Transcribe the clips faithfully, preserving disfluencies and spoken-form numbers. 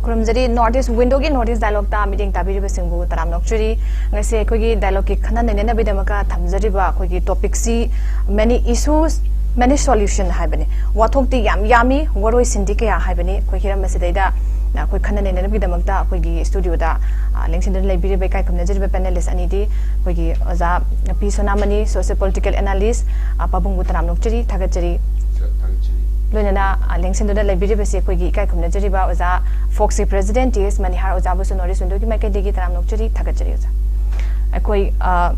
ꯈꯨꯔꯨꯝꯖꯔꯤ꯫ North East Window ꯒꯤ North East Dialogue ꯇ ꯃꯤꯠꯌꯦꯡ ꯇꯥꯕꯤꯔꯤꯕꯁꯤꯡꯕꯨ ꯇꯔꯥꯝꯅ ꯑꯣꯛꯆꯔꯤ꯫ ꯉꯁꯤ ꯑꯩꯈꯣꯏꯒꯤ dialogue ꯀꯤ ꯈꯟꯅ ꯅꯩꯅꯅꯕꯒꯤꯗꯃꯛꯇ ꯊꯝꯖꯔꯤꯕ ꯑꯩꯈꯣꯏꯒꯤ topic ꯁꯤ many issues, many solution ꯍꯥꯏꯕꯅꯤ꯫ ꯋꯥꯊꯣꯛꯇꯤ ꯌꯥꯝ ꯌꯥꯝꯃꯤ, ꯋꯥꯔꯣꯏꯁꯤꯟꯗꯤ ꯀꯌꯥ ꯍꯥꯏꯕꯅꯤ꯫ ꯑꯩꯈꯣꯏ ꯍꯤꯔꯝ ꯑꯁꯤꯗꯩꯗ ꯑꯩꯈꯣꯏ ꯈꯟꯅ ꯅꯩꯅꯅꯕꯒꯤꯗꯃꯛꯇ ꯑꯩꯈꯣꯏꯒꯤ studio ꯗ, ꯑ, ꯂꯦꯡꯁꯤꯟꯗꯨꯅ ꯂꯩꯕꯤꯔꯤꯕ ꯏꯀꯥꯏ ꯈꯨꯝꯅꯖꯔꯤꯕ panelist ꯑꯅꯤꯗꯤ ꯑꯩꯈꯣꯏꯒꯤ ꯑꯣꯖꯥ ꯄꯤ ꯁꯣꯅꯥꯃꯅꯤ, social political analyst, ꯑ, ꯄꯥꯕꯨꯡꯕꯨ ꯇꯔꯥꯝꯅ ꯑꯣꯛꯆꯔꯤ, ꯊꯥꯒꯠꯆꯔꯤ꯫ ꯊꯥꯒꯠꯆꯔꯤ꯫ ꯂꯣꯏꯅꯅ, ꯑ, ꯂꯦꯡꯁꯤꯟꯗꯨꯅ ꯂꯩꯕꯤꯔꯤꯕꯁꯤ ꯑꯩꯈꯣꯏꯒꯤ ꯏꯀꯥꯏ ꯈꯨꯝꯅꯖꯔꯤꯕ ꯑꯣꯖꯥ ꯐꯣꯛꯁꯀꯤ president ꯇꯤ ꯑꯦꯁ ꯃꯅꯤꯍꯥꯔ ꯑꯣꯖꯥꯕꯨꯁꯨ North East Window ꯒꯤ ꯃꯥꯏꯀꯩꯗꯒꯤ ꯇꯔꯥꯝꯅ ꯑꯣꯛꯆꯔꯤ, ꯊꯥꯒꯠꯆꯔꯤ ꯑꯣꯖꯥ꯫ ꯑꯩꯈꯣꯏ, ꯑ,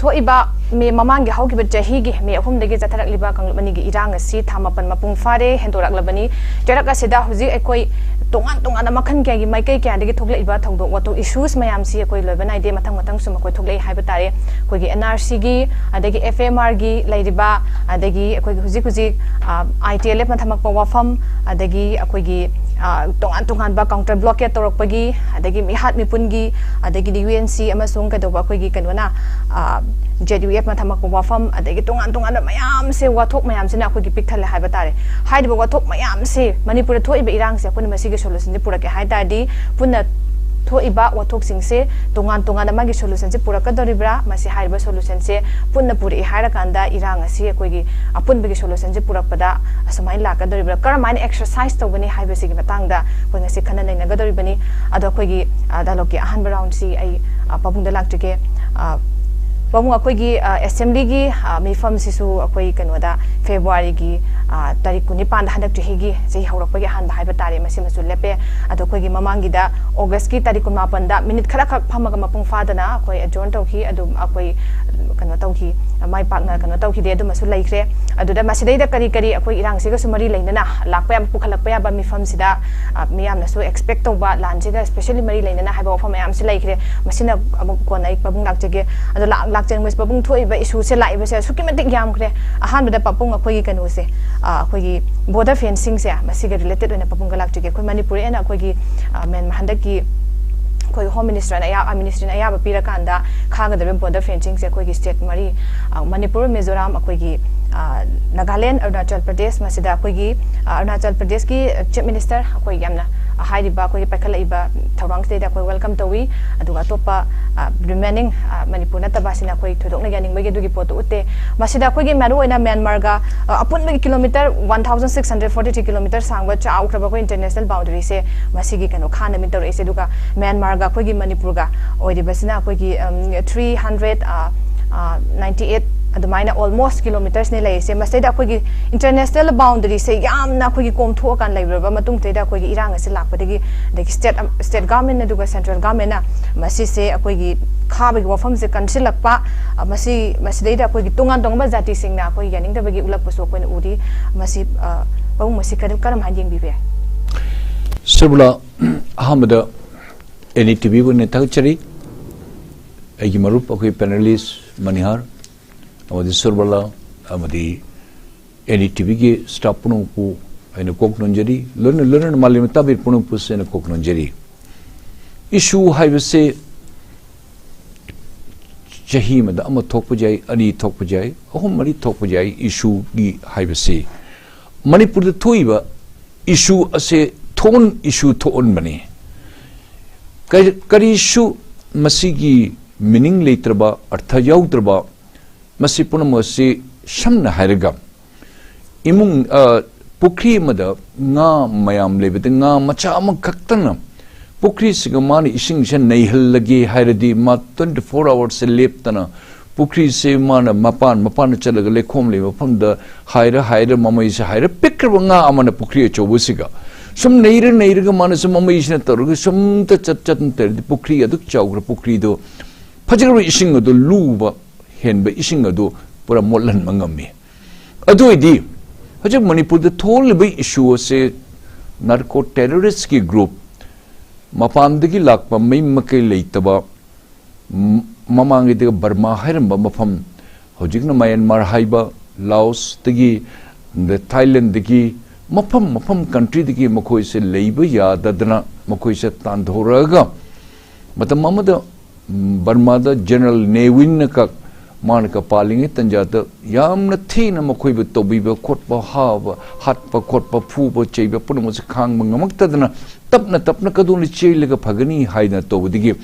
ꯊꯣꯛꯏꯕ ꯃꯦ, ꯃꯃꯥꯡꯒꯤ ꯍꯧꯈꯤꯕ ꯆꯍꯤꯒꯤ ꯃꯦ ꯑꯍꯨꯝꯗꯒꯤ ꯆꯠꯊꯔꯛꯂꯤꯕ ꯀꯥꯡꯂꯨꯞ ꯑꯅꯤꯒꯤ ꯏꯔꯥꯡ ꯑꯁꯤ ꯊꯥ ꯃꯥꯄꯟ ꯃꯄꯨꯡ ꯐꯥꯔꯦ, ꯍꯦꯟꯗꯣꯔꯛꯂꯕꯅꯤ꯫ ꯆꯩꯔꯛ ꯑꯁꯤꯗ ꯍꯧꯖꯤꯛ ꯑꯩꯈꯣꯏ ꯇꯣꯉꯥꯟ ꯇꯣꯉꯥꯟꯅ ꯃꯈꯜ ꯀꯌꯥꯒꯤ ꯃꯥꯏꯀꯩ ꯀꯌꯥꯗꯒꯤ ꯊꯣꯛꯂꯛꯏꯕ ꯊꯧꯗꯣꯛ ꯋꯥꯊꯣꯛ issues ꯃꯌꯥꯝꯁꯤ ꯑꯩꯈꯣꯏ ꯂꯣꯏꯕ ꯅꯥꯏꯗꯦ, ꯃꯊꯪ ꯃꯊꯪ ꯁꯨꯝ ꯑꯩꯈꯣꯏ ꯊꯣꯛꯂꯛꯏ ꯍꯥꯏꯕ ꯇꯥꯔꯦ꯫ ꯑꯩꯈꯣꯏꯒꯤ N R C ꯒꯤ, ꯑꯗꯒꯤ F M R ꯒꯤ ꯂꯩꯔꯤꯕ, ꯑꯗꯒꯤ ꯑꯩꯈꯣꯏꯒꯤ ꯍꯧꯖꯤꯛ ꯍꯧꯖꯤꯛ, ꯑ, I T L F ꯅ ꯊꯝꯃꯛꯄ ꯋꯥꯐꯝ, ꯑꯗꯒꯤ ꯑꯩꯈꯣꯏꯒꯤ, ꯑ, ꯇꯣꯉꯥꯟ ꯇꯣꯉꯥꯟꯕ counter blockade ꯇꯧꯔꯛꯄꯒꯤ, ꯑꯗꯒꯤ ꯃꯤꯍꯥꯠ ꯃꯤꯄꯨꯟꯒꯤ, ꯑꯗꯒꯤꯗꯤ U N C ꯑꯃꯁꯨꯡ ꯀꯩꯗꯧꯕ ꯑꯩꯈꯣꯏꯒꯤ ꯀꯩꯅꯣꯅ, ꯑ, Z U F ꯅ ꯊꯝꯃꯛꯄ ꯋꯥꯐꯝ, ꯑꯗꯒꯤ ꯇꯣꯉꯥꯟ ꯇꯣꯉꯥꯟꯕ ꯃꯌꯥꯝꯁꯦ, ꯋꯥꯊꯣꯛ ꯃꯌꯥꯝꯁꯤꯅ ꯑꯩꯈꯣꯏꯒꯤ ꯄꯤꯛ ꯊꯜꯂꯦ ꯍꯥꯏꯕ ꯇꯥꯔꯦ꯫ ꯍꯥꯏꯔꯤꯕ ꯋꯥꯊꯣꯛ ꯃꯌꯥꯝꯁꯦ, ꯃꯅꯤꯄꯨꯔꯗ ꯊꯣꯛꯏꯕ ꯏꯔꯥꯡꯁꯦ ꯑꯩꯈꯣꯏꯅ ꯃꯁꯤꯒꯤ solution ꯁꯦ ꯄꯨꯔꯛꯀꯦ ꯍꯥꯏ ꯇꯥꯔꯗꯤ, ꯄꯨꯟꯅ ꯊꯣꯛꯏꯕ ꯋꯥꯊꯣꯛꯁꯤꯡꯁꯦ ꯇꯣꯉꯥꯟ ꯇꯣꯉꯥꯟꯅ ꯃꯥꯒꯤ solution ꯁꯦ ꯄꯨꯔꯛꯀꯗꯧꯔꯤꯕ꯭ꯔꯥ? ꯃꯁꯤ ꯍꯥꯏꯔꯤꯕ solution ꯁꯦ ꯄꯨꯟꯅ ꯄꯨꯔꯛꯏ ꯍꯥꯏꯔꯀꯥꯟꯗ ꯏꯔꯥꯡ ꯑꯁꯤ ꯑꯩꯈꯣꯏꯒꯤ ꯑꯄꯨꯟꯕꯒꯤ solution ꯁꯦ ꯄꯨꯔꯛꯄꯗ ꯑꯁꯨꯃꯥꯏꯅ ꯂꯥꯛꯀꯗꯧꯔꯤꯕ꯭ꯔꯥ? ꯀꯔꯝꯍꯥꯏꯅ exercise ꯇꯧꯒꯅꯤ ꯍꯥꯏꯕꯁꯤꯒꯤ ꯃꯇꯥꯡꯗ ꯑꯩꯈꯣꯏ ꯉꯁꯤ ꯈꯟꯅ ꯅꯩꯅꯒꯗꯧꯔꯤꯕꯅꯤ꯫ ꯑꯗꯣ ꯑꯩꯈꯣꯏꯒꯤ, ꯑ, dialogue ꯀꯤ ꯑꯍꯥꯟꯕ round ꯁꯤ ꯑꯩ, ꯑ, ꯄꯥꯕꯨꯡꯗ ꯂꯥꯛꯆꯒꯦ꯫ ꯑ, ꯄꯥꯕꯨꯡ, ꯑꯩꯈꯣꯏꯒꯤ, ꯑ, assembly ꯒꯤ, ꯑ, ꯃꯤꯐꯝꯁꯤꯁꯨ ꯑꯩꯈꯣꯏ ꯀꯩꯅꯣꯗ February ꯒꯤ, ꯑ, ꯇꯥꯔꯤꯛ ꯀꯨꯟꯅꯤꯄꯥꯟꯗ ꯍꯟꯗꯛ ꯆꯍꯤꯒꯤ ꯆꯍꯤ ꯍꯧꯔꯛꯄꯒꯤ ꯑꯍꯥꯟꯕ ꯍꯥꯏꯕ ꯇꯥꯔꯦ, ꯃꯁꯤꯃꯁꯨ ꯂꯦꯞꯄꯦ꯫ ꯑꯗꯣ ꯑꯩꯈꯣꯏꯒꯤ ꯃꯃꯥꯡꯒꯤꯗ August ꯀꯤ ꯇꯥꯔꯤꯛ ꯀꯨꯟꯃꯥꯄꯟꯗ minute ꯈꯔꯈꯛ ꯐꯝꯃꯒ ꯃꯄꯨꯡ ꯐꯥꯗꯅ ꯑꯩꯈꯣꯏ adjourn ꯇꯧꯈꯤ꯫ ꯑꯗꯨꯝ ꯑꯩꯈꯣꯏ ꯀꯩꯅꯣ ꯇꯧꯈꯤ, ꯃꯥꯏ ꯄꯥꯛꯅ ꯀꯩꯅꯣ ꯇꯧꯈꯤꯗꯦ꯫ ꯑꯗꯨꯃꯁꯨ ꯂꯩꯈ꯭ꯔꯦ꯫ ꯑꯗꯨꯗ ꯃꯁꯤꯗꯩꯗ ꯀꯔꯤ ꯀꯔꯤ ꯑꯩꯈꯣꯏ ꯏꯔꯥꯡꯁꯤꯒꯁꯨ ꯃꯔꯤ ꯂꯩꯅꯅ ꯂꯥꯛꯄ ꯌꯥꯕ, ꯄꯨꯈꯠꯂꯛꯄ ꯌꯥꯕ ꯃꯤꯐꯝꯁꯤꯗ, ꯑ, ꯃꯤꯌꯥꯝꯅꯁꯨ expect ꯇꯧꯕ ꯂꯥꯟꯁꯤꯒ specially ꯃꯔꯤ ꯂꯩꯅꯅ ꯍꯥꯏꯕ ꯋꯥꯐꯝ ꯃꯌꯥꯝꯁꯤ ꯂꯩꯈ꯭ꯔꯦ꯫ ꯃꯁꯤꯅ ꯑꯃꯨꯛ ꯀꯣꯟꯅ ꯑꯩ ꯄꯥꯕꯨꯡ ꯂꯥꯛꯆꯒꯦ꯫ ꯑꯗꯣ ꯂꯥꯛ-, ꯂꯥꯛꯆꯅꯤꯡꯕꯁꯤ, ꯄꯥꯕꯨꯡ, ꯊꯣꯛꯏꯕ issue ꯁꯦ, ꯂꯥꯛꯏꯕꯁꯦ ꯑꯁꯨꯛꯀꯤ ꯃꯇꯤꯛ ꯌꯥꯝꯈ꯭ꯔꯦ꯫ ꯑꯍꯥꯟꯕꯗ ꯄꯥꯕꯨꯡ, ꯑꯩꯈꯣꯏꯒꯤ ꯀꯩꯅꯣꯁꯦ, ꯑ, ꯑꯩꯈꯣꯏꯒꯤ border fencing ꯁꯦ, ꯃꯁꯤꯒ related ꯑꯣꯏꯅ ꯄꯥꯕꯨꯡꯒ ꯂꯥꯛꯆꯒꯦ꯫ ꯑꯩꯈꯣꯏ ꯃꯅꯤꯄꯨꯔ ꯑꯣꯏꯅ ꯑꯩꯈꯣꯏꯒꯤ, ꯑ, ꯃꯦꯟ-, ꯍꯟꯗꯛꯀꯤ ꯑꯩꯈꯣꯏ Home Minister ꯅ ꯑꯌꯥ-, ꯑ, ministry ꯅ ꯑꯌꯥꯕ ꯄꯤꯔꯀꯥꯟꯗ ꯈꯥꯒꯗꯧꯔꯤꯕ border fencing ꯁꯦ ꯑꯩꯈꯣꯏꯒꯤ state ꯃꯔꯤ, ꯑ, ꯃꯅꯤꯄꯨꯔ, ꯃꯤꯖꯣꯔꯥꯝ, ꯑꯩꯈꯣꯏꯒꯤ, ꯑ, ꯅꯥꯒꯥꯂꯦꯟ, ꯑꯔꯨꯅꯥꯆꯜ ꯄ꯭ꯔꯗꯦꯁ, ꯃꯁꯤꯗ ꯑꯩꯈꯣꯏꯒꯤ, ꯑ, ꯑꯔꯨꯅꯥꯆꯜ ꯄ꯭ꯔꯗꯦꯁꯀꯤ Chief Minister ꯑꯩꯈꯣꯏ ꯌꯥꯝꯅ ꯍꯥꯏꯔꯤꯕ ꯑꯩꯈꯣꯏꯒꯤ ꯄꯥꯏꯈꯠꯂꯛꯏꯕ ꯊꯧꯔꯥꯡꯁꯤꯗꯩꯗ ꯑꯩꯈꯣꯏ ꯋꯦꯜꯀꯝ ꯇꯧꯏ꯫ ꯑꯗꯨꯒ ꯑꯇꯣꯞꯄ ꯔꯤꯃꯦꯅꯤꯡ ꯃꯅꯤꯄꯨꯔ ꯅꯠꯇꯕ ꯑꯁꯤꯅ ꯑꯩꯈꯣꯏ ꯊꯣꯏꯗꯣꯛꯅ ꯌꯥꯅꯤꯡꯕꯒꯤ ꯑꯗꯨꯒꯤ ꯄꯣꯠꯇꯨ ꯎꯠꯇꯦ꯫ ꯃꯁꯤꯗ ꯑꯩꯈꯣꯏꯒꯤ ꯃꯔꯨꯑꯣꯏꯅ ꯃ꯭ꯌꯥꯟꯃꯥꯔꯒ ꯑ, ꯑꯄꯨꯟꯕꯒꯤ kilometre one thousand six hundred forty three kilometre ꯁꯥꯡꯕ ꯆꯥꯎꯈ꯭ꯔꯕ ꯑꯩꯈꯣꯏ ꯏꯟꯇꯔꯅꯦꯁꯅꯦꯜ ꯕꯥꯎꯟꯗꯔꯤꯁꯦ ꯃꯁꯤꯒꯤ ꯀꯩꯅꯣ ꯈꯥꯅꯃꯤ ꯇꯧꯔꯛꯏꯁꯦ꯫ ꯑꯗꯨꯒ ꯃ꯭ꯌꯥꯟꯃꯥꯔꯒ ꯑꯩꯈꯣꯏꯒꯤ ꯃꯅꯤꯄꯨꯔꯒ ꯑꯣꯏꯔꯤꯕꯁꯤꯅ ꯑꯩꯈꯣꯏꯒꯤ ꯊ꯭ꯔꯤ ꯍꯟꯗ꯭ꯔꯦꯠ ꯅꯥꯏꯟꯇꯤ ꯑꯩꯠ ꯑꯗꯨꯃꯥꯏꯅ ꯑꯣꯜꯃꯣꯁ ꯀꯤꯂꯣꯃꯤꯇꯔꯁꯅꯦ ꯂꯩꯔꯤꯁꯦ꯫ ꯃꯁꯤꯗꯩꯗ ꯑꯩꯈꯣꯏꯒꯤ ꯏꯟꯇꯔꯅꯦꯁꯅꯦꯜ ꯕꯥꯎꯟꯗꯔꯤꯁꯦ ꯌꯥꯝꯅ ꯑꯩꯈꯣꯏꯒꯤ ꯀꯣꯝꯊꯣꯛꯑꯀꯥꯟ ꯂꯩꯔꯨꯔꯕ ꯃꯇꯨꯡꯗꯩꯗ ꯑꯩꯈꯣꯏꯒꯤ ꯏꯔꯥꯡ ꯑꯁꯤ ꯂꯥꯛꯄꯗꯒꯤ, ꯑꯗꯒꯤ ꯁ꯭ꯇꯦꯠ ꯁ꯭ꯇꯦꯠ ꯒꯚꯔꯟꯃꯦꯟ ꯑꯗꯨꯒ ꯁꯦꯟꯇ꯭ꯔꯦꯜ ꯒꯚꯔꯟꯃꯦꯟꯅ ꯃꯁꯤꯁꯦ ꯑꯩꯈꯣꯏꯒꯤ ꯈꯥꯕꯒꯤ ꯋꯥꯐꯝꯁꯦ ꯀꯟꯁꯤꯜꯂꯛꯄ, ꯑ, ꯃꯁꯤ ꯃꯁꯤꯗꯩꯗ ꯑꯩꯈꯣꯏꯒꯤ ꯇꯣꯉꯥꯟ ꯇꯣꯉꯥꯟꯕ ꯖꯥꯇꯤꯁꯤꯡꯅ ꯑꯩꯈꯣꯏ ꯌꯥꯅꯤꯡꯗꯕꯒꯤ ꯎꯠꯂꯛꯄꯁꯨ ꯑꯩꯈꯣꯏꯅ ꯎꯔꯤ꯫ ꯃꯁꯤ, ꯑ, ꯄꯥꯕꯨꯡ, ꯃꯁꯤ ꯀꯔꯝ ꯀꯔꯝ ꯍꯥꯏꯅ ꯌꯦꯡꯕꯤꯕ ꯌꯥꯏ? ꯁꯔꯕꯂꯥ, ꯑꯍꯥꯟꯕꯗ ꯑꯦꯟ ꯏ ꯇꯤ ꯚꯤꯕꯨ ꯊꯥꯒꯠꯆꯔꯤ꯫ ꯑꯩꯒꯤ ꯃꯔꯨꯞ ꯑꯩꯈꯣꯏ ꯄꯦꯅꯦꯂꯤꯁ ꯃꯅꯤꯍꯥꯔ ꯑꯃꯗꯤ ꯁꯔꯕꯂꯥ ꯑꯃꯗꯤ ꯑꯦꯟ ꯏ ꯇꯤ ꯚꯤꯒꯤ ꯁ꯭ꯇꯥꯐ ꯄꯨꯝꯅꯃꯛꯄꯨ ꯑꯩꯅ ꯀꯣꯛ ꯅꯣꯟꯖꯔꯤ꯫ ꯂꯣꯏꯅ ꯂꯣꯏꯅꯅ ꯃꯥꯂꯦꯝ ꯇꯥꯕꯤꯔꯤꯕ ꯄꯨꯝꯅꯃꯛꯄꯨꯁꯨ ꯑꯩꯅ ꯀꯣꯛ ꯅꯣꯟꯖꯔꯤ꯫ ꯏꯁꯨ ꯍꯥꯏꯕꯁꯦ ꯆꯍꯤ ꯑꯃꯗ ꯑꯃ ꯊꯣꯛꯄ ꯌꯥꯏ, ꯑꯅꯤ ꯊꯣꯛꯄ ꯌꯥꯏ, ꯑꯍꯨꯝ ꯃꯔꯤ ꯊꯣꯛꯄ ꯌꯥꯏ ꯏꯁꯨꯒꯤ ꯍꯥꯏꯕꯁꯤ꯫ ꯃꯅꯤꯄꯨꯔꯗ ꯊꯣꯛꯏꯕ ꯏꯁꯨ ꯑꯁꯦ ꯊꯣꯛꯍꯟ-, ꯏꯁꯨ ꯊꯣꯛꯍꯟꯕꯅꯤ꯫ ꯀꯔꯤ-, ꯀꯔꯤꯁꯨ ꯃꯁꯤꯒꯤ ꯃꯤꯅꯤꯡ ꯂꯩꯇ꯭ꯔꯕ, ꯑꯔꯊ ꯌꯥꯎꯗ꯭ꯔꯕ, ꯃꯁꯤ ꯄꯨꯝꯅꯃꯛ ꯑꯁꯤ ꯁꯝꯅ ꯍꯥꯏꯔꯒ ꯏꯃꯨꯡ, ꯑ, ꯄꯨꯈ꯭ꯔꯤ ꯑꯃꯗ ꯉꯥ ꯃꯌꯥꯝ ꯂꯩꯕꯗ ꯉꯥ ꯃꯆꯥ ꯑꯃꯈꯛꯇꯅ ꯄꯨꯈ꯭ꯔꯤꯁꯤꯒ ꯃꯥꯅ ꯏꯁꯤꯡꯁꯦ ꯅꯩꯍꯜꯂꯒꯦ ꯍꯥꯏꯔꯗꯤ ꯃꯥ twenty four hours ꯂꯦꯞꯇꯅ ꯄꯨꯈ꯭ꯔꯤꯁꯦ ꯃꯥꯅ ꯃꯄꯥꯟ, ꯃꯄꯥꯟꯗ ꯆꯠꯂꯒ ꯂꯩꯈꯣꯝ ꯂꯩꯕ ꯃꯐꯝꯗ ꯍꯥꯏꯔ ꯍꯥꯏꯔ ꯃꯃꯩꯁꯦ ꯍꯥꯏꯔ ꯄꯤꯛꯈ꯭ꯔꯕ ꯉꯥ ꯑꯃꯅ ꯄꯨꯈ꯭ꯔꯤ ꯑꯆꯧꯕꯁꯤꯒ ꯁꯨꯝ ꯅꯩꯔ ꯅꯩꯔꯒ ꯃꯥꯅ ꯁꯨꯝ ꯃꯃꯩꯁꯤꯅ ꯇꯧꯔꯒ ꯁꯨꯝꯇ ꯆꯠ ꯆꯠꯅ ꯇꯧꯔꯗꯤ ꯄꯨꯈ꯭ꯔꯤ ꯑꯗꯨꯛ ꯆꯥꯎꯈ꯭ꯔ ꯄꯨꯈ꯭ꯔꯤꯗꯣ ꯐꯖꯈ꯭ꯔꯕ ꯏꯁꯤꯡ ꯑꯗꯨ ꯂꯨꯕ ꯍꯦꯟꯕ ꯏꯁꯤꯡ ꯑꯗꯨ ꯄꯨꯔꯥ ꯃꯣꯠꯍꯟꯕ ꯉꯝꯃꯤ꯫ ꯑꯗꯨ ꯑꯣꯏꯗꯤ ꯍꯧꯖꯤꯛ ꯃꯅꯤꯄꯨꯔꯗ ꯊꯣꯛꯂꯤꯕ ꯏꯁꯨ ꯑꯁꯦ ꯅꯥꯔꯀꯣ ꯇꯦꯔꯣꯔꯤꯁꯀꯤ ꯒ꯭ꯔꯨꯞ ꯃꯄꯥꯟꯗꯒꯤ ꯂꯥꯛꯄ ꯃꯩ ꯃꯀꯩ ꯂꯩꯇꯕ, ꯃ-, ꯃꯃꯥꯡꯉꯩꯗꯒ ꯕꯔꯃꯥ ꯍꯥꯏꯔꯝꯕ ꯃꯐꯝ, ꯍꯧꯖꯤꯛꯅ ꯃꯌꯥꯟꯃꯥꯔ ꯍꯥꯏꯕ, ꯂꯥꯑꯣꯁꯇꯒꯤ, ꯑꯗ ꯊꯥꯏꯂꯦꯟꯗꯒꯤ, ꯃꯐꯝ ꯃꯐꯝ ꯀꯟꯇ꯭ꯔꯤꯗꯒꯤ ꯃꯈꯣꯏꯁꯦ ꯂꯩꯕ ꯌꯥꯗꯗꯅ ꯃꯈꯣꯏꯁꯦ ꯇꯥꯟꯊꯣꯔꯛꯑꯒ ꯃꯇꯝ ꯑꯃꯗ, ꯎꯝ, ꯕꯔꯃꯥꯗ ꯖꯦꯅꯔꯦꯜ ꯅꯦꯋꯤꯟꯅ ꯀꯛ ꯃꯥꯅ ꯀ ꯄꯥꯜꯂꯤꯉꯩ ꯇꯟꯖꯥꯗ ꯌꯥꯝꯅ ꯊꯤꯅ ꯃꯈꯣꯏꯕꯨ ꯇꯧꯕꯤꯕ ꯈꯣꯠꯄ, ꯍꯥꯕ, ꯍꯥꯠꯄ ꯈꯣꯠꯄ, ꯐꯨꯕ ꯆꯩꯕ ꯄꯨꯝꯅꯃꯛꯁꯦ ꯈꯥꯡꯕ ꯉꯝꯃꯛꯇꯗꯅ ꯇꯞꯅ ꯇꯞꯅ ꯀꯗꯣꯝꯗ ꯆꯦꯜꯂꯒ ꯐꯒꯅꯤ ꯍꯥꯏꯗꯅ ꯇꯧꯕꯗꯒꯤ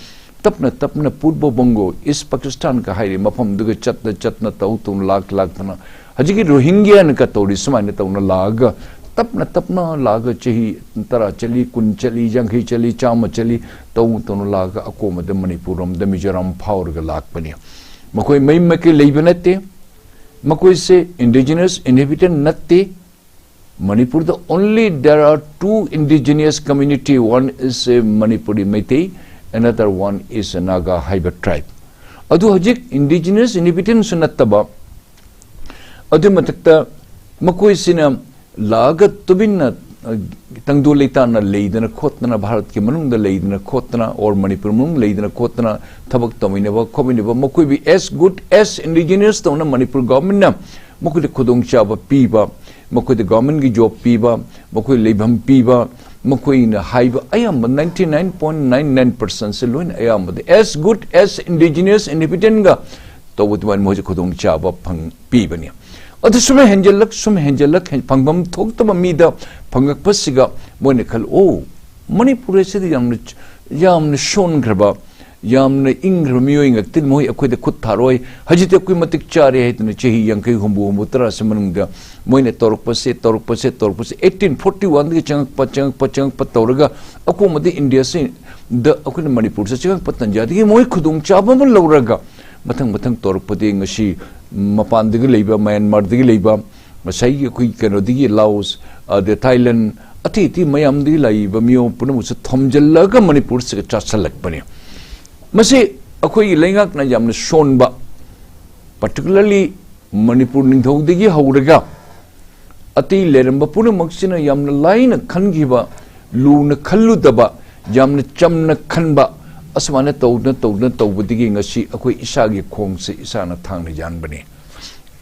ꯇꯞꯅ ꯇꯞꯅ ꯄꯨꯔꯕ ꯕꯪꯒꯣ, ꯏꯁ ꯄꯥꯀꯤꯁꯇꯥꯟꯒ ꯍꯥꯏꯔꯤꯕ ꯃꯐꯝꯗꯨꯒ ꯆꯠꯅ ꯆꯠꯅ ꯇꯧ ꯇꯧꯅ ꯂꯥꯛ ꯂꯥꯛꯇꯅ ꯍꯧꯖꯤꯛꯀꯤ ꯔꯣꯍꯤꯡꯒ꯭ꯌꯥꯅ ꯀ ꯇꯧꯔꯤ ꯁꯨꯃꯥꯏꯅ ꯇꯧꯅ ꯂꯥꯛꯑꯒ ꯇꯞꯅ ꯇꯞꯅ ꯂꯥꯛꯑꯒ ꯆꯍꯤ ꯇꯔꯥ ꯆꯠꯂꯤ, ꯀꯨꯟ ꯆꯠꯂꯤ, ꯌꯥꯡꯈꯩ ꯆꯠꯂꯤ, ꯆꯥꯝꯃ ꯆꯠꯂꯤ, ꯇꯧ ꯇꯧꯅ ꯂꯥꯛꯑꯒ ꯑꯀꯣꯝꯕꯗ ꯃꯅꯤꯄꯨꯔ ꯔꯣꯝꯗ ꯃꯤꯖꯣꯔꯥꯝ ꯐꯥꯎꯔꯒ ꯂꯥꯛꯄꯅꯤ꯫ ꯃꯈꯣꯏ ꯃꯌꯨꯝ ꯃꯀꯩ ꯂꯩꯕ ꯅꯠꯇꯦ꯫ ꯃꯈꯣꯏꯁꯦ indigenous inhabitant ꯅꯠꯇꯦ꯫ ꯃꯅꯤꯄꯨꯔꯗ only there are two indigenous community, one is a Manipuri Meitei, another one is a Naga ꯍꯥꯏꯕ tribe꯫ ꯑꯗꯨ ꯍꯧꯖꯤꯛ indigenous inhabitantꯁꯨ ꯅꯠꯇꯕ, ꯑꯗꯨ ꯃꯊꯛꯇ ꯃꯈꯣꯏꯁꯤꯅ ꯂꯥꯛꯑꯒ ꯇꯨꯃꯤꯟꯅ, ꯑ, ꯇꯪꯗꯨ ꯂꯩꯇꯥꯅ ꯂꯩꯗꯅ ꯈꯣꯠꯇꯅ, ꯚꯥꯔꯠꯀꯤ ꯃꯅꯨꯡꯗ ꯂꯩꯗꯅ ꯈꯣꯠꯇꯅ, or ꯃꯅꯤꯄꯨꯔ ꯃꯅꯨꯡꯗ ꯂꯩꯗꯅ ꯈꯣꯠꯇꯅ ꯊꯕꯛ ꯇꯧꯃꯤꯟꯅꯕ ꯈꯣꯠꯃꯤꯟꯅꯕ, ꯃꯈꯣꯏꯕꯨ as good as indigenous ꯇꯧꯅ ꯃꯅꯤꯄꯨꯔ governmentꯅ ꯃꯈꯣꯏꯗ ꯈꯨꯗꯣꯡꯆꯥꯕ ꯄꯤꯕ, ꯃꯈꯣꯏꯗ governmentꯀꯤ job ꯄꯤꯕ, ꯃꯈꯣꯏ ꯂꯩꯐꯝ ꯄꯤꯕ, ꯃꯈꯣꯏꯅ ꯍꯥꯏꯕ ꯑꯌꯥꯝꯕ ninety nine point nine nine percentꯁꯦ ꯂꯣꯏꯅ ꯑꯌꯥꯝꯕꯗ as good as indigenous inhabitantꯒ ꯇꯧꯕ ꯑꯗꯨꯃꯥꯏꯅ ꯃꯣꯏꯁꯦ ꯈꯨꯗꯣꯡꯆꯥꯕ ꯐꯪ-, ꯄꯤꯕꯅꯤ꯫ ꯑꯗꯨ ꯁꯨꯝ ꯍꯦꯟꯖꯜꯂꯛ, ꯁꯨꯝ ꯍꯦꯟꯖꯜꯂꯛ, ꯍꯦꯟ-, ꯐꯪꯐꯝ ꯊꯣꯛꯇꯕ ꯃꯤꯗ ꯐꯪꯉꯛꯄꯁꯤꯒ ꯃꯣꯏꯅ ꯈꯜꯂꯤ, "ꯑꯣ, ꯃꯅꯤꯄꯨꯔ ꯑꯁꯤꯗꯤ ꯌꯥꯝꯅ, ꯌꯥꯝꯅ ꯁꯣꯟꯈ꯭ꯔꯕ, ꯌꯥꯝꯅ ꯏꯪꯈ꯭ꯔꯕ ꯃꯤꯑꯣꯏ ꯉꯥꯛꯇꯅꯤ, ꯃꯣꯏ ꯑꯩꯈꯣꯏꯗ ꯈꯨꯠ ꯊꯥꯔꯣꯏ꯫ ꯍꯧꯖꯤꯛꯇꯤ ꯑꯩꯈꯣꯏ ꯃꯇꯤꯛ ꯆꯥꯔꯦ" ꯍꯥꯏꯗꯅ ꯆꯍꯤ ꯌꯥꯡꯈꯩ, ꯍꯨꯝꯐꯨ, ꯍꯨꯝꯐꯨ ꯇꯔꯥꯁꯤ ꯃꯅꯨꯡꯗ ꯃꯣꯏꯅ ꯇꯧꯔꯛꯄꯁꯦ, ꯇꯧꯔꯛꯄꯁꯦ, ꯇꯧꯔꯛꯄꯁꯦ, eighteen forty oneꯗꯒꯤ ꯆꯪꯉꯛꯄ, ꯆꯪꯉꯛꯄ, ꯆꯪꯉꯛꯄ ꯇꯧꯔꯒ ꯑꯀꯣꯟꯕꯗ ꯏꯟꯗꯤꯌꯥꯁꯤꯗ ꯑꯩꯈꯣꯏꯅ ꯃꯅꯤꯄꯨꯔꯁꯦ ꯆꯪꯉꯛꯄ ꯇꯟꯖꯥꯗꯒꯤ ꯃꯣꯏ ꯈꯨꯗꯣꯡꯆꯥꯕ ꯑꯃ ꯂꯧꯔꯒ ꯃꯊꯪ ꯃꯊꯪ ꯇꯧꯔꯛꯄꯗꯤ ꯉꯁꯤ ꯃꯄꯥꯟꯗꯒꯤ ꯂꯩꯕ, ꯃꯌꯥꯟꯃꯥꯔꯗꯒꯤ ꯂꯩꯕ, ꯉꯁꯥꯏꯒꯤ ꯑꯩꯈꯣꯏ ꯀꯩꯅꯣꯗꯒꯤ ꯂꯥꯑꯣꯁ, ꯑꯗ ꯊꯥꯏꯂꯦꯟ, ꯑꯇꯩ ꯑꯇꯩ ꯃꯌꯥꯝꯗꯒꯤ ꯂꯥꯛꯏꯕ ꯃꯤꯑꯣꯏ ꯄꯨꯝꯅꯃꯛꯁꯦ ꯊꯣꯝꯖꯤꯜꯂꯒ ꯃꯅꯤꯄꯨꯔꯁꯤꯒ ꯆꯥꯁꯤꯜꯂꯛꯄꯅꯤ꯫ ꯃꯁꯤ ꯑꯩꯈꯣꯏꯒꯤ ꯂꯩꯉꯥꯛꯅ ꯌꯥꯝꯅ ꯁꯣꯟꯕ, particularly ꯃꯅꯤꯄꯨꯔ ꯅꯤꯡꯊꯧꯗꯒꯤ ꯍꯧꯔꯒ ꯑꯇꯩ ꯂꯩꯔꯝꯕ ꯄꯨꯝꯅꯃꯛꯁꯤꯅ ꯌꯥꯝꯅ ꯂꯥꯏꯅ ꯈꯟꯈꯤꯕ, ꯂꯨꯅ ꯈꯜꯂꯨꯗꯕ, ꯌꯥꯝꯅ ꯆꯝꯅ ꯈꯟꯕ, ꯑꯁꯨꯃꯥꯏꯅ ꯇꯧꯗꯅ ꯇꯧꯗꯅ ꯇꯧꯕꯗꯒꯤ ꯉꯁꯤ ꯑꯩꯈꯣꯏ ꯏꯁꯥꯒꯤ ꯈꯣꯡꯁꯦ ꯏꯁꯥꯅ ꯊꯥꯡꯅ ꯌꯥꯟꯕꯅꯤ꯫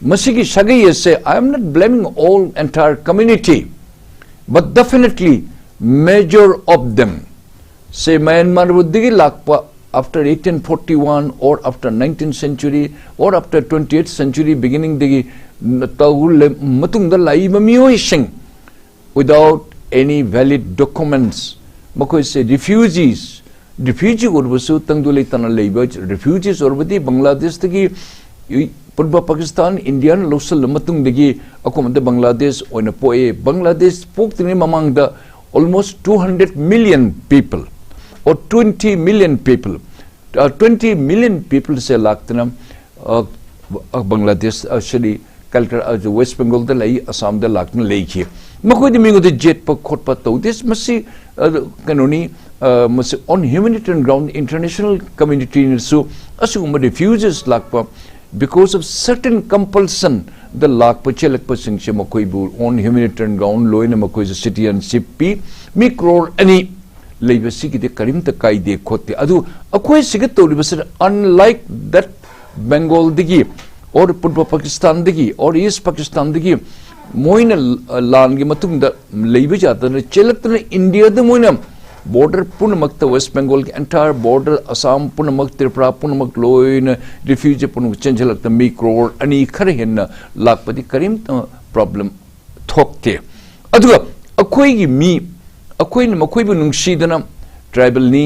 ꯃꯁꯤꯒꯤ ꯁꯥꯒꯩ ꯑꯁꯦ, I am not blaming all entire community, but definitely major of them ꯁꯦ ꯃꯌꯥꯟꯃꯥꯔꯗꯒꯤ ꯂꯥꯛꯄ after eighteen forty-one or after nineteenth century or after twentieth century beginningꯗꯒꯤ ꯇꯧꯔ ꯃꯇꯨꯡꯗ ꯂꯥꯛꯏꯕ ꯃꯤꯑꯣꯏꯁꯤꯡ, without any valid documents, ꯃꯈꯣꯏꯁꯦ refugees, refugee ꯑꯣꯏꯔꯕꯁꯨ ꯇꯪꯗꯨ ꯂꯩꯇꯥꯅ ꯂꯩꯕ refugees ꯑꯣꯏꯔꯕꯗꯤ ꯕꯪꯒ꯭ꯂꯥꯗꯦꯁꯇꯒꯤ ꯄꯨꯔꯕ ꯄꯥꯀꯤꯁꯇꯥꯟ ꯏꯟꯗꯤꯌꯥꯅ ꯂꯧꯁꯤꯜꯂ ꯃꯇꯨꯡꯗꯒꯤ ꯑꯩꯈꯣꯏꯗ ꯕꯪꯒ꯭ꯂꯥꯗꯦꯁ ꯑꯣꯏꯅ ꯄꯣꯛꯑꯦ꯫ ꯕꯪꯒ꯭ꯂꯥꯗꯦꯁ ꯄꯣꯛꯇ꯭ꯔꯤꯉꯩ ꯃꯃꯥꯡꯗ almost two hundred million people or twenty million people, uh, twenty million peopleꯁꯦ ꯂꯥꯛꯇꯅ, uh, Bangladesh ꯑꯁꯤꯗꯤ ꯀꯜꯀ-, ꯑ, ꯋꯦꯁ ꯕꯦꯡꯒꯣꯜꯗ ꯂꯩ, ꯑꯁꯥꯝꯗ ꯂꯥꯛꯇꯨꯅ ꯂꯩꯈꯤ꯫ ꯃꯈꯣꯏꯗꯤ ꯃꯤꯉꯣꯟꯗ ꯌꯦꯠꯄ ꯈꯣꯠꯄ ꯇꯧꯗꯦ꯫ ꯃꯁꯤ, ꯑ, ꯀꯩꯅꯣꯅꯤ, ꯑ, ꯃꯁꯤ on humanitarian ground international communityꯅꯁꯨ ꯑꯁꯤꯒꯨꯝꯕ refugees ꯂꯥꯛꯄ, because of certain compulsionꯗ ꯂꯥꯛꯄ ꯆꯦꯜꯂꯛꯄꯁꯤꯡꯁꯦ ꯃꯈꯣꯏꯕꯨ on humanitarian ground ꯂꯣꯏꯅ ꯃꯈꯣꯏꯁꯨ citizenship ꯄꯤ꯫ ꯃꯤ ꯀ꯭ꯔꯣꯔ ꯑꯅꯤ ꯂꯩꯕꯁꯤꯒꯤꯗꯤ ꯀꯔꯤꯝꯇ ꯀꯥꯏꯗꯦ ꯈꯣꯠꯇꯦ꯫ ꯑꯗꯨ ꯑꯩꯈꯣꯏ ꯁꯤꯒ ꯇꯧꯔꯤꯕꯁꯤꯗ unlike that ꯕꯦꯡꯒꯣꯜꯗꯒꯤ or Purab ꯄꯥꯀꯤꯁꯇꯥꯟꯗꯒꯤ or ꯏꯁ ꯄꯥꯀꯤꯁꯇꯥꯟꯗꯒꯤ ꯃꯣꯏꯅ, ꯑ, ꯂꯥꯟꯒꯤ ꯃꯇꯨꯡꯗ ꯂꯩꯕ ꯌꯥꯗꯅ ꯆꯦꯜꯂꯛꯇꯅ ꯏꯟꯗꯤꯌꯥꯗ ꯃꯣꯏꯅ border ꯄꯨꯝꯅꯃꯛꯇ, ꯋꯦꯁ ꯕꯦꯡꯒꯣꯜꯒꯤ entire border, ꯑꯁꯥꯝ ꯄꯨꯝꯅꯃꯛ, ꯇ꯭ꯔꯤꯄꯨꯔꯥ ꯄꯨꯝꯅꯃꯛ ꯂꯣꯏꯅ refugee ꯄꯨꯝꯅꯃꯛ ꯆꯦꯟꯁꯤꯜꯂꯛꯇ ꯃꯤ ꯀ꯭ꯔꯣꯔ ꯑꯅꯤ ꯈꯔ ꯍꯦꯟꯅ ꯂꯥꯛꯄꯗꯤ ꯀꯔꯤꯝꯇ problem ꯊꯣꯛꯇꯦ꯫ ꯑꯗꯨꯒ ꯑꯩꯈꯣꯏꯒꯤ ꯃꯤ, ꯑꯩꯈꯣꯏꯅ ꯃꯈꯣꯏꯕꯨ ꯅꯨꯡꯁꯤꯗꯅ tribalꯅꯤ,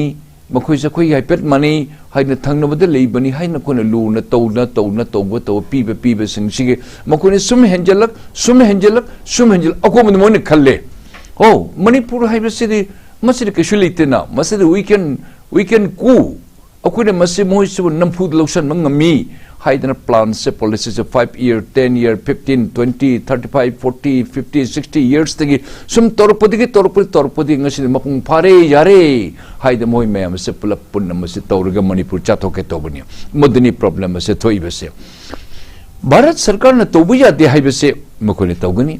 ꯃꯈꯣꯏꯁꯦ ꯑꯩꯈꯣꯏꯒꯤ ꯍꯥꯏꯐꯦꯠ ꯃꯥꯟꯅꯩ ꯍꯥꯏꯅ ꯊꯪꯅꯕꯗ ꯂꯩꯕꯅꯤ ꯍꯥꯏꯅ ꯑꯩꯈꯣꯏꯅ ꯂꯨꯅ ꯇꯧꯅ, ꯇꯧꯅ, ꯇꯧꯕ, ꯇꯧꯕ, ꯄꯤꯕ, ꯄꯤꯕꯁꯤꯡꯁꯤꯒꯤ ꯃꯈꯣꯏꯅ ꯁꯨꯝ ꯍꯦꯟꯖꯜꯂꯛ, ꯁꯨꯝ ꯍꯦꯟꯖꯜꯂꯛ, ꯁꯨꯝ ꯍꯦꯟꯖꯜꯂꯛ, ꯑꯀꯣꯟꯕꯗ ꯃꯣꯏꯅ ꯈꯜꯂꯦ, "ꯑꯣ, ꯃꯅꯤꯄꯨꯔ ꯍꯥꯏꯕꯁꯤꯗꯤ ꯃꯁꯤꯗꯤ ꯀꯩꯁꯨ ꯂꯩꯇꯦꯅ, ꯃꯁꯤꯗꯤ we can, we can coup, ꯑꯩꯈꯣꯏꯅ ꯃꯁꯤ ꯃꯣꯏꯁꯤꯕꯨ ꯅꯝꯐꯨꯗ ꯂꯧꯁꯤꯟꯕ ꯉꯝꯃꯤ" ꯍꯥꯏꯗꯅ planꯁꯦ, policyꯁꯦ five year, ten year, fifteen, twenty, thirty five, forty, fifty, sixty yearsꯇꯒꯤ ꯁꯨꯝ ꯇꯧꯔꯛꯄꯗꯒꯤ, ꯇꯧꯔꯛꯄꯗꯒꯤ, ꯇꯧꯔꯛꯄꯗꯒꯤ ꯉꯁꯤꯗꯤ ꯃꯄꯨꯡ ꯐꯥꯔꯦ, ꯌꯥꯔꯦ ꯍꯥꯏꯗꯅ ꯃꯣꯏ ꯃꯌꯥꯝꯁꯦ ꯄꯨꯂꯞ ꯄꯨꯟꯅ ꯃꯁꯤ ꯇꯧꯔꯒ ꯃꯅꯤꯄꯨꯔ ꯆꯥꯊꯣꯛꯀꯦ ꯇꯧꯕꯅꯤ꯫ ꯃꯗꯨꯅꯤ problem ꯑꯁꯦ ꯊꯣꯛꯏꯕꯁꯦ꯫ ꯚꯥꯔꯠ ꯁꯔꯀꯥꯔꯅ ꯇꯧꯕ ꯌꯥꯗꯦ ꯍꯥꯏꯕꯁꯦ ꯃꯈꯣꯏꯅ ꯇꯧꯒꯅꯤ꯫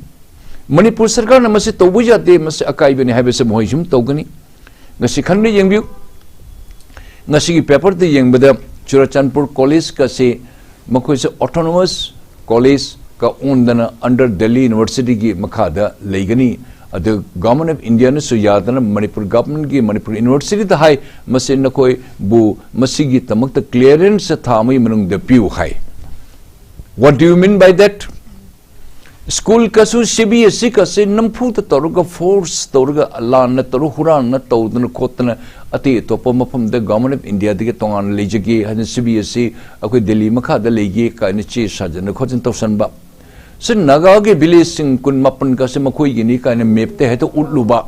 ꯃꯅꯤꯄꯨꯔ ꯁꯔꯀꯥꯔꯅ ꯃꯁꯤ ꯇꯧꯕ ꯌꯥꯗꯦ, ꯃꯁꯤ ꯑꯀꯥꯏꯕꯅꯤ ꯍꯥꯏꯕꯁꯦ ꯃꯈꯣꯏ ꯁꯨꯝ ꯇꯧꯒꯅꯤ꯫ ꯉꯁꯤ ꯈꯟꯅ ꯌꯦꯡꯕꯤꯌꯨ꯫ ꯉꯁꯤꯒꯤ paperꯗ ꯌꯦꯡꯕꯗ ꯆꯨꯔꯆꯥꯟꯄꯨꯔ collegeꯀꯁꯤ ꯃꯈꯣꯏꯁꯦ autonomous collegeꯀ ꯑꯣꯟꯗꯅ under Delhi Universityꯒꯤ ꯃꯈꯥꯗ ꯂꯩꯒꯅꯤ꯫ ꯑꯗꯨ Government of Indiaꯅꯁꯨ ꯌꯥꯗꯅ ꯃꯅꯤꯄꯨꯔ governmentꯀꯤ, ꯃꯅꯤꯄꯨꯔ universityꯗ ꯍꯥꯏ, "ꯃꯁꯤ ꯅꯈꯣꯏꯕꯨ ꯃꯁꯤꯒꯤꯗꯃꯛꯇ clearance ꯊꯥ ꯑꯃꯒꯤ ꯃꯅꯨꯡꯗ ꯄꯤꯌꯨ" ꯍꯥꯏ꯫ What do you mean by that? School ꯀꯁꯨ CBSE ꯀꯁꯦ ꯅꯝꯐꯨꯗ ꯇꯧꯔꯒ, force ꯇꯧꯔꯒ, ꯂꯥꯟꯅ ꯇꯧꯔꯒ, ꯍꯨꯔꯥꯟꯅ ꯇꯧꯗꯅ ꯈꯣꯠꯇꯅ ꯑꯇꯩ ꯑꯇꯣꯞꯄ ꯃꯐꯝꯗ Government of Indiaꯗꯒꯤ ꯇꯣꯉꯥꯟꯅ ꯂꯩꯖꯒꯦ ꯍꯥꯏꯅ CBSE ꯑꯩꯈꯣꯏ ꯗꯦꯜꯂꯤ ꯃꯈꯥꯗ ꯂꯩꯒꯦ ꯀꯥꯏꯅ ꯆꯦ ꯁꯥꯖꯟꯅ ꯈꯣꯠꯆꯟ ꯇꯧꯁꯟꯕ꯫ ꯁꯤ ꯅꯥꯒꯥꯒꯤ villageꯁꯤꯡ ꯀꯨꯟ ꯃꯥꯄꯟ ꯀꯁꯦ ꯃꯈꯣꯏꯒꯤꯅꯤ ꯀꯥꯏꯅ mapꯇ ꯍꯦꯛꯇ ꯎꯠꯂꯨꯕ꯫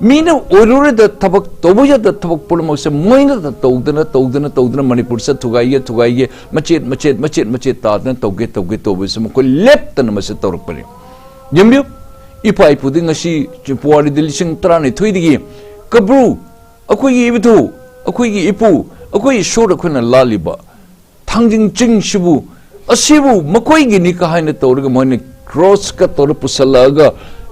ꯃꯤꯅ ꯑꯣꯏꯔꯨꯔꯗ ꯊꯕꯛ ꯇꯧꯕ ꯌꯥꯗ ꯊꯕꯛ ꯄꯨꯝꯅꯃꯛꯁꯦ ꯃꯣꯏꯅ ꯇꯧꯗꯅ, ꯇꯧꯗꯅ, ꯇꯧꯗꯅ ꯃꯅꯤꯄꯨꯔꯁꯦ ꯊꯨꯒꯥꯏꯒꯦ, ꯊꯨꯒꯥꯏꯒꯦ, ꯃꯆꯦꯠ, ꯃꯆꯦꯠ, ꯃꯆꯦꯠ, ꯃꯆꯦꯠ ꯇꯥꯗꯅ ꯇꯧꯒꯦ, ꯇꯧꯒꯦ ꯇꯧꯕꯁꯦ ꯃꯈꯣꯏ ꯂꯦꯞꯇꯅ ꯃꯁꯤ ꯇꯧꯔꯛꯄꯅꯤ꯫ ꯌꯦꯡꯕꯤꯌꯨ, ꯏꯄꯥ ꯏꯄꯨꯗꯤ ꯉꯁꯤ ꯄꯨꯋꯥꯔꯤꯗ ꯂꯤꯁꯤꯡ ꯇꯔꯥꯅꯤꯊꯣꯏꯗꯒꯤ ꯀꯕ꯭ꯔꯨ, ꯑꯩꯈꯣꯏꯒꯤ ꯏꯕꯨꯙꯧ, ꯑꯩꯈꯣꯏꯒꯤ ꯏꯄꯨ, ꯑꯩꯈꯣꯏ ꯏꯁꯣꯔ ꯑꯩꯈꯣꯏꯅ ꯂꯥꯠꯂꯤꯕ ꯊꯥꯡꯖꯤꯡ ꯆꯤꯡꯁꯤꯕꯨ, ꯑꯁꯤꯕꯨ ꯃꯈꯣꯏꯒꯤꯅꯤ ꯀ ꯍꯥꯏꯅ ꯇꯧꯔꯒ ꯃꯣꯏꯅ crossꯀ ꯇꯧꯔ ꯄꯨꯁꯜꯂꯛꯑꯒ,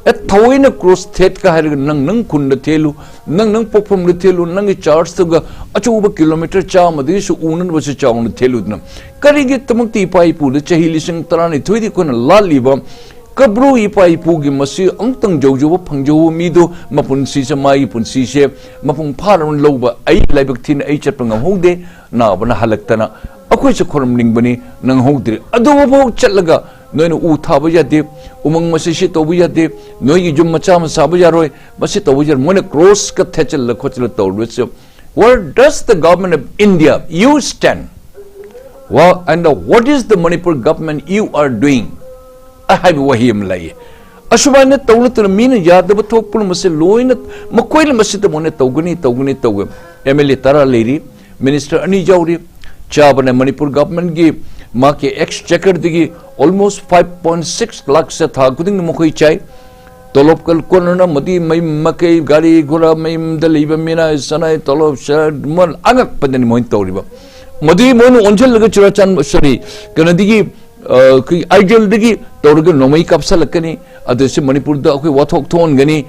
ꯑꯦ, ꯊꯑꯣꯏꯅ cross ꯊꯦꯠꯀ ꯍꯥꯏꯔꯒ ꯅꯪ ꯅꯪ ꯈꯨꯟꯗ ꯊꯦꯠꯂꯨ, ꯅꯪ ꯅꯪ ꯄꯣꯛꯐꯝꯗ ꯊꯦꯠꯂꯨ, ꯅꯪꯒꯤ churchꯇꯨꯒ ꯑꯆꯧꯕ kilometre ꯆꯥꯝꯃꯗꯒꯤꯁꯨ ꯎꯅꯅꯕꯁꯨ ꯆꯥꯎꯅ ꯊꯦꯠꯂꯨꯗꯅ, ꯀꯔꯤꯒꯤꯗꯃꯛꯇ ꯏꯄꯥ ꯏꯄꯨꯗ ꯆꯍꯤ ꯂꯤꯁꯤꯡ ꯇꯔꯥꯅꯤꯊꯣꯏꯗꯤ ꯑꯩꯈꯣꯏꯅ ꯂꯥꯠꯂꯤꯕ ꯀꯕ꯭ꯔꯨ ꯏꯄꯥ ꯏꯄꯨꯒꯤ ꯃꯁꯤ ꯑꯃꯨꯛꯇꯪ ꯌꯧꯖꯕ ꯐꯪꯖꯍꯧꯕ ꯃꯤꯗꯣ ꯃꯄꯨꯟꯁꯤꯁꯦ, ꯃꯥꯒꯤ ꯄꯨꯟꯁꯤꯁꯦ ꯃꯄꯨꯡ ꯐꯥꯔꯕ ꯂꯧꯕ, ꯑꯩ ꯂꯥꯏꯕꯛ ꯊꯤꯅ ꯑꯩ ꯆꯠꯄ ꯉꯝꯍꯧꯗꯦ, ꯅꯥꯕꯅ ꯍꯜꯂꯛꯇꯅ ꯑꯩꯈꯣꯏꯁꯨ ꯈꯨꯔꯨꯝꯅꯤꯡꯕꯅꯤ, ꯅꯪꯍꯧꯗ꯭ꯔꯦ꯫ ꯑꯗꯨꯐꯥꯎ ꯆꯠꯂꯒ ꯅꯣꯏꯅ ꯎ ꯊꯥꯕ ꯌꯥꯗꯦ, ꯎꯃꯪ ꯃꯁꯤ ꯁꯤ ꯇꯧꯕ ꯌꯥꯗꯦ, ꯅꯣꯏꯒꯤ ꯌꯨꯝ ꯃꯆꯥ ꯑꯃ ꯁꯥꯕ ꯌꯥꯔꯣꯏ, ꯃꯁꯤ ꯇꯧꯕ ꯌꯥꯔꯣꯏ, ꯃꯣꯏꯅ crossꯀ ꯊꯦꯠꯆꯜꯂ ꯈꯣꯠꯆꯜꯂ ꯇꯧꯔꯨꯕꯁꯦ꯫ Where does the government of India, you stand? Well, and what is the Manipur government you are doing? ꯍꯥꯏꯕ ꯋꯥꯍꯩ ꯑꯃ ꯂꯩꯌꯦ꯫ ꯑꯁꯨꯃꯥꯏꯅ ꯇꯧꯅ ꯇꯧꯅ ꯃꯤꯅ ꯌꯥꯗꯕ ꯊꯕꯛ ꯄꯨꯝꯅꯃꯛꯁꯦ ꯂꯣꯏꯅ ꯃꯈꯣꯏꯅ ꯃꯁꯤꯗ ꯃꯣꯏꯅ ꯇꯧꯒꯅꯤ, ꯇꯧꯒꯅꯤ, ꯇꯧꯒꯅꯤ꯫ MLA ꯇꯔꯥ ꯂꯩꯔꯤ, minister ꯑꯅꯤ ꯌꯥꯎꯔꯤ꯫ ꯆꯥꯕꯅ ꯃꯅꯤꯄꯨꯔ governmentꯀꯤ ꯃꯍꯥꯛꯀꯤ exchequerꯗꯒꯤ almost five point six lakhꯁꯦ ꯊꯥ ꯈꯨꯗꯤꯡꯒꯤ ꯃꯈꯣꯏ ꯆꯥꯏ꯫ ꯇꯣꯂꯣꯞ ꯀꯜ ꯀꯣꯟꯅꯅ ꯃꯗꯤ ꯃꯩ ꯃꯀꯩ, ꯒꯥꯔꯤ ꯒꯨꯔꯥ, ꯃꯌꯨꯝꯗ ꯂꯩꯕ ꯃꯤꯅꯥꯏ ꯁꯅꯥꯏ ꯇꯣꯂꯣꯞ ꯁ-, ꯃꯣꯏ ꯑꯉꯛꯄꯗꯅꯤ ꯃꯣꯏꯅ ꯇꯧꯔꯤꯕ꯫ ꯃꯗꯨꯒꯤ ꯃꯣꯏꯅ ꯑꯣꯟꯁꯤꯜꯂꯒ ꯆꯨꯔꯥꯆꯥꯟ-, sorry, ꯀꯩꯅꯣꯗꯒꯤ, ꯑ, ꯑꯩꯈꯣꯏ ꯑꯥꯏꯖꯣꯜꯗꯒꯤ ꯇꯧꯔꯒ ꯅꯣꯡꯃꯩ ꯀꯥꯞꯁꯜꯂꯛꯀꯅꯤ, ꯑꯗꯨꯁꯨ ꯃꯅꯤꯄꯨꯔꯗ ꯑꯩꯈꯣꯏ ꯋꯥꯊꯣꯛ ꯊꯣꯛꯍꯟꯒꯅꯤ꯫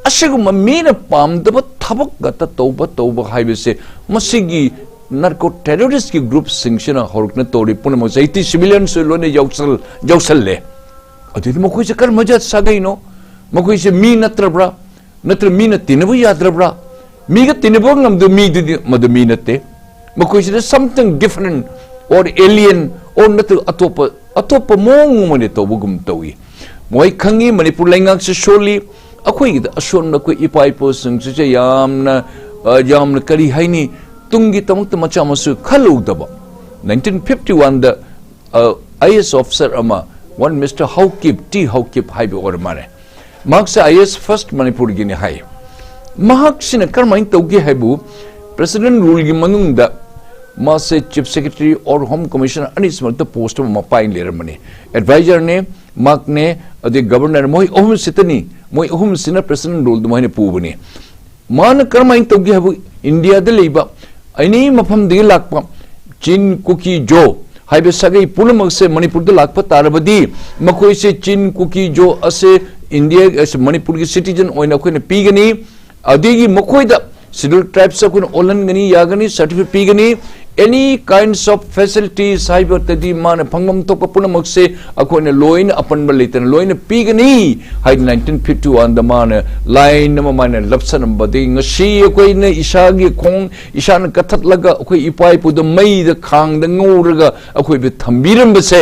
ꯑꯁꯤꯒꯨꯝꯕ ꯃꯤꯅ ꯄꯥꯝꯗꯕ ꯊꯕꯛ ꯉꯥꯛꯇ ꯇꯧꯕ, ꯇꯧꯕ ꯍꯥꯏꯕꯁꯦ ꯃꯁꯤꯒꯤ narco terroristꯀꯤ groupꯁꯤꯡꯁꯤꯅ ꯍꯧꯔꯛꯅ ꯇꯧꯔꯤ ꯄꯨꯝꯅꯃꯛꯁꯦ꯫ ꯍꯧꯖꯤꯛꯇꯤ civilianꯁꯨ ꯂꯣꯏꯅ ꯌꯥꯎꯁꯜ-, ꯌꯥꯎꯁꯜꯂꯦ꯫ ꯑꯗꯨꯗꯤ ꯃꯈꯣꯏꯁꯦ ꯀꯔꯝꯕ ꯖꯥꯠ ꯁꯥꯒꯩꯅꯣ? ꯃꯈꯣꯏꯁꯦ ꯃꯤ ꯅꯠꯇ꯭ꯔꯕ꯭ꯔꯥ? ꯅꯠꯇ꯭ꯔ ꯃꯤꯅ ꯇꯤꯟꯅꯕ ꯌꯥꯗ꯭ꯔꯕ꯭ꯔꯥ? ꯃꯤꯒ ꯇꯤꯟꯅꯕ ꯉꯝꯗꯕ ꯃꯤꯗꯨꯗꯤ ꯃꯗꯨ ꯃꯤ ꯅꯠꯇꯦ꯫ ꯃꯈꯣꯏꯁꯤꯗ something different or alien or ꯅꯠꯇ꯭ꯔꯒ ꯑꯇꯣꯞꯄ, ꯑꯇꯣꯞꯄ ꯃꯑꯣꯡ ꯑꯃ ꯇꯧꯕꯒꯨꯝ ꯇꯧꯏ꯫ ꯃꯣꯏ ꯈꯪꯉꯤ ꯃꯅꯤꯄꯨꯔ ꯂꯩꯉꯥꯛꯁꯦ ꯁꯣꯜꯂꯤ, ꯑꯩꯈꯣꯏꯒꯤꯗ ꯑꯁꯣꯟꯕ ꯑꯩꯈꯣꯏ ꯏꯄꯥ ꯏꯄꯨꯁꯤꯡꯁꯤꯁꯦ ꯌꯥꯝꯅ, ꯑ, ꯌꯥꯝꯅ ꯀꯔꯤ ꯍꯥꯏꯅꯤ, ꯇꯨꯡꯒꯤꯗꯃꯛꯇ ꯃꯆꯥ ꯃꯁꯨ ꯈꯜꯂꯨꯗꯕ꯫ ꯅꯥꯏꯟꯇꯤꯟ ꯐꯤꯐꯇꯤ ꯋꯥꯟꯗ, ꯑ, ꯑꯥꯏ ꯑꯦ ꯑꯦꯁ ꯑꯣꯐꯤꯁꯥꯔ ꯑꯃ, one mister Haokip, T Haokip ꯍꯥꯏꯕ ꯑꯣꯏꯔ ꯃꯥꯜꯂꯦ꯫ ꯃꯍꯥꯛꯁꯦ ꯑꯥꯏ ꯑꯦ ꯑꯦꯁ ꯐꯥꯔꯁ ꯃꯅꯤꯄꯨꯔꯒꯤꯅꯤ ꯍꯥꯏ꯫ ꯃꯍꯥꯛꯁꯤꯅ ꯀꯔꯝꯍꯥꯏꯅ ꯇꯧꯒꯦ ꯍꯥꯏꯕꯨ, ꯄ꯭ꯔꯦꯁꯤꯗꯦꯟ ꯔꯨꯜꯒꯤ ꯃꯅꯨꯡꯗ ꯃꯥꯁꯦ chief secretary or home commissioner ꯑꯅꯤꯁꯤꯃꯛꯇ ꯄꯣꯁ ꯑꯃ ꯄꯥꯏ ꯂꯩꯔꯝꯕꯅꯤ꯫ ꯑꯦꯗꯚꯥꯏꯖꯔꯅꯦ, ꯃꯍꯥꯛꯅꯦ, ꯑꯗꯩ ꯒꯕꯔꯅꯔ, ꯃꯣꯏ ꯑꯍꯨꯝꯁꯤꯇꯅꯤ꯫ ꯃꯣꯏ ꯑꯍꯨꯝꯁꯤꯅ ꯄ꯭ꯔꯦꯁꯤꯗꯦꯟ ꯔꯨꯜꯗꯨ ꯃꯣꯏꯅ ꯄꯨꯕꯅꯤ꯫ ꯃꯥꯅ ꯀꯔꯝꯍꯥꯏꯅ ꯇꯧꯒꯦ ꯍꯥꯏꯕꯨ, ꯏꯟꯗꯤꯌꯥꯗ ꯂꯩꯕ ꯑꯦꯅꯤ ꯃꯐꯝꯗꯒꯤ ꯂꯥꯛꯄ ꯆꯤꯟ, ꯀꯨꯀꯤ, ꯖꯣ ꯍꯥꯏꯕ ꯁꯥꯒꯩ ꯄꯨꯝꯅꯃꯛꯁꯦ ꯃꯅꯤꯄꯨꯔꯗ ꯂꯥꯛꯄ ꯇꯥꯔꯕꯗꯤ, ꯃꯈꯣꯏꯁꯦ ꯆꯤꯟ, ꯀꯨꯀꯤ, ꯖꯣ ꯑꯁꯦ ꯏꯟꯗꯤꯌꯥ, ꯑꯁꯦ ꯃꯅꯤꯄꯨꯔꯒꯤ ꯁꯤꯇꯤꯖꯟ ꯑꯣꯏꯅ ꯑꯩꯈꯣꯏꯅ ꯄꯤꯒꯅꯤ꯫ ꯑꯗꯒꯤ ꯃꯈꯣꯏꯗ ꯁꯦꯗ꯭ꯌꯨꯜ ꯇ꯭ꯔꯥꯏꯕꯁ ꯑꯩꯈꯣꯏꯅ ꯑꯣꯜꯍꯟꯒꯅꯤ, ꯌꯥꯒꯅꯤ, ꯁꯥꯔꯇꯤꯐꯤꯀꯦꯠ ꯄꯤꯒꯅꯤ꯫ Any kinds of facilities ꯍꯥꯏꯕꯗꯤ ꯃꯥꯅ ꯐꯪꯐꯝ ꯊꯣꯛꯄ ꯄꯨꯝꯅꯃꯛꯁꯦ ꯑꯩꯈꯣꯏꯅ ꯂꯣꯏꯅ ꯑꯄꯟꯕ ꯂꯩꯇꯅ ꯂꯣꯏꯅ ꯄꯤꯒꯅꯤ ꯍꯥꯏꯗꯤ ꯅꯥꯏꯟꯇꯤꯟ ꯐꯤꯐꯇꯤ ꯋꯥꯟꯗ ꯃꯥꯅ ꯂꯥꯏꯟ ꯑꯃ ꯃꯥꯅ ꯂꯞꯁꯜꯂꯝꯕꯗꯒꯤ ꯉꯁꯤ ꯑꯩꯈꯣꯏꯅ ꯏꯁꯥꯒꯤ ꯈꯣꯡ ꯏꯁꯥꯅ ꯀꯠꯊꯠꯂꯒ ꯑꯩꯈꯣꯏ ꯏꯄꯥ ꯏꯄꯨꯗ ꯃꯩꯗ ꯈꯥꯡꯗ ꯉꯧꯔꯒ ꯑꯩꯈꯣꯏꯕꯨ ꯊꯝꯕꯤꯔꯝꯕꯁꯦ,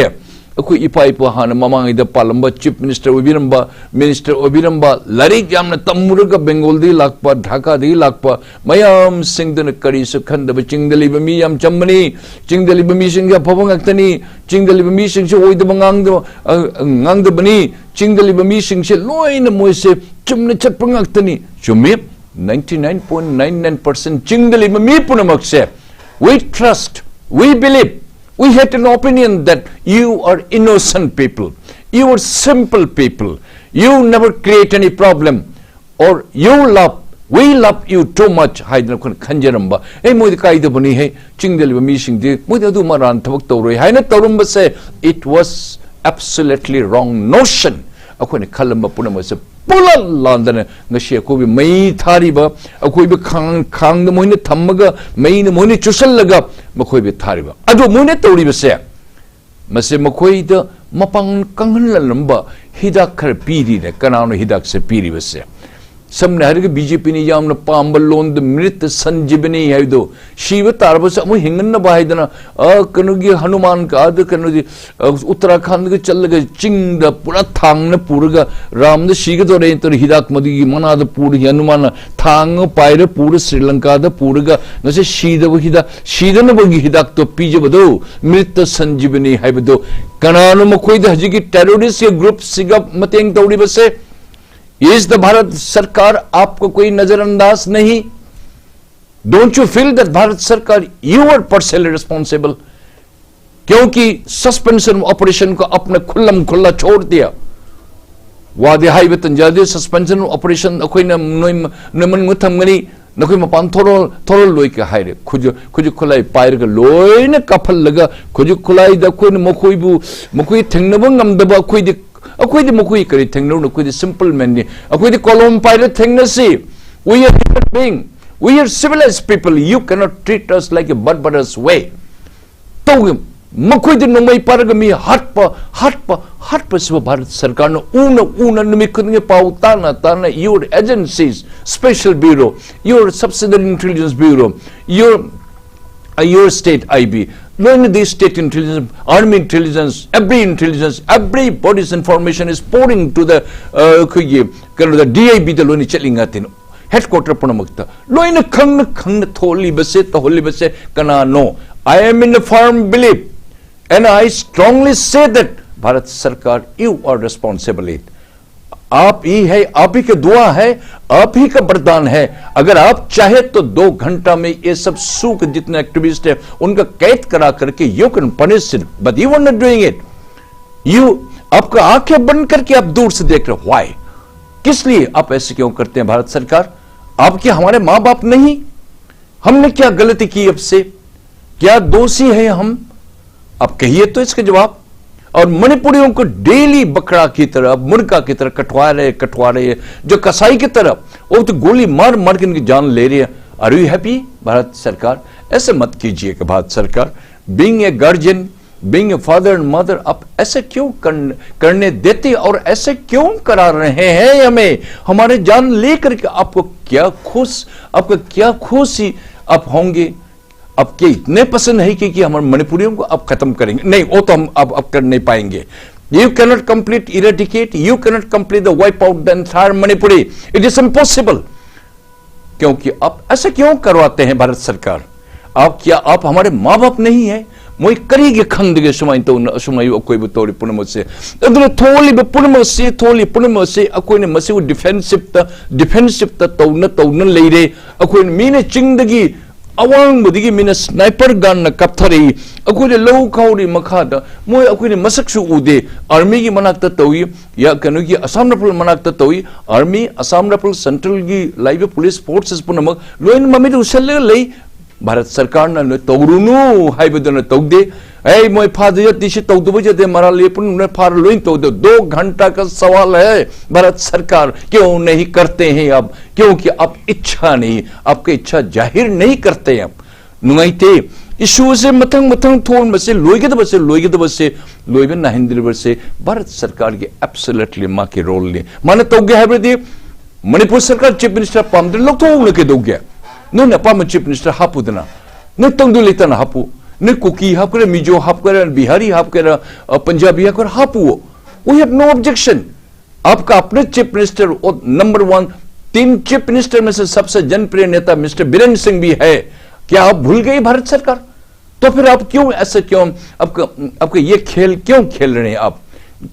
ꯑꯩꯈꯣꯏ ꯏꯄꯥ ꯏꯄꯨ ꯍꯥꯟꯅ ꯃꯃꯥꯡꯉꯩꯗ ꯄꯥꯜꯂꯝꯕ ꯆꯤꯐ ꯃꯤꯅꯤꯁꯇꯔ ꯑꯣꯏꯕꯤꯔꯝꯕ, ꯃꯤꯅꯤꯁꯇꯔ ꯑꯣꯏꯕꯤꯔꯝꯕ, ꯂꯥꯏꯔꯤꯛ ꯌꯥꯝꯅ ꯇꯝꯃꯨꯔꯒ ꯕꯦꯡꯒꯣꯜꯗꯒꯤ ꯂꯥꯛꯄ, ꯙꯥꯀꯥꯗꯒꯤ ꯂꯥꯛꯄ ꯃꯌꯥꯝꯁꯤꯡꯗꯨꯅ ꯀꯔꯤꯁꯨ ꯈꯟꯗꯕ, ꯆꯤꯡꯗ ꯂꯩꯕ ꯃꯤ ꯌꯥꯝ ꯆꯝꯕꯅꯤ, ꯆꯤꯡꯗ ꯂꯩꯕ ꯃꯤꯁꯤꯡꯒꯤ ꯑꯐꯕ ꯉꯥꯛꯇꯅꯤ, ꯆꯤꯡꯗ ꯂꯩꯕ ꯃꯤꯁꯤꯡꯁꯦ ꯑꯣꯏꯗꯕ ꯉꯥꯡꯗꯕ, ꯑ, ꯉꯥꯡꯗꯕꯅꯤ, ꯆꯤꯡꯗ ꯂꯩꯕ ꯃꯤꯁꯤꯡꯁꯦ ꯂꯣꯏꯅ ꯃꯣꯏꯁꯦ ꯆꯨꯝꯅ ꯆꯠꯄ ꯉꯥꯛꯇꯅꯤ꯫ ꯆꯨꯝꯃꯤ, ninety nine point nine nine percent ꯆꯤꯡꯗ ꯂꯩꯕ ꯃꯤ ꯄꯨꯝꯅꯃꯛꯁꯦ, we trust, we believe, we had an opinion that you are innocent people, you are simple people, you never create any problem, or you love, we love you too much ꯍꯥꯏꯗꯅ ꯑꯩꯈꯣꯏꯅ ꯈꯟꯖꯔꯝꯕ, ꯑꯦ, ꯃꯣꯏꯗꯤ ꯀꯥꯏꯗꯕꯅꯤ, ꯍꯦ, ꯆꯤꯡꯗ ꯂꯩꯕ ꯃꯤꯁꯤꯡꯗꯤ ꯃꯣꯏꯗꯤ ꯑꯗꯨ ꯃꯔꯥꯟ ꯊꯕꯛ ꯇꯧꯔꯣꯏ ꯍꯥꯏꯅ ꯇꯧꯔꯝꯕꯁꯦ, it was absolutely wrong notion꯫ ꯑꯩꯈꯣꯏꯅ ꯈꯜꯂꯝꯕ ꯄꯨꯝꯅꯃꯛꯁꯦ ꯄꯨꯂꯞ ꯂꯥꯟꯗꯅ ꯉꯁꯤ ꯑꯩꯈꯣꯏꯕꯨ ꯃꯩ ꯊꯥꯔꯤꯕ, ꯑꯩꯈꯣꯏꯕꯨ ꯈꯥꯡ-, ꯈꯥꯡꯗ ꯃꯣꯏꯅ ꯊꯝꯃꯒ, ꯃꯩꯅ ꯃꯣꯏꯅ ꯆꯨꯁꯜꯂꯒ ꯃꯈꯣꯏꯕꯨ ꯊꯥꯔꯤꯕ꯫ ꯑꯗꯣ ꯃꯣꯏꯅ ꯇꯧꯔꯤꯕꯁꯦ, ꯃꯁꯤ ꯃꯈꯣꯏꯗ ꯃꯄꯥꯡꯒꯜ ꯀꯪꯍꯜꯂꯝꯕ ꯍꯤꯗꯥꯛ ꯈꯔ ꯄꯤꯔꯤꯅꯦ꯫ ꯀꯅꯥꯅꯣ ꯍꯤꯗꯥꯛꯁꯦ ꯄꯤꯔꯤꯕꯁꯦ? ꯁꯝꯅ ꯍꯥꯏꯔꯒ ꯕꯤ ꯖꯦ ꯄꯤꯅ ꯌꯥꯝꯅ ꯄꯥꯝꯕ ꯂꯣꯟꯗ ꯃ꯭ꯔꯤꯇ ꯁꯟꯖꯤꯕꯅꯤ ꯍꯥꯏꯕꯗꯣ, ꯁꯤꯕ ꯇꯥꯔꯕꯁꯨ ꯑꯃꯨꯛ ꯍꯤꯡꯍꯟꯅꯕ ꯍꯥꯏꯗꯅ, ꯑ, ꯀꯩꯅꯣꯒꯤ ꯍꯅꯨꯃꯥꯟ ꯀꯥꯗ ꯀꯩꯅꯣꯗꯤ, ꯑ, ꯎꯠꯇꯔꯥꯈꯟꯗꯒ ꯆꯠꯂꯒ ꯆꯤꯡꯗ ꯄꯨꯔꯥ ꯊꯥꯡꯅ ꯄꯨꯔꯒ ꯔꯥꯝꯗ ꯁꯤꯒꯗꯧꯔꯦ ꯇꯧꯔ ꯍꯤꯗꯥꯛ ꯃꯗꯨꯒꯤ ꯃꯅꯥꯗ ꯄꯨꯔ ꯍꯅꯨꯃꯥꯟꯅ ꯊꯥꯡ ꯑꯃ ꯄꯥꯏꯔ ꯄꯨꯔ ꯁ꯭ꯔꯤ ꯂꯪꯀꯥꯗ ꯄꯨꯔꯒ ꯉꯁꯤ ꯁꯤꯗꯕ ꯍꯤꯗꯥꯛ, ꯁꯤꯗꯅꯕꯒꯤ ꯍꯤꯗꯥꯛꯇꯣ ꯄꯤꯖꯕꯗꯣ, ꯃ꯭ꯔꯤꯇ ꯁꯟꯖꯤꯕꯅꯤ ꯍꯥꯏꯕꯗꯣ꯫ ꯀꯅꯥꯅꯣ ꯃꯈꯣꯏꯗ ꯍꯧꯖꯤꯛꯀꯤ ꯇꯦꯔꯣꯔꯤꯁꯀꯤ ꯒ꯭ꯔꯨꯞꯁꯤꯒ ꯃꯇꯦꯡ ꯇꯧꯔꯤꯕꯁꯦ? Is the Bharat Sarkar आपको कोई नजरअंदाज नहीं? Don't you feel that Bharat सरकार, you are partially responsible? क्योंकि सस्पेंशन ऑपरेशन को अपने खुल्लम खुल्ला छोड़ दिया। ꯋꯥꯗꯤ ꯍꯥꯏꯕ ꯇꯟꯖꯥꯗꯤ, ꯁꯁꯄꯦꯟꯁꯟ ꯑꯣꯄꯔꯦꯁꯟ ꯑꯩꯈꯣꯏꯅ ꯅꯣꯏ, ꯅꯣꯏ ꯃꯅꯨꯡꯗ ꯊꯝꯒꯅꯤ, ꯅꯈꯣꯏ ꯃꯄꯥꯟ ꯊꯣꯔꯛ-, ꯊꯣꯔꯛꯂꯣꯏ ꯀ ꯍꯥꯏꯔꯦ꯫ ꯈꯨꯖꯨ-, ꯈꯨꯖꯨ ꯈꯨꯠꯂꯥꯏ ꯄꯥꯏꯔꯒ ꯂꯣꯏꯅ ꯀꯥꯞꯍꯜꯂꯒ, ꯈꯨꯖꯨ ꯈꯨꯠꯂꯥꯏꯗ ꯑꯩꯈꯣꯏꯅ ꯃꯈꯣꯏꯕꯨ, ꯃꯈꯣꯏ ꯊꯦꯡꯅꯕ ꯉꯝꯗꯕ ꯑꯩꯈꯣꯏꯗꯤ, ꯑꯩꯈꯣꯏꯗꯤ ꯃꯈꯣꯏ ꯀꯔꯤ ꯊꯦꯡꯅꯔꯨꯅꯣ? ꯑꯩꯈꯣꯏꯗꯤ ꯁꯤꯝꯄꯜ ꯃꯦꯟꯅꯤ꯫ ꯑꯩꯈꯣꯏꯗꯤ ꯀꯣꯂꯣꯝ ꯄꯥꯏꯔ ꯊꯦꯡꯅꯁꯤ꯫ We are human being. We are civilized people. You cannot treat us like a barbarous way. ꯇꯧꯒ-, ꯃꯈꯣꯏꯗ ꯅꯣꯡꯃꯩ ꯄꯥꯏꯔꯒ ꯃꯤ ꯍꯥꯠꯄ, ꯍꯥꯠꯄ, ꯍꯥꯠꯄꯁꯤꯕꯨ ꯚꯥꯔꯠ ꯁꯔꯀꯥꯔꯅ ꯎꯅ ꯎꯅ ꯅꯨꯃꯤꯠ ꯈꯨꯗꯤꯡꯒꯤ ꯄꯥꯎ ꯇꯥꯅ ꯇꯥꯅ, your agencies, special bureau, your subsidiary intelligence bureeo, your, uh, your state I B, ꯂꯣꯏꯅꯗꯤ state intelligence, army intelligence, every intelligence, everybody's information is pouring to the, uh, ꯑꯩꯈꯣꯏꯒꯤ ꯀꯩꯅꯣꯗ, D I B ꯗ ꯂꯣꯏꯅ ꯆꯠꯂꯤ ꯉꯥꯛꯇꯅꯤ꯫ ꯍꯦꯗꯀ꯭ꯋꯥꯇꯔ ꯄꯨꯝꯅꯃꯛꯇ ꯂꯣꯏꯅ ꯈꯪꯅ ꯈꯪꯅ ꯊꯣꯛꯍꯜꯂꯤꯕꯁꯦ, ꯇꯧꯍꯜꯂꯤꯕꯁꯦ ꯀꯅꯥꯅꯣ? I am in a firm belief and I strongly say that Bharat Sarkar, you are responsible it. आप ही है, आप ही का दुआ है, आप ही का वरदान है। अगर आप चाहे तो दो घंटा में ये सब सूख जितने एक्टिविस्ट है उनका कैद करा करके you can punish it, but you are not doing it. You, आपका आंखें बंद करके आप दूर से देख रहे हो। Why? किस लिए आप ऐसे क्यों करते हैं भारत सरकार? आपके हमारे माँ बाप नहीं? हमने क्या गलती की आपसे? क्या दोषी हैं हम? आप कहिए तो इसका जवाब। और मणिपुरियों को डेली बकरा की तरह, मुर्गा की तरह कटवा रहे, कटवा रहे हैं, जो कसाई की तरह, वो तो गोली मार मार के इनकी जान ले रही है। Are you happy, भारत सरकार? ऐसे मत कीजिएगा भारत सरकार। Being a guardian, Being a father and mother, आप ऐसे क्यों कर, करने देते और ऐसे क्यों करा रहे हैं हमें? हमारे जान लेकर के आपको क्या खुश, आपका क्या खुशी आप होंगे? आपके इतने पसंद है कि, कि हमारे मणिपुरियों को आप खत्म करेंगे? नहीं, वो तो हम अब, अब कर नहीं पाएंगे। You cannot complete, eradicate, you cannot complete the wipe out the entire Manipuri. It is impossible. क्योंकि आप ऐसा क्यों करवाते हैं, भारत सरकार? आप, क्या आप हमारे माँ बाप नहीं है? ꯃꯣꯏ ꯀꯔꯤꯒꯤ ꯈꯪꯗꯒꯦ ꯁꯨꯃꯥꯏꯅ ꯇꯧꯅ, ꯑꯁꯨꯃꯥꯏꯅ ꯑꯀꯣꯏꯕ ꯇꯧꯔꯤ ꯄꯨꯝꯅꯃꯛꯁꯦ? ꯑꯗꯨꯅ ꯊꯣꯛꯂꯤꯕ ꯄꯨꯝꯅꯃꯛꯁꯤ, ꯊꯣꯛꯂꯤ ꯄꯨꯝꯅꯃꯛꯁꯤ ꯑꯩꯈꯣꯏꯅ ꯃꯁꯤꯕꯨ ꯗꯤꯐꯦꯟꯁꯤꯞꯇ, ꯗꯤꯐꯦꯟꯁꯤꯞꯇ ꯇꯧꯅ, ꯇꯧꯅ ꯂꯩꯔꯦ꯫ ꯑꯩꯈꯣꯏꯅ, ꯃꯤꯅ ꯆꯤꯡꯗꯒꯤ, ꯑꯋꯥꯡꯕꯗꯒꯤ ꯃꯤꯅ ꯁ꯭ꯅꯥꯏꯄꯔ ꯒꯟꯅ ꯀꯥꯞꯊꯔꯛꯏ꯫ ꯑꯩꯈꯣꯏꯅ ꯂꯧ ꯈꯥꯎꯔꯤ ꯃꯈꯥꯗ, ꯃꯣꯏ, ꯑꯩꯈꯣꯏꯅ ꯃꯁꯛꯁꯨ ꯎꯗꯦ꯫ ꯑꯥꯔꯃꯤꯒꯤ ꯃꯅꯥꯛꯇ ꯇꯧꯏ, ꯌꯥ, ꯀꯩꯅꯣꯒꯤ ꯑꯁꯥꯝ ꯔꯥꯏꯐꯜ ꯃꯅꯥꯛꯇ ꯇꯧꯏ꯫ ꯑꯥꯔꯃꯤ, ꯑꯁꯥꯝ ꯔꯥꯏꯐꯜ, ꯁꯦꯟꯇ꯭ꯔꯦꯜꯒꯤ ꯂꯥꯛꯏꯕ ꯄꯨꯂꯤꯁ ꯐꯣꯔꯁꯦꯁ ꯄꯨꯝꯅꯃꯛ ꯂꯣꯏꯅ ꯃꯃꯤꯠ ꯎꯁꯜꯂꯒ ꯂꯩ꯫ ꯚꯥꯔꯠ ꯁꯔꯀꯥꯔꯅ ꯅꯣꯏ ꯇꯧꯔꯨꯅꯨ ꯍꯥꯏꯕꯗꯨꯅ ꯇꯧꯗꯦ꯫ ꯑꯩ ꯃꯣꯏ ꯐꯥꯗ ꯌꯥꯗꯦ, ꯁꯤ ꯇꯧꯗꯕ ꯌꯥꯗꯦ, ꯃꯔꯥꯜ ꯂꯩ ꯄꯨꯝꯅꯃꯛ ꯐꯥꯔ ꯂꯣꯏꯅ ꯇꯧꯗꯦ꯫ दो घंटा का सवाल है, भारत सरकार क्यों नहीं करते हैं आप? क्योंकि आप इच्छा नहीं, आपकी इच्छा जाहिर नहीं करते हैं आप। ꯅꯨꯡꯉꯥꯏꯇꯦ꯫ ꯏꯁꯨꯁꯦ ꯃꯊꯪ ꯃꯊꯪ ꯊꯣꯛꯍꯟꯕꯁꯦ, ꯂꯣꯏꯒꯗꯕꯁꯦ, ꯂꯣꯏꯒꯗꯕꯁꯦ, ꯂꯣꯏꯕ ꯅꯥꯏꯍꯟꯗ꯭ꯔꯤꯕꯁꯦ ꯚꯥꯔꯠ ꯁꯔꯀꯥꯔꯒꯤ absolutely ꯃꯥꯒꯤ ꯔꯣꯜꯅꯤ꯫ ꯃꯥꯅ ꯇꯧꯒꯦ ꯍꯥꯏꯕꯗꯤ ꯃꯅꯤꯄꯨꯔ ꯁꯔꯀꯥꯔ ꯆꯤꯐ ꯃꯤꯅꯤꯁꯇꯔ ꯄꯥꯝꯗ꯭ꯔꯦ, ꯂꯧꯊꯣꯛꯎꯅ ꯀꯩꯗꯧꯒꯦ? ꯅꯣꯏꯅ ꯑꯄꯥꯝꯕ ꯆꯤꯐ ꯃꯤꯅꯤꯁꯇꯔ ꯍꯥꯞꯄꯨꯗꯅ꯫ ꯅꯣꯏ ꯇꯪꯗꯨ ꯂꯩꯇꯥꯅ ꯍꯥꯞꯄꯨ꯫ ꯅꯣꯏ ꯀꯨꯀꯤ ꯍꯥꯞꯀꯦꯔꯥ, ꯃꯤꯖꯣ ꯍꯥꯞꯀꯦꯔꯥ, ꯕꯤꯍꯥꯔꯤ ꯍꯥꯞꯀꯦꯔꯥ, ꯑ, Punjabi ꯍꯥꯞꯀꯦꯔꯥ, ꯍꯥꯞꯄꯨ꯫ We have no objection. आपका अपने चीफ मिनिस्टर, और नंबर वन, तीन चीफ मिनिस्टर में से सबसे जनप्रिय नेता मिस्टर बीरेन सिंह भी है। क्या आप भूल गई भारत सरकार? तो फिर आप क्यों ऐसे, क्यों आपका, आपका ये खेल क्यों खेल रहे हैं आप?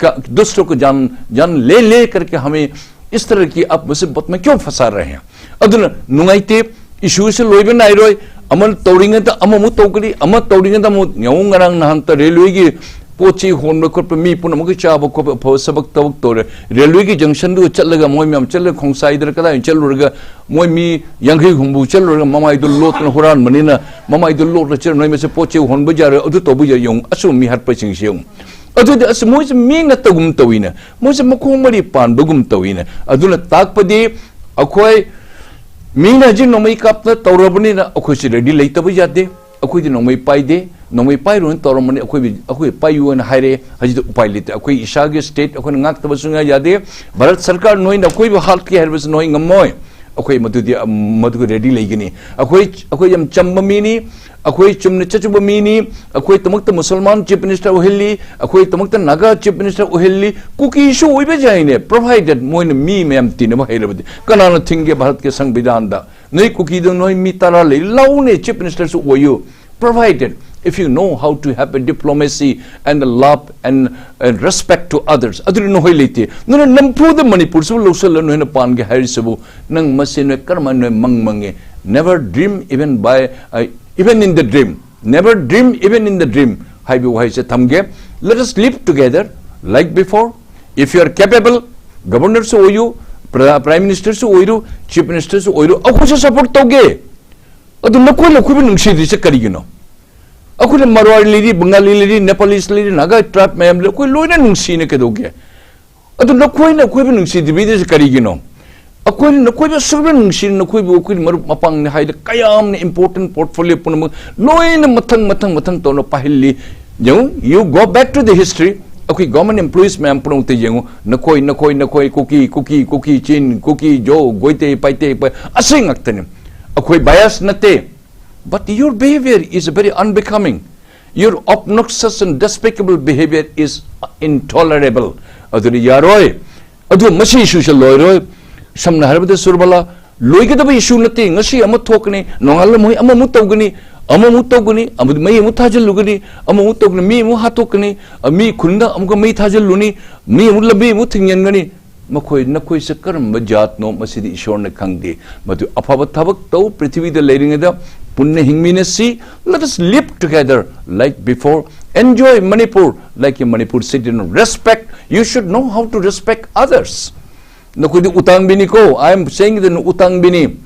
का, दूसरों को जान, जान ले, ले करके हमें इस तरह की आप मुसीबत में क्यों फंसा रहे हैं? ꯑꯗꯨꯅ ꯅꯨꯡꯉꯥꯏꯇꯦ, ꯏꯁꯨꯁꯤ ꯂꯣꯏꯕ ꯅꯥꯏꯔꯣꯏ꯫ ꯑꯃ ꯇꯧꯔꯤꯉꯩꯗ ꯑꯃꯃꯨꯛ ꯇꯧꯒꯅꯤ, ꯑꯃ ꯇꯧꯔꯤꯉꯩꯗ ꯑꯃꯨꯛ ꯌꯦꯡꯉꯨ, ꯉꯔꯥꯡ ꯅꯍꯥꯟꯇ ꯔꯦꯜꯋꯦꯒꯤ ꯄꯣꯠ ꯆꯩ ꯍꯣꯟꯕ ꯈꯣꯠꯄ, ꯃꯤ ꯄꯨꯝꯅꯃꯛꯀꯤ ꯆꯥꯕ ꯈꯣꯠꯄ ꯑꯐꯕ ꯊꯕꯛ ꯇꯧꯔꯦ꯫ ꯔꯦꯜꯋꯦꯒꯤ ꯖꯪꯁꯟꯗꯨ ꯆꯠꯂꯒ ꯃꯣꯏ ꯃꯌꯥꯝ ꯆꯠꯂꯒ ꯈꯣꯡꯁꯥꯏꯗꯔ ꯀꯗꯥꯏ ꯆꯠꯂꯨꯔꯒ ꯃꯣꯏ ꯃꯤ ꯌꯥꯡꯈꯩ ꯍꯨꯝꯐꯨ ꯆꯠꯂꯨꯔꯒ ꯃꯃꯥꯏꯗꯨ ꯂꯣꯠꯇꯅ ꯍꯨꯔꯥꯟꯕꯅꯤꯅ ꯃꯃꯥꯏꯗꯨ ꯂꯣꯠꯂ ꯆꯠꯂ ꯅꯣꯏ ꯃꯁꯦ ꯄꯣꯠ ꯆꯩ ꯍꯣꯟꯕ ꯌꯥꯔꯣꯏ, ꯑꯗꯨ ꯇꯧꯕ ꯌꯥꯔꯣꯏ꯫ ꯌꯦꯡꯉꯨ, ꯑꯁꯨꯝ ꯃꯤ ꯍꯥꯠꯄꯁꯤꯡꯁꯤ ꯌꯦꯡꯉꯨ꯫ ꯑꯗꯨꯗꯤ ꯑꯁ ꯃꯣꯏꯁꯦ ꯃꯤ ꯅꯠꯇꯒꯨꯝ ꯇꯧꯏꯅꯦ, ꯃꯣꯏꯁꯦ ꯃꯈꯣꯡ ꯃꯔꯤ ꯄꯥꯟꯕꯒꯨꯝ ꯇꯧꯏꯅꯦ꯫ ꯑꯗꯨꯅ ꯇꯥꯛꯄꯗꯤ ꯑꯩꯈꯣꯏ ꯃꯤꯅ ꯍꯧꯖꯤꯛ ꯅꯣꯡꯃꯩ ꯀꯥꯞꯇ ꯇꯧꯔꯕꯅꯤꯅ ꯑꯩꯈꯣꯏꯁꯨ ꯔꯦꯗꯤ ꯂꯩꯇꯕ ꯌꯥꯗꯦ꯫ ꯑꯩꯈꯣꯏꯗꯤ ꯅꯣꯡꯃꯩ ꯄꯥꯏꯗꯦ, ꯅꯣꯡꯃꯩ ꯄꯥꯏꯔꯨꯅ ꯇꯧꯔꯝꯕꯅꯤ, ꯑꯩꯈꯣꯏ ꯑꯩꯈꯣꯏ ꯄꯥꯏꯌꯨ ꯍꯥꯏꯅ ꯍꯥꯏꯔꯦ꯫ ꯍꯧꯖꯤꯛꯇꯤ ꯎꯄꯥꯏ ꯂꯩꯇꯦ, ꯑꯩꯈꯣꯏ ꯏꯁꯥꯒꯤ ꯁ꯭ꯇꯦꯠ ꯑꯩꯈꯣꯏꯅ ꯉꯥꯛꯇꯕ ꯁꯨꯡꯌꯥ ꯌꯥꯗꯦ꯫ ꯚꯥꯔꯠ ꯁꯔꯀꯥꯔ ꯅꯣꯏꯅ ꯑꯩꯈꯣꯏꯕꯨ ꯍꯥꯠꯀꯦ ꯍꯥꯏꯔꯕꯁꯨ ꯅꯣꯏ ꯉꯝꯃꯣꯏ꯫ ꯑꯩꯈꯣꯏ ꯃꯗꯨꯗꯤ ꯃꯗꯨꯒ ꯔꯦꯗꯤ ꯂꯩꯒꯅꯤ꯫ ꯑꯩꯈꯣꯏ ꯑꯩꯈꯣꯏ ꯌꯥꯝ ꯆꯝꯕ ꯃꯤꯅꯤ, ꯑꯩꯈꯣꯏ ꯆꯨꯝꯅ ꯆꯠꯆꯕ ꯃꯤꯅꯤ꯫ ꯑꯩꯈꯣꯏꯗꯃꯛꯇ ꯃꯨꯁꯜꯃꯥꯟ ꯆꯤꯐ ꯃꯤꯅꯤꯁꯇꯔ ꯑꯣꯏꯍꯜꯂꯤ, ꯑꯩꯈꯣꯏꯗꯃꯛꯇ ꯅꯥꯒꯥ ꯆꯤꯐ ꯃꯤꯅꯤꯁꯇꯔ ꯑꯣꯏꯍꯜꯂꯤ꯫ ꯀꯨꯀꯤꯁꯨ ꯑꯣꯏꯕ ꯌꯥꯏꯅꯦ, ꯄ꯭ꯔꯣꯚꯥꯏꯗꯦꯠ ꯃꯣꯏꯅ ꯃꯤ ꯃꯌꯥꯝ ꯇꯤꯟꯅꯕ ꯍꯩꯔꯕꯗꯤ꯫ ꯀꯅꯥꯅ ꯊꯤꯡꯒꯦ ꯚꯥꯔꯠꯀꯤ ꯁꯪꯕꯤꯙꯥꯟꯗ? ꯅꯣꯏ ꯀꯨꯀꯤꯗꯣ ꯅꯣꯏ ꯃꯤ ꯇꯔꯥ ꯂꯩ, ꯂꯧꯅꯦ, chief ꯃꯤꯅꯤꯁꯇꯔꯁꯨ ꯑꯣꯏꯌꯨ꯫ Provided if you know how to have a diplomacy and a love and, and respect to others, ꯑꯗꯨꯗꯤ ꯅꯈꯣꯏ ꯂꯩꯇꯦ꯫ ꯅꯣꯏꯅ ꯅꯝꯐꯨꯗ ꯃꯅꯤꯄꯨꯔꯁꯨ ꯂꯧꯁꯤꯜꯂ ꯅꯣꯏꯅ ꯄꯥꯟꯒꯦ ꯍꯥꯏꯔꯤꯁꯤꯕꯨ, ꯅꯪ ꯃꯁꯤ ꯅꯣꯏ ꯀꯔꯝꯍꯥꯏꯅ ꯅꯣꯏ ꯃꯪ ꯃꯪꯉꯦ? Never dream even by, uh, even in the dream, never dream even in the dream ꯍꯥꯏꯕ ꯋꯥꯍꯩꯁꯦ ꯊꯝꯒꯦ꯫ Let us live together like before. If you are capable, ꯒꯕꯔꯅꯔꯁꯨ ꯑꯣꯏꯌꯨ, ꯄ꯭ꯔ- ꯄ꯭ꯔꯥꯏꯝ ꯃꯤꯅꯤꯁꯇꯔꯁꯨ ꯑꯣꯏꯔꯨ, ꯆꯤꯐ ꯃꯤꯅꯤꯁꯇꯔꯁꯨ ꯑꯣꯏꯔꯨ, ꯑꯩꯈꯣꯏꯁꯨ ꯁꯄꯣꯔꯠ ꯇꯧꯒꯦ꯫ ꯑꯗꯨ ꯅꯈꯣꯏꯅ ꯑꯩꯈꯣꯏꯕꯨ ꯅꯨꯡꯁꯤꯗ꯭ꯔꯤꯁꯦ ꯀꯔꯤꯒꯤꯅꯣ? ꯑꯩꯈꯣꯏꯅ ꯃꯔꯋꯥꯔꯤ ꯂꯩꯔꯤ, ꯕꯪꯒꯥꯂꯤ ꯂꯩꯔꯤ, ꯅꯦꯄꯥꯂꯤꯁ ꯂꯩꯔꯤ, ꯅꯥꯒꯥ ꯇ꯭ꯔꯥꯏꯕ ꯃꯌꯥꯝ ꯂꯩꯔꯤ, ꯑꯩꯈꯣꯏ ꯂꯣꯏꯅ ꯅꯨꯡꯁꯤꯅ ꯀꯩꯗꯧꯒꯦ? ꯑꯗꯨ ꯅꯈꯣꯏꯅ ꯑꯩꯈꯣꯏꯕꯨ ꯅꯨꯡꯁꯤꯗꯕꯤꯗ꯭ꯔꯤꯁꯦ ꯀꯔꯤꯒꯤꯅꯣ? ꯑꯩꯈꯣꯏꯅ ꯅꯈꯣꯏꯕꯨ ꯑꯁꯨꯛꯅ ꯅꯨꯡꯁꯤꯅ ꯅꯈꯣꯏꯕꯨ ꯑꯩꯈꯣꯏꯅ ꯃꯔꯨꯞ ꯃꯄꯥꯡꯅꯤ ꯍꯥꯏꯗ ꯀꯌꯥꯝꯅ ꯏꯝꯄꯣꯔꯇꯦꯟ ꯄꯣꯔꯠꯐꯣꯂꯤꯑꯣ ꯄꯨꯝꯅꯃꯛ ꯂꯣꯏꯅ ꯃꯊꯪ ꯃꯊꯪ ꯃꯊꯪ ꯇꯧꯅ ꯄꯥꯏꯍꯜꯂꯤ꯫ ꯌꯦꯡꯉꯨ, you go back to the history. ꯑꯩꯈꯣꯏ ꯒꯣꯔꯃꯦꯟ ꯑꯦꯝꯄ꯭ꯂꯣꯌꯤꯁ ꯃꯌꯥꯝ ꯄꯨꯝꯅꯃꯛꯇ ꯌꯦꯡꯉꯨ, ꯅꯈꯣꯏ ꯅꯈꯣꯏ ꯅꯈꯣꯏ ꯀꯨꯀꯤ ꯀꯨꯀꯤ ꯀꯨꯀꯤ, ꯆꯤꯟ, ꯀꯨꯀꯤ, ꯖꯣ, ꯒꯣꯏꯇꯦ, ꯄꯥꯏꯇꯦ, ꯄꯥꯏ-, ꯑꯁꯤ ꯉꯥꯛꯇꯅꯤ꯫ ꯑꯩꯈꯣꯏ ꯕꯥꯌꯁ ꯅꯠꯇꯦ꯫ But your behavior is very unbecoming. Your obnoxious and despicable behavior is intolerable. ꯑꯗꯨꯅ ꯌꯥꯔꯣꯏ꯫ ꯑꯗꯨ ꯃꯁꯤ ꯏꯁꯨꯁꯦ ꯂꯣꯏꯔꯣꯏ꯫ ꯁꯝꯅ ꯍꯥꯏꯔꯕꯗ ꯁꯨꯔꯕꯂꯥ, ꯂꯣꯏꯒꯗꯕ ꯏꯁꯨ ꯅꯠꯇꯦ꯫ ꯉꯁꯤ ꯑꯃ ꯊꯣꯛꯀꯅꯤ, ꯅꯣꯡꯉꯥꯜꯂꯝꯃꯣꯏ ꯑꯃꯃꯨꯛ ꯇꯧꯒꯅꯤ, ꯑꯃꯃꯨꯛ ꯇꯧꯒꯅꯤ, ꯑꯃꯗꯤ ꯃꯩ ꯑꯃꯨꯛ ꯊꯥꯖꯤꯜꯂꯨꯒꯅꯤ, ꯑꯃꯃꯨꯛ ꯇꯧꯒꯅꯤ, ꯃꯤ ꯑꯃꯨꯛ ꯍꯥꯠꯇꯣꯛꯀꯅꯤ, ꯑ, ꯃꯤ ꯈꯨꯟꯗ ꯑꯃꯨꯛꯀ ꯃꯩ ꯊꯥꯖꯤꯜꯂꯨꯅꯤ, ꯃꯤ ꯑꯃꯨꯛ ꯂꯝꯕꯤ ꯑꯃꯨꯛ ꯊꯤꯡꯖꯤꯟꯒꯅꯤ꯫ ꯃꯈꯣꯏ ꯅꯈꯣꯏꯁꯦ ꯀꯔꯝꯕ ꯖꯥꯠꯅꯣ ꯃꯁꯤꯗꯤ ꯏꯁꯣꯔꯅ ꯈꯪꯗꯦ꯫ ꯃꯗꯨ ꯑꯐꯕ ꯊꯕꯛ ꯇꯧ, ꯄ꯭ꯔꯤꯊꯤꯕꯤꯗ ꯂꯩꯔꯤꯉꯩꯗ ꯄꯨꯟꯅ ꯍꯤꯡꯃꯤꯟꯅꯁꯤ꯫ Let us live together like before. Enjoy Manipur like a Manipur citizen. Respect. You should know how to respect others. ꯅꯈꯣꯏꯗꯤ ꯎꯇꯥꯡꯕꯤꯅꯤꯀꯣ꯫ I am saying that ꯎꯇꯥꯡꯕꯤꯅꯤ꯫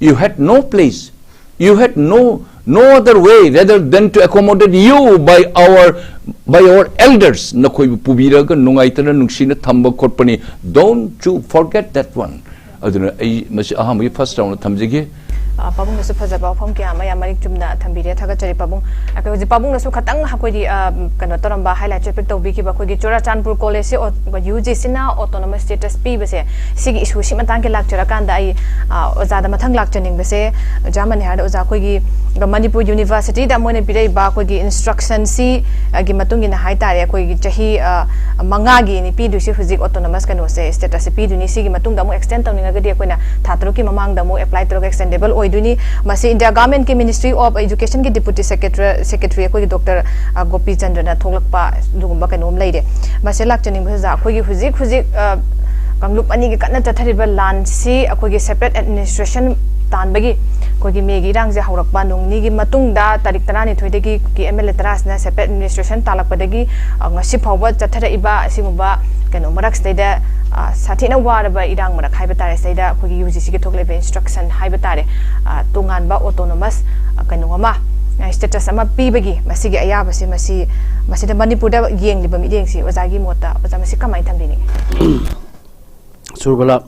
You had no place. You had no, no other way rather than to accommodate you by our, by our elders. ꯅꯈꯣꯏꯕꯨ ꯄꯨꯕꯤꯔꯒ ꯅꯨꯡꯉꯥꯏꯇꯅ ꯅꯨꯡꯁꯤꯅ ꯊꯝꯕ ꯈꯣꯠꯄꯅꯤ꯫ Don't you forget that one. ꯑꯗꯨꯅ ꯑꯩ ꯃꯁꯤ ꯑꯍꯥꯟꯕꯒꯤ first round ꯊꯝꯖꯒꯦ꯫ ꯑ, ꯄꯥꯕꯨꯡꯅꯁꯨ ꯐꯖꯕ ꯋꯥꯐꯝ ꯀꯌꯥ ꯑꯃ ꯌꯥꯝ ꯃꯔꯤꯛ ꯆꯨꯝꯅ ꯊꯝꯕꯤꯔꯦ꯫ ꯊꯥꯒꯠꯆꯔꯤ ꯄꯥꯕꯨꯡ꯫ ꯑꯩꯈꯣꯏ ꯍꯧꯖꯤꯛ ꯄꯥꯕꯨꯡꯅꯁꯨ ꯈꯇꯪ ꯑꯩꯈꯣꯏꯒꯤ, ꯑ, ꯀꯩꯅꯣ ꯇꯧꯔꯝꯕ, highlight ꯆꯦꯠꯄꯤꯛ ꯇꯧꯕꯤꯈꯤꯕ ꯑꯩꯈꯣꯏꯒꯤ ꯆꯨꯔꯥꯆꯥꯟꯄꯨꯔ ꯀꯣꯂꯦꯖꯁꯤ ꯑꯣ-, ꯌꯨ ꯖꯤ ꯁꯤꯅ autonomous status ꯄꯤꯕꯁꯦ, ꯁꯤꯒꯤ issue ꯁꯤ ꯃꯇꯥꯡꯒꯤ ꯂꯥꯛꯆꯔꯀꯥꯟꯗ ꯑꯩ, ꯑ, ꯑꯣꯖꯥꯗ ꯃꯊꯪ ꯂꯥꯛꯆꯅꯤꯡꯕꯁꯦ, ꯑꯣꯖꯥ ꯃꯅꯤꯍꯥꯔꯗ, ꯑꯣꯖꯥ, ꯑꯩꯈꯣꯏꯒꯤ ꯃꯅꯤꯄꯨꯔ ꯌꯨꯅꯤꯚꯔꯁꯤꯇꯤꯗ ꯃꯣꯏꯅ ꯄꯤꯔꯛꯏꯕ ꯑꯩꯈꯣꯏꯒꯤ instruction ꯁꯤ, ꯑ, ꯒꯤ ꯃꯇꯨꯡ ꯏꯟꯅ ꯍꯥꯏꯇꯥꯔꯦ, ꯑꯩꯈꯣꯏꯒꯤ ꯆꯍꯤ, ꯑ, ꯃꯉꯥꯒꯤꯅꯤ ꯄꯤꯗꯣꯏꯁꯤ ꯍꯧꯖꯤꯛ autonomous ꯀꯩꯅꯣꯁꯦ, status ꯁꯦ ꯄꯤꯗꯣꯏꯅꯤ꯫ ꯁꯤꯒꯤ ꯃꯇꯨꯡꯗ ꯑꯃꯨꯛ extend ꯇꯧꯅꯤꯡꯉꯒꯗꯤ ꯑꯩꯈꯣꯏꯅ ꯊꯥ ꯇꯔꯨꯛꯀꯤ ꯃꯃꯥꯡꯗ ꯑꯃꯨꯛ apply ꯇꯧꯔꯒ extendable ꯑꯣꯏꯗꯣꯏꯅꯤ꯫ ꯃꯁꯤ India Government ꯀꯤ Ministry of Education ꯒꯤ Deputy Secretary, Secretary ꯑꯩꯈꯣꯏꯒꯤ ꯗꯣꯛꯇꯔ, ꯑ, ꯒꯣꯄꯤ ꯆꯟꯗ꯭ꯔꯅ ꯊꯣꯛꯂꯛꯄ ꯑꯗꯨꯒꯨꯝꯕ ꯀꯩꯅꯣꯝ ꯂꯩꯔꯦ꯫ ꯃꯁꯤ ꯂꯥꯛꯆꯅꯤꯡꯕꯁꯤꯗ ꯑꯩꯈꯣꯏꯒꯤ ꯍꯧꯖꯤꯛ ꯍꯧꯖꯤꯛ, ꯑ, ꯀꯥꯡꯂꯨꯞ ꯑꯅꯤꯒꯤ ꯀꯟꯅ ꯆꯠꯊꯔꯤꯕ ꯂꯥꯟꯁꯤ ꯑꯩꯈꯣꯏꯒꯤ separate administration ꯇꯥꯟꯕꯒꯤ ꯑꯩꯈꯣꯏꯒꯤ ꯃꯦꯒꯤ ꯏꯔꯥꯡꯁꯦ ꯍꯧꯔꯛꯄ ꯅꯣꯡ ꯅꯤꯒꯤ ꯃꯇꯨꯡꯗ ꯇꯥꯔꯤꯛ ꯇꯔꯥꯅꯤꯊꯣꯏꯗꯒꯤ ꯀꯤ ꯑꯦꯝ ꯑꯦꯜ ꯑꯦ ꯇꯔꯥꯁꯤꯅ separate administration ꯇꯥꯜꯂꯛꯄꯗꯒꯤ, ꯑ, ꯉꯁꯤ ꯐꯥꯎꯕ ꯆꯠꯊꯔꯛꯏꯕ ꯑꯁꯤꯒꯨꯝꯕ ꯀꯩꯅꯣ ꯃꯔꯛꯁꯤꯗꯩꯗ, ꯑ, ꯁꯥꯊꯤꯅ ꯋꯥꯔꯕ ꯏꯔꯥꯡ ꯃꯔꯛ ꯍꯥꯏꯕ ꯇꯥꯔꯦ, ꯁꯤꯗꯩꯗ ꯑꯩꯈꯣꯏꯒꯤ ꯌꯨ ꯖꯤ ꯁꯤꯒꯤ ꯊꯣꯛꯂꯛꯏꯕ instruction ꯍꯥꯏꯕ ꯇꯥꯔꯦ, ꯑ, ꯇꯣꯉꯥꯟꯕ autonomous, ꯑ, ꯀꯩꯅꯣ ꯑꯃ, ꯑ, status ꯑꯃ ꯄꯤꯕꯒꯤ ꯃꯁꯤꯒꯤ ꯑꯌꯥꯕꯁꯤ, ꯃꯁꯤ, ꯃꯁꯤꯗ ꯃꯅꯤꯄꯨꯔꯗ ꯌꯦꯡꯂꯤꯕ ꯃꯤꯠꯌꯦꯡꯁꯤ ꯑꯣꯖꯥꯒꯤ ꯃꯣꯠꯇ, ꯑꯣꯖꯥ, ꯃꯁꯤ ꯀꯃꯥꯏꯅ ꯊꯝꯕꯤꯅꯤꯡꯉꯤ? ꯁꯨꯔꯕꯂꯥ,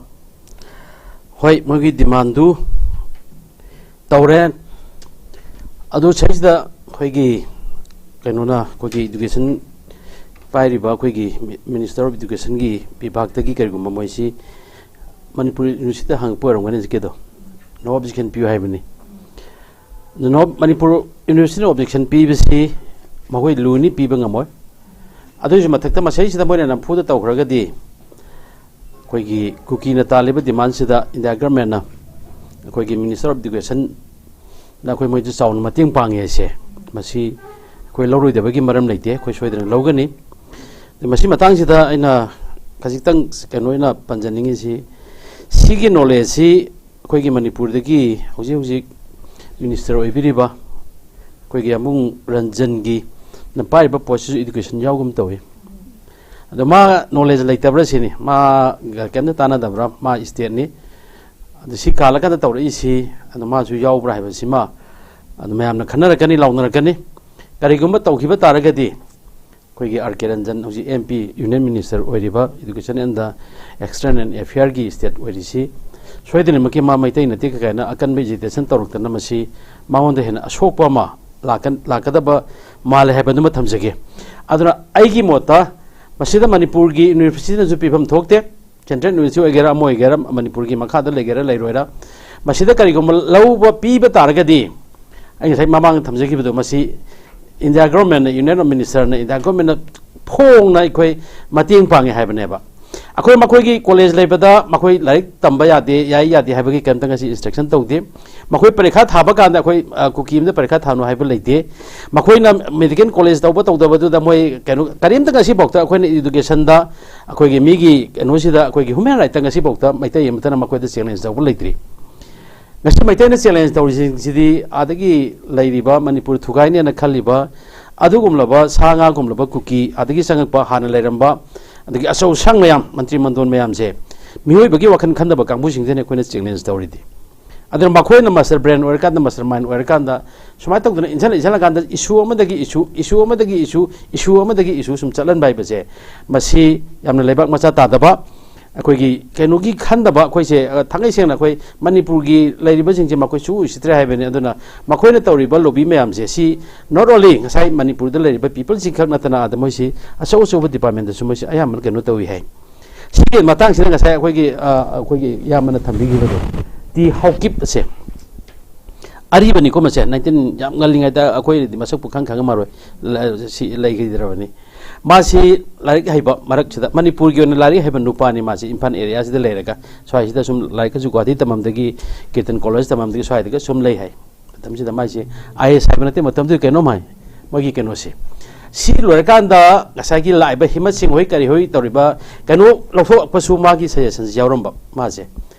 ꯍꯣꯏ, ꯃꯣꯏꯒꯤ demand ꯗꯨ ꯇꯧꯔꯦ꯫ ꯑꯗꯨ ꯁꯤꯗꯩꯁꯤꯗ ꯑꯩꯈꯣꯏꯒꯤ ꯀꯩꯅꯣꯅ, ꯑꯩꯈꯣꯏꯒꯤ education ꯄꯥꯏꯔꯤꯕ ꯑꯩꯈꯣꯏꯒꯤ ꯃꯤ-, Minister of Education ꯒꯤ ꯕꯤꯚꯥꯒꯇꯒꯤ ꯀꯔꯤꯒꯨꯝꯕ ꯃꯣꯏꯁꯤ ꯃꯅꯤꯄꯨꯔ ꯌꯨꯅꯤꯚꯔꯁꯤꯇꯤꯗ ꯍꯪꯉꯛꯄ ꯑꯣꯏꯔꯝꯒꯅꯤ ꯍꯧꯖꯤꯛꯀꯤꯗꯣ, no objection ꯄꯤꯌꯨ ꯍꯥꯏꯕꯅꯤ꯫ ꯑꯗꯨ no, ꯃꯅꯤꯄꯨꯔ ꯌꯨꯅꯤꯚꯔꯁꯤꯇꯤꯅ objection ꯄꯤꯕꯁꯤ ꯃꯈꯣꯏ ꯂꯨꯅꯤ, ꯄꯤꯕ ꯉꯝꯃꯣꯏ꯫ ꯑꯗꯨꯒꯤꯁꯨ ꯃꯊꯛꯇ ꯃꯁꯤꯁꯤꯗ ꯃꯣꯏꯅ ꯅꯝꯐꯨꯗ ꯇꯧꯈ꯭ꯔꯒꯗꯤ ꯑꯩꯈꯣꯏꯒꯤ ꯀꯨꯀꯤꯅ ꯇꯥꯜꯂꯤꯕ demand ꯁꯤꯗ India Government ꯅ ꯑꯩꯈꯣꯏꯒꯤ Minister of Education ꯅ ꯑꯩꯈꯣꯏ ꯃꯣꯏꯗ ꯆꯥꯎꯅ ꯃꯇꯦꯡ ꯄꯥꯡꯉꯦ ꯍꯥꯏꯁꯦ, ꯃꯁꯤ ꯑꯩꯈꯣꯏ ꯂꯧꯔꯣꯏꯗꯕꯒꯤ ꯃꯔꯝ ꯂꯩꯇꯦ, ꯑꯩꯈꯣꯏ ꯁꯣꯏꯗꯅ ꯂꯧꯒꯅꯤ꯫ ꯑꯗ ꯃꯁꯤ ꯃꯇꯥꯡꯁꯤꯗ ꯑꯩꯅ ꯈꯖꯤꯛꯇꯪ ꯀꯩꯅꯣ ꯑꯣꯏꯅ ꯄꯟꯖꯅꯤꯡꯉꯤꯁꯤ, ꯁꯤꯒꯤ knowledge ꯁꯤ ꯑꯩꯈꯣꯏꯒꯤ ꯃꯅꯤꯄꯨꯔꯗꯒꯤ ꯍꯧꯖꯤꯛ ꯍꯧꯖꯤꯛ Minister ꯑꯣꯏꯕꯤꯔꯤꯕ ꯑꯩꯈꯣꯏꯒꯤ ꯑꯃꯨꯡ ꯔꯟꯖꯟꯒꯤ ꯅ ꯄꯥꯏꯔꯤꯕ post ꯁꯤꯁꯨ education ꯌꯥꯎꯒꯨꯝ ꯇꯧꯏ꯫ ꯑꯗꯣ ꯃꯥ knowledge ꯂꯩꯇꯕ꯭ꯔꯥ ꯁꯤꯅꯤ, ꯃꯥꯒ ꯀꯩꯝꯇ ꯇꯥꯟꯅꯗꯕ꯭ꯔꯥ, ꯃꯥ state ꯅꯤ꯫ ꯑꯗꯨ ꯁꯤ ꯀꯥꯜꯂꯀꯥꯟꯗ ꯇꯧꯔꯛꯏꯁꯤ, ꯑꯗꯨ ꯃꯥꯁꯨ ꯌꯥꯎꯕ꯭ꯔꯥ ꯍꯥꯏꯕꯁꯤꯃ ꯑꯗꯨ ꯃꯌꯥꯝꯅ ꯈꯟꯅꯔꯛꯀꯅꯤ, ꯂꯥꯎꯅꯔꯛꯀꯅꯤ꯫ ꯀꯔꯤꯒꯨꯝꯕ ꯇꯧꯈꯤꯕ ꯇꯥꯔꯒꯗꯤ ꯑꯩꯈꯣꯏꯒꯤ ꯑꯥꯔ ꯀꯦ ꯔꯟꯖꯟ, ꯍꯧꯖꯤꯛ ꯑꯦꯝ ꯄꯤ, Union Minister ꯑꯣꯏꯔꯤꯕ Education and the External Affair ꯒꯤ state ꯑꯣꯏꯔꯤꯁꯤ, ꯁꯣꯏꯗꯅꯃꯛꯀꯤ ꯃꯥ ꯃꯩꯇꯩ ꯅꯠꯇꯦ ꯀꯥꯏꯅ ꯑꯀꯟꯕ agitation ꯇꯧꯔꯛꯇꯅ ꯃꯁꯤ ꯃꯉꯣꯟꯗ ꯍꯦꯟꯅ ꯑꯁꯣꯛꯄ ꯑꯃ ꯂꯥꯛꯀꯟ-, ꯂꯥꯛꯀꯗꯕ ꯃꯥꯜꯂꯦ ꯍꯥꯏꯕꯗꯨꯃ ꯊꯝꯖꯒꯦ꯫ ꯑꯗꯨꯅ ꯑꯩꯒꯤ ꯃꯣꯠꯇ ꯃꯁꯤꯗ ꯃꯅꯤꯄꯨꯔꯒꯤ universityꯅꯁꯨ ꯄꯤꯐꯝ ꯊꯣꯛꯇꯦ꯫ Central university ꯑꯣꯏꯒꯦꯔꯥ, ꯑꯃ ꯑꯣꯏꯒꯦꯔꯥ, ꯃꯅꯤꯄꯨꯔꯒꯤ ꯃꯈꯥꯗ ꯂꯩꯒꯦꯔꯥ ꯂꯩꯔꯣꯏꯔꯥ, ꯃꯁꯤꯗ ꯀꯔꯤꯒꯨꯝꯕ ꯂꯧꯕ ꯄꯤꯕ ꯇꯥꯔꯒꯗꯤ, ꯑꯩ ꯉꯁꯥꯏ ꯃꯃꯥꯡꯗ ꯊꯝꯖꯈꯤꯕꯗꯣ, ꯃꯁꯤ India governmentꯅ, Union of Ministerꯅ, India governmentꯅ ꯐꯣꯡꯅ ꯑꯩꯈꯣꯏ ꯃꯇꯦꯡ ꯄꯥꯡꯉꯦ ꯍꯥꯏꯕꯅꯦꯕ꯫ ꯑꯩꯈꯣꯏ ꯃꯈꯣꯏꯒꯤ college ꯂꯩꯕꯗ ꯃꯈꯣꯏ ꯂꯥꯏꯔꯤꯛ ꯇꯝꯕ ꯌꯥꯗꯦ, ꯌꯥꯏ ꯌꯥꯗꯦ ꯍꯥꯏꯕꯒꯤ ꯀꯔꯤꯝꯇ ꯉꯁꯤ instruction ꯇꯧꯗꯦ꯫ ꯃꯈꯣꯏ ꯄꯔꯤꯈꯥ ꯊꯥꯕ ꯀꯥꯟꯗ ꯑꯩꯈꯣꯏ, ꯑ, ꯀꯨꯀꯤ ꯑꯃꯗ ꯄꯔꯤꯈꯥ ꯊꯥꯅꯨ ꯍꯥꯏꯕ ꯂꯩꯇꯦ꯫ ꯃꯈꯣꯏꯅ medical college ꯇꯧꯕ ꯇꯧꯗꯕꯗꯨꯗ ꯃꯣꯏ ꯀꯩꯅꯣ ꯀꯔꯤꯝꯇ ꯉꯁꯤꯐꯥꯎꯗ ꯑꯩꯈꯣꯏꯅ educationꯗ ꯑꯩꯈꯣꯏꯒꯤ ꯃꯤꯒꯤ ꯀꯩꯅꯣꯁꯤꯗ ꯑꯩꯈꯣꯏꯒꯤ human rightꯇ ꯉꯁꯤꯐꯥꯎꯗ ꯃꯩꯇꯩ ꯑꯃꯠꯇꯅ ꯃꯈꯣꯏꯗ challenge ꯇꯧꯕ ꯂꯩꯇ꯭ꯔꯤ꯫ ꯉꯁꯤ ꯃꯩꯇꯩꯅ challenge ꯇꯧꯔꯤꯁꯤꯡꯁꯤꯗꯤ ꯑꯥꯗꯒꯤ ꯂꯩꯔꯤꯕ ꯃꯅꯤꯄꯨꯔ ꯊꯨꯒꯥꯏꯅꯦꯅ ꯈꯜꯂꯤꯕ ꯑꯗꯨꯒꯨꯝꯂꯕ ꯁꯥ ꯉꯥꯒꯨꯝꯂꯕ ꯀꯨꯀꯤ, ꯑꯗꯒꯤ ꯆꯪꯉꯛꯄ ꯍꯥꯟꯅ ꯂꯩꯔꯝꯕ, ꯑꯗꯒꯤ ꯑꯆꯧ ꯑꯁꯥꯡ ꯃꯌꯥꯝ, ꯃꯟꯇ꯭ꯔꯤ ꯃꯟꯗꯣꯟ ꯃꯌꯥꯝꯁꯦ, ꯃꯤꯑꯣꯏꯕꯒꯤ ꯋꯥꯈꯜ ꯈꯟꯗꯕ ꯀꯥꯡꯕꯨꯁꯤꯡꯁꯤꯅ ꯑꯩꯈꯣꯏꯅ challenge ꯇꯧꯔꯤꯗꯤ꯫ ꯑꯗꯨꯅ ꯃꯈꯣꯏꯅ master brain ꯑꯣꯏꯔꯀꯥꯟꯗ, master mind ꯑꯣꯏꯔꯀꯥꯟꯗ, ꯁꯨꯃꯥꯏꯅ ꯇꯧꯗꯅ ꯏꯟꯁꯤꯜꯂ ꯏꯟꯁꯤꯜꯂꯀꯥꯟꯗ issue ꯑꯃꯗꯒꯤ issue, issue ꯑꯃꯗꯒꯤ issue, issue ꯑꯃꯗꯒꯤ issue ꯁꯨꯝ ꯆꯠꯍꯟꯕ ꯍꯥꯏꯕꯁꯦ, ꯃꯁꯤ ꯌꯥꯝꯅ ꯂꯩꯕꯥꯛ ꯃꯆꯥ ꯇꯥꯗꯕ, ꯑꯩꯈꯣꯏꯒꯤ ꯀꯩꯅꯣꯒꯤ ꯈꯟꯗꯕ, ꯑꯩꯈꯣꯏꯁꯦ, ꯑ, ꯊꯥꯡꯉꯩ ꯁꯦꯡꯅ ꯑꯩꯈꯣꯏ ꯃꯅꯤꯄꯨꯔꯒꯤ ꯂꯩꯔꯤꯕꯁꯤꯡꯁꯦ ꯃꯈꯣꯏ ꯁꯨ ꯎꯁꯤꯠꯇ꯭ꯔꯦ ꯍꯥꯏꯕꯅꯤ꯫ ꯑꯗꯨꯅ ꯃꯈꯣꯏꯅ ꯇꯧꯔꯤꯕ lobby ꯃꯌꯥꯝꯁꯦ, ꯁꯤ not only ꯉꯁꯥꯏ ꯃꯅꯤꯄꯨꯔꯗ ꯂꯩꯔꯤꯕ peopleꯁꯤ ꯈꯛ ꯅꯠꯇꯅ, ꯑꯗ ꯃꯣꯏꯁꯤ ꯑꯆꯧ ꯑꯆꯧꯕ departmentꯗꯁꯨ ꯃꯣꯏꯁꯤ ꯑꯌꯥꯝꯕꯅ ꯀꯩꯅꯣ ꯇꯧꯏ ꯍꯥꯏ꯫ ꯁꯤꯒꯤ ꯃꯇꯥꯡꯁꯤꯗ ꯉꯁꯥꯏ ꯑꯩꯈꯣꯏꯒꯤ, ꯑ, ꯑꯩꯈꯣꯏꯒꯤ ꯏꯌꯥꯝꯕꯅ ꯊꯝꯕꯤꯈꯤꯕꯗꯣ, ꯇꯤ ꯍꯥꯎꯀꯤꯞ ꯑꯁꯦ ꯑꯔꯤꯕꯅꯤꯀꯣ, ꯃꯁꯦ nineteen, ꯌꯥꯝ ꯉꯜꯂꯤꯉꯩꯗ ꯑꯩꯈꯣꯏꯅꯗꯤ ꯃꯁꯛꯄꯨ ꯈꯪ ꯈꯪꯉꯝꯃꯔꯣꯏ, ꯂ-, ꯁꯤ ꯂꯩꯈꯤꯗ꯭ꯔꯕꯅꯤ꯫ ꯃꯥꯁꯤ ꯂꯥꯏꯔꯤꯛ ꯍꯩꯕ ꯃꯔꯛꯁꯤꯗ, ꯃꯅꯤꯄꯨꯔꯒꯤ ꯑꯣꯏꯅ ꯂꯥꯏꯔꯤꯛ ꯍꯩꯕ ꯅꯨꯄꯥꯅꯤ꯫ ꯃꯥꯁꯤ ꯏꯝꯐꯥꯜ areaꯁꯤꯗ ꯂꯩꯔꯒ ꯁ꯭ꯋꯥꯏꯁꯤꯗ ꯁꯨꯝ ꯂꯥꯏꯔꯤꯛꯀꯁꯨ ꯒꯨꯋꯥꯍꯥꯇꯤ ꯇꯝꯃꯝꯗꯒꯤ, ꯀꯤꯔꯇꯟ college ꯇꯝꯃꯝꯗꯒꯤ ꯁ꯭ꯋꯥꯏꯗꯒ ꯁꯨꯝ ꯂꯩ ꯍꯥꯏ꯫ ꯃꯇꯝꯁꯤꯗ ꯃꯥꯏꯁꯦ IAS ꯍꯥꯏꯕ ꯅꯠꯇꯦ, ꯃꯇꯝꯗꯨꯗ ꯀꯩꯅꯣꯝ ꯍꯥꯏ, ꯃꯣꯏꯒꯤ ꯀꯩꯅꯣꯁꯦ꯫ ꯁꯤ ꯂꯣꯏꯔꯀꯥꯟꯗ ꯉꯁꯥꯏꯒꯤ ꯂꯥꯛꯏꯕ ꯍꯤꯃꯠ ꯁꯤꯡ ꯍꯣꯏ ꯀꯔꯤ ꯍꯣꯏ ꯇꯧꯔꯤꯕ ꯀꯩꯅꯣ ꯂꯧꯊꯣꯛꯂꯛꯄꯁꯨ ꯃꯥꯒꯤ suggestionꯁꯤ ꯌꯥꯎꯔꯝꯕ꯫ ꯃꯥꯁꯦ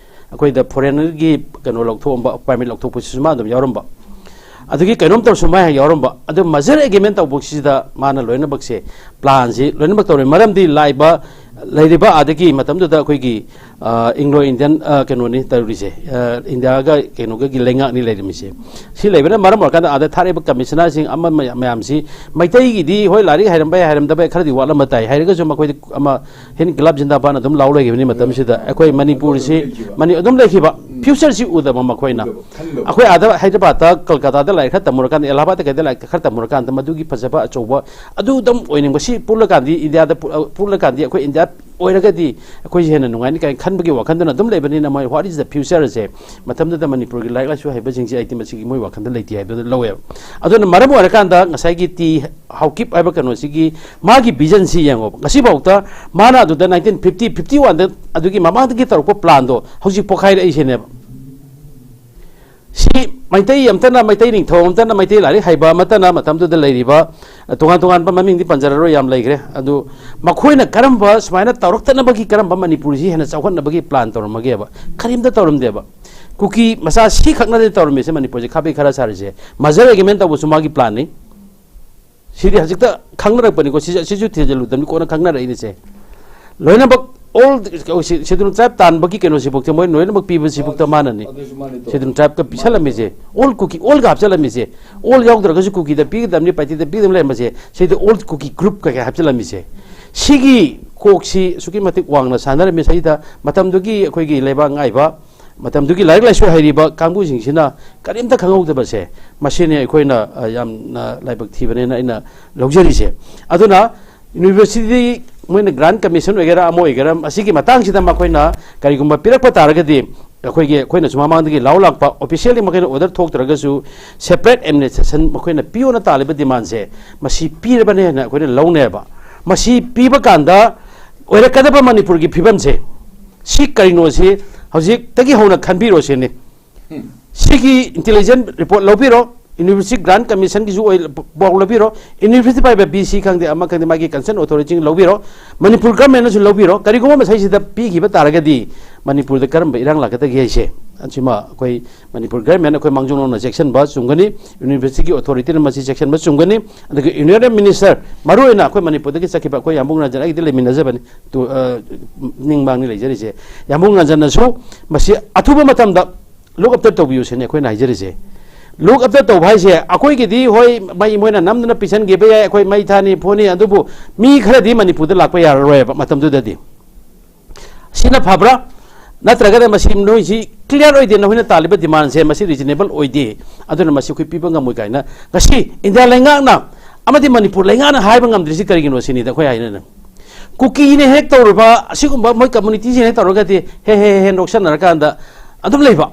ꯑꯩꯈꯣꯏꯗ foreignꯒꯤ ꯀꯩꯅꯣ ꯂꯧꯊꯣꯛꯑꯝꯕ, permit ꯂꯧꯊꯣꯛꯄꯁꯤꯁꯨ ꯃꯥ ꯑꯗꯨꯝ ꯌꯥꯎꯔꯝꯕ꯫ ꯑꯗꯨꯒꯤ ꯀꯩꯅꯣꯝ ꯇꯧꯔꯁꯨ ꯃꯥ ꯍꯦꯛ ꯌꯥꯎꯔꯝꯕ꯫ ꯑꯗꯨ merger agreement ꯇꯧꯕꯁꯤꯗ ꯃꯥꯅ ꯂꯣꯏꯅꯃꯛꯁꯦ, planꯁꯤ ꯂꯣꯏꯅꯃꯛ ꯇꯧꯔꯦ꯫ ꯃꯔꯝꯗꯤ ꯂꯥꯛꯏꯕ, ꯂꯩꯔꯤꯕ ꯑꯥꯗꯒꯤ ꯃꯇꯝꯗꯨꯗ ꯑꯩꯈꯣꯏꯒꯤ, ꯑ, Anglo Indian, ꯑ, ꯀꯩꯅꯣꯅꯤ ꯇꯧꯔꯤꯁꯦ, ꯑ, ꯏꯟꯗꯤꯌꯥꯒ ꯀꯩꯅꯣꯒꯒꯤ ꯂꯩꯉꯥꯛꯅꯤ ꯂꯩꯔꯝꯃꯤꯁꯦ꯫ ꯁꯤ ꯂꯩꯕꯅ ꯃꯔꯝ ꯑꯣꯏꯔꯀꯥꯟꯗ ꯑꯥꯗ ꯊꯥꯔꯛꯏꯕ ꯀꯃꯤꯁꯅꯔꯁꯤꯡ ꯑꯃ ꯃꯌꯥꯝ-, ꯃꯌꯥꯝꯁꯤ ꯃꯩꯇꯩꯒꯤꯗꯤ ꯍꯣꯏ ꯂꯥꯏꯔꯤꯛ ꯍꯩꯔꯝꯕ ꯌꯥꯏ, ꯍꯩꯔꯝꯗꯕ ꯌꯥꯏ, ꯈꯔꯗꯤ ꯋꯥꯠꯂꯝꯕ ꯇꯥꯏ꯫ ꯍꯩꯔꯒꯁꯨ ꯃꯈꯣꯏꯗꯤ ꯑꯃ ꯍꯤꯟ ꯒ꯭ꯂꯥꯞ ꯖꯤꯟꯗꯥꯕꯥꯟ ꯑꯗꯨꯝ ꯂꯥꯎ ꯂꯩꯈꯤꯕꯅꯤ ꯃꯇꯝꯁꯤꯗ꯫ ꯑꯩꯈꯣꯏ ꯃꯅꯤꯄꯨꯔꯁꯤ ꯃꯅꯤ-, ꯑꯗꯨꯝ ꯂꯩꯈꯤꯕ꯫ ꯐ꯭ꯌꯨꯆꯔꯁꯤ ꯎꯗꯕ ꯃꯈꯣꯏꯅ꯫ ꯎꯗꯕ, ꯈꯟꯗꯕ꯫ ꯑꯩꯈꯣꯏ ꯑꯥꯗ ꯍꯥꯏꯗ꯭ꯔꯕꯥꯗꯇ, ꯀꯜꯀꯇꯥꯗ ꯂꯥꯏꯔꯤꯛ ꯈꯔ ꯇꯝꯃꯨꯔꯀꯥꯟꯗ, ꯑꯦꯂꯥꯍꯥꯕꯥꯗꯇ ꯀꯩꯗ ꯂꯥꯏꯔꯤꯛ ꯈꯔ ꯇꯝꯃꯨꯔꯀꯥꯟꯗ ꯃꯗꯨꯒꯤ ꯐꯖꯕ ꯑꯆꯧꯕ ꯑꯗꯨꯗꯪ ꯑꯣꯏꯅꯤꯡꯕ꯫ ꯁꯤ ꯄꯨꯜꯂꯀꯥꯟꯗꯤ ꯏꯟꯗꯤꯌꯥꯗ ꯄꯨ-, ꯄꯨꯜꯂꯀꯥꯟꯗꯤ ꯑꯩꯈꯣꯏ ꯏꯟꯗꯤꯌꯥ ꯑꯣꯏꯔꯒꯗꯤ ꯑꯩꯈꯣꯏꯁꯦ ꯍꯦꯟꯅ ꯅꯨꯡꯉꯥꯏꯅꯤ ꯀꯥꯏꯅ ꯈꯟꯕꯒꯤ ꯋꯥꯈꯜꯗꯨꯅ ꯑꯗꯨꯝ ꯂꯩꯕꯅꯤꯅ ꯃꯣꯏ what is the future ꯁꯦ ꯃꯇꯝꯗꯨꯗ ꯃꯅꯤꯄꯨꯔꯒꯤ ꯂꯥꯏꯔꯤꯛ ꯂꯥꯏꯁꯨ ꯍꯩꯕꯁꯤꯡꯁꯦ ꯑꯩꯗꯤ ꯃꯁꯤꯒꯤ ꯃꯣꯏ ꯋꯥꯈꯜꯗ ꯂꯩꯇꯦ ꯍꯥꯏꯕꯗꯨ ꯂꯧꯋꯦꯕ꯫ ꯑꯗꯨꯅ ꯃꯔꯝ ꯑꯣꯏꯔꯀꯥꯟꯗ ꯉꯁꯥꯏꯒꯤ ꯇꯤ ꯍꯥꯎꯀꯤꯞ ꯍꯥꯏꯕ ꯀꯩꯅꯣꯁꯤꯒꯤ ꯃꯥꯒꯤ ꯚꯤꯖꯟꯁꯤ ꯌꯦꯡꯉꯣꯕ꯫ ꯉꯁꯤꯐꯥꯎꯗ ꯃꯥꯅ ꯑꯗꯨꯗ ꯅꯥꯏꯟꯇꯤꯟ ꯐꯤꯐꯇꯤ, ꯐꯤꯐꯇꯤ ꯋꯥꯟꯗ ꯑꯗꯨꯒꯤ ꯃꯃꯥꯡꯗꯒꯤ ꯇꯧꯔꯛꯄ ꯄ꯭ꯂꯥꯟꯗꯣ ꯍꯧꯖꯤꯛ ꯄꯣꯛꯈꯥꯏꯔꯛꯏꯁꯤꯅꯦꯕ꯫ ꯁꯤ ꯃꯩꯇꯩ ꯑꯃꯇꯅ, ꯃꯩꯇꯩ ꯅꯤꯡꯊꯧ ꯑꯃꯇꯅ, ꯃꯩꯇꯩ ꯂꯥꯏꯔꯤꯛ ꯍꯩꯕ ꯑꯃꯇꯅ ꯃꯇꯝꯗꯨꯗ ꯂꯩꯔꯤꯕ, ꯑ, ꯇꯣꯉꯥꯟ ꯇꯣꯉꯥꯟꯕ ꯃꯃꯤꯡꯗꯤ ꯄꯟꯖꯔꯔꯣꯏ, ꯌꯥꯝ ꯂꯩꯈ꯭ꯔꯦ꯫ ꯑꯗꯨ ꯃꯈꯣꯏꯅ ꯀꯔꯝꯕ ꯁꯨꯃꯥꯏꯅ ꯇꯧꯔꯛꯇꯅꯕꯒꯤ, ꯀꯔꯝꯕ ꯃꯅꯤꯄꯨꯔꯁꯤ ꯍꯦꯟꯅ ꯆꯥꯎꯈꯠꯅꯕꯒꯤ ꯄ꯭ꯂꯥꯟ ꯇꯧꯔꯝꯃꯒꯦꯕ? ꯀꯔꯤꯝꯇ ꯇꯧꯔꯝꯗꯦꯕ꯫ ꯀꯨꯀꯤ ꯃꯆꯥ ꯁꯤ ꯈꯛꯅꯗꯤ ꯇꯧꯔꯝꯃꯤꯁꯦ, ꯃꯅꯤꯄꯨꯔꯁꯦ ꯈꯥꯕꯩ ꯈꯔ ꯁꯥꯔꯤꯁꯦ꯫ ꯃꯖꯔ ꯑꯦꯒ꯭ꯔꯤꯃꯦꯟ ꯇꯧꯕꯁꯨ ꯃꯥꯒꯤ ꯄ꯭ꯂꯥꯟꯅꯤ꯫ ꯁꯤꯗꯤ ꯍꯧꯖꯤꯛꯇ ꯈꯪꯅꯔꯛꯄꯅꯤꯀꯣ, ꯁꯤꯁꯨ, ꯁꯤꯁꯨ ꯊꯤꯖꯤꯜꯂꯨꯗꯕꯅꯤ, ꯀꯣꯟꯅ ꯈꯪꯅꯔꯛꯏꯅꯦꯁꯦ꯫ ꯂꯣꯏꯅꯃꯛ ꯑꯣꯜ ꯁꯦꯗꯨꯜ ꯇ꯭ꯔꯥꯏꯕ ꯇꯥꯟꯕꯒꯤ ꯀꯩꯅꯣꯁꯤꯐꯥꯎꯗ ꯃꯣꯏ ꯂꯣꯏꯅꯃꯛ ꯄꯤꯕꯁꯤꯐꯥꯎꯗ ꯃꯥꯅꯅꯤ꯫ ꯑꯗꯨꯁꯨ ꯃꯥꯅꯤ ꯇꯧ-, ꯁꯦꯗꯨꯜ ꯇ꯭ꯔꯥꯏꯕꯀ ꯃꯥꯅꯤ ꯄꯤꯁꯜꯂꯝꯃꯤꯁꯦ꯫ ꯇꯧ-, ꯑꯣꯜ ꯀꯨꯀꯤ, ꯑꯣꯜꯒ ꯍꯥꯞꯆꯜꯂꯝꯃꯤꯁꯦ꯫ ꯑꯣꯜ ꯌꯥꯎꯗ꯭ꯔꯒꯁꯨ ꯀꯨꯀꯤꯗ ꯄꯤꯒꯗꯕꯅꯤ, ꯄꯥꯏꯇꯤꯗ ꯄꯤꯒꯗꯕꯅꯤ ꯂꯩꯔꯝꯕꯁꯦ꯫ ꯁꯤꯗ ꯑꯣꯜ ꯀꯨꯀꯤ ꯒ꯭ꯔꯨꯞ ꯀꯩꯀꯩ ꯍꯥꯞꯆꯜꯂꯝꯃꯤꯁꯦ꯫ ꯁꯤꯒꯤ ꯀꯣꯛꯁꯤ ꯑꯁꯨꯛꯀꯤ ꯃꯇꯤꯛ ꯋꯥꯡꯅ ꯁꯥꯟꯅꯔꯝꯃꯤ꯫ ꯁꯤꯗ ꯃꯇꯝꯗꯨꯒꯤ ꯑꯩꯈꯣꯏꯒꯤ ꯂꯩꯕꯥꯛ ꯉꯥꯛꯏꯕ, ꯃꯇꯝꯗꯨꯒꯤ ꯂꯥꯏꯔꯤꯛ ꯂꯥꯏꯁꯨ ꯍꯩꯔꯤꯕ ꯀꯥꯡꯕꯨꯁꯤꯡꯁꯤꯅ ꯀꯔꯤꯝꯇ ꯈꯪꯍꯧꯗꯕꯁꯦ, ꯃꯁꯤꯅꯤ ꯑꯩꯈꯣꯏꯅ, ꯑ, ꯌꯥꯝꯅ ꯂꯥꯏꯕꯛ ꯊꯤꯕꯅꯦꯅ ꯑꯩꯅ ꯂꯧꯖꯔꯤꯁꯦ꯫ ꯑꯗꯨꯅ ꯌꯨꯅꯤꯚꯔꯁꯤꯇꯤ ꯃꯣꯏꯅ ꯒ꯭ꯔꯥꯟ ꯀꯃꯤꯁꯟ ꯑꯣꯏꯒꯦꯔꯥ ꯑꯃ ꯑꯣꯏꯒꯦꯔꯥ, ꯑꯁꯤꯒꯤ ꯃꯇꯥꯡꯁꯤꯗ ꯃꯈꯣꯏꯅ ꯀꯔꯤꯒꯨꯝꯕ ꯄꯤꯔꯛꯄ ꯇꯥꯔꯒꯗꯤ, ꯑꯩꯈꯣꯏꯒꯤ, ꯑꯩꯈꯣꯏꯅꯁꯨ ꯃꯃꯥꯡꯗꯒꯤ ꯂꯥꯎ ꯂꯥꯛꯄ, ꯑꯣꯐꯤꯁꯤꯌꯦꯜꯂꯤ ꯃꯈꯣꯏꯅ ꯑꯣꯔꯗꯔ ꯊꯣꯛꯇ꯭ꯔꯒꯁꯨ, ꯁꯦꯄꯔꯦꯠ ꯑꯦꯗꯃꯤꯅꯤꯁꯇ꯭ꯔꯦꯁꯟ ꯃꯈꯣꯏꯅ ꯄꯤꯌꯣꯅ ꯇꯥꯜꯂꯤꯕ ꯗꯤꯃꯥꯟꯁꯦ, ꯃꯁꯤ ꯄꯤꯔꯕꯅꯦ ꯍꯥꯏꯅ ꯑꯩꯈꯣꯏꯅ ꯂꯧꯅꯦꯕ꯫ ꯃꯁꯤ ꯄꯤꯕ ꯀꯥꯟꯗ ꯑꯣꯏꯔꯛꯀꯗꯕ ꯃꯅꯤꯄꯨꯔꯒꯤ ꯐꯤꯕꯝꯁꯦ ꯁꯤ ꯀꯔꯤꯅꯣ ꯁꯤ ꯍꯧꯖꯤꯛꯇꯒꯤ ꯍꯧꯅ ꯈꯟꯕꯤꯔꯣ ꯁꯤꯅꯤ꯫ ꯁꯤꯒꯤ ꯏꯟꯇꯦꯂꯤꯖꯦꯟ ꯔꯤꯄꯣꯔꯠ ꯂꯧꯕꯤꯔꯣ, ꯌꯨꯅꯤꯚꯔꯁꯤꯇꯤ ꯒ꯭ꯔꯥꯟ ꯀꯃꯤꯁꯟꯒꯤꯁꯨ ꯑꯣꯏ-, ꯄꯥꯎ ꯂꯧꯕꯤꯔꯣ, ꯌꯨꯅꯤꯚꯔꯁꯤꯇꯤ ꯄꯥꯏꯕ ꯕꯤ ꯁꯤ ꯈꯪꯗꯦ, ꯑꯃ ꯈꯪꯗꯦ, ꯃꯥꯒꯤ ꯀꯟꯁꯔꯟ ꯑꯣꯊꯣꯔꯤꯇꯤꯁꯤꯡ ꯂꯧꯕꯤꯔꯣ, ꯃꯅꯤꯄꯨꯔ ꯒꯚꯔꯟꯃꯦꯟꯅꯁꯨ ꯂꯧꯕꯤꯔꯣ꯫ ꯀꯔꯤꯒꯨꯝꯕ ꯃꯁꯤꯁꯤꯗ ꯄꯤꯈꯤꯕ ꯇꯥꯔꯒꯗꯤ ꯃꯅꯤꯄꯨꯔꯗ ꯀꯔꯝꯕ ꯏꯔꯥꯡ ꯂꯥꯛꯀꯗꯒꯦ ꯍꯥꯏꯁꯦ ꯑꯁꯤꯃ ꯑꯩꯈꯣꯏ ꯃꯅꯤꯄꯨꯔ ꯒꯚꯔꯟꯃꯦꯟ, ꯑꯩꯈꯣꯏ ꯃꯥꯡꯖꯧꯅꯅ ꯆꯦꯛꯁꯤꯟꯕ ꯆꯨꯝꯒꯅꯤ, ꯌꯨꯅꯤꯚꯔꯁꯤꯇꯤꯒꯤ ꯑꯣꯊꯣꯔꯤꯇꯤꯅ ꯃꯁꯤ ꯆꯦꯛꯁꯤꯟꯕ ꯆꯨꯝꯒꯅꯤ꯫ ꯑꯗꯨꯒ ꯌꯨꯅꯤꯌꯟ ꯃꯤꯅꯤꯁꯇꯔ, ꯃꯔꯨꯑꯣꯏꯅ ꯑꯩꯈꯣꯏ ꯃꯅꯤꯄꯨꯔꯗꯒꯤ ꯆꯠꯈꯤꯕ ꯑꯩꯈꯣꯏ ꯌꯥꯝꯕꯨꯡ ꯔꯟꯖꯟ, ꯑꯩꯒꯤꯗꯤ ꯂꯩꯃꯤꯟꯅꯖꯕꯅꯤ, ꯇꯨ-, ꯑ, ꯅꯤꯡ ꯃꯥꯡꯅꯤ ꯂꯩꯖꯔꯤꯁꯦ, ꯌꯥꯝꯕꯨꯡ ꯔꯟꯖꯟꯅꯁꯨ ꯃꯁꯤ ꯑꯊꯨꯕ ꯃꯇꯝꯗ ꯂꯨꯛ ꯑꯞꯇ ꯇꯧꯕꯤꯌꯨ ꯁꯤꯅꯤ ꯑꯩꯈꯣꯏꯅ ꯍꯥꯏꯖꯔꯤꯁꯦ꯫ ꯂꯨꯛ ꯑꯞꯇ ꯇꯧꯕ ꯍꯥꯏꯁꯦ ꯑꯩꯈꯣꯏꯒꯤꯗꯤ ꯍꯣꯏ ꯃꯩ ꯃꯣꯏꯅ ꯅꯝꯗꯅ ꯄꯤꯁꯟꯈꯤꯕ ꯌꯥꯏ, ꯑꯩꯈꯣꯏ ꯃꯩ ꯊꯥꯅꯤ ꯐꯨꯅꯤ, ꯑꯗꯨꯕꯨ ꯃꯤ ꯈꯔꯗꯤ ꯃꯅꯤꯄꯨꯔꯗ ꯂꯥꯛꯄ ꯌꯥꯔꯔꯣꯏꯕ ꯃꯇꯝꯗꯨꯗꯗꯤ꯫ ꯁꯤꯅ ꯐꯕ꯭ꯔꯥ? ꯅꯠꯇ꯭ꯔꯒꯅ ꯃꯁꯤ ꯅꯣꯏꯁꯤ ꯀ꯭ꯂꯤꯌꯥꯔ ꯑꯣꯏꯗꯦ, ꯅꯈꯣꯏꯅ ꯇꯥꯜꯂꯤꯕ ꯗꯤꯃꯥꯟꯁꯦ ꯃꯁꯤ ꯔꯤꯖꯅꯦꯕꯜ ꯑꯣꯏꯗꯦ, ꯑꯗꯨꯅ ꯃꯁꯤ ꯑꯩꯈꯣꯏ ꯄꯤꯕ ꯉꯝꯃꯣꯏ ꯀꯥꯏꯅ ꯉꯁꯤ ꯏꯟꯗꯤꯌꯥ ꯂꯩꯉꯥꯛꯅ ꯑꯃꯗꯤ ꯃꯅꯤꯄꯨꯔ ꯂꯩꯉꯥꯛꯅ ꯍꯥꯏꯕ ꯉꯝꯗ꯭ꯔꯤꯁꯤ ꯀꯔꯤꯒꯤꯅꯣ ꯁꯤꯅꯤꯗ ꯑꯩꯈꯣꯏ ꯍꯥꯏꯅꯅ꯫ ꯀꯨꯀꯤꯅ ꯍꯦꯛ ꯇꯧꯔꯨꯕ ꯑꯁꯤꯒꯨꯝꯕ ꯃꯣꯏ ꯀꯝꯃꯨꯅꯤꯇꯤꯁꯤꯅ ꯍꯦꯛ ꯇꯧꯔꯒꯗꯤ ꯍꯦ ꯍꯦ ꯍꯦ ꯅꯣꯛꯁꯟꯅꯔꯀꯥꯟꯗ ꯑꯗꯨꯝ ꯂꯩꯕ꯫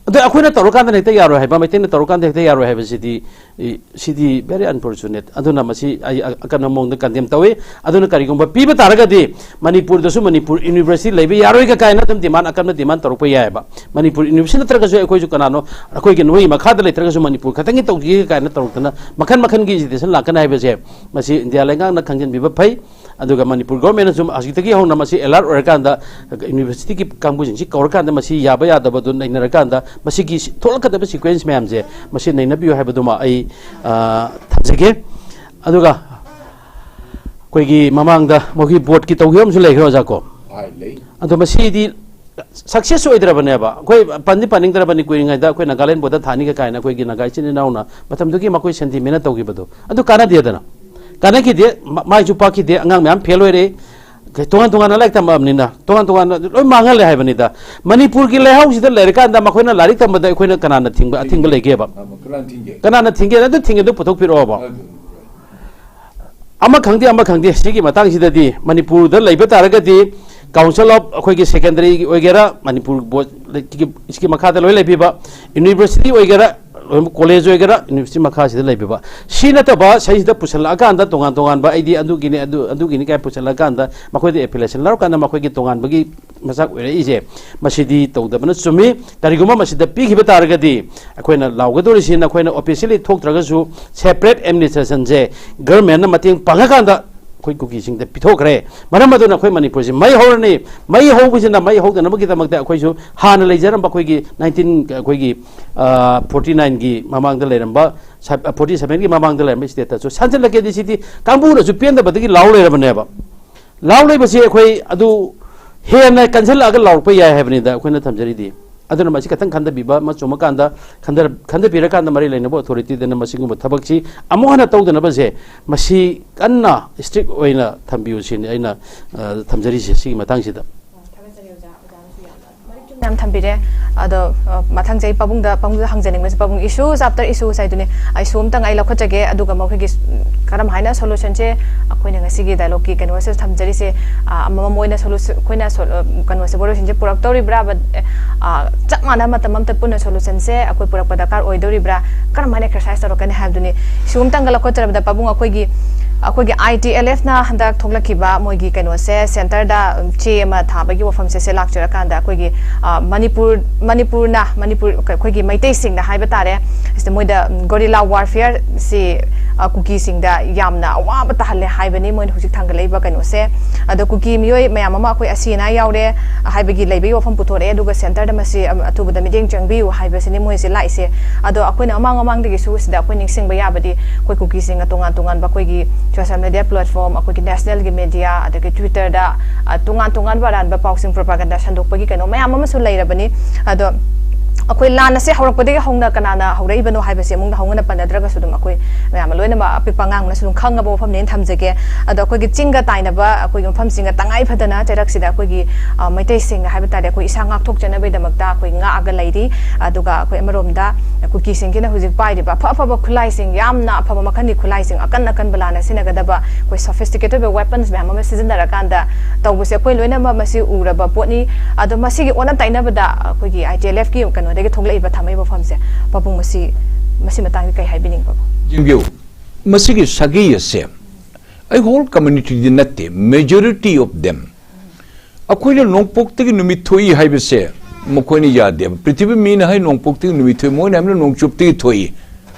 ꯑꯗꯣ ꯑꯩꯈꯣꯏꯅ ꯇꯧꯔꯀꯥꯟꯗ ꯍꯦꯛꯇ ꯌꯥꯔꯣꯏ ꯍꯥꯏꯕ, ꯃꯩꯇꯩꯅ ꯇꯧꯔꯀꯥꯟꯗ ꯍꯦꯛꯇ ꯌꯥꯔꯣꯏ ꯍꯥꯏꯕꯁꯤꯗꯤ, ꯏ, ꯁꯤꯗꯤ very unfortunate꯫ ꯑꯗꯨꯅ ꯃꯁꯤ ꯑꯩ ꯑ-, ꯑꯀꯟꯕ ꯃꯑꯣꯡꯗ ꯀꯟꯗꯦꯝ ꯇꯧꯏ꯫ ꯑꯗꯨꯅ ꯀꯔꯤꯒꯨꯝꯕ ꯄꯤꯕ ꯇꯥꯔꯒꯗꯤ ꯃꯅꯤꯄꯨꯔꯗꯁꯨ ꯃꯅꯤꯄꯨꯔ ꯌꯨꯅꯤꯚꯔꯁꯤꯇꯤ ꯂꯩꯕ ꯌꯥꯔꯣꯏꯒ ꯀꯥꯏꯅ ꯑꯗꯨꯝ ꯗꯤꯃꯥꯟ, ꯑꯀꯟꯕ ꯗꯤꯃꯥꯟ ꯇꯧꯔꯛꯄ ꯌꯥꯏꯑꯕ꯫ ꯃꯅꯤꯄꯨꯔ ꯌꯨꯅꯤꯚꯔꯁꯤꯇꯤ ꯅꯠꯇ꯭ꯔꯒꯁꯨ ꯑꯩꯈꯣꯏꯁꯨ ꯀꯅꯥꯅꯣ, ꯑꯩꯈꯣꯏꯒꯤ ꯅꯣꯏꯒꯤ ꯃꯈꯥꯗ ꯂꯩꯇ꯭ꯔꯒꯁꯨ ꯃꯅꯤꯄꯨꯔ ꯈꯛꯇꯪꯒꯤ ꯇꯧꯈꯤꯒꯦ ꯀꯥꯏꯅ ꯇꯧꯔꯛꯇꯅ ꯃꯈꯟ ꯃꯈꯟꯒꯤ ꯑꯦꯖꯤꯇꯦꯁꯟ ꯂꯥꯛꯀꯅꯤ ꯍꯥꯏꯕꯁꯦ ꯃꯁꯤ ꯏꯟꯗꯤꯌꯥ ꯂꯩꯉꯥꯛꯅ ꯈꯪꯖꯤꯟꯕꯤꯕ ꯐꯩ꯫ ꯑꯗꯨꯒ ꯃꯅꯤꯄꯨꯔ ꯒꯣꯔꯃꯦꯟꯅꯁꯨ ꯍꯧꯖꯤꯛꯇꯒꯤ ꯍꯧꯅ ꯃꯁꯤ ꯑꯦꯂꯔꯠ ꯑꯣꯏꯔꯀꯥꯟꯗ ꯌꯨꯅꯤꯚꯔꯁꯤꯇꯤꯒꯤ ꯀꯥꯡꯕꯨꯁꯤꯡꯁꯤ ꯀꯧꯔꯀꯥꯟꯗ ꯃꯁꯤ ꯌꯥꯕ ꯌꯥꯗꯕꯗꯨ ꯅꯩꯅꯔꯀꯥꯟꯗ ꯃꯁꯤꯒꯤ ꯁꯤ-, ꯊꯣꯛꯂꯛꯀꯗꯕ ꯁꯤꯀ꯭ꯋꯦꯟꯁ ꯃꯌꯥꯝꯁꯦ ꯃꯁꯤ ꯅꯩꯅꯕꯤꯌꯨ ꯍꯥꯏꯕꯗꯨꯃ ꯑꯩ, ꯑ, ꯊꯝꯖꯒꯦ꯫ ꯑꯗꯨꯒ ꯑꯩꯈꯣꯏꯒꯤ ꯃꯃꯥꯡꯗ ꯃꯈꯣꯏꯒꯤ ꯕꯣꯔꯗꯀꯤ ꯇꯧꯈꯤꯕ ꯑꯃꯁꯨ ꯂꯩꯈ꯭ꯔꯦ, ꯑꯣꯖꯥ ꯀꯣ? ꯍꯣꯏ, ꯂꯩ꯫ ꯑꯗꯣ ꯃꯁꯤꯗꯤ ꯁꯛꯁꯦꯁ ꯑꯣꯏꯗ꯭ꯔꯕꯅꯦꯕ꯫ ꯑꯩꯈꯣꯏ ꯄꯟꯗꯤ ꯄꯟꯅꯤꯡꯗ꯭ꯔꯕꯅꯤ, ꯀꯨꯏꯔꯤꯉꯩꯗ ꯑꯩꯈꯣꯏ ꯅꯥꯒꯥꯂꯦꯟ ꯕꯣꯔꯗꯔ ꯊꯥꯅꯤꯒ ꯀꯥꯏꯅ ꯑꯩꯈꯣꯏꯒꯤ ꯅꯥꯒꯥ ꯏꯆꯤꯟ ꯏꯅꯥꯎꯅ ꯃꯇꯝꯗꯨꯒꯤ ꯃꯈꯣꯏ ꯁꯦꯟꯇꯤꯃꯦꯟꯅ ꯇꯧꯈꯤꯕꯗꯣ ꯑꯗꯨ ꯀꯥꯟꯅꯗꯦꯗꯅ꯫ ꯀꯥꯟꯅꯈꯤꯗꯦ, ꯃ-, ꯃꯥꯏꯁꯨ ꯄꯥꯛꯈꯤꯗꯦ, ꯑꯉꯥꯡ ꯃꯌꯥꯝ ꯐꯦꯜ ꯑꯣꯏꯔꯦ, ꯇꯣꯉꯥꯟ ꯇꯣꯉꯥꯟꯅ ꯂꯥꯏꯔꯤꯛ ꯇꯝꯃꯛꯑꯕꯅꯤꯅ ꯇꯣꯉꯥꯟ ꯇꯣꯉꯥꯟꯅ ꯂꯣꯏ ꯃꯥꯡꯍꯜꯂꯦ ꯍꯥꯏꯕꯅꯤꯗ꯫ ꯃꯅꯤꯄꯨꯔꯒꯤ ꯂꯩꯍꯥꯎꯁꯤꯗ ꯂꯩꯔꯀꯥꯟꯗ ꯃꯈꯣꯏꯅ ꯂꯥꯏꯔꯤꯛ ꯇꯝꯕꯗ ꯑꯩꯈꯣꯏꯅ ꯀꯅꯥꯅ ꯊꯤꯡꯕ, ꯑꯊꯤꯡꯕ ꯂꯩꯒꯦꯕ? ꯑꯃ ꯀꯅꯥꯅ ꯊꯤꯡꯒꯦ? ꯀꯅꯥꯅ ꯊꯤꯡꯒꯦ? ꯑꯗꯨ ꯊꯤꯡꯒꯦꯗꯨ ꯄꯨꯊꯣꯛꯄꯤꯔꯛꯑꯣꯕ꯫ ꯑꯗꯨ ꯑꯃ ꯈꯪꯗꯦ, ꯑꯃ ꯈꯪꯗꯦ, ꯁꯤꯒꯤ ꯃꯇꯥꯡꯁꯤꯗꯗꯤ ꯃꯅꯤꯄꯨꯔꯗ ꯂꯩꯕ ꯇꯥꯔꯒꯗꯤ Council of ꯑꯩꯈꯣꯏꯒꯤ ꯁꯦꯀꯦꯟꯗꯔꯤꯒꯤ ꯑꯣꯏꯒꯦꯔꯥ, ꯃꯅꯤꯄꯨꯔ ꯕꯣꯔꯗꯀꯤ, ꯁꯤꯒꯤ ꯃꯈꯥꯗ ꯂꯣꯏ ꯂꯩꯕꯤꯕ, ꯌꯨꯅꯤꯚꯔꯁꯤꯇꯤ ꯑꯣꯏꯒꯦꯔꯥ, ꯀꯣꯂꯦꯖ ꯑꯣꯏꯒꯦꯔꯥ, ꯌꯨꯅꯤꯚꯔꯁꯤꯇꯤ ꯃꯈꯥꯁꯤꯗ ꯂꯩꯕꯤꯕ, ꯁꯤ ꯅꯠꯇꯕ ꯁꯤꯗꯩꯁꯤꯗ ꯄꯨꯁꯜꯂꯛꯑꯀꯥꯟꯗ ꯇꯣꯉꯥꯟ ꯇꯣꯉꯥꯟꯕ ꯑꯩꯗꯤ ꯑꯗꯨꯒꯤꯅꯤ, ꯑꯗꯨ, ꯑꯗꯨꯒꯤꯅꯤ ꯀꯥꯏ ꯄꯨꯁꯜꯂꯛꯑꯀꯥꯟꯗ ꯃꯈꯣꯏꯗ ꯑꯦꯐꯤꯂꯦꯁꯟ ꯂꯧꯔꯀꯥꯟꯗ ꯃꯈꯣꯏꯒꯤ ꯇꯣꯉꯥꯟꯕꯒꯤ ꯃꯆꯥꯛ ꯑꯣꯏꯔꯛꯏꯁꯦ, ꯃꯁꯤꯗꯤ ꯇꯧꯗꯕꯅ ꯆꯨꯝꯃꯤ꯫ ꯀꯔꯤꯒꯨꯝꯕ ꯃꯁꯤꯗ ꯄꯤꯈꯤꯕ ꯇꯥꯔꯒꯗꯤ ꯑꯩꯈꯣꯏꯅ ꯂꯥꯎꯒꯗꯧꯔꯤꯁꯤ ꯅꯈꯣꯏꯅ ꯑꯣꯐꯤꯁꯤꯌꯦꯜꯂꯤ ꯊꯣꯛꯇ꯭ꯔꯒꯁꯨ ꯁꯦꯄꯔꯦꯠ ꯑꯦꯗꯃꯤꯅꯤꯁꯇ꯭ꯔꯦꯁꯟꯁꯦ ꯒꯔꯃꯦꯟꯅ ꯃꯇꯦꯡ ꯄꯥꯡꯉꯀꯥꯟꯗ ꯑꯩꯈꯣꯏ ꯀꯨꯀꯤꯁꯤꯡꯗ ꯄꯤꯊꯣꯛꯈ꯭ꯔꯦ꯫ ꯃꯔꯝ ꯑꯗꯨꯅ ꯑꯩꯈꯣꯏ ꯃꯅꯤꯄꯨꯔꯁꯤ ꯃꯩ ꯍꯧꯔꯅꯤ꯫ ꯃꯩ ꯍꯧꯕꯁꯤꯅ ꯃꯩ ꯍꯧꯗꯅꯕꯒꯤꯗꯃꯛꯇ ꯑꯩꯈꯣꯏꯁꯨ ꯍꯥꯟꯅ ꯂꯩꯖꯔꯝꯕ ꯑꯩꯈꯣꯏꯒꯤ ꯅꯥꯏꯟꯇꯤꯟ ꯑꯩꯈꯣꯏꯒꯤ ꯐꯣꯔꯇꯤ ꯅꯥꯏꯟꯒꯤ ꯃꯃꯥꯡꯗ ꯂꯩꯔꯝꯕ, ꯐꯣꯔꯇꯤ ꯁꯚꯦꯟꯒꯤ ꯃꯃꯥꯡꯗ ꯂꯩꯔꯝꯕ ꯁ꯭ꯇꯦꯠꯇꯁꯨ ꯁꯥꯟꯖꯜꯂꯛꯀꯦꯗꯤ ꯁꯤꯗꯤ ꯀꯥꯡꯕꯨꯅꯁꯨ ꯄꯦꯟꯗꯕꯗꯒꯤ ꯂꯥꯎ ꯂꯩꯔꯕꯅꯦꯕ꯫ ꯂꯥꯎ ꯂꯩꯕꯁꯤ ꯑꯩꯈꯣꯏ ꯑꯗꯨ ꯍꯦꯟꯅ ꯀꯟꯁꯤꯜꯂꯛꯑꯒ ꯂꯥꯎꯔꯛꯄ ꯌꯥꯏ ꯍꯥꯏꯕꯅꯤꯗ ꯑꯩꯈꯣꯏꯅ ꯊꯝꯖꯔꯤꯗꯤ꯫ ꯑꯗꯨꯅ ꯃꯁꯤ ꯈꯤꯇꯪ ꯈꯟꯊꯕꯤꯕ ꯑꯃ ꯆꯨꯝꯃꯀꯥꯟꯗ ꯈꯟꯊꯔ-, ꯈꯟꯊꯕꯤꯔꯀꯥꯟꯗ ꯃꯔꯤ ꯂꯩꯅꯕ ꯑꯣꯊꯣꯔꯤꯇꯤꯗꯅ ꯃꯁꯤꯒꯨꯝꯕ ꯊꯕꯛꯁꯤ ꯑꯃꯨꯛ ꯍꯟꯅ ꯇꯧꯗꯅꯕꯁꯦ ꯃꯁꯤ ꯀꯟꯅ ꯏꯁꯇ꯭ꯔꯤꯛ ꯑꯣꯏꯅ ꯊꯝꯕꯤꯌꯨ ꯁꯤꯅꯤ ꯑꯩꯅ, ꯑ, ꯊꯝꯖꯔꯤꯁꯦ ꯁꯤꯒꯤ ꯃꯇꯥꯡꯁꯤꯗ꯫ ꯊꯥꯒꯠꯆꯔꯤ ꯑꯣꯖꯥ, ꯑꯣꯖꯥꯅꯁꯨ ꯌꯥꯝꯅ ꯃꯔꯤꯛ ꯆꯨꯝꯅ ꯌꯥꯝ ꯊꯝꯕꯤꯔꯦ꯫ ꯑꯗꯣ, ꯑ, ꯃꯊꯪꯁꯦ ꯑꯩ ꯄꯥꯕꯨꯡꯗ, ꯄꯥꯕꯨꯡꯗ ꯍꯪꯖꯅꯤꯡꯕꯁꯦ, ꯄꯥꯕꯨꯡ, issues after issues ꯍꯥꯏꯗꯨꯅꯦ꯫ Issue ꯑꯝꯇꯪ ꯑꯩ ꯂꯧꯈꯠꯆꯒꯦ, ꯑꯗꯨꯒ ꯃꯈꯣꯏꯒꯤ ꯁ-, ꯀꯔꯝ ꯍꯥꯏꯅ solution ꯁꯦ ꯑꯩꯈꯣꯏꯅ ꯉꯁꯤꯒꯤ dialogue ꯀꯤ ꯀꯩꯅꯣꯁꯤꯗ ꯊꯝꯖꯔꯤꯁꯦ, ꯑ, ꯑꯃꯃꯝ ꯑꯣꯏꯅ solution, ꯑꯩꯈꯣꯏꯅ sol-, ꯑ, ꯀꯩꯅꯣꯁꯦ, solution ꯁꯦ ꯄꯨꯔꯛꯇꯧꯔꯤꯕ꯭ꯔꯥ, but, ꯑ, ꯆꯞ ꯃꯥꯟꯅꯕ ꯃꯇꯝ ꯑꯃꯗ ꯄꯨꯟꯅ solution ꯁꯦ ꯑꯩꯈꯣꯏ ꯄꯨꯔꯛꯄ ꯗꯔꯀꯥꯔ ꯑꯣꯏꯗꯧꯔꯤꯕ꯭ꯔꯥ, ꯀꯔꯝ ꯍꯥꯏꯅ exercise ꯇꯧꯔꯛꯀꯅꯤ ꯍꯥꯏꯕꯗꯨꯅꯤ꯫ Issue ꯑꯝꯇꯪꯒ ꯂꯧꯈꯠꯆꯔꯕꯗ, ꯄꯥꯕꯨꯡ, ꯑꯩꯈꯣꯏꯒꯤ, ꯑꯩꯈꯣꯏꯒꯤ I T L F ꯅ ꯍꯟꯗꯛ ꯊꯣꯛꯂꯛꯈꯤꯕ ꯃꯣꯏꯒꯤ ꯀꯩꯅꯣꯁꯦ, centre ꯗ ꯆꯦ ꯑꯃ ꯊꯥꯕꯒꯤ ꯋꯥꯐꯝꯁꯦ, ꯁꯦ ꯂꯥꯛꯆꯔꯀꯥꯟꯗ ꯑꯩꯈꯣꯏꯒꯤ, ꯑ, ꯃꯅꯤꯄꯨꯔ, ꯃꯅꯤꯄꯨꯔꯅ, ꯃꯅꯤꯄꯨꯔ, ꯑꯩꯈꯣꯏꯒꯤ ꯃꯩꯇꯩꯁꯤꯡꯅ ꯍꯥꯏꯕ ꯇꯥꯔꯦ, ꯁꯤꯗ ꯃꯣꯏꯗ, ꯎꯝ, guerrilla warfare ꯁꯤ, ꯑ, ꯀꯨꯀꯤꯁꯤꯡꯗ ꯌꯥꯝꯅ ꯑꯋꯥꯕ ꯇꯥꯍꯜꯂꯦ ꯍꯥꯏꯕꯅꯤ ꯃꯣꯏꯅ ꯍꯧꯖꯤꯛ ꯊꯥꯡꯒꯠꯂꯛꯏꯕ ꯀꯩꯅꯣꯁꯦ꯫ ꯑꯗꯣ ꯀꯨꯀꯤ ꯃꯤꯑꯣꯏ ꯃꯌꯥꯝ ꯑꯃ ꯑꯩꯈꯣꯏ ꯑꯁꯤ ꯑꯅꯥ ꯌꯥꯎꯔꯦ ꯍꯥꯏꯕꯒꯤ ꯂꯩꯕꯒꯤ ꯋꯥꯐꯝ ꯄꯨꯊꯣꯔꯛꯑꯦ, ꯑꯗꯨꯒ centre ꯗ ꯃꯁꯤ, ꯑꯝ, ꯑꯊꯨꯕꯗ ꯃꯤꯠꯌꯦꯡ ꯆꯪꯕꯤꯌꯨ ꯍꯥꯏꯕꯁꯤꯅꯤ ꯃꯣꯏꯁꯦ ꯂꯥꯛꯏꯁꯦ꯫ ꯑꯗꯣ ꯑꯩꯈꯣꯏꯅ ꯃꯃꯥꯡ ꯃꯃꯥꯡꯗꯒꯤꯁꯨ ꯁꯤꯗ ꯑꯩꯈꯣꯏ ꯅꯤꯡꯁꯤꯡꯕ ꯌꯥꯕꯗꯤ, ꯑꯩꯈꯣꯏ ꯀꯨꯀꯤꯁꯤꯡꯅ ꯇꯣꯉꯥꯟ ꯇꯣꯉꯥꯟꯕ ꯑꯩꯈꯣꯏꯒꯤ social media platform, ꯑꯩꯈꯣꯏꯒꯤ national ꯒꯤ media, ꯑꯗꯒꯤ Twitter ꯗ, ꯑ, ꯇꯣꯉꯥꯟ ꯇꯣꯉꯥꯟꯕ ꯑꯔꯥꯟꯕ ꯄꯥꯎꯁꯤꯡ, propaganda ꯁꯟꯗꯣꯛꯄꯒꯤ ꯀꯩꯅꯣ ꯃꯌꯥꯝ ꯑꯃꯁꯨ ꯂꯩꯔꯕꯅꯤ꯫ ꯑꯗꯣ ꯑꯩꯈꯣꯏ ꯂꯥꯟ ꯑꯁꯦ ꯍꯧꯔꯛꯄꯗꯒꯤ ꯍꯧꯅ ꯀꯅꯥꯅ ꯍꯧꯔꯛꯏꯕꯅꯣ ꯍꯥꯏꯕꯁꯦ ꯑꯃꯨꯛ ꯅꯧꯍꯧꯅꯅ ꯄꯟꯅꯗ꯭ꯔꯒꯁꯨ ꯑꯗꯨꯝ ꯑꯩꯈꯣꯏ ꯃꯌꯥꯝ ꯂꯣꯏꯅꯃꯛ ꯑꯄꯤꯛꯄ ꯑꯉꯥꯡꯅꯁꯨ ꯑꯗꯨꯝ ꯈꯪꯉꯕ ꯋꯥꯐꯝꯅꯦꯅ ꯊꯝꯖꯒꯦ꯫ ꯑꯗꯣ ꯑꯩꯈꯣꯏꯒꯤ ꯆꯤꯡꯒ ꯇꯥꯏꯅꯕ ꯑꯩꯈꯣꯏꯒꯤ ꯃꯐꯝꯁꯤꯡꯒ ꯇꯉꯥꯏ ꯐꯗꯅ ꯆꯩꯔꯛꯁꯤꯗ ꯑꯩꯈꯣꯏꯒꯤ, ꯑ, ꯃꯩꯇꯩꯁꯤꯡꯅ ꯍꯥꯏꯕ ꯇꯥꯔꯦ, ꯑꯩꯈꯣꯏ ꯏꯁꯥ ꯉꯥꯛꯊꯣꯛꯆꯅꯕꯒꯤꯗꯃꯛꯇ ꯑꯩꯈꯣꯏ ꯉꯥꯛꯑꯒ ꯂꯩꯔꯤ꯫ ꯑꯗꯨꯒ ꯑꯩꯈꯣꯏ ꯑꯃꯔꯣꯝꯗ ꯀꯨꯀꯤꯁꯤꯡꯒꯤꯅ ꯍꯧꯖꯤꯛ ꯄꯥꯏꯔꯤꯕ ꯑꯐ ꯑꯐꯕ ꯈꯨꯠꯂꯥꯏꯁꯤꯡ, ꯌꯥꯝꯅ ꯑꯐꯕ ꯃꯈꯜꯒꯤ ꯈꯨꯠꯂꯥꯏꯁꯤꯡ, ꯑꯀꯟ ꯑꯀꯟꯕ ꯂꯥꯟꯅ ꯁꯤꯖꯤꯟꯅꯒꯗꯕ ꯑꯩꯈꯣꯏ sophisticated ꯑꯣꯏꯕ weapons ꯃꯌꯥꯝ ꯑꯃ ꯁꯤꯖꯤꯟꯅꯔꯀꯥꯟꯗ ꯇꯧꯕꯁꯦ ꯑꯩꯈꯣꯏ ꯂꯣꯏꯅꯃꯛ ꯃꯁꯤ ꯎꯔꯕ ꯄꯣꯠꯅꯤ꯫ ꯑꯗꯣ ꯃꯁꯤꯒꯤ ꯑꯣꯟꯅ ꯇꯩꯅꯕꯗ ꯑꯩꯈꯣꯏꯒꯤ I T L F ꯀꯤ ꯀꯩꯅꯣꯗꯒꯤ ꯊꯣꯛꯂꯛꯏꯕ ꯊꯥꯡꯃꯩ ꯋꯥꯐꯝꯁꯦ, ꯄꯥꯕꯨꯡ, ꯃꯁꯤ, ꯃꯁꯤ ꯃꯇꯥꯡꯗ ꯀꯩ ꯍꯥꯏꯕꯤꯅꯤꯡꯕ? ꯌꯦꯡꯕꯤꯌꯨ, ꯃꯁꯤꯒꯤ ꯁꯥꯒꯩ ꯑꯁꯦ ꯑꯩ whole community ꯗꯤ ꯅꯠꯇꯦ, majority of them꯫ ꯑꯩꯈꯣꯏꯅ ꯅꯣꯡꯄꯣꯛꯇꯒꯤ ꯅꯨꯃꯤꯠ ꯊꯣꯛꯏ ꯍꯥꯏꯕꯁꯦ ꯃꯈꯣꯏꯅ ꯌꯥꯗꯦꯕ꯫ ꯄ꯭ꯔꯤꯊꯤꯕꯤ ꯃꯤꯅ ꯍꯥꯏ ꯅꯣꯡꯄꯣꯛꯇꯒꯤ ꯅꯨꯃꯤꯠ ꯊꯣꯛꯏ, ꯃꯣꯏꯅ ꯍꯥꯏꯕꯅ ꯅꯣꯡꯆꯨꯞꯇꯒꯤ ꯊꯣꯛꯏ꯫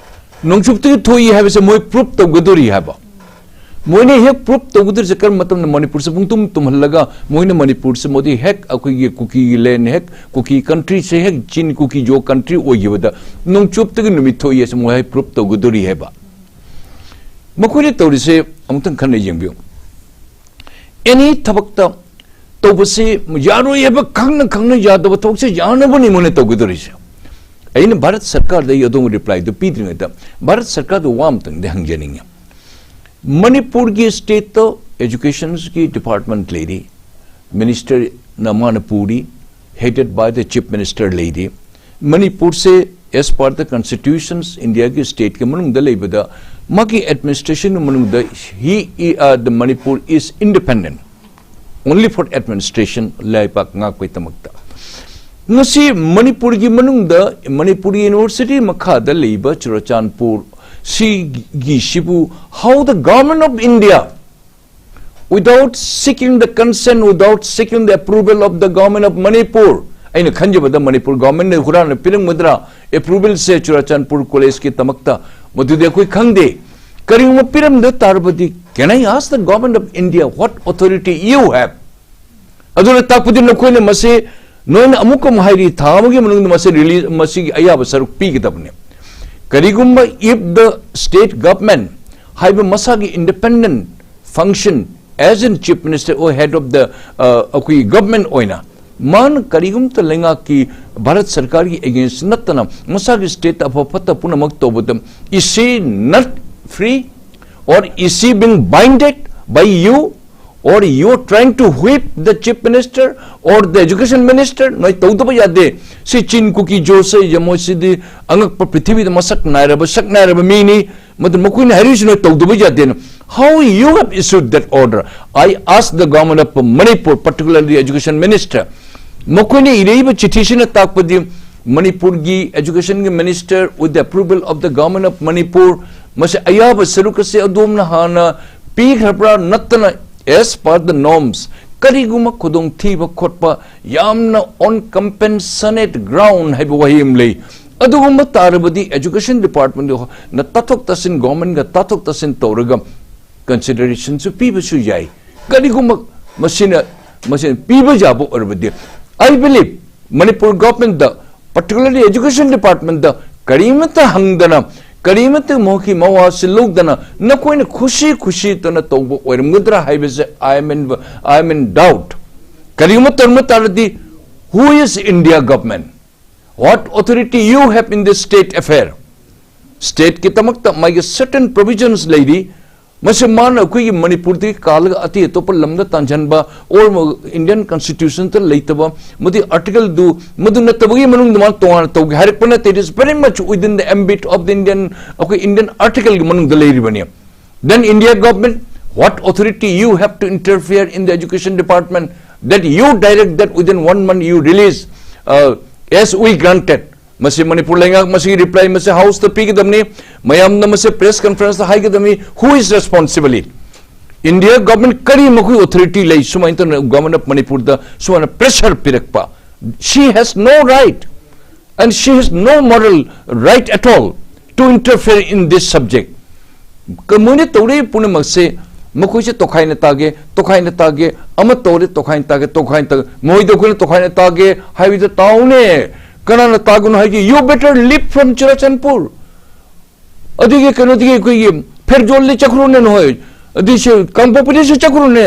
ꯅꯣꯡꯆꯨꯞꯇꯒꯤ ꯊꯣꯛꯏ ꯍꯥꯏꯕꯁꯦ ꯃꯣꯏ proof ꯇꯧꯒꯗꯧꯔꯤ ꯍꯥꯏꯕ꯫ ꯃꯣꯏꯅ ꯍꯦꯛ prove ꯇꯧꯒꯗꯧꯔꯤꯁꯦ ꯀꯔꯝꯕ ꯃꯇꯝꯗ ꯃꯅꯤꯄꯨꯔꯁꯦ ꯄꯨꯡꯇꯨꯝ ꯇꯨꯝꯍꯜꯂꯒ ꯃꯣꯏꯅ ꯃꯅꯤꯄꯨꯔꯁꯦ ꯃꯣꯗꯤ ꯍꯦꯛ ꯑꯩꯈꯣꯏꯒꯤ ꯀꯨꯀꯤꯒꯤ land, ꯍꯦꯛ ꯀꯨꯀꯤ countryꯁꯦ ꯍꯦꯛ ꯆꯤꯟ ꯀꯨꯀꯤ ꯖꯣ country ꯑꯣꯏꯈꯤꯕꯗ ꯅꯣꯡꯆꯨꯞꯇꯒꯤ ꯅꯨꯃꯤꯠ ꯊꯣꯛꯏ ꯍꯥꯏꯁꯦ ꯃꯣꯏ prove ꯇꯧꯒꯗꯧꯔꯤ ꯍꯥꯏꯕ꯫ ꯃꯈꯣꯏꯅ ꯇꯧꯔꯤꯁꯦ ꯑꯃꯨꯛꯇꯪ ꯈꯟꯅ ꯌꯦꯡꯕꯤꯌꯨ꯫ Any ꯊꯕꯛꯇ ꯇꯧꯕꯁꯤ ꯌꯥꯔꯣꯏ ꯍꯥꯏꯕ ꯈꯪꯅ ꯈꯪꯅ ꯌꯥꯗꯕ ꯊꯕꯛꯁꯦ ꯌꯥꯅꯕꯅꯤ ꯃꯣꯏꯅ ꯇꯧꯒꯗꯧꯔꯤꯁꯦ꯫ ꯑꯩꯅ ꯚꯥꯔꯠ ꯁꯔꯀꯥꯔꯗ ꯑꯩ ꯑꯗꯣꯝꯒꯤ replyꯗꯨ ꯄꯤꯗ꯭ꯔꯤꯉꯩꯗ ꯚꯥꯔꯠ ꯁꯔꯀꯥꯔꯗ ꯋꯥ ꯑꯃꯇꯪꯗꯤ ꯍꯪꯖꯅꯤꯡꯉꯤ꯫ ꯃꯅꯤꯄꯨꯔꯒꯤ stateꯇ educationꯒꯤ department ꯂꯩꯔꯤ, ministerꯅ ꯃꯥꯅ ꯄꯨꯔꯤ, headed by the chief minister ꯂꯩꯔꯤ꯫ ꯃꯅꯤꯄꯨꯔꯁꯦ as per the constitutions Indiaꯒꯤ stateꯀꯤ ꯃꯅꯨꯡꯗ ꯂꯩꯕꯗ ꯃꯥꯒꯤ administration ꯃꯅꯨꯡꯗ he, uh, the Manipur is independent only for administration, ꯂꯩꯕꯥꯛ ꯉꯥꯛꯄꯒꯤꯗꯃꯛꯇ꯫ ꯉꯁꯤ ꯃꯅꯤꯄꯨꯔꯒꯤ ꯃꯅꯨꯡꯗ ꯃꯅꯤꯄꯨꯔ University ꯃꯈꯥꯗ ꯂꯩꯕ Churachandpur ꯁꯤꯒꯤꯁꯤꯕꯨ how the government of India without seeking the consent, without seeking the approval of the government of Manipur, ꯑꯩꯅ ꯈꯟꯖꯕꯗ ꯃꯅꯤꯄꯨꯔ governmentꯅ ꯍꯨꯔꯥꯟꯅ ꯄꯤꯔꯝꯒꯗ꯭ꯔꯥ approvalꯁꯦ ꯆꯨꯔꯆꯥꯟꯄꯨꯔ collegeꯀꯤꯗꯃꯛꯇ? ꯃꯗꯨꯗꯤ ꯑꯩꯈꯣꯏ ꯈꯪꯗꯦ꯫ ꯀꯔꯤꯒꯨꯝꯕ ꯄꯤꯔꯝꯗ ꯇꯥꯔꯕꯗꯤ, can I ask the government of India what authority you have? ꯑꯗꯨꯅ ꯇꯥꯛꯄꯗꯤ ꯅꯈꯣꯏꯅ ꯃꯁꯤ, ꯅꯣꯏꯅ ꯑꯃꯨꯛꯀ ꯑꯃꯨꯛ ꯍꯥꯏꯔꯤ, ꯊꯥ ꯑꯃꯒꯤ ꯃꯅꯨꯡꯗ ꯃꯁꯤ release, ꯃꯁꯤꯒꯤ ꯑꯌꯥꯕ ꯁꯔꯨꯛ ꯄꯤꯒꯗꯕꯅꯤ꯫ ꯀꯔꯤꯒꯨꯝꯕ if the state government ꯍꯥꯏꯕ ꯃꯁꯥꯒꯤ independent function as in chief minister or head of the, uh, ꯑꯩꯈꯣꯏꯒꯤ government ꯑꯣꯏꯅ ꯃꯥꯅ ꯀꯔꯤꯒꯨꯝꯕ ꯂꯩꯉꯥꯛꯀꯤ ꯚꯥꯔꯠ ꯁꯔꯀꯥꯔꯒꯤ against ꯅꯠꯇꯅ ꯃꯁꯥꯒꯤ stateꯇ ꯑꯐ ꯐꯠꯇ ꯄꯨꯝꯅꯃꯛ ꯇꯧꯕꯗ, is she not free or is she being binded by you or you are trying to whip the chief minister or the education minister? ꯅꯣꯏ ꯇꯧꯗꯕ ꯌꯥꯗꯦ꯫ ꯁꯤ ꯆꯤꯟ ꯀꯨꯀꯤ ꯖꯣꯁꯦ ꯃꯣꯏꯁꯤꯗꯤ ꯑꯉꯛꯄ ꯄ꯭ꯔꯤꯊꯤꯕꯤꯗ ꯃꯁꯛ ꯅꯥꯏꯔꯕ, ꯁꯛ ꯅꯥꯏꯔꯕ ꯃꯤꯅꯤ꯫ ꯃꯗꯨ ꯃꯈꯣꯏꯅ ꯍꯥꯏꯔꯤꯁꯤ ꯅꯣꯏ ꯇꯧꯗꯕ ꯌꯥꯗꯦꯅ꯫ How you have issued that order? I ask the government of Manipur, particularly education minister. ꯃꯈꯣꯏꯅ ꯏꯔꯛꯏꯕ ꯆꯤꯊꯤꯁꯤꯅ ꯇꯥꯛꯄꯗꯤ ꯃꯅꯤꯄꯨꯔꯒꯤ educationꯒꯤ minister with the approval of the government of Manipur, ꯃꯁꯤ ꯑꯌꯥꯕ ꯁꯔꯨꯛ ꯑꯁꯤ ꯑꯗꯣꯝꯅ ꯍꯥꯟꯅ ꯄꯤꯈ꯭ꯔꯕ꯭ꯔꯥ ꯅꯠꯇꯅ as per the norms ꯀꯔꯤꯒꯨꯝꯕ ꯈꯨꯗꯣꯡꯊꯤꯕ ꯈꯣꯠꯄ ꯌꯥꯝꯅ on compassionate ground ꯍꯥꯏꯕ ꯋꯥꯍꯩ ꯑꯃ ꯂꯩ꯫ ꯑꯗꯨꯒꯨꯝꯕ ꯇꯥꯔꯕꯗꯤ education departmentꯅ ꯇꯥꯊꯣꯛ ꯇꯥꯁꯤꯟ, governmentꯒ ꯇꯥꯊꯣꯛ ꯇꯥꯁꯤꯟ ꯇꯧꯔꯒ ꯀꯟꯁꯤꯗꯔꯦꯁꯟꯁꯨ ꯄꯤꯕꯁꯨ ꯌꯥꯏ꯫ ꯀꯔꯤꯒꯨꯝꯕ ꯃꯁꯤꯅ ꯃꯁꯤꯅ ꯄꯤꯕ ꯌꯥꯕ ꯑꯣꯏꯔꯕꯗꯤ, I believe Manipur government the, particularly education department ꯗ ꯀꯔꯤꯃꯠꯇ ꯍꯪꯗꯅ, ꯀꯔꯤꯃꯠꯇ ꯃꯍꯥꯛꯀꯤ ꯃꯋꯥꯁꯤ ꯂꯧꯗꯅ ꯅꯈꯣꯏꯅ ꯈꯨꯁꯤ ꯈꯨꯁꯤ ꯇꯧꯅ ꯇꯧꯕ ꯑꯣꯏꯔꯝꯒꯗ꯭ꯔꯥ ꯍꯥꯏꯕꯁꯦ I am in, I am in doubt꯫ ꯀꯔꯤꯒꯨꯝꯕ ꯇꯧꯔꯝꯕ ꯇꯥꯔꯗꯤ, who is India government? What authority you have in this state affair? State ꯀꯤꯗꯃꯛꯇ ꯃꯥꯒꯤ certain provisions ꯂꯩꯔꯤ꯫ ꯃꯁꯤ ꯃꯥꯅ ꯑꯩꯈꯣꯏꯒꯤ ꯃꯅꯤꯄꯨꯔꯗꯒꯤ ꯀꯥꯜꯂꯒ ꯑꯇꯩ ꯑꯇꯣꯞꯄ ꯂꯝꯗ ꯇꯥꯟꯁꯤꯟꯕ, or Indian constitution ꯗ ꯂꯩꯇꯕ, ꯃꯗꯨ article ꯗꯨ ꯃꯗꯨ ꯅꯠꯇꯕꯒꯤ ꯃꯅꯨꯡꯗ ꯃꯥꯅ ꯇꯣꯉꯥꯟꯅ ꯇꯧꯒꯦ ꯍꯥꯏꯔꯛꯄ ꯅꯠꯇꯦ꯫ It is very much within the ambit of the Indian, ꯑꯩꯈꯣꯏ Indian article ꯒꯤ ꯃꯅꯨꯡꯗ ꯂꯩꯔꯤꯕꯅꯤ꯫ Then India government, what authority you have to interfere in the education department, that you direct that within one month you release, uh, as we granted? ꯃꯁꯤ ꯃꯅꯤꯄꯨꯔ ꯂꯩꯉꯥꯛ, ꯃꯁꯤꯒꯤ reply ꯃꯁꯤ House ꯇ ꯄꯤꯒꯗꯕꯅꯤ, ꯃꯌꯥꯝꯅ ꯃꯁꯤ press conference ꯇ ꯍꯥꯏꯒꯗꯕꯅꯤ, who is responsible? India government ꯀꯔꯤ ꯃꯈꯣꯏ authority ꯂꯩ ꯁꯨꯃꯥꯏꯅ ꯇꯧꯅ Government of Manipur ꯗ ꯁꯨꯃꯥꯏꯅ pressure ꯄꯤꯔꯛꯄ? She has no right and she has no moral right at all to interfere in this subject. ꯀ-, ꯃꯣꯏꯅ ꯇꯧꯔꯤꯕ ꯄꯨꯝꯅꯃꯛꯁꯦ, ꯃꯈꯣꯏꯁꯦ ꯇꯣꯈꯥꯏꯅ ꯇꯥꯒꯦ, ꯇꯣꯈꯥꯏꯅ ꯇꯥꯒꯦ, ꯑꯃ ꯇꯧꯔꯦ ꯇꯣꯈꯥꯏꯅ ꯇꯥꯒꯦ, ꯇꯣꯈꯥꯏꯅ ꯇꯥꯒꯦ, ꯃꯣꯏꯗ ꯑꯩꯈꯣꯏꯅ ꯇꯣꯈꯥꯏꯅ ꯇꯥꯒꯦ ꯍꯥꯏꯕꯗ ꯇꯥꯎꯅꯦ꯫ ꯀꯅꯥꯅ ꯇꯥꯒꯅꯣ ꯍꯥꯏꯒꯦ? You better leave from Churachandpur. ꯑꯗꯨꯒꯤ ꯀꯩꯅꯣꯗꯒꯤ ꯑꯩꯈꯣꯏꯒꯤ ꯐꯦꯔꯖꯣꯜꯗ ꯆꯠꯈ꯭ꯔꯣꯅꯦ ꯅꯈꯣꯏ, ꯑꯗꯨꯏꯁꯨ ꯀꯥꯡꯄꯣꯛꯄꯤꯗꯁꯨ ꯆꯠꯈ꯭ꯔꯣꯅꯦ꯫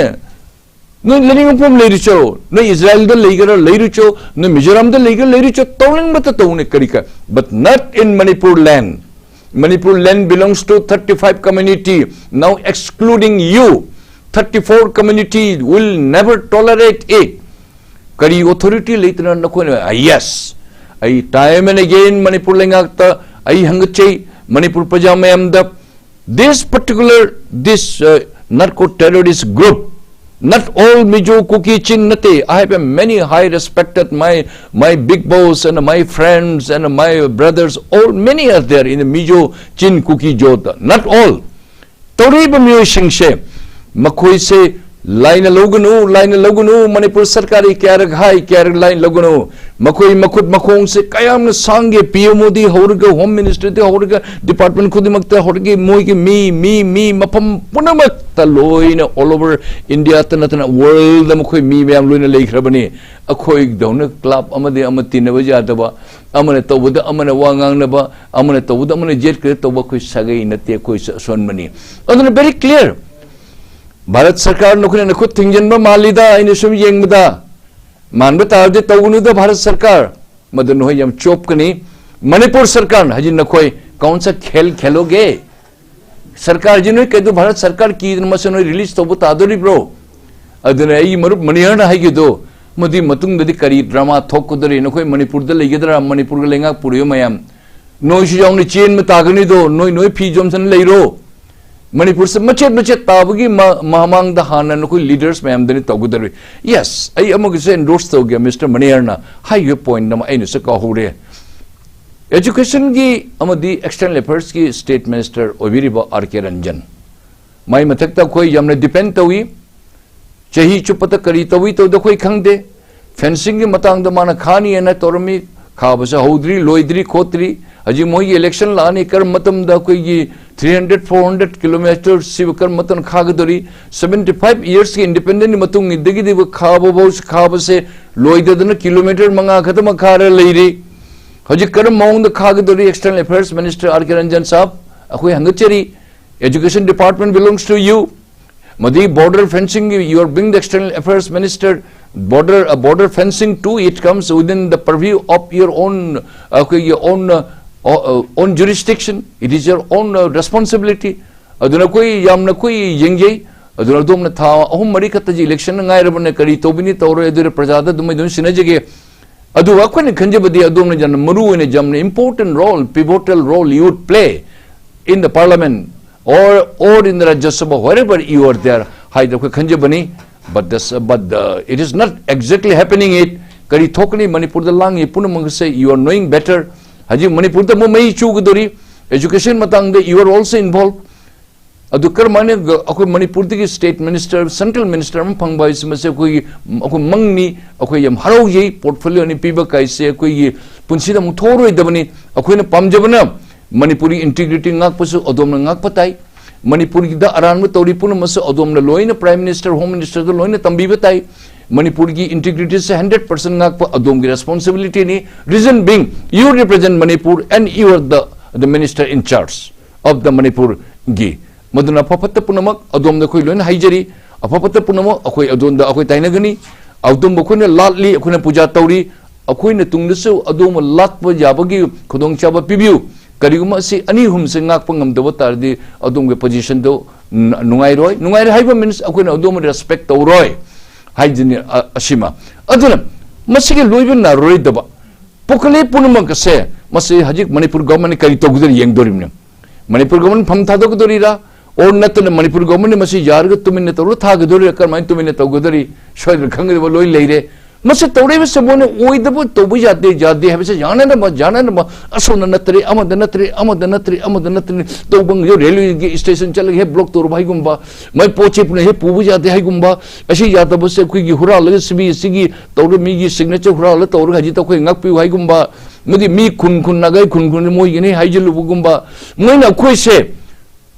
ꯅꯣꯏ ꯂꯩꯅꯤꯡꯕ ꯃꯐꯝ ꯂꯩꯔꯨꯆꯣ, ꯅꯣꯏ ꯏꯖꯔꯥꯏꯜꯗ ꯂꯩꯒꯦꯔꯥ ꯂꯩꯔꯨꯆꯣ, ꯅꯣꯏ ꯃꯤꯖꯣꯔꯥꯝꯗ ꯂꯩꯒꯦꯔꯥ ꯂꯩꯔꯨꯆꯣ, ꯇꯧꯅꯤꯡꯕꯇ ꯇꯧꯅꯦ ꯀꯔꯤ ꯀꯥꯏ, but not in Manipur land. Manipur land belongs to thirty-five community, now excluding you, thirty-four community will never tolerate it. ꯀꯔꯤ authority ꯂꯩꯇꯅ ꯅꯈꯣꯏꯅ? Ah, yes, ꯑꯩ time and again ꯃꯅꯤꯄꯨꯔ ꯂꯩꯉꯥꯛꯇ ꯑꯩ ꯍꯪꯒꯠꯆꯩ, ꯃꯅꯤꯄꯨꯔ ꯄ꯭ꯔꯖꯥ ꯃꯌꯥꯝꯗ, this particular, this, uh, narco terrorist group, not all Mizo, Kuki, Chin ꯅꯠꯇꯦ. I have a many high respected, my, my big boss and my friends and my brothers, all many are there in the Mizo, Chin, Kuki, Zo. Not all. ꯇꯧꯔꯤꯕ ꯃꯤꯑꯣꯏꯁꯤꯡꯁꯦ, ꯃꯈꯣꯏꯁꯦ ꯂꯥꯏꯅ ꯂꯧꯒꯅꯨ, ꯂꯥꯏꯅ ꯂꯧꯒꯅꯨ, ꯃꯅꯤꯄꯨꯔ ꯁꯔꯀꯥꯔ ꯑꯩ ꯀꯌꯥꯔꯛ ꯍꯥꯏ, ꯀꯌꯥꯔꯛ ꯂꯥꯏꯅ ꯂꯧꯒꯅꯨ꯫ ꯃꯈꯣꯏ ꯃꯈꯨꯠ ꯃꯈꯣꯡꯁꯦ ꯀꯌꯥꯝꯅ ꯁꯥꯡꯒꯦ, ꯄꯤ ꯑꯦꯝ ꯑꯣꯗꯤ ꯍꯧꯔꯒ, ꯍꯣꯝ ꯃꯤꯅꯤꯁꯇꯔꯗꯤ ꯍꯧꯔꯒ, ꯗꯤꯄꯥꯔꯠꯃꯦꯟ ꯈꯨꯗꯤꯡꯃꯛꯇ ꯍꯧꯔꯒ ꯃꯣꯏꯒꯤ ꯃꯤ, ꯃꯤ, ꯃꯤ ꯃꯐꯝ ꯄꯨꯝꯅꯃꯛꯇ ꯂꯣꯏꯅ all over India ꯇ ꯅꯠꯇꯅ world ꯗ ꯃꯈꯣꯏ ꯃꯤ ꯃꯌꯥꯝ ꯂꯣꯏꯅ ꯂꯩꯈ꯭ꯔꯕꯅꯤ꯫ ꯑꯩꯈꯣꯏꯗꯧꯅ ꯀ꯭ꯂꯕ ꯑꯃꯗꯤ ꯑꯃ ꯇꯤꯟꯅꯕ ꯌꯥꯗꯕ, ꯑꯃꯅ ꯇꯧꯕꯗ ꯑꯃꯅ ꯋꯥ ꯉꯥꯡꯅꯕ, ꯑꯃꯅ ꯇꯧꯕꯗ ꯑꯃꯅ ꯌꯦꯠꯈ꯭ꯔꯦ ꯇꯧꯕ ꯑꯩꯈꯣꯏ ꯁꯥꯒꯩ ꯅꯠꯇꯦ, ꯑꯩꯈꯣꯏꯁꯨ ꯑꯁꯣꯟꯕꯅꯤ꯫ ꯑꯗꯨꯅ very clear, ꯚꯥꯔꯠ ꯁꯔꯀꯥꯔ ꯅꯈꯣꯏꯅ ꯅꯈꯨꯠ ꯊꯤꯡꯖꯤꯟꯕ ꯃꯥꯜꯂꯤꯗ, ꯑꯩꯅ ꯁꯨꯝ ꯌꯦꯡꯕꯗ꯫ ꯃꯥꯟꯕ ꯇꯥꯔꯗꯤ ꯇꯧꯒꯅꯨꯗ ꯚꯥꯔꯠ ꯁꯔꯀꯥꯔ, ꯃꯗꯨ ꯅꯈꯣꯏ ꯌꯥꯝ ꯆꯣꯞꯀꯅꯤ꯫ ꯃꯅꯤꯄꯨꯔ ꯁꯔꯀꯥꯔꯅ ꯍꯧꯖꯤꯛ ꯅꯈꯣꯏ ꯀꯧꯟ ꯁꯥ ꯈꯦꯜ ꯈꯦꯂꯣꯒꯦ? ꯁꯔꯀꯥꯔꯁꯤ ꯅꯣꯏ ꯀꯩꯗꯧ ꯚꯥꯔꯠ ꯁꯔꯀꯥꯔ ꯀꯤꯗꯅ ꯃꯁꯤ ꯅꯣꯏ ꯔꯤꯂꯤꯁ ꯇꯧꯕ ꯇꯥꯗꯣꯔꯤꯕ꯭ꯔꯣ? ꯑꯗꯨꯅ ꯑꯩꯒꯤ ꯃꯔꯨꯞ ꯃꯅꯤꯍꯔꯅ ꯍꯥꯏꯈꯤꯗꯣ, ꯃꯗꯨꯒꯤ ꯃꯇꯨꯡꯗꯗꯤ ꯀꯔꯤ ꯗ꯭ꯔꯃꯥ ꯊꯣꯛꯀꯗꯣꯔꯤ? ꯅꯈꯣꯏ ꯃꯅꯤꯄꯨꯔꯗ ꯂꯩꯒꯗ꯭ꯔꯥ? ꯃꯅꯤꯄꯨꯔꯒ ꯂꯩꯉꯥꯛ ꯄꯨꯔꯤꯕ ꯃꯌꯥꯝ ꯅꯣꯏꯁꯨ ꯌꯥꯎꯅ ꯆꯦꯟꯕ ꯇꯥꯒꯅꯤꯗꯣ꯫ ꯅꯣꯏ, ꯅꯣꯏ ꯐꯤ ꯌꯣꯝꯁꯤꯟ ꯂꯩꯔꯣ꯫ ꯃꯅꯤꯄꯨꯔꯁꯦ ꯃꯆꯦꯠ ꯃꯆꯦꯠ ꯇꯥꯕꯒꯤ ꯃ-, ꯃꯃꯥꯡꯗ ꯍꯥꯟꯅ ꯅꯈꯣꯏ ꯂꯤꯗꯔꯁ ꯃꯌꯥꯝꯗꯅꯤ ꯇꯧꯒꯗꯧꯔꯤ꯫ ꯌꯦꯁ, ꯑꯩ ꯑꯃꯒꯤꯁꯨ ꯑꯦꯟꯗꯣꯔꯁ ꯇꯧꯒꯦ, ꯃꯤꯁꯇꯔ ꯃꯅꯤꯍꯔꯅ ꯍꯥꯏꯈꯤꯕ ꯄꯣꯏꯟꯠ ꯑꯃ ꯑꯩꯅꯁꯨ ꯀꯥꯎꯍꯧꯔꯦ꯫ ꯑꯦꯖꯨꯀꯦꯁꯟꯒꯤ ꯑꯃꯗꯤ ꯑꯦꯛꯁꯇꯔꯅꯦꯜ ꯑꯦꯐꯦꯌꯔꯁꯀꯤ ꯁ꯭ꯇꯦꯠ ꯃꯤꯅꯤꯁꯇꯔ ꯑꯣꯏꯕꯤꯔꯤꯕ ꯑꯥꯔ ꯀꯦ ꯔꯟꯖꯟ, ꯃꯥꯏ ꯃꯊꯛꯇ ꯑꯩꯈꯣꯏ ꯌꯥꯝꯅ ꯗꯤꯄꯦꯟ ꯇꯧꯏ꯫ ꯆꯍꯤ ꯆꯨꯞꯄꯗ ꯀꯔꯤ ꯇꯧꯏ ꯇꯧꯗ ꯑꯩꯈꯣꯏ ꯈꯪꯗꯦ꯫ ꯐꯦꯟꯁꯤꯡꯒꯤ ꯃꯇꯥꯡꯗ ꯃꯥꯅ ꯈꯥꯅꯤꯑꯅ ꯇꯧꯔꯝꯃꯤ, ꯈꯥꯕꯁꯨ ꯍꯧꯗ꯭ꯔꯤ, ꯂꯣꯏꯗ꯭ꯔꯤ, ꯈꯣꯠꯇ꯭ꯔꯤ꯫ ꯍꯧꯖꯤꯛ ꯃꯣꯏꯒꯤ ꯏꯂꯦꯛꯁꯟ ꯂꯥꯛꯑꯅꯤ, ꯀꯔꯝꯕ ꯃꯇꯝꯗ ꯑꯩꯈꯣꯏꯒꯤ three hundred, four hundred kilometres ꯁꯤꯕꯨ ꯀꯔꯝꯕ ꯃꯇꯝꯗ ꯈꯥꯒꯗꯧꯔꯤ? Seventy five yearsꯀꯤ ꯏꯟꯗꯤꯄꯦꯟꯗꯦꯟꯒꯤ ꯃꯇꯨꯡꯗꯒꯤꯗꯤ ꯈꯥꯕ ꯐꯥꯎ, ꯈꯥꯕꯁꯦ ꯂꯣꯏꯗꯗꯅ ꯀꯤꯂꯣꯃꯤꯇꯔ ꯃꯉꯥ ꯈꯛꯇꯃꯛ ꯈꯥꯔ ꯂꯩꯔꯤ꯫ ꯍꯧꯖꯤꯛ ꯀꯔꯝꯕ ꯃꯑꯣꯡꯗ ꯈꯥꯒꯗꯧꯔꯤ? External Affairs Minister R K Ranjan ꯁꯥꯍꯕ, ꯑꯩꯈꯣꯏ ꯍꯪꯒꯠꯆꯔꯤ꯫ Education department belongs to you. ꯃꯗꯨꯒꯤ border fencing, you are being the external affairs minister, border, uh, border fencing too, it comes within the purview of your own, uh, ꯑꯩꯈꯣꯏꯒꯤ own, uh, uh, own jurisdiction, it is your own, uh, responsibility. ꯑꯗꯨꯅ ꯑꯩꯈꯣꯏ ꯌꯥꯝꯅ ꯑꯩꯈꯣꯏ ꯌꯦꯡꯖꯩ꯫ ꯑꯗꯨꯅ ꯑꯗꯣꯝꯅ ꯊꯥ ꯑꯍꯨꯝ ꯃꯔꯤ ꯈꯛꯇꯁꯤ ꯏꯂꯦꯛꯁꯟ ꯉꯥꯏꯔꯕꯅ ꯀꯔꯤ ꯇꯧꯕꯤꯅꯤ ꯇꯧꯔꯣꯏ, ꯑꯗꯨꯗ ꯄ꯭ꯔꯖꯥꯗ ꯑꯗꯨꯝ ꯑꯗꯨꯝ ꯁꯤꯟꯅꯖꯒꯦ꯫ ꯑꯗꯨꯒ ꯑꯩꯈꯣꯏꯅ ꯈꯟꯖꯕꯗꯤ ꯑꯗꯣꯝꯅ ꯌꯥꯝꯅ ꯃꯔꯨ ꯑꯣꯏꯅ ꯌꯥꯝꯅ important role, pivotal role you would play in the parliament or, or in the Rajya Sabha, wherever you are there, ꯍꯥꯏꯗꯅ ꯑꯩꯈꯣꯏ ꯈꯟꯖꯕꯅꯤ꯫ But this, but the, it is not exactly happening it. ꯀꯔꯤ ꯊꯣꯛꯀꯅꯤ? ꯃꯅꯤꯄꯨꯔꯗ ꯂꯥꯡꯉꯤ ꯄꯨꯝꯅꯃꯛ ꯑꯁꯦ you are knowing better. ꯍꯧꯖꯤꯛ ꯃꯅꯤꯄꯨꯔꯗ ꯑꯃꯨꯛ ꯃꯩ ꯆꯨꯒꯗꯧꯔꯤ꯫ Education ꯃꯇꯥꯡꯗ you are also involved. ꯑꯗꯨ ꯀꯔꯝꯍꯥꯏꯅ ꯒ-, ꯑꯩꯈꯣꯏ ꯃꯅꯤꯄꯨꯔꯗꯒꯤ state minister, central minister ꯑꯃ ꯐꯪꯕ ꯍꯥꯏꯁꯤ, ꯃꯁꯤ ꯑꯩꯈꯣꯏꯒꯤ, ꯑꯩꯈꯣꯏ ꯃꯪꯅꯤ꯫ ꯑꯩꯈꯣꯏ ꯌꯥꯝ ꯍꯔꯥꯎꯖꯩ꯫ Portfolio ꯑꯅꯤ ꯄꯤꯕ ꯀꯥꯏꯁꯦ ꯑꯩꯈꯣꯏꯒꯤ ꯄꯨꯟꯁꯤꯗ ꯑꯃꯨꯛ ꯊꯣꯛꯑꯔꯣꯏꯗꯕꯅꯤ꯫ ꯑꯩꯈꯣꯏꯅ ꯄꯥꯝꯖꯕꯅ ꯃꯅꯤꯄꯨꯔꯒꯤ integrity ꯉꯥꯛꯄꯁꯨ ꯑꯗꯣꯝꯅ ꯉꯥꯛꯄ ꯇꯥꯏ꯫ ꯃꯅꯤꯄꯨꯔꯒꯤꯗ ꯑꯔꯥꯟꯕ ꯇꯧꯔꯤ ꯄꯨꯝꯅꯃꯛꯁꯨ ꯑꯗꯣꯝꯅ ꯂꯣꯏꯅ Prime Minister, Home Ministerꯗ ꯂꯣꯏꯅ ꯇꯝꯕꯤꯕ ꯇꯥꯏ꯫ ꯃꯅꯤꯄꯨꯔꯒꯤ integrityꯁꯦ hundred percent ꯉꯥꯛꯄ ꯑꯗꯣꯝꯒꯤ responsibilityꯅꯤ꯫ Reason being, you represent Manipur and you are the, the minister in charge of the Manipurꯒꯤ꯫ ꯃꯗꯨꯅ ꯑꯐ ꯐꯠꯇ ꯄꯨꯝꯅꯃꯛ ꯑꯗꯣꯝꯗ ꯑꯩꯈꯣꯏ ꯂꯣꯏꯅ ꯍꯥꯏꯖꯔꯤ꯫ ꯑꯐ ꯐꯠꯇ ꯄꯨꯝꯅꯃꯛ ꯑꯩꯈꯣꯏ ꯑꯗꯣꯝꯗ ꯑꯩꯈꯣꯏ ꯇꯥꯏꯅꯒꯅꯤ꯫ ꯑꯗꯣꯝꯕꯨ ꯑꯩꯈꯣꯏꯅ ꯂꯥꯠꯂꯤ, ꯑꯩꯈꯣꯏꯅ ꯄꯨꯖꯥ ꯇꯧꯔꯤ꯫ ꯑꯩꯈꯣꯏꯅ ꯇꯨꯡꯗꯁꯨ ꯑꯗꯣꯝꯕꯨ ꯂꯥꯠꯄ ꯌꯥꯕꯒꯤ ꯈꯨꯗꯣꯡꯆꯥꯕ ꯄꯤꯕꯤꯌꯨ꯫ ꯀꯔꯤꯒꯨꯝꯕ ꯑꯁꯤ ꯑꯅꯤ ꯑꯍꯨꯝꯁꯦ ꯉꯥꯛꯄ ꯉꯝꯗꯕ ꯇꯥꯔꯗꯤ ꯑꯗꯣꯝꯒꯤ positionꯗꯣ ꯅ-, ꯅꯨꯡꯉꯥꯏꯔꯣꯏ꯫ ꯅꯨꯡꯉꯥꯏꯔꯣꯏ ꯍꯥꯏꯕ means ꯑꯩꯈꯣꯏꯅ ꯑꯗꯣꯝꯕꯨ respect ꯇꯧꯔꯣꯏ ꯍꯥꯏꯗꯨꯅꯤ, ꯑ-, ꯑꯁꯤꯃ꯫ ꯑꯗꯨꯅ ꯃꯁꯤꯒꯤ ꯂꯣꯏꯕ ꯅꯥꯏꯔꯔꯣꯏꯗꯕ ꯄꯨꯈꯠꯂꯤ ꯄꯨꯝꯅꯃꯛ ꯑꯁꯦ ꯃꯁꯤ ꯍꯧꯖꯤꯛ ꯃꯅꯤꯄꯨꯔ governmentꯅ ꯀꯔꯤ ꯇꯧꯒꯗꯒꯦ ꯌꯦꯡꯗꯣꯔꯤꯕꯅꯤ꯫ ꯃꯅꯤꯄꯨꯔ government ꯐꯝ ꯊꯥꯗꯣꯛꯀꯗꯣꯔꯤꯔꯥ? Or ꯅꯠꯇꯅ ꯃꯅꯤꯄꯨꯔ governmentꯅ ꯃꯁꯤ ꯌꯥꯔꯒ ꯇꯨꯃꯤꯟꯅ ꯇꯧꯔꯒ ꯊꯥꯒꯗꯣꯔꯤꯔꯥ? ꯀꯔꯝꯍꯥꯏꯅ ꯇꯨꯃꯤꯟꯅ ꯇꯧꯒꯗꯣꯔꯤ? ꯁꯣꯏꯗꯅ ꯈꯪꯒꯗꯕ ꯂꯣꯏ ꯂꯩꯔꯦ꯫ ꯃꯁꯤ ꯇꯧꯔꯛꯏꯕꯁꯦ ꯃꯣꯏꯅ ꯑꯣꯏꯗꯕ ꯇꯧꯕ ꯌꯥꯗꯦ, ꯌꯥꯗꯦ ꯍꯥꯏꯕꯁꯦ ꯌꯥꯅꯅꯕ, ꯌꯥꯅꯅꯕ, ꯑꯁꯣꯝꯗ ꯅꯠꯇ꯭ꯔꯦ, ꯑꯃꯗ ꯅꯠꯇ꯭ꯔꯦ, ꯑꯃꯗ ꯅꯠꯇ꯭ꯔꯦ, ꯑꯃꯗ ꯅꯠꯇ꯭ꯔꯦ, ꯇꯧꯕ ꯉꯝꯗꯦ꯫ Railwayꯒꯤ stationꯗ ꯆꯠꯂꯒ ꯍꯦꯛ block ꯇꯧꯔꯨꯕ ꯍꯥꯏꯒꯨꯝꯕ, ꯃꯣꯏ ꯄꯣꯠ ꯆꯩ ꯄꯨꯅ ꯍꯦꯛ ꯄꯨꯕ ꯌꯥꯗꯦ ꯍꯥꯏꯒꯨꯝꯕ, ꯑꯁꯤ ꯌꯥꯗꯕꯁꯦ ꯑꯩꯈꯣꯏꯒꯤ ꯍꯨꯔꯥꯜꯂꯒ CBSEꯒꯤ ꯇꯧꯔꯒ ꯃꯤꯒꯤ signature ꯍꯨꯔꯥꯜꯂꯒ ꯇꯧꯔꯒ ꯍꯧꯖꯤꯛꯇ ꯑꯩꯈꯣꯏ ꯉꯥꯛꯄꯤꯌꯨ ꯍꯥꯏꯒꯨꯝꯕ, ꯃꯗꯤ ꯃꯤ ꯈꯨꯟ ꯈꯨꯟ ꯅꯥꯒꯥꯏ ꯈꯨꯟ ꯈꯨꯟ ꯃꯣꯏꯒꯤꯅꯤ ꯍꯥꯏꯖꯤꯜꯂꯨꯕꯒꯨꯝꯕ, ꯃꯣꯏꯅ ꯑꯩꯈꯣꯏꯁꯦ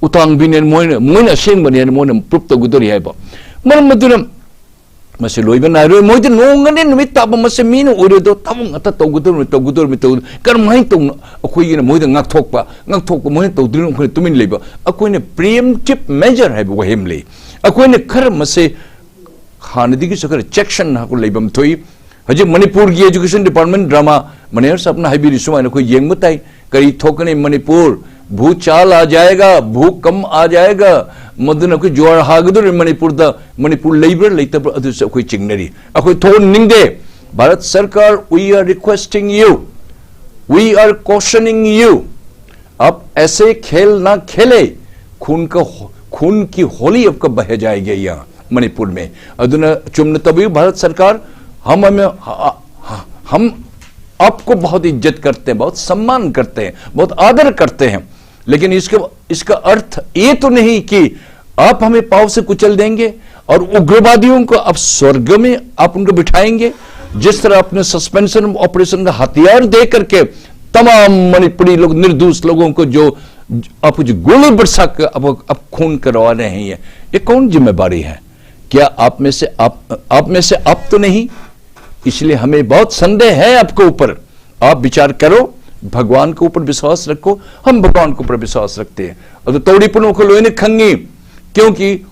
ꯎꯇꯥꯡꯕꯤꯅꯦ, ꯃꯣꯏꯅ, ꯃꯣꯏꯅ ꯑꯁꯦꯡꯕꯅꯦꯅ ꯃꯣꯏꯅ proof ꯇꯧꯒꯗꯧꯔꯤ ꯍꯥꯏꯕ꯫ ꯃꯔꯝ ꯑꯗꯨꯅ ꯃꯁꯤ ꯂꯣꯏꯕ ꯅꯥꯏꯔꯣꯏ꯫ ꯃꯣꯏꯗꯤ ꯅꯣꯡꯉꯥꯟꯅꯦ ꯅꯨꯃꯤꯠ ꯇꯥꯕ ꯃꯁꯦ ꯃꯤꯅ ꯑꯣꯏꯔꯣꯏꯗꯣ ꯊꯕꯛ ꯉꯥꯛꯇ ꯇꯧꯒꯗꯧꯔꯤꯕꯅꯤ, ꯇꯧꯒꯗꯧꯔꯤꯕꯅꯤ, ꯇꯧꯒꯗꯧꯔꯤꯕꯅꯤ꯫ ꯀꯔꯝꯍꯥꯏꯅ ꯇꯧꯅ ꯑꯩꯈꯣꯏꯒꯤꯅ ꯃꯣꯏꯗ ꯉꯥꯛꯊꯣꯛꯄ, ꯉꯥꯛꯊꯣꯛꯄ ꯃꯣꯏꯅ ꯇꯧꯗ꯭ꯔꯤꯕꯅꯣ ꯑꯩꯈꯣꯏꯅ ꯇꯨꯃꯤꯟ ꯂꯩꯕ? ꯑꯩꯈꯣꯏꯅ preemptive measure ꯍꯥꯏꯕ ꯋꯥꯍꯩ ꯑꯃ ꯂꯩ꯫ ꯑꯩꯈꯣꯏꯅ ꯈꯔ ꯃꯁꯦ ꯍꯥꯟꯅꯗꯒꯤꯁꯨ ꯈꯔ ꯆꯦꯛꯁꯤꯟꯅ ꯂꯩꯐꯝ ꯊꯣꯛꯏ꯫ ꯍꯧꯖꯤꯛ ꯃꯅꯤꯄꯨꯔꯒꯤ education department drama ꯃꯅꯦꯍꯔ ꯁꯥꯍꯕꯅ ꯍꯥꯏꯕꯤꯔꯤ ꯁꯨꯃꯥꯏꯅ ꯑꯩꯈꯣꯏ ꯌꯦꯡꯕ ꯇꯥꯏ꯫ ꯀꯔꯤ ꯊꯣꯛꯀꯅꯤ ꯃꯅꯤꯄꯨꯔ? भूचाल आ जाएगा, भूकंप आ जाएगा, ꯃꯗꯨꯅ ꯑꯩꯈꯣꯏ ꯖꯨꯋꯥꯔ ꯍꯥꯒꯗꯧꯔꯤ ꯃꯅꯤꯄꯨꯔꯗ꯫ ꯃꯅꯤꯄꯨꯔ ꯂꯩꯕ꯭ꯔꯥ ꯂꯩꯇꯕ꯭ꯔꯥ ꯑꯗꯨꯁꯨ ꯑꯩꯈꯣꯏ ꯆꯤꯡꯅꯔꯤ꯫ ꯑꯩꯈꯣꯏ ꯊꯣꯛꯍꯟꯅꯤꯡꯗꯦ꯫ ꯚꯥꯔꯠ ꯁꯔꯀꯥꯔ, we are requesting you, we are cautioning you, आप ऐसे खेल ना खेले। खून का हो-, खून की होली आपका बह जाएगी यहाँ मणिपुर में। ꯑꯗꯨꯅ ꯆꯨꯝꯅ ꯇꯧꯕꯤꯌꯨ ꯚꯥꯔꯠ ꯁꯔꯀꯥꯔ꯫ हम, हम, हम आपको बहुत इज्जत करते हैं, बहुत सम्मान करते हैं, बहुत आदर करते हैं। लेकिन इसका इसका अर्थ ये तो नहीं कि आप हमें पांव से कुचल देंगे और उग्रवादियों को आप स्वर्ग में आप उनको बिठाएंगे। जिस तरह आपने सस्पेंशन ऑपरेशन का हथियार दे करके तमाम मणिपुरी लोग, निर्दोष लोगों को जो आप जो गोली बरसा के अब अब खून करवा रहे हैं, ये कौन जिम्मेवारी है? क्या आप में से आप आप में से आप तो नहीं? इसलिए हमें बहुत संदेह है आपके ऊपर। आप विचार करो, भगवान के ऊपर विश्वास रखो। हम भगवान के ऊपर विश्वास रखते हैं। ꯑꯗꯨ ꯇꯧꯔꯤꯕ ꯄꯨꯝꯅꯃꯛ ꯑꯩꯈꯣꯏ ꯂꯣꯏꯅ ꯈꯪꯉꯤ꯫ ꯀ꯭ꯌꯣꯡꯀꯤ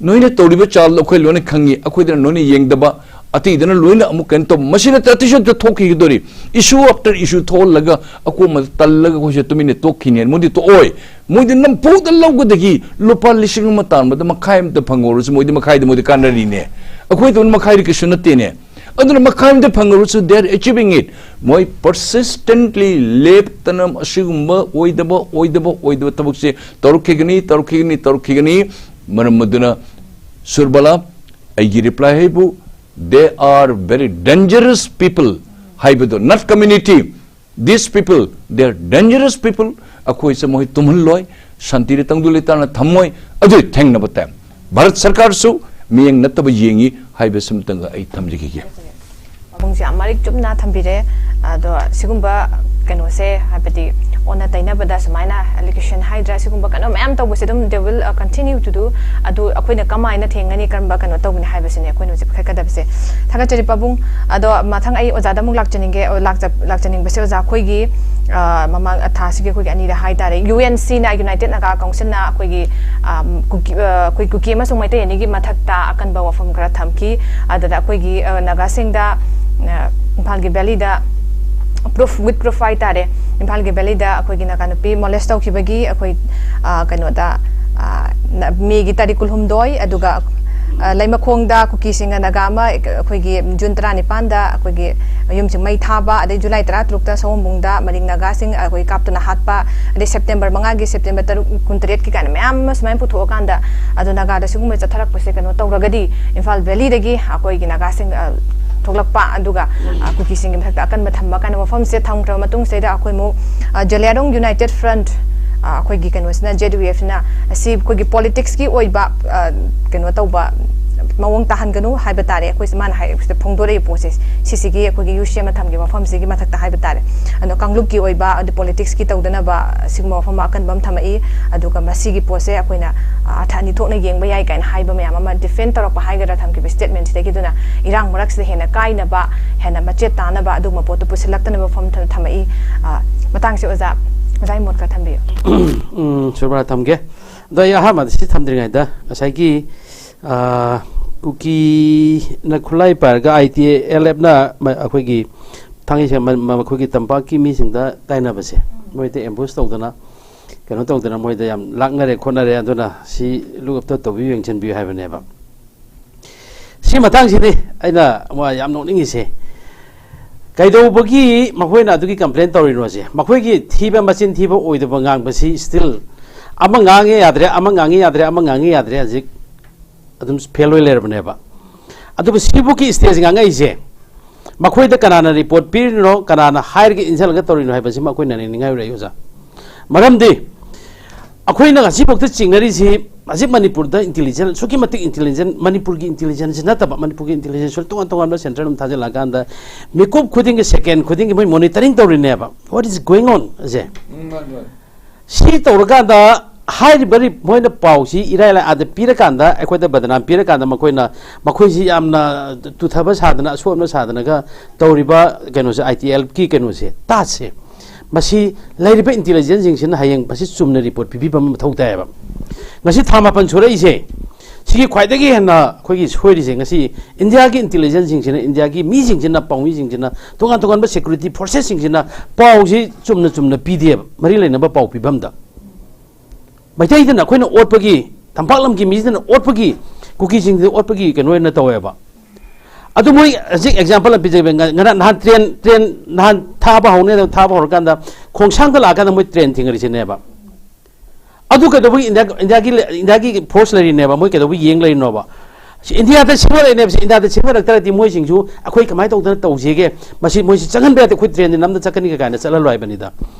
ꯅꯣꯏꯅ ꯇꯧꯔꯤꯕ ꯆꯥꯜꯗꯣ ꯑꯩꯈꯣꯏ ꯂꯣꯏꯅ ꯈꯪꯉꯤ꯫ ꯑꯩꯈꯣꯏꯗꯅ ꯅꯣꯏꯅ ꯌꯦꯡꯗꯕ, ꯑꯇꯩꯗꯅ ꯂꯣꯏꯅ ꯑꯃꯨꯛ ꯀꯩꯅꯣ ꯇꯧꯕ꯫ ꯃꯁꯤ ꯅꯠꯇꯦ ꯑꯇꯩꯁꯨ ꯑꯝꯇ ꯊꯣꯛꯈꯤꯒꯗꯣꯔꯤ꯫ Issue after issue ꯊꯣꯛꯍꯜꯂꯒ ꯑꯀꯣꯝꯕꯗ ꯇꯜꯂꯒ ꯑꯩꯈꯣꯏꯁꯦ ꯇꯨꯃꯤꯟꯅ ꯇꯣꯛꯈꯤꯅꯤ꯫ ꯃꯣꯏꯗꯤ ꯇꯣꯛꯑꯣꯏ꯫ ꯃꯣꯏꯗꯤ ꯅꯝꯐꯨꯗ ꯂꯧꯒꯗꯒꯤ ꯂꯨꯄꯥ ꯂꯤꯁꯤꯡ ꯑꯃ ꯇꯥꯟꯕꯗ ꯃꯈꯥꯏ ꯑꯃꯇ ꯐꯪꯍꯧꯔꯁꯨ ꯃꯣꯏꯗꯤ ꯃꯈꯥꯏꯗ ꯃꯣꯏꯗꯤ ꯀꯥꯟꯅꯔꯤꯅꯦ꯫ ꯑꯩꯈꯣꯏꯗꯧꯅ ꯃꯈꯥꯏꯗ ꯀꯩꯁꯨ ꯅꯠꯇꯦꯅꯦ꯫ ꯑꯗꯨꯅ ꯃꯈꯥꯏ ꯑꯃꯇ ꯐꯪꯍꯧꯔꯁꯨ they are achieving it꯫ ꯃꯣꯏ persistently ꯂꯦꯞꯇꯅ ꯑꯁꯤꯒꯨꯝꯕ ꯑꯣꯏꯗꯕ ꯑꯣꯏꯗꯕ ꯑꯣꯏꯗꯕ ꯊꯕꯛꯁꯦ ꯇꯧꯔꯛꯈꯤꯒꯅꯤ, ꯇꯧꯔꯛꯈꯤꯒꯅꯤ, ꯇꯧꯔꯛꯈꯤꯒꯅꯤ꯫ ꯃꯔꯝ ꯑꯗꯨꯅ ꯁꯨꯔꯕꯂꯥ, ꯑꯩꯒꯤ ꯔꯤꯄ꯭ꯂꯥꯏ ꯍꯥꯏꯕꯨ, they are very dangerous people ꯍꯥꯏꯕꯗꯣ, not community꯫ These people, they are dangerous people꯫ ꯑꯩꯈꯣꯏꯁꯦ ꯃꯣꯏ ꯇꯨꯝꯍꯜꯂꯣꯏ, ꯁꯥꯟꯇꯤꯗ ꯇꯪꯗꯨ ꯂꯩꯇꯥꯅ ꯊꯝꯃꯣꯏ꯫ ꯑꯗꯨ ꯊꯦꯡꯅꯕ ꯇꯥꯏ꯫ ꯚꯥꯔꯠ ꯁꯔꯀꯥꯔꯁꯨ ꯃꯤꯠꯌꯦꯡ ꯅꯠꯇꯕ ꯌꯦꯡꯉꯤ ꯍꯥꯏꯕꯁꯤꯃꯇꯪꯒ ꯑꯩ ꯊꯝꯖꯈꯤꯒꯦ꯫ ꯄꯥꯕꯨꯡꯁꯦ ꯌꯥꯝ ꯃꯔꯤꯛ ꯆꯨꯝꯅ ꯊꯝꯕꯤꯔꯦ꯫ ꯑꯗꯣ ꯁꯤꯒꯨꯝꯕ ꯀꯩꯅꯣꯁꯦ, ꯍꯥꯏꯕꯗꯤ ꯑꯣꯟꯅ ꯇꯩꯅꯕꯗ ꯁꯨꯃꯥꯏꯅ ꯑꯦꯂꯤꯒꯦꯁꯟ ꯍꯥꯏꯗ꯭ꯔꯥ, ꯁꯤꯒꯨꯝꯕ ꯀꯩꯅꯣ ꯃꯌꯥꯝ ꯇꯧꯕꯁꯦ ꯑꯗꯨꯝ they will continue to do꯫ ꯑꯗꯨ ꯑꯩꯈꯣꯏꯅ ꯀꯃꯥꯏꯅ ꯊꯦꯡꯒꯅꯤ, ꯀꯔꯝꯕ ꯀꯩꯅꯣ ꯇꯧꯒꯅꯤ ꯍꯥꯏꯕꯁꯤꯅꯦ ꯑꯩꯈꯣꯏꯅ ꯍꯧꯖꯤꯛ ꯄꯥꯈꯠꯀꯗꯕꯁꯦ꯫ ꯊꯥꯒꯠꯆꯔꯤ ꯄꯥꯕꯨꯡ꯫ ꯑꯗꯣ ꯃꯊꯪ ꯑꯩ ꯑꯣꯖꯥꯗ ꯑꯃꯨꯛ ꯂꯥꯛꯆꯅꯤꯡꯒꯦ꯫ ꯑꯣ, ꯂꯥꯛꯆ-, ꯂꯥꯛꯆꯅꯤꯡꯕꯁꯦ ꯑꯣꯖꯥ, ꯑꯩꯈꯣꯏꯒꯤ, ꯑ, ꯃꯃꯥꯡ ꯊꯥꯁꯤꯒꯤ ꯑꯩꯈꯣꯏꯒꯤ ꯑꯅꯤꯗ ꯍꯥꯏꯇꯥꯔꯦ, ꯌꯨ ꯑꯦꯟ ꯁꯤꯅ, United Naga Councilꯅ ꯑꯩꯈꯣꯏꯒꯤ, ꯑ, ꯀꯨꯀꯤ, ꯑ, ꯑꯩꯈꯣꯏ ꯀꯨꯀꯤ ꯑꯃꯁꯨꯡ ꯃꯩꯇꯩ ꯑꯅꯤꯒꯤ ꯃꯊꯛꯇ ꯑꯀꯟꯕ ꯋꯥꯐꯝ ꯈꯔ ꯊꯝꯈꯤ꯫ ꯑꯗꯨꯗ ꯑꯩꯈꯣꯏꯒꯤ, ꯑ, ꯅꯥꯒꯥꯁꯤꯡꯗ, ꯑ, ꯏꯝꯐꯥꯜꯒꯤ ꯚꯦꯂꯤꯗ proof, with proof ꯍꯥꯏꯇꯥꯔꯦ, ꯏꯝꯐꯥꯜꯒꯤ ꯚꯦꯂꯤꯗ ꯑꯩꯈꯣꯏꯒꯤ ꯅꯥꯒꯥ ꯅꯨꯄꯤ ꯃꯣꯂꯦꯁ ꯇꯧꯈꯤꯕꯒꯤ ꯑꯩꯈꯣꯏ, ꯑ, ꯀꯩꯅꯣꯗ, ꯑ, ꯅ-, ꯃꯦꯒꯤ ꯇꯥꯔꯤꯛ ꯀꯨꯟꯍꯨꯝꯗꯣꯏ, ꯑꯗꯨꯒ, ꯑ, ꯂꯩꯃꯈꯣꯡꯗ ꯀꯨꯀꯤꯁꯤꯡꯅ ꯅꯥꯒꯥ ꯑꯃ ꯑꯩꯈꯣꯏꯒꯤ ꯖꯨꯟ ꯇꯔꯥꯅꯤꯄꯥꯟꯗ ꯑꯩꯈꯣꯏꯒꯤ ꯌꯨꯝꯁꯤꯡ ꯃꯩ ꯊꯥꯕ, ꯑꯗꯩ ꯖꯨꯂꯥꯏ ꯇꯔꯥꯇꯔꯨꯛꯇ ꯁꯑꯣꯝꯕꯨꯡꯗ ꯃꯔꯤꯡ ꯅꯥꯒꯥꯁꯤꯡ ꯑꯩꯈꯣꯏ ꯀꯥꯞꯇꯨꯅ ꯍꯥꯠꯄ, ꯑꯗꯩ ꯁꯦꯞꯇꯦꯝꯕꯔ ꯃꯉꯥꯒꯤ, ꯁꯦꯞꯇꯦꯝꯕꯔ ꯇꯔꯨꯛ, ꯀꯨꯟꯇꯔꯦꯠꯀꯤ ꯀꯥꯏꯅ ꯃꯌꯥꯝ ꯑꯃ ꯁꯨꯃꯥꯏꯅ ꯄꯨꯊꯣꯛꯑꯀꯥꯟꯗ, ꯑꯗꯣ ꯅꯥꯒꯥꯗ ꯁꯤꯒꯨꯝꯕ ꯆꯠꯊꯔꯛꯄꯁꯦ ꯀꯩꯅꯣ ꯇꯧꯔꯒꯗꯤ ꯏꯝꯐꯥꯜ ꯚꯦꯂꯤꯗꯒꯤ ꯑꯩꯈꯣꯏꯒꯤ ꯅꯥꯒꯥꯁꯤꯡ, ꯑ, ꯊꯣꯛꯂꯛꯄ, ꯑꯗꯨꯒ, ꯑ, ꯀꯨꯀꯤꯁꯤꯡꯒꯤ ꯃꯊꯛꯇ ꯑꯀꯟꯕ ꯊꯝꯕ ꯀꯥꯏꯅ ꯋꯥꯐꯝꯁꯦ ꯊꯝꯈ꯭ꯔꯕ ꯃꯇꯨꯡꯁꯤꯗꯩꯗ ꯑꯩꯈꯣꯏ ꯑꯃꯨꯛ, ꯑ, ꯖꯦꯂꯤꯌꯥꯡꯔꯣꯡ United Front ꯑ, ꯑꯩꯈꯣꯏꯒꯤ ꯀꯩꯅꯣꯁꯤꯅ, ꯖꯦ ꯗꯕ꯭ꯂꯤꯎ ꯑꯦꯐꯅ ꯑꯁꯤ ꯑꯩꯈꯣꯏꯒꯤ ꯄꯣꯂꯤꯇꯤꯛꯁꯀꯤ ꯑꯣꯏꯕ, ꯑ, ꯀꯩꯅꯣ ꯇꯧꯕ ꯃꯑꯣꯡ ꯇꯥꯍꯟꯒꯅꯨ ꯍꯥꯏꯕ ꯇꯥꯔꯦ꯫ ꯑꯩꯈꯣꯏꯁꯦ ꯃꯥꯅ ꯍꯥꯏ-, ꯁꯤꯗ ꯐꯣꯡꯗꯣꯔꯛꯏ ꯄꯣꯠꯁꯦ, ꯁꯤꯁꯤꯒꯤ ꯑꯩꯈꯣꯏꯒꯤ ꯌꯨ ꯁꯤ ꯑꯃ ꯊꯝꯒꯦ ꯃꯐꯝꯁꯤꯒꯤ ꯃꯊꯛꯇ ꯍꯥꯏꯕ ꯇꯥꯔꯦ꯫ ꯑꯗꯣ ꯀꯥꯡꯂꯨꯞꯀꯤ ꯑꯣꯏꯕ, ꯑꯗꯨ ꯄꯣꯂꯤꯇꯤꯛꯁꯀꯤ ꯇꯧꯗꯅꯕ ꯁꯤꯒꯨꯝꯕ ꯋꯥꯐꯝ ꯑꯀꯟꯕ ꯑꯃ ꯊꯝꯃꯛꯏ꯫ ꯑꯗꯨꯒ ꯃꯁꯤꯒꯤ ꯄꯣꯠꯁꯦ ꯑꯩꯈꯣꯏꯅ, ꯑ, ꯑꯥꯔꯊ ꯑꯅꯤ ꯊꯣꯛꯅ ꯌꯦꯡꯕ ꯌꯥꯏ ꯀꯥꯏꯅ ꯍꯥꯏꯕ ꯃꯌꯥꯝ ꯑꯃ ꯗꯤꯐꯦꯟ ꯇꯧꯔꯛꯄ ꯍꯥꯏꯒꯗ꯭ꯔꯥ ꯊꯝꯈꯤꯕ ꯁ꯭ꯇꯦꯠꯃꯦꯟꯁꯤꯗꯒꯤ꯫ ꯑꯗꯨꯅ ꯏꯔꯥꯡ ꯃꯔꯛꯁꯤꯗ ꯍꯦꯟꯅ ꯀꯥꯏꯅꯕ, ꯍꯦꯟꯅ ꯃꯆꯦꯠ ꯇꯥꯅꯕ ꯑꯗꯨꯒꯨꯝꯕ ꯄꯣꯠꯇꯨ ꯄꯨꯁꯤꯜꯂꯛꯇꯅꯕ ꯋꯥꯐꯝ ꯊꯝ-, ꯊꯝꯃꯛꯏ꯫ ꯑ, ꯃꯇꯥꯡꯁꯦ ꯑꯣꯖꯥ, ꯑꯣꯖꯥꯒꯤ ꯃꯣꯠ ꯈꯔ ꯊꯝꯕꯤꯌꯨ꯫ ꯎꯝ, ꯁꯨꯔꯃꯥ ꯊꯝꯒꯦ꯫ ꯑꯗꯣ ꯑꯩ ꯑꯍꯥꯟꯕꯗ ꯁꯤ ꯊꯝꯗ꯭ꯔꯤꯉꯩꯗ ꯉꯁꯥꯏꯒꯤ, ꯑ, ꯀꯨꯀꯤꯅ ꯈꯨꯠꯂꯥꯏ ꯄꯥꯏꯔꯒ ꯑꯥꯏ ꯇꯤ ꯑꯦꯜ ꯑꯦꯐꯅ ꯃ-, ꯑꯩꯈꯣꯏꯒꯤ ꯊꯥꯡꯒꯩ ꯁꯦꯡ-, ꯃ-, ꯃ-, ꯑꯩꯈꯣꯏꯒꯤ ꯇꯝꯄꯥꯛꯀꯤ ꯃꯤꯁꯤꯡꯗ ꯇꯥꯏꯅꯕꯁꯦ, ꯃꯣꯏꯗ ꯑꯦꯝꯕꯨꯁ ꯇꯧꯗꯅ, ꯀꯩꯅꯣ ꯇꯧꯗꯅ ꯃꯣꯏꯗ ꯌꯥꯝ ꯂꯥꯛꯅꯔꯦ ꯈꯣꯠꯅꯔꯦ, ꯑꯗꯨꯅ ꯁꯤ ꯂꯨꯛ ꯑꯞꯇ ꯇꯧꯕꯤꯌꯨ, ꯌꯦꯡꯁꯤꯟꯕꯤꯌꯨ ꯍꯥꯏꯕꯅꯦꯕ꯫ ꯁꯤ ꯃꯇꯥꯡꯁꯤꯅꯤ ꯑꯩꯅ ꯋꯥ ꯌꯥꯝ ꯅꯣꯛꯅꯤꯡꯉꯤꯁꯦ꯫ ꯀꯩꯗꯧꯕꯒꯤ ꯃꯈꯣꯏꯅ ꯑꯗꯨꯒꯤ ꯀꯝꯄ꯭ꯂꯦꯟ ꯇꯧꯔꯤꯅꯣꯁꯦ? ꯃꯈꯣꯏꯒꯤ ꯊꯤꯕ, ꯃꯆꯤꯟ ꯊꯤꯕ, ꯑꯣꯏꯗꯕ ꯉꯥꯡꯕꯁꯤ ꯁ꯭ꯇꯤꯜ ꯑꯃ ꯉꯥꯡꯉꯦ ꯌꯥꯗ꯭ꯔꯦ, ꯑꯃ ꯉꯥꯡꯉꯦ ꯌꯥꯗ꯭ꯔꯦ, ꯑꯃ ꯉꯥꯡꯉꯦ ꯌꯥꯗ꯭ꯔꯦ, ꯍꯧꯖꯤꯛ ꯑꯗꯨꯝ ꯐꯦꯜ ꯑꯣꯏ ꯂꯩꯔꯕꯅꯦꯕ꯫ ꯑꯗꯨꯕꯨ ꯁꯤꯕꯨꯛꯀꯤ ꯁ꯭ꯇꯦꯖ ꯉꯥꯡꯉꯛꯏꯁꯦ, ꯃꯈꯣꯏꯗ ꯀꯅꯥꯅ ꯔꯤꯄꯣꯔꯠ ꯄꯤꯔꯤꯅꯣ, ꯀꯅꯥꯅ ꯍꯥꯏꯔꯒ ꯏꯟꯁꯤꯜꯂꯒ ꯇꯧꯔꯤꯅꯣ ꯍꯥꯏꯕꯁꯤꯃ ꯑꯩꯈꯣꯏꯅ ꯅꯩꯅꯅꯤꯡꯉꯥꯏ ꯑꯣꯏꯔꯛꯏ, ꯑꯣꯖꯥ꯫ ꯃꯔꯝꯗꯤ ꯑꯩꯈꯣꯏꯅ ꯉꯁꯤꯐꯥꯎꯗ ꯆꯤꯡꯅꯔꯤꯁꯤ, ꯍꯧꯖꯤꯛ ꯃꯅꯤꯄꯨꯔꯗ ꯏꯟꯇꯤꯂꯤꯖꯦꯟꯁ ꯑꯁꯨꯛꯀꯤ ꯃꯇꯤꯛ ꯏꯟꯇꯤꯂꯤꯖꯦꯟ, ꯃꯅꯤꯄꯨꯔꯒꯤ ꯏꯟꯇꯤꯂꯤꯖꯦꯟꯁ ꯅꯠꯇꯕ, ꯃꯅꯤꯄꯨꯔꯒꯤ ꯏꯟꯇꯤꯂꯤꯖꯦꯟꯁ ꯇꯣꯉꯥꯟ ꯇꯣꯉꯥꯟꯕ ꯁꯦꯟꯇꯔ ꯑꯗꯨꯝ ꯊꯥꯖꯤꯜꯂꯛꯑꯀꯥꯟꯗ ꯃꯤꯀꯨꯞ ꯈꯨꯗꯤꯡꯒꯤ, ꯁꯦꯀꯦꯟ ꯈꯨꯗꯤꯡꯒꯤ ꯃꯣꯏ ꯃꯣꯅꯤꯇꯔꯤꯡ ꯇꯧꯔꯤꯅꯦꯕ꯫ What is going on ꯁꯦ? ꯎꯝ, ꯃꯥꯅꯤ, ꯃꯥꯅꯤ꯫ ꯁꯤ ꯇꯧꯔꯀꯥꯟꯗ ꯍꯥꯏꯔꯤꯕ ꯔꯤ-, ꯃꯣꯏꯅ ꯄꯥꯎꯁꯤ ꯏꯔꯥꯏ ꯂꯥꯏ ꯑꯥꯗ ꯄꯤꯔꯀꯥꯟꯗ, ꯑꯩꯈꯣꯏꯗ ꯕꯗꯅꯥꯝ ꯄꯤꯔꯀꯥꯟꯗ, ꯃꯈꯣꯏꯅ, ꯃꯈꯣꯏꯁꯤ ꯌꯥꯝꯅ ꯇꯨꯊꯕ ꯁꯥꯗꯅ, ꯑꯁꯣꯟꯕ ꯁꯥꯗꯅꯒ ꯇꯧꯔꯤꯕ ꯀꯩꯅꯣꯁꯦ, ꯑꯥꯏ ꯇꯤ ꯑꯦꯜꯒꯤ ꯀꯩꯅꯣꯁꯦ, ꯇꯥꯠꯁꯦ, ꯃꯁꯤ ꯂꯩꯔꯤꯕ ꯏꯟꯇꯤꯂꯤꯖꯦꯟꯁꯁꯤꯡꯁꯤꯅ ꯍꯌꯦꯡ ꯃꯁꯤ ꯆꯨꯝꯅ ꯔꯤꯄꯣꯔꯠ ꯄꯤꯕꯤꯕ ꯑꯃ ꯃꯊꯧ ꯇꯥꯏꯌꯦꯕ꯫ ꯉꯁꯤ ꯊꯥ ꯃꯥꯄꯟ ꯁꯨꯔꯛꯏꯁꯦ, ꯁꯤꯒꯤ ꯈ꯭ꯋꯥꯏꯗꯒꯤ ꯍꯦꯟꯅ ꯑꯩꯈꯣꯏꯒꯤ ꯁꯣꯏꯔꯤꯁꯦ, ꯉꯁꯤ ꯏꯟꯗꯤꯌꯥꯒꯤ ꯏꯟꯇꯤꯂꯤꯖꯦꯟꯁꯁꯤꯡꯁꯤꯅ, ꯏꯟꯗꯤꯌꯥꯒꯤ ꯃꯤꯁꯤꯡꯁꯤꯅ, ꯄꯥꯎꯃꯤꯁꯤꯡꯁꯤꯅ, ꯇꯣꯉꯥꯟ ꯇꯣꯉꯥꯟꯕ ꯁꯦꯀ꯭ꯌꯨꯔꯤꯇꯤ ꯐꯣꯔꯁꯦꯁꯁꯤꯡꯁꯤꯅ ꯄꯥꯎꯁꯤ ꯆꯨꯝꯅ ꯆꯨꯝꯅ ꯄꯤꯗꯦꯕ, ꯃꯔꯤ ꯂꯩꯅꯕ ꯄꯥꯎ ꯄꯤꯐꯝꯗ꯫ ꯃꯩꯇꯩꯗꯅ ꯑꯩꯈꯣꯏꯅ ꯑꯣꯠꯄꯒꯤ, ꯇꯝꯄꯥꯛ ꯂꯝꯒꯤ ꯃꯤꯁꯤꯅ ꯑꯣꯠꯄꯒꯤ, ꯀꯨꯀꯤꯁꯤꯡꯁꯤꯗ ꯑꯣꯠꯄꯒꯤ ꯀꯩꯅꯣ ꯑꯣꯏꯅ ꯇꯧꯋꯦꯕ꯫ ꯑꯗꯨ ꯃꯣꯏ ꯍꯧꯖꯤꯛ ꯑꯦꯛꯖꯥꯝꯄꯜ ꯑꯃ ꯄꯤꯖꯒꯦ꯫ ꯉ-, ꯉꯔꯥꯡ ꯅꯍꯥꯟ ꯇ꯭ꯔꯦꯟ, ꯇ꯭ꯔꯦꯟ ꯅꯍꯥꯟ ꯊꯥꯕ ꯍꯧꯅꯦ, ꯊꯥꯕ ꯍꯧꯔꯀꯥꯟꯗ ꯈꯣꯡꯁꯥꯡꯗ ꯂꯥꯛꯑꯀꯥꯟꯗ ꯃꯣꯏ ꯇ꯭ꯔꯦꯟ ꯊꯤꯡꯉꯔꯤꯁꯤꯅꯦꯕ꯫ ꯑꯗꯨ ꯀꯩꯗꯧꯕꯒꯤ ꯏꯟꯗꯤꯌꯥ, ꯏꯟꯗꯤꯌꯥꯒꯤ, ꯏꯟꯗꯤꯌꯥꯒꯤ ꯐꯣꯔꯁ ꯂꯩꯔꯤꯅꯦꯕ, ꯃꯣꯏ ꯀꯩꯗꯧꯕꯒꯤ ꯌꯦꯡ ꯂꯩꯔꯤꯅꯣꯕ? ꯁꯤ ꯏꯟꯗꯤꯌꯥꯗ ꯁꯤꯡꯅꯔꯛꯏꯅꯦꯕ꯫ ꯁꯤ ꯏꯟꯗꯤꯌꯥꯗ ꯁꯤꯡꯅꯔꯛꯇ꯭ꯔꯗꯤ ꯃꯣꯏꯁꯤꯡꯁꯨ ꯑꯩꯈꯣꯏ ꯀꯃꯥꯏꯅ ꯇꯧꯗꯅ ꯇꯧꯁꯤꯒꯦ? ꯃꯁꯤ ꯃꯣꯏꯁꯤ ꯆꯪꯍꯟꯕ ꯌꯥꯗꯦ, ꯑꯩꯈꯣꯏ ꯇ꯭ꯔꯦꯟꯗꯤ ꯅꯝꯗ ꯆꯠꯀꯅꯤꯒ ꯀꯥꯏꯅ ꯆꯠꯍꯜꯂꯣ ꯍꯥꯏꯕꯅꯤꯗ꯫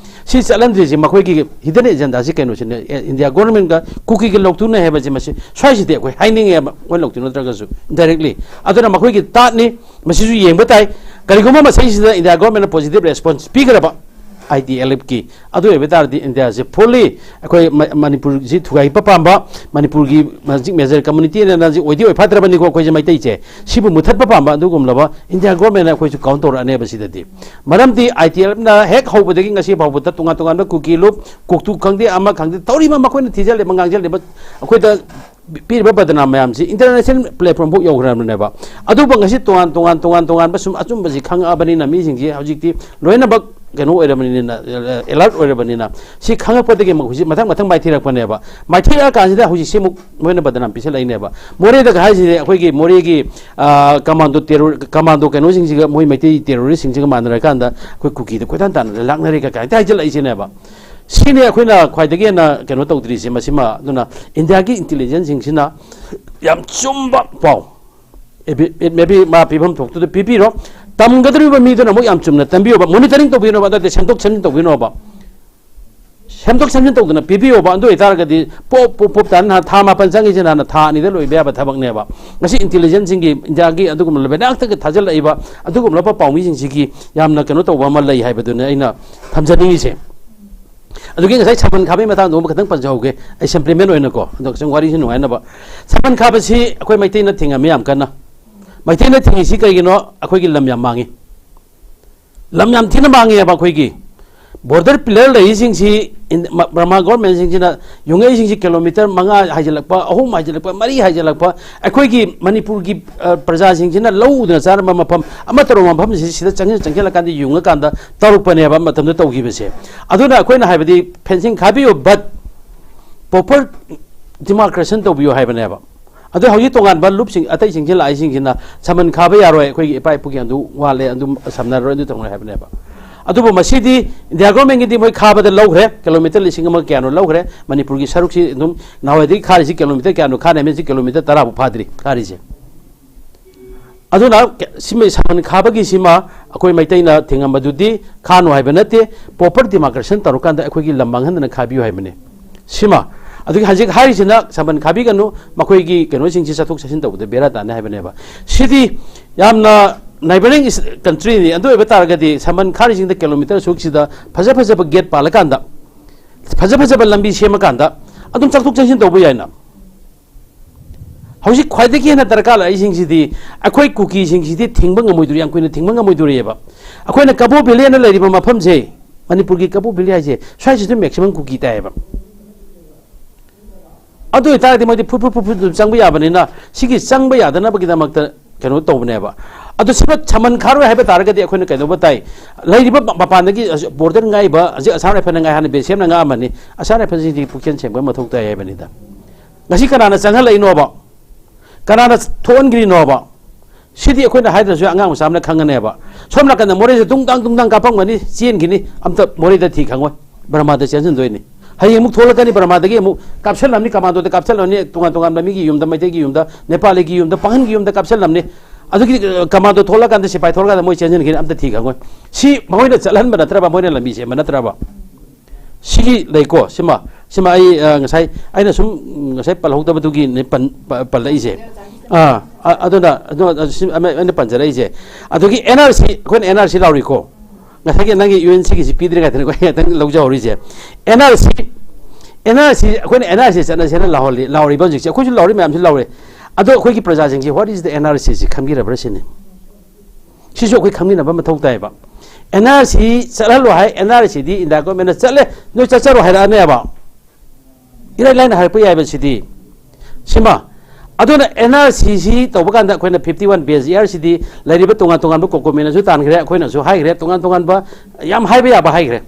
ꯁꯤ ꯆꯠꯍꯟꯗ꯭ꯔꯤꯁꯤ ꯃꯈꯣꯏꯒꯤ hidden agenda ꯁꯤ ꯀꯩꯅꯣꯁꯤꯅ, ꯑꯦ, ꯏꯟꯗꯤꯌꯥ ꯒꯣꯔꯃꯦꯟꯒ ꯀꯨꯀꯤꯒ ꯂꯧꯊꯣꯛꯅꯩ ꯍꯥꯏꯕꯁꯤ ꯃꯁꯤ ꯁ꯭ꯋꯥꯏꯁꯤꯗꯤ ꯑꯩꯈꯣꯏ ꯍꯥꯏꯅꯤꯡꯉꯦꯕ, ꯃꯣꯏ ꯂꯧꯊꯣꯛꯅꯗ꯭ꯔꯒꯁꯨ indirectly꯫ ꯑꯗꯨꯅ ꯃꯈꯣꯏꯒꯤ ꯇꯥꯠꯅꯤ, ꯃꯁꯤꯁꯨ ꯌꯦꯡꯕ ꯇꯥꯏ꯫ ꯀꯔꯤꯒꯨꯝꯕ ꯃꯁꯤꯁꯤꯗ ꯏꯟꯗꯤꯌꯥ ꯒꯣꯔꯃꯦꯟꯅ positive response ꯄꯤꯈ꯭ꯔꯕ, I T L F ꯀꯤ, ꯑꯗꯨ ꯑꯣꯏꯕ ꯇꯥꯔꯗꯤ ꯏꯟꯗꯤꯌꯥꯁꯦ fully ꯑꯩꯈꯣꯏ ꯃ-, ꯃꯅꯤꯄꯨꯔꯁꯤ ꯊꯨꯒꯥꯏꯕ ꯄꯥꯝꯕ, ꯃꯅꯤꯄꯨꯔꯒꯤ ꯍꯧꯖꯤꯛ major community ꯑꯅ ꯍꯧꯖꯤꯛ ꯑꯣꯏꯗꯤ ꯑꯣꯏ ꯐꯠꯇ꯭ꯔꯕꯅꯤꯀꯣ, ꯑꯩꯈꯣꯏꯁꯦ ꯃꯩꯇꯩꯁꯦ, ꯁꯤꯕꯨ ꯃꯨꯊꯠꯄ ꯄꯥꯝꯕ ꯑꯗꯨꯒꯨꯝꯂꯕ ꯏꯟꯗꯤꯌꯥ ꯒꯣꯔꯃꯦꯟꯅ ꯑꯩꯈꯣꯏꯁꯨ count ꯇꯧꯔꯛꯑꯅꯦꯕ ꯁꯤꯗꯗꯤ꯫ ꯃꯔꯝꯗꯤ I T L F ꯅ ꯍꯦꯛ ꯍꯧꯕꯗꯒꯤ ꯉꯁꯤ ꯐꯥꯎꯕꯗ ꯇꯣꯉꯥꯟ ꯇꯣꯉꯥꯟꯕ ꯀꯨꯀꯤ ꯂꯨꯞ, ꯀꯣꯛꯇꯨ ꯈꯪꯗꯦ, ꯑꯃ ꯈꯪꯗꯦ, ꯇꯧꯔꯤꯕ ꯃꯈꯣꯏꯅ ꯊꯤꯖꯜꯂꯤꯕ ꯉꯥꯡꯖꯜꯂꯤꯕ ꯑꯩꯈꯣꯏꯗ ꯄꯤꯔꯤꯕ ꯕꯗꯅꯥꯝ ꯃꯌꯥꯝꯁꯤ international platform ꯐꯥꯎ ꯌꯧꯈ꯭ꯔꯕꯅꯦꯕ꯫ ꯑꯗꯨꯕꯨ ꯉꯁꯤ ꯇꯣꯉꯥꯟ ꯇꯣꯉꯥꯟ ꯇꯣꯉꯥꯟ ꯇꯣꯉꯥꯟꯕ ꯁꯨꯝ ꯑꯆꯨꯝꯕꯁꯤ ꯈꯪꯉꯛꯑꯕꯅꯤꯅ ꯃꯤꯁꯤꯡꯁꯤ ꯍꯧꯖꯤꯛꯇꯤ ꯂꯣꯏꯅꯃꯛ ꯀꯩꯅꯣ ꯑꯣꯏꯔꯕꯅꯤꯅ, alert ꯑꯣꯏꯔꯕꯅꯤꯅ ꯁꯤ ꯈꯪꯉꯛꯄꯗꯒꯤ ꯑꯃꯨꯛ ꯍꯧꯖꯤꯛ ꯃꯊꯪ ꯃꯊꯪ ꯃꯥꯏꯊꯤꯔꯛꯄꯅꯦꯕ꯫ ꯃꯥꯏꯊꯤꯔꯛꯑꯀꯥꯟꯁꯤꯗ ꯍꯧꯖꯤꯛꯁꯤ ꯑꯃꯨꯛ ꯃꯣꯏꯅ ꯕꯗꯅꯥꯝ ꯄꯤꯁꯜꯂꯛꯏꯅꯦꯕ꯫ ꯃꯣꯔꯦꯗꯒ ꯍꯥꯏꯁꯤꯗꯤ ꯑꯩꯈꯣꯏꯒꯤ ꯃꯣꯔꯦꯒꯤ, ꯑ, commando terror, commando ꯀꯩꯅꯣꯁꯤꯡꯁꯤꯒ ꯃꯣꯏ ꯃꯩꯇꯩ terrorist ꯁꯤꯡꯁꯤꯒ ꯃꯥꯟꯅꯔꯀꯥꯟꯗ ꯑꯩꯈꯣꯏ ꯀꯨꯀꯤꯗ ꯀꯣꯏꯇꯥꯟ ꯇꯥꯟꯅꯗꯅ ꯂꯥꯛꯅꯔꯦꯒ ꯀꯥꯏꯅ ꯍꯥꯏꯖꯜꯂꯛꯏꯁꯤꯅꯦꯕ꯫ ꯁꯤꯅꯤ ꯑꯩꯈꯣꯏꯅ ꯈ꯭ꯋꯥꯏꯗꯒꯤ ꯍꯦꯟꯅ ꯀꯩꯅꯣ ꯇꯧꯗ꯭ꯔꯤꯁꯦ꯫ ꯃꯁꯤꯃ ꯑꯗꯨꯅ ꯏꯟꯗꯤꯌꯥꯒꯤ intelligence ꯁꯤꯡꯁꯤꯅ ꯌꯥꯝ ꯆꯨꯝꯕ ꯄꯥꯎ, maybe ꯃꯥ ꯄꯤꯐꯝ ꯊꯣꯛꯇꯨꯗ ꯄꯤꯕꯤꯔꯣ꯫ ꯇꯝꯒꯗꯧꯔꯤꯕ ꯃꯤꯗꯨꯅ ꯑꯃꯨꯛ ꯌꯥꯝ ꯆꯨꯝꯅ ꯇꯝꯕꯤꯌꯣꯕ, monitoring ꯇꯧꯕꯤꯅꯕ, ꯅꯠꯇꯦ, ꯁꯦꯝꯗꯣꯛ ꯁꯦꯝꯖꯤꯟ ꯇꯧꯕꯤꯅꯕ꯫ ꯁꯦꯝꯗꯣꯛ ꯁꯦꯝꯖꯤꯟ ꯇꯧꯗꯅ ꯄꯤꯕꯤꯌꯣꯕ꯫ ꯑꯗꯨ ꯑꯣꯏꯇꯥꯔꯒꯗꯤ ꯄꯣꯞ ꯄꯣꯞ ꯄꯣꯞ ꯇꯥꯅ ꯊꯥ ꯃꯥꯄꯟ ꯆꯪꯉꯤꯁꯦ ꯅꯍꯥꯟꯅ ꯊꯥ ꯑꯅꯤꯗ ꯂꯣꯏꯕ ꯌꯥꯕ ꯊꯕꯛꯅꯦꯕ꯫ ꯉꯁꯤ intelligence ꯁꯤꯡꯒꯤ, ꯏꯟꯗꯤꯌꯥꯒꯤ ꯑꯗꯨꯒꯨꯝꯕ ꯂꯩꯕꯥꯛꯇꯒ ꯊꯥꯖꯤꯜꯂꯛꯏꯕ ꯑꯗꯨꯒꯨꯝꯂꯕ ꯄꯥꯎꯃꯤꯁꯤꯡꯁꯤꯒꯤ ꯌꯥꯝꯅ ꯀꯩꯅꯣ ꯇꯧꯕ ꯑꯃ ꯂꯩ ꯍꯥꯏꯕꯗꯨꯅꯤ ꯑꯩꯅ ꯊꯝꯖꯅꯤꯡꯉꯤꯁꯦ꯫ ꯑꯗꯨꯒꯤ ꯉꯁꯥꯏ ꯁꯃꯟ ꯈꯥꯕꯒꯤ ꯃꯇꯥꯡꯗꯣ ꯑꯃ ꯈꯤꯇꯪ ꯄꯟꯖꯍꯧꯒꯦ, ꯑꯩ supplement ꯑꯣꯏꯅꯀꯣ, ꯑꯗꯣ ꯁꯨꯝ ꯋꯥꯔꯤꯁꯤ ꯅꯨꯡꯉꯥꯏꯅꯕ꯫ ꯁꯃꯟ ꯈꯥꯕꯁꯤ ꯑꯩꯈꯣꯏ ꯃꯩꯇꯩꯅ ꯊꯤꯡꯉꯝꯃꯤ ꯌꯥꯝ ꯀꯟꯅ꯫ ꯃꯩꯇꯩꯅ ꯊꯤꯡꯉꯤꯁꯤ ꯀꯩꯒꯤꯅꯣ? ꯑꯩꯈꯣꯏꯒꯤ ꯂꯝ ꯌꯥꯝ ꯃꯥꯡꯉꯤ꯫ ꯂꯝ ꯌꯥꯝ ꯊꯤꯅ ꯃꯥꯡꯉꯦꯕ ꯑꯩꯈꯣꯏꯒꯤ꯫ Border pillar ꯂꯩꯔꯤꯁꯤꯡꯁꯤ ꯏꯟ-, ꯃ-, ꯕꯔꯃꯥ ꯒꯣꯔꯃꯦꯟꯁꯤꯡꯁꯤꯅ ꯌꯨꯡꯉꯛꯏꯁꯤꯡꯁꯤ ꯀꯤꯂꯣꯃꯤꯇꯔ ꯃꯉꯥ ꯍꯥꯏꯖꯤꯜꯂꯛꯄ, ꯑꯍꯨꯝ ꯍꯥꯏꯖꯤꯜꯂꯛꯄ, ꯃꯔꯤ ꯍꯥꯏꯖꯤꯜꯂꯛꯄ, ꯑꯩꯈꯣꯏꯒꯤ ꯃꯅꯤꯄꯨꯔꯒꯤ, ꯑ, ꯄ꯭ꯔꯖꯥꯁꯤꯡꯁꯤꯅ ꯂꯧ ꯎꯗꯅ ꯆꯥꯔꯝꯕ ꯃꯐꯝ ꯑꯃ ꯇꯧꯔꯝꯕ ꯃꯐꯝꯁꯤ ꯁꯤꯗ ꯆꯪꯁꯤꯜ-, ꯆꯪꯁꯤꯜꯂꯀꯥꯟꯗ ꯌꯨꯡꯉꯀꯥꯟꯗ ꯇꯧꯔꯛꯄꯅꯦꯕ ꯃꯇꯝꯗꯨ ꯇꯧꯈꯤꯕꯁꯦ꯫ ꯑꯗꯨꯅ ꯑꯩꯈꯣꯏꯅ ꯍꯥꯏꯕꯗꯤ fencing ꯈꯥꯕꯤꯌꯨ, but proper demarcation ꯇꯧꯕꯤꯌꯨ ꯍꯥꯏꯕꯅꯦꯕ꯫ ꯑꯗꯨ ꯍꯧꯖꯤꯛ ꯇꯣꯉꯥꯟꯕ ꯂꯨꯞꯁꯤꯡ, ꯑꯇꯩꯁꯤꯡꯁꯤ ꯂꯥꯛꯏꯁꯤꯡꯁꯤꯅ ꯁꯃꯟ ꯈꯥꯕ ꯌꯥꯔꯣꯏ, ꯑꯩꯈꯣꯏꯒꯤ ꯏꯄꯥ ꯏꯄꯨꯒꯤ ꯑꯗꯨ ꯋꯥꯠꯂꯦ, ꯑꯗꯨꯝ ꯁꯝꯅꯔꯔꯣꯏ, ꯑꯗꯨ ꯇꯧꯅꯔꯣꯏ ꯍꯥꯏꯕꯅꯦꯕ꯫ ꯑꯗꯨꯕꯨ ꯃꯁꯤꯗꯤ ꯏꯟꯗꯤꯌꯥ ꯒꯣꯔꯃꯦꯟꯒꯤꯗꯤ ꯃꯣꯏ ꯈꯥꯕꯗ ꯂꯧꯈ꯭ꯔꯦ, ꯀꯤꯂꯣꯃꯤꯇꯔ ꯂꯤꯁꯤꯡ ꯑꯃ ꯀꯌꯥꯅꯣ ꯂꯧꯈ꯭ꯔꯦ꯫ ꯃꯅꯤꯄꯨꯔꯒꯤ ꯁꯔꯨꯛꯁꯤ ꯑꯗꯨꯝ ꯅꯍꯥꯟꯋꯥꯏꯗꯒꯤ ꯈꯥꯔꯤꯁꯤ ꯀꯤꯂꯣꯃꯤꯇꯔ ꯀꯌꯥꯅꯣ ꯈꯥꯔꯦ ꯍꯥꯏꯕꯁꯤ ꯀꯤꯂꯣꯃꯤꯇꯔ ꯇꯔꯥ ꯐꯥꯎ ꯐꯥꯗ꯭ꯔꯤ ꯈꯥꯔꯤꯁꯦ꯫ ꯑꯗꯨꯅ ꯁꯤꯃ ꯁꯃꯟ ꯈꯥꯕꯒꯤ ꯁꯤꯃ ꯑꯩꯈꯣꯏ ꯃꯩꯇꯩꯅ ꯊꯤꯡꯉꯝꯕꯗꯨꯗꯤ ꯈꯥꯅꯨ ꯍꯥꯏꯕ ꯅꯠꯇꯦ, proper demarcation ꯇꯧꯔꯀꯥꯟꯗ ꯑꯩꯈꯣꯏꯒꯤ ꯂꯝ ꯃꯥꯡꯍꯟꯗꯅ ꯈꯥꯕꯤꯌꯨ ꯍꯥꯏꯕꯅꯤ꯫ ꯁꯤꯃ ꯑꯗꯨꯒꯤ ꯍꯧꯖꯤꯛ ꯍꯥꯏꯔꯤꯁꯤꯅ ꯁꯃꯟ ꯈꯥꯕꯤꯒꯅꯨ, ꯃꯈꯣꯏꯒꯤ ꯀꯩꯅꯣꯁꯤꯡꯁꯤ ꯆꯠꯊꯣꯛ ꯆꯠꯁꯤꯟ ꯇꯧꯕꯗ ꯕꯦꯔꯥ ꯇꯥꯅꯤ ꯍꯥꯏꯕꯅꯦꯕ꯫ ꯁꯤꯗꯤ ꯌꯥꯝꯅ neighbouring countryꯅꯤ꯫ ꯑꯗꯨ ꯑꯣꯏꯕ ꯇꯥꯔꯒꯗꯤ ꯁꯃꯟ ꯈꯥꯔꯤꯁꯤꯡꯗ kilometre ꯑꯁꯨꯛꯁꯤꯗ ꯐꯖ ꯐꯖꯕ gate ꯄꯥꯜꯂꯀꯥꯟꯗ, ꯐꯖ ꯐꯖꯕ ꯂꯝꯕꯤ ꯁꯦꯝꯃꯀꯥꯟꯗ ꯑꯗꯨꯝ ꯆꯠꯊꯣꯛ ꯆꯠꯁꯤꯟ ꯇꯧꯕ ꯌꯥꯏꯅ꯫ ꯍꯧꯖꯤꯛ ꯈ꯭ꯋꯥꯏꯗꯒꯤ ꯍꯦꯟꯅ ꯗꯔꯀꯥꯔ ꯂꯥꯛꯏꯁꯤꯡꯁꯤꯗꯤ ꯑꯩꯈꯣꯏ ꯀꯨꯀꯤꯁꯤꯡꯁꯤꯗꯤ ꯊꯤꯡꯕ ꯉꯝꯃꯣꯏꯗꯣꯔꯤ, ꯌꯥꯝ ꯀꯨꯏꯅ ꯊꯤꯡꯕ ꯉꯝꯃꯣꯏꯗꯣꯔꯤꯑꯕ꯫ ꯑꯩꯈꯣꯏꯅ ꯀꯕꯣ valley ꯍꯥꯏꯅ ꯂꯩꯔꯤꯕ ꯃꯐꯝꯁꯦ, ꯃꯅꯤꯄꯨꯔꯒꯤ ꯀꯕꯣ valley ꯍꯥꯏꯁꯦ, ꯁ꯭ꯋꯥꯏꯁꯤꯁꯨ maximum ꯀꯨꯀꯤ ꯇꯥꯏꯌꯦꯕ꯫ ꯑꯗꯨ ꯑꯣꯏꯇꯥꯔꯗꯤ ꯃꯣꯏꯗꯤ ꯐꯨꯠ ꯐꯨꯠ ꯐꯨꯠ ꯐꯨꯠ ꯑꯗꯨꯝ ꯆꯪꯕ ꯌꯥꯕꯅꯤꯅ, ꯁꯤꯒꯤ ꯆꯪꯕ ꯌꯥꯗꯅꯕꯒꯤꯗꯃꯛꯇ ꯀꯩꯅꯣ ꯇꯧꯕꯅꯦꯕ꯫ ꯑꯗꯨ ꯁꯤꯃ ꯁꯃꯟ ꯈꯥꯔꯣꯏ ꯍꯥꯏꯕ ꯇꯥꯔꯒꯗꯤ ꯑꯩꯈꯣꯏꯅ ꯀꯩꯗꯧꯕ ꯇꯥꯏ? ꯂꯩꯔꯤꯕ ꯃ-, ꯃꯄꯥꯟꯗꯒꯤ border ꯉꯥꯛꯏꯕ ꯍꯧꯖꯤꯛ Assam Rifle ꯉꯥꯏ, ꯍꯥꯟꯅ ꯕꯦꯁ ꯑꯦꯐꯅ ꯉꯥꯛꯑꯝꯕꯅꯤ, Assam Rifleꯁꯤꯡꯁꯤ ꯄꯨꯛꯆꯦꯜ ꯁꯦꯡꯕ ꯃꯊꯧ ꯇꯥꯏ ꯍꯥꯏꯕꯅꯤꯗ꯫ ꯉꯁꯤ ꯀꯅꯥꯅ ꯆꯪꯍꯜꯂꯛꯏꯅꯣꯕ? ꯀꯅꯥꯅ ꯊꯣꯛꯍꯟꯈ꯭ꯔꯤꯅꯣꯕ? ꯁꯤꯗꯤ ꯑꯩꯈꯣꯏꯅ ꯍꯥꯏꯗ꯭ꯔꯁꯨ ꯑꯉꯥꯡ ꯃꯆꯥ ꯑꯃꯅ ꯈꯪꯒꯅꯦꯕ꯫ ꯁꯣꯝ ꯅꯥꯀꯟꯗ ꯃꯣꯔꯦꯁꯦ ꯇꯨꯡ ꯇꯥꯡ ꯇꯨꯡ ꯇꯥꯡ ꯀꯥꯞꯄꯝꯒꯅꯤ, ꯆꯦꯟꯈꯤꯅꯤ, ꯑꯝꯇ ꯃꯣꯔꯦꯗ ꯊꯤ ꯈꯪꯉꯣꯏ, ꯕꯔꯃꯥꯗ ꯆꯦꯟꯁꯤꯟꯗꯣꯏꯅꯤ꯫ ꯍꯌꯦꯡ ꯑꯃꯨꯛ ꯊꯣꯛꯂꯛꯀꯅꯤ, ꯕꯔꯃꯥꯗꯒꯤ ꯑꯃꯨꯛ ꯀꯥꯞꯁꯤꯜꯂꯝꯅꯤ, ꯀꯃꯥꯟꯗꯣꯗ ꯀꯥꯞꯁꯤꯜꯂꯝꯅꯤ, ꯇꯣꯉꯥꯟ ꯇꯣꯉꯥꯟꯕ ꯃꯤꯒꯤ ꯌꯨꯝꯗ, ꯃꯩꯇꯩꯒꯤ ꯌꯨꯝꯗ, ꯅꯦꯄꯥꯂꯤꯒꯤ ꯌꯨꯝꯗ, ꯄꯥꯡꯒꯟꯒꯤ ꯌꯨꯝꯗ ꯀꯥꯞꯁꯤꯜꯂꯝꯅꯤ꯫ ꯑꯗꯨꯒꯤ, ꯑ, ꯀꯃꯥꯟꯗꯣ ꯊꯣꯛꯂꯛꯀꯥꯟꯗ, ꯁꯤꯐꯥꯏ ꯊꯣꯛꯂꯛꯀꯥꯟꯗ ꯃꯣꯏ ꯆꯦꯟꯁꯤꯟꯈꯤꯅꯤ, ꯑꯝꯇ ꯊꯤ ꯈꯪꯉꯣꯏ꯫ ꯁꯤ ꯃꯈꯣꯏꯅ ꯆꯠꯍꯟꯕ ꯅꯠꯇ꯭ꯔꯕ, ꯃꯣꯏꯅ ꯂꯝꯕꯤ ꯁꯦꯝꯕ ꯅꯠꯇ꯭ꯔꯕ? ꯁꯤꯒꯤ ꯂꯩꯀꯣ, ꯁꯤꯃ, ꯁꯤꯃ ꯑꯩ, ꯑ, ꯉꯁꯥꯏ, ꯑꯩꯅ ꯁꯨꯝ, ꯎꯝ, ꯉꯁꯥꯏ ꯄꯜꯍꯧꯗꯕꯗꯨꯒꯤꯅꯦ ꯄꯟ-, ꯄ-, ꯄꯜꯂꯛꯏꯁꯦ꯫ ꯑꯥ, ꯑ-, ꯑꯗꯨꯅ, ꯑꯗꯨ, ꯑ, ꯁꯤ ꯑꯃ ꯑꯩꯅ ꯄꯟꯖꯔꯛꯏꯁꯦ꯫ ꯑꯗꯨꯒꯤ N R C, ꯑꯩꯈꯣꯏꯅ N R C ꯂꯥꯎꯔꯤꯀꯣ꯫ ꯉꯁꯥꯏꯒꯤ ꯅꯪꯒꯤ U N Cꯒꯤꯁꯤ ꯄꯤꯗ꯭ꯔꯤꯉꯩꯗꯅꯦ ꯑꯩꯈꯣꯏ ꯉꯥꯛꯇꯪ ꯂꯧꯖꯍꯧꯔꯤꯁꯦ꯫ N R C, N R C, ꯑꯩꯈꯣꯏꯅ N R C ꯆꯠꯅꯁꯦꯅ ꯂꯥꯎꯍꯜꯂꯤ, ꯂꯥꯎꯔꯤꯕ ꯍꯧꯖꯤꯛꯁꯦ꯫ ꯑꯩꯈꯣꯏꯁꯨ ꯂꯥꯎꯔꯤ, ꯃꯌꯥꯝꯁꯨ ꯂꯥꯎꯔꯤ꯫ ꯑꯗꯣ ꯑꯩꯈꯣꯏꯒꯤ ꯄ꯭ꯔꯖꯥꯁꯤꯡꯁꯤ, what is the N R C ꯁꯤ ꯈꯪꯕꯤꯔꯕ꯭ꯔꯥ ꯁꯤꯅꯤ꯫ ꯁꯤꯁꯨ ꯑꯩꯈꯣꯏ ꯈꯪꯃꯤꯟꯅꯕ ꯃꯊꯧ ꯇꯥꯏꯌꯦꯕ꯫ N R C ꯆꯠꯍꯜꯂꯣ ꯍꯥꯏ, N R C ꯗꯤ India governmentꯅ ꯆꯠꯂꯦ, ꯅꯣꯏ ꯆꯠꯆꯔꯣ ꯍꯥꯏꯔꯛꯑꯅꯦꯕ꯫ ꯏꯔꯥꯏ ꯂꯥꯏꯅ ꯍꯥꯏꯔꯛꯄ ꯌꯥꯏꯕ ꯁꯤꯗꯤ꯫ ꯁꯤꯃ꯫ ꯑꯗꯨꯅ N R C ꯁꯤ ꯇꯧꯕ ꯀꯥꯟꯗ ꯑꯩꯈꯣꯏꯅ fifty one base year ꯁꯤꯗꯤ ꯂꯩꯔꯤꯕ ꯇꯣꯉꯥꯟ ꯇꯣꯉꯥꯟꯕ COCOMIꯅꯁꯨ ꯇꯥꯟꯈ꯭ꯔꯦ, ꯑꯩꯈꯣꯏꯅꯁꯨ ꯍꯥꯏꯈ꯭ꯔꯦ, ꯇꯣꯉꯥꯟ ꯇꯣꯉꯥꯟꯕ ꯌꯥꯝ ꯍꯥꯏꯕ ꯌꯥꯕ ꯍꯥꯏꯈ꯭ꯔꯦ꯫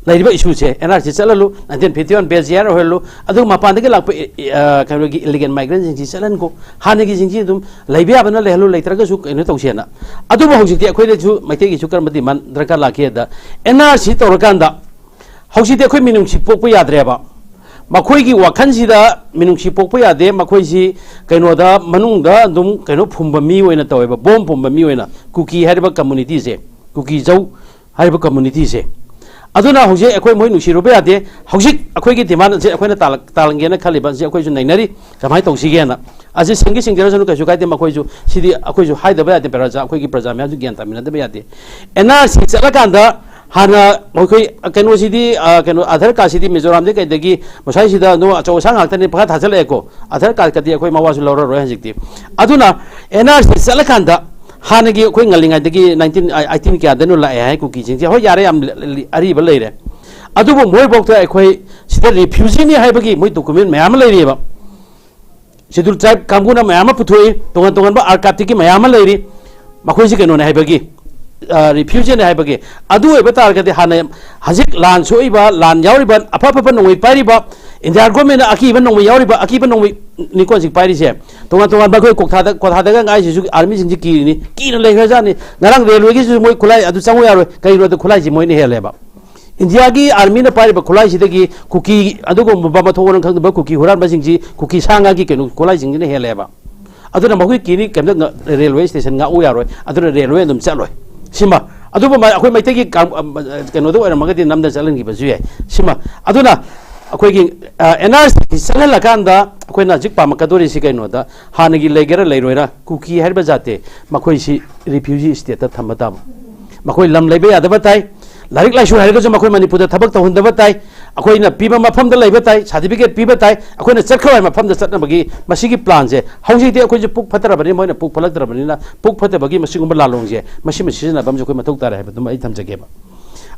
ꯂꯩꯔꯤꯕ issueꯁꯦ, N R C ꯆꯠꯍꯜꯂꯨ, nineteen fifty one base year ꯑꯣꯏꯍꯜꯂꯨ, ꯑꯗꯨꯒ ꯃꯄꯥꯟꯗꯒꯤ ꯂꯥꯛꯄ, ꯑꯦ, ꯑꯦ, ꯑ, ꯀꯩꯅꯣꯒꯤ illegal migrantꯁꯤꯡꯁꯤ ꯆꯠꯍꯟꯈꯣ, ꯍꯥꯟꯅꯒꯤꯁꯤꯡꯁꯤ ꯑꯗꯨꯝ ꯂꯩꯕ ꯌꯥꯕꯅ ꯂꯩꯍꯜꯂꯨ, ꯂꯩꯇ꯭ꯔꯒꯁꯨ ꯀꯩꯅꯣ ꯇꯧꯁꯦꯅ꯫ ꯑꯗꯨꯕꯨ ꯍꯧꯖꯤꯛꯇꯤ ꯑꯩꯈꯣꯏꯗꯁꯨ ꯃꯩꯇꯩꯒꯤꯁꯨ ꯀꯔꯝꯕ demand ꯗꯔꯀꯥꯔ ꯂꯥꯛꯀꯦꯗ, N R C ꯇꯧꯔꯀꯥꯟꯗ ꯍꯧꯖꯤꯛꯇꯤ ꯑꯩꯈꯣꯏ ꯃꯤꯅꯨꯡꯁꯤ ꯄꯣꯛꯄ ꯌꯥꯗ꯭ꯔꯦꯕ꯫ ꯃꯈꯣꯏꯒꯤ ꯋꯥꯈꯜꯁꯤꯗ ꯃꯤꯅꯨꯡꯁꯤ ꯄꯣꯛꯄ ꯌꯥꯗꯦ꯫ ꯃꯈꯣꯏꯁꯤ ꯀꯩꯅꯣꯗ, ꯃꯅꯨꯡꯗ ꯑꯗꯨꯝ ꯀꯩꯅꯣ ꯐꯨꯝꯕ ꯃꯤ ꯑꯣꯏꯅ ꯇꯧꯋꯦꯕ, ꯕꯣꯝ ꯐꯨꯝꯕ ꯃꯤ ꯑꯣꯏꯅ꯫ ꯀꯨꯀꯤ ꯍꯥꯏꯔꯤꯕ ꯀꯝꯃꯨꯅꯤꯇꯤꯁꯦ, ꯀꯨꯀꯤꯖꯧ ꯍꯥꯏꯔꯤꯕ ꯀꯝꯃꯨꯅꯤꯇꯤꯁꯦ꯫ ꯑꯗꯨꯅ ꯍꯧꯖꯤꯛ ꯑꯩꯈꯣꯏ ꯃꯣꯏ ꯅꯨꯡꯁꯤꯔꯨꯕ ꯌꯥꯗꯦ꯫ ꯍꯧꯖꯤꯛ ꯑꯩꯈꯣꯏꯒꯤ ꯗꯤꯃꯥꯟ ꯑꯁꯤ ꯑꯩꯈꯣꯏꯅ ꯇꯥꯜꯂꯛ-, ꯇꯥꯜꯂꯟꯒꯦꯅ ꯈꯜꯂꯤꯕ ꯑꯁꯤ ꯑꯩꯈꯣꯏꯁꯨ ꯅꯩꯅꯔꯤ, ꯀꯃꯥꯏꯅ ꯇꯧꯁꯤꯒꯦꯅ꯫ ꯑꯁꯤ ꯁꯤꯡꯒꯤ ꯁꯤꯡꯖꯔꯁꯅꯨ, ꯀꯩꯁꯨ ꯀꯥꯏꯗꯦ꯫ ꯃꯈꯣꯏꯁꯨ, ꯁꯤꯗꯤ ꯑꯩꯈꯣꯏꯁꯨ ꯍꯥꯏꯗꯕ ꯌꯥꯗꯦ, ꯄ꯭ꯔꯖꯥ, ꯑꯩꯈꯣꯏꯒꯤ ꯄ꯭ꯔꯖꯥ ꯃꯌꯥꯝꯁꯨ ꯒ꯭ꯌꯥꯟ ꯇꯥꯃꯤꯟꯅꯗꯕ ꯌꯥꯗꯦ꯫ ꯑꯦꯟ ꯑꯥꯔ ꯁꯤ ꯆꯠꯂꯀꯥꯟꯗ ꯍꯥꯟꯅ ꯑꯩꯈꯣꯏ ꯀꯩꯅꯣꯁꯤꯗꯤ, ꯑ, ꯀꯩꯅꯣ, ꯑꯙꯥꯔ ꯀꯥꯔꯗꯁꯤꯗꯤ ꯃꯤꯖꯣꯔꯥꯝꯗꯒꯤ ꯀꯩꯗꯒꯤ ꯃꯁꯥꯏꯁꯤꯗ ꯑꯗꯨꯝ ꯑꯆꯧ ꯑꯁꯥꯡ ꯉꯥꯛꯇꯅꯤ, ꯄꯪꯊꯥ ꯊꯥꯖꯤꯜꯂꯛꯑꯦꯀꯣ꯫ ꯑꯙꯥꯔ ꯀꯥꯔꯗꯀꯗꯤ ꯑꯩꯈꯣꯏ ꯃꯋꯥꯁꯨ ꯂꯧꯔꯔꯣꯏ ꯍꯧꯖꯤꯛꯇꯤ꯫ ꯑꯗꯨꯅ ꯑꯦꯟ ꯑꯥꯔ ꯁꯤ ꯆꯠꯂꯀꯥꯟꯗ ꯍꯥꯟꯅꯒꯤ ꯑꯩꯈꯣꯏ ꯉꯜꯂꯤꯉꯩꯗꯒꯤ ꯅꯥꯏꯟꯇꯤꯟ ꯑꯩꯠꯇꯤꯟ ꯀꯌꯥꯗꯅꯣ ꯂꯥꯛꯑꯦ ꯍꯥꯏ ꯀꯨꯀꯤꯁꯤꯡꯁꯦ꯫ ꯍꯣꯏ, ꯌꯥꯔꯦ, ꯌꯥꯝ ꯂꯤ-, ꯂꯤ-, ꯑꯔꯤꯕ ꯂꯩꯔꯦ꯫ ꯑꯗꯨꯕꯨ ꯃꯣꯏꯐꯥꯎꯗ ꯑꯩꯈꯣꯏ ꯁꯤꯗ ꯔꯤꯐ꯭ꯌꯨꯖꯤꯅꯤ ꯍꯥꯏꯕꯒꯤ ꯃꯣꯏ ꯗꯣꯀꯨꯃꯦꯟ ꯃꯌꯥꯝ ꯑꯃ ꯂꯩꯔꯤꯑꯕ꯫ ꯁꯦꯗꯨꯜ ꯇ꯭ꯔꯥꯏꯕ ꯀꯥꯡꯕꯨꯅ ꯃꯌꯥꯝ ꯑꯃ ꯄꯨꯊꯣꯛꯏ, ꯇꯣꯉꯥꯟ ꯇꯣꯉꯥꯟꯕ ꯑꯥꯔꯀꯥꯏꯕꯇꯒꯤ ꯃꯌꯥꯝ ꯑꯃ ꯂꯩꯔꯤ꯫ ꯃꯈꯣꯏꯁꯤ ꯀꯩꯅꯣꯅꯦ ꯍꯥꯏꯕꯒꯤ, ꯑ, ꯔꯤꯐ꯭ꯌꯨꯖꯤꯅꯦ ꯍꯥꯏꯕꯒꯤ꯫ ꯑꯗꯨ ꯑꯣꯏꯕ ꯇꯥꯔꯒꯗꯤ ꯍꯥꯟꯅ ꯍꯧꯖꯤꯛ ꯂꯥꯟ ꯁꯣꯛꯏꯕ, ꯂꯥꯟ ꯌꯥꯎꯔꯤꯕ, ꯑꯐ ꯑꯐꯕ ꯅꯣꯡꯃꯩ ꯄꯥꯏꯔꯤꯕ, ꯏꯟꯗꯤꯌꯥ ꯒꯣꯔꯃꯦꯟꯅ ꯑꯀꯤꯕ ꯅꯣꯡꯃꯩ ꯌꯥꯎꯔꯤꯕ, ꯑꯀꯤꯕ ꯅꯣꯡꯃꯩꯅꯤꯀꯣ ꯍꯧꯖꯤꯛ ꯄꯥꯏꯔꯤꯁꯦ꯫ ꯇꯣꯉꯥꯟ ꯇꯣꯉꯥꯟꯕ ꯑꯩꯈꯣꯏ ꯀꯣꯊꯥꯗ, ꯀꯣꯊꯥꯗꯒ ꯉꯥꯏꯁꯤꯁꯨ ꯑꯥꯔꯃꯤꯁꯤꯡꯁꯤ ꯀꯤꯔꯤꯅꯤ, ꯀꯤꯅ ꯂꯩꯈ꯭ꯔꯖꯥꯠꯅꯤ꯫ ꯉꯔꯥꯡ ꯔꯦꯜꯋꯦꯒꯤꯁꯨ ꯃꯣꯏ ꯈꯨꯠꯂꯥꯏ ꯑꯗꯨ ꯆꯪꯉꯨ ꯌꯥꯔꯣꯏ, ꯀꯩꯒꯤꯅꯣꯗ ꯈꯨꯠꯂꯥꯏꯁꯤ ꯃꯣꯏꯅ ꯍꯦꯜꯂꯦꯕ꯫ ꯏꯟꯗꯤꯌꯥꯒꯤ ꯑꯥꯔꯃꯤꯅ ꯄꯥꯏꯔꯤꯕ ꯈꯨꯠꯂꯥꯏꯁꯤꯗꯒꯤ ꯀꯨꯀꯤ ꯑꯗꯨꯒꯨꯝꯕ ꯃꯊꯣꯡ ꯃꯔꯝ ꯈꯪꯗꯕ ꯀꯨꯀꯤ ꯍꯨꯔꯥꯟꯕꯁꯤꯡꯁꯤ, ꯀꯨꯀꯤ ꯁꯥ ꯉꯥꯒꯤ ꯀꯩꯅꯣ ꯈꯨꯠꯂꯥꯏꯁꯤꯡꯁꯤꯅ ꯍꯦꯜꯂꯦꯕ꯫ ꯑꯗꯨꯅ ꯃꯈꯣꯏ ꯀꯤꯅꯤ, ꯀꯩꯝꯇ ꯉ-, ꯔꯦꯜꯋꯦ ꯁ꯭ꯇꯦꯁꯟ ꯉꯥꯛꯎ ꯌꯥꯔꯣꯏ, ꯑꯗꯨꯅ ꯔꯦꯜꯋꯦ ꯑꯗꯨꯝ ꯆꯠꯂꯣꯏ꯫ ꯁꯤꯃ, ꯑꯗꯨꯕꯨ ꯃ-, ꯑꯩꯈꯣꯏ ꯃꯩꯇꯩꯒꯤ ꯀꯥꯡ-, ꯑ, ꯀꯩꯅꯣꯗ ꯑꯣꯏꯔꯝꯃꯒꯗꯤ ꯅꯝꯗ ꯆꯠꯍꯟꯈꯤꯕꯁꯨ ꯌꯥꯏ꯫ ꯁꯤꯃ, ꯑꯗꯨꯅ ꯑꯩꯈꯣꯏꯒꯤ, ꯑ, ꯑꯦꯟ ꯑꯥꯔ ꯁꯤ ꯆꯠꯍꯜꯂꯀꯥꯟꯗ ꯑꯩꯈꯣꯏꯅ ꯍꯧꯖꯤꯛ ꯄꯥꯝꯃꯛꯀꯗꯣꯔꯤꯁꯤ ꯀꯩꯅꯣꯗ, ꯍꯥꯟꯅꯒꯤ ꯂꯩꯒꯦꯔꯥ ꯂꯩꯔꯣꯏꯔꯥ, ꯀꯨꯀꯤ ꯍꯥꯏꯔꯤꯕ ꯖꯥꯠꯇꯤ ꯃꯈꯣꯏꯁꯤ ꯔꯤꯐ꯭ꯌꯨꯖꯤ ꯁ꯭ꯇꯦꯠꯇ ꯊꯝꯕ ꯇꯥꯕ꯫ ꯃꯈꯣꯏ ꯂꯝ ꯂꯩꯕ ꯌꯥꯗꯕ ꯇꯥꯏ, ꯂꯥꯏꯔꯤꯛ ꯂꯥꯏꯁꯨ ꯍꯩꯔꯒꯁꯨ ꯃꯈꯣꯏ ꯃꯅꯤꯄꯨꯔꯗ ꯊꯕꯛ ꯇꯧꯍꯟꯗꯕ ꯇꯥꯏ, ꯑꯩꯈꯣꯏꯅ ꯄꯤꯕ ꯃꯐꯝꯗ ꯂꯩꯕ ꯇꯥꯏ, ꯁꯥꯔꯇꯤꯐꯤꯀꯦꯠ ꯄꯤꯕ ꯇꯥꯏ, ꯑꯩꯈꯣꯏꯅ ꯆꯠꯈ꯭ꯔꯕ ꯃꯐꯝꯗ ꯆꯠꯅꯕꯒꯤ ꯃꯁꯤꯒꯤ ꯄ꯭ꯂꯥꯟꯁꯦ ꯍꯧꯖꯤꯛꯇꯤ ꯑꯩꯈꯣꯏꯁꯨ ꯄꯨꯛ ꯐꯠꯇ꯭ꯔꯕꯅꯤꯅ, ꯃꯣꯏꯅ ꯄꯨꯛ ꯐꯠꯂꯛꯇ꯭ꯔꯕꯅꯤꯅ, ꯄꯨꯛ ꯐꯠꯇꯕꯒꯤ ꯃꯁꯤꯒꯨꯝꯕ ꯂꯥꯂꯣꯡꯁꯦ ꯃꯁꯤꯃ ꯁꯤꯖꯤꯟꯅꯕ ꯑꯃꯁꯨ ꯑꯩꯈꯣꯏ ꯃꯊꯧ ꯇꯥꯔꯦ ꯍꯥꯏꯕꯗꯨꯃ ꯑꯩ ꯊꯝꯖꯒꯦꯕ꯫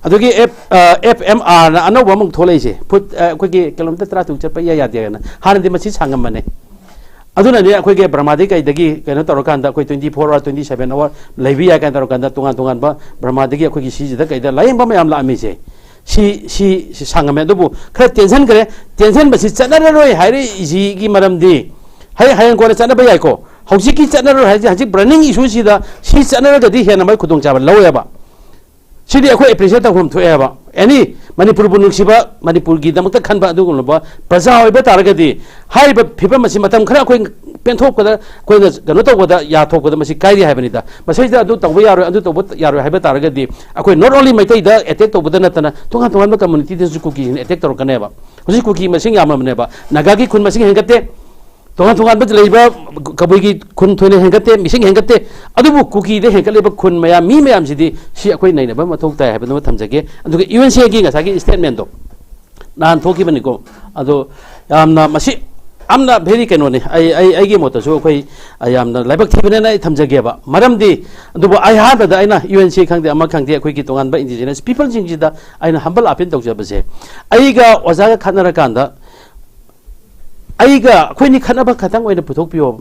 ꯑꯗꯨꯒꯤ ꯑꯦꯐ, ꯑ, ꯑꯦꯐ ꯑꯦꯝ ꯑꯥꯔꯅ ꯑꯅꯧꯕ ꯑꯃꯨꯛ ꯊꯣꯛꯂꯛꯏꯁꯦ, ꯐꯨꯠ, ꯑ, ꯑꯩꯈꯣꯏꯒꯤ ꯀꯤꯂꯣꯃꯤꯇꯔ ꯇꯔꯥ ꯇꯔꯨꯛ ꯆꯠꯄ ꯏꯌꯥ ꯌꯥꯗꯦ ꯍꯥꯏꯅ꯫ ꯍꯥꯟꯅꯗꯤ ꯃꯁꯤ ꯁꯥꯡꯉꯝꯕꯅꯦ꯫ ꯑꯗꯨꯅꯅꯦ ꯑꯩꯈꯣꯏꯒꯤ ꯕꯔꯃꯥꯗꯒꯤ ꯀꯩꯗꯒꯤ ꯀꯩꯅꯣ ꯇꯧꯔꯀꯥꯟꯗ ꯑꯩꯈꯣꯏ twenty four hour, twenty seven hour ꯂꯩꯕ ꯌꯥꯏ ꯀꯥꯏꯅ ꯇꯧꯔꯀꯥꯟꯗ ꯇꯣꯉꯥꯟ ꯇꯣꯉꯥꯟꯕ ꯕꯔꯃꯥꯗꯒꯤ ꯑꯩꯈꯣꯏꯒꯤ ꯁꯤꯁꯤꯗ ꯀꯩꯗ ꯂꯥꯌꯦꯡꯕ ꯃꯌꯥꯝ ꯂꯥꯛꯑꯝꯃꯤꯁꯦ꯫ ꯁꯤ, ꯁꯤ, ꯁꯤ ꯁꯥꯡꯉꯝꯃꯦ꯫ ꯑꯗꯨꯕꯨ ꯈꯔ ꯇꯦꯟꯁꯤꯟꯈ꯭ꯔꯦ꯫ ꯇꯦꯟꯁꯤꯟꯕꯁꯤ ꯆꯠꯅꯔꯔꯣꯏ ꯍꯥꯏꯔꯛꯏꯁꯤꯒꯤ ꯃꯔꯝꯗꯤ ꯍꯌꯦꯡ, ꯍꯌꯦꯡ ꯀꯣꯟꯅ ꯆꯠꯅꯕ ꯌꯥꯏꯀꯣ꯫ ꯍꯧꯖꯤꯛꯀꯤ ꯆꯠꯅꯔꯔꯣꯏ ꯍꯥꯏꯁꯦ ꯍꯧꯖꯤꯛ ꯕꯔꯅꯤꯡ ꯏꯁꯨꯁꯤꯗ ꯁꯤ ꯆꯠꯅꯔꯒꯗꯤ ꯍꯦꯟꯅ ꯃꯣꯏ ꯈꯨꯗꯣꯡꯆꯥꯕ ꯂꯧꯋꯦꯕ꯫ ꯁꯤꯗꯤ ꯑꯩꯈꯣꯏ ꯑꯦꯄ꯭ꯔꯤꯁꯤꯌꯦꯠ ꯇꯧꯐꯝ ꯊꯣꯛꯑꯦꯕ꯫ ꯑꯦꯅꯤ ꯃꯅꯤꯄꯨꯔꯕꯨ ꯅꯨꯡꯁꯤꯕ, ꯃꯅꯤꯄꯨꯔꯒꯤꯗꯃꯛꯇ ꯈꯟꯕ ꯑꯗꯨꯒꯨꯝꯂꯕ ꯄ꯭ꯔꯖꯥ ꯑꯣꯏꯕ ꯇꯥꯔꯒꯗꯤ ꯍꯥꯏꯔꯤꯕ ꯐꯤꯕꯝ ꯑꯁꯤ ꯃꯇꯝ ꯈꯔ ꯑꯩꯈꯣꯏ ꯄꯦꯟꯊꯣꯛꯄꯗ, ꯑꯩꯈꯣꯏꯅ ꯀꯩꯅꯣ ꯇꯧꯕꯗ, ꯌꯥꯊꯣꯛꯄꯗ ꯃꯁꯤ ꯀꯥꯏꯔꯤ ꯍꯥꯏꯕꯅꯤꯗ꯫ ꯃꯁꯤꯗ ꯑꯗꯨ ꯇꯧꯕ ꯌꯥꯔꯣꯏ, ꯑꯗꯨ ꯇꯧꯕ ꯌꯥꯔꯣꯏ ꯍꯥꯏꯕ ꯇꯥꯔꯒꯗꯤ ꯑꯩꯈꯣꯏ not only ꯃꯩꯇꯩꯗ ꯑꯦꯇꯦꯛ ꯇꯧꯕꯗ ꯅꯠꯇꯅ ꯇꯣꯉꯥꯟ ꯇꯣꯉꯥꯟꯕ ꯀꯝꯃꯨꯅꯤꯇꯤꯗꯁꯨ ꯀꯨꯀꯤꯁꯤꯡꯅ ꯑꯦꯇꯦꯛ ꯇꯧꯔꯛꯀꯅꯦꯕ꯫ ꯍꯧꯖꯤꯛ ꯀꯨꯀꯤ ꯃꯁꯤꯡ ꯌꯥꯝꯃꯕꯅꯦꯕ, ꯅꯥꯒꯥꯒꯤ ꯈꯨꯟ ꯃꯁꯤꯡ ꯍꯦꯟꯒꯠꯇꯦ, ꯇꯣꯉꯥꯟ ꯇꯣꯉꯥꯟꯕ ꯂꯩꯔꯤꯕ ꯀꯕꯨꯏꯒꯤ ꯈꯨꯟ ꯊꯣꯏꯅ ꯍꯦꯟꯒꯠꯇꯦ, ꯃꯤꯁꯤꯡ ꯍꯦꯟꯒꯠꯇꯦ, ꯑꯗꯨꯕꯨ ꯀꯨꯀꯤꯗ ꯍꯦꯟꯒꯠꯂꯤꯕ ꯈꯨꯟ ꯃꯌꯥꯝ, ꯃꯤ ꯃꯌꯥꯝꯁꯤꯗꯤ ꯁꯤ ꯑꯩꯈꯣꯏ ꯅꯩꯅꯕ ꯃꯊꯧ ꯇꯥꯏ ꯍꯥꯏꯕꯗꯨꯃ ꯊꯝꯖꯒꯦ꯫ ꯑꯗꯨꯒ ꯌꯨ ꯑꯦꯟ ꯁꯤꯒꯤ ꯉꯁꯥꯏꯒꯤ ꯁ꯭ꯇꯦꯠꯃꯦꯟꯗꯣ ꯅꯍꯥꯟ ꯊꯣꯛꯈꯤꯕꯅꯤꯀꯣ, ꯑꯗꯣ ꯌꯥꯝꯅ ꯃꯁꯤ ꯌꯥꯝꯅ ꯚꯦꯔꯤ ꯀꯩꯅꯣꯅꯤ꯫ ꯑꯩ ꯑꯩ ꯑꯩꯒꯤ ꯃꯣꯠꯇꯁꯨ ꯑꯩꯈꯣꯏ, ꯑ, ꯌꯥꯝꯅ ꯂꯥꯏꯕꯛ ꯊꯤꯕꯅꯦꯅ ꯑꯩ ꯊꯝꯖꯒꯦꯕ꯫ ꯃꯔꯝꯗꯤ, ꯑꯗꯨꯕꯨ ꯑꯩ ꯑꯍꯥꯟꯕꯗ ꯑꯩꯅ ꯌꯨ ꯑꯦꯟ ꯁꯤ ꯈꯪꯗꯦ, ꯑꯃ ꯈꯪꯗꯦ, ꯑꯩꯈꯣꯏꯒꯤ ꯇꯣꯉꯥꯟꯕ ꯏꯟꯗꯤꯖꯤꯅꯁ ꯄꯤꯄꯜꯁꯤꯡꯁꯤꯗ ꯑꯩꯅ ꯍꯝꯕꯜ ꯑꯥꯄꯤꯜ ꯇꯧꯖꯕꯁꯦ, ꯑꯩꯒ ꯑꯣꯖꯥꯒ ꯈꯠꯅꯔꯀꯥꯟꯗ ꯑꯩꯒ ꯑꯩꯈꯣꯏꯅꯤ ꯈꯠꯅꯕ ꯈꯛꯇꯪ ꯑꯣꯏꯅ ꯄꯨꯊꯣꯛꯄꯤꯌꯣ꯫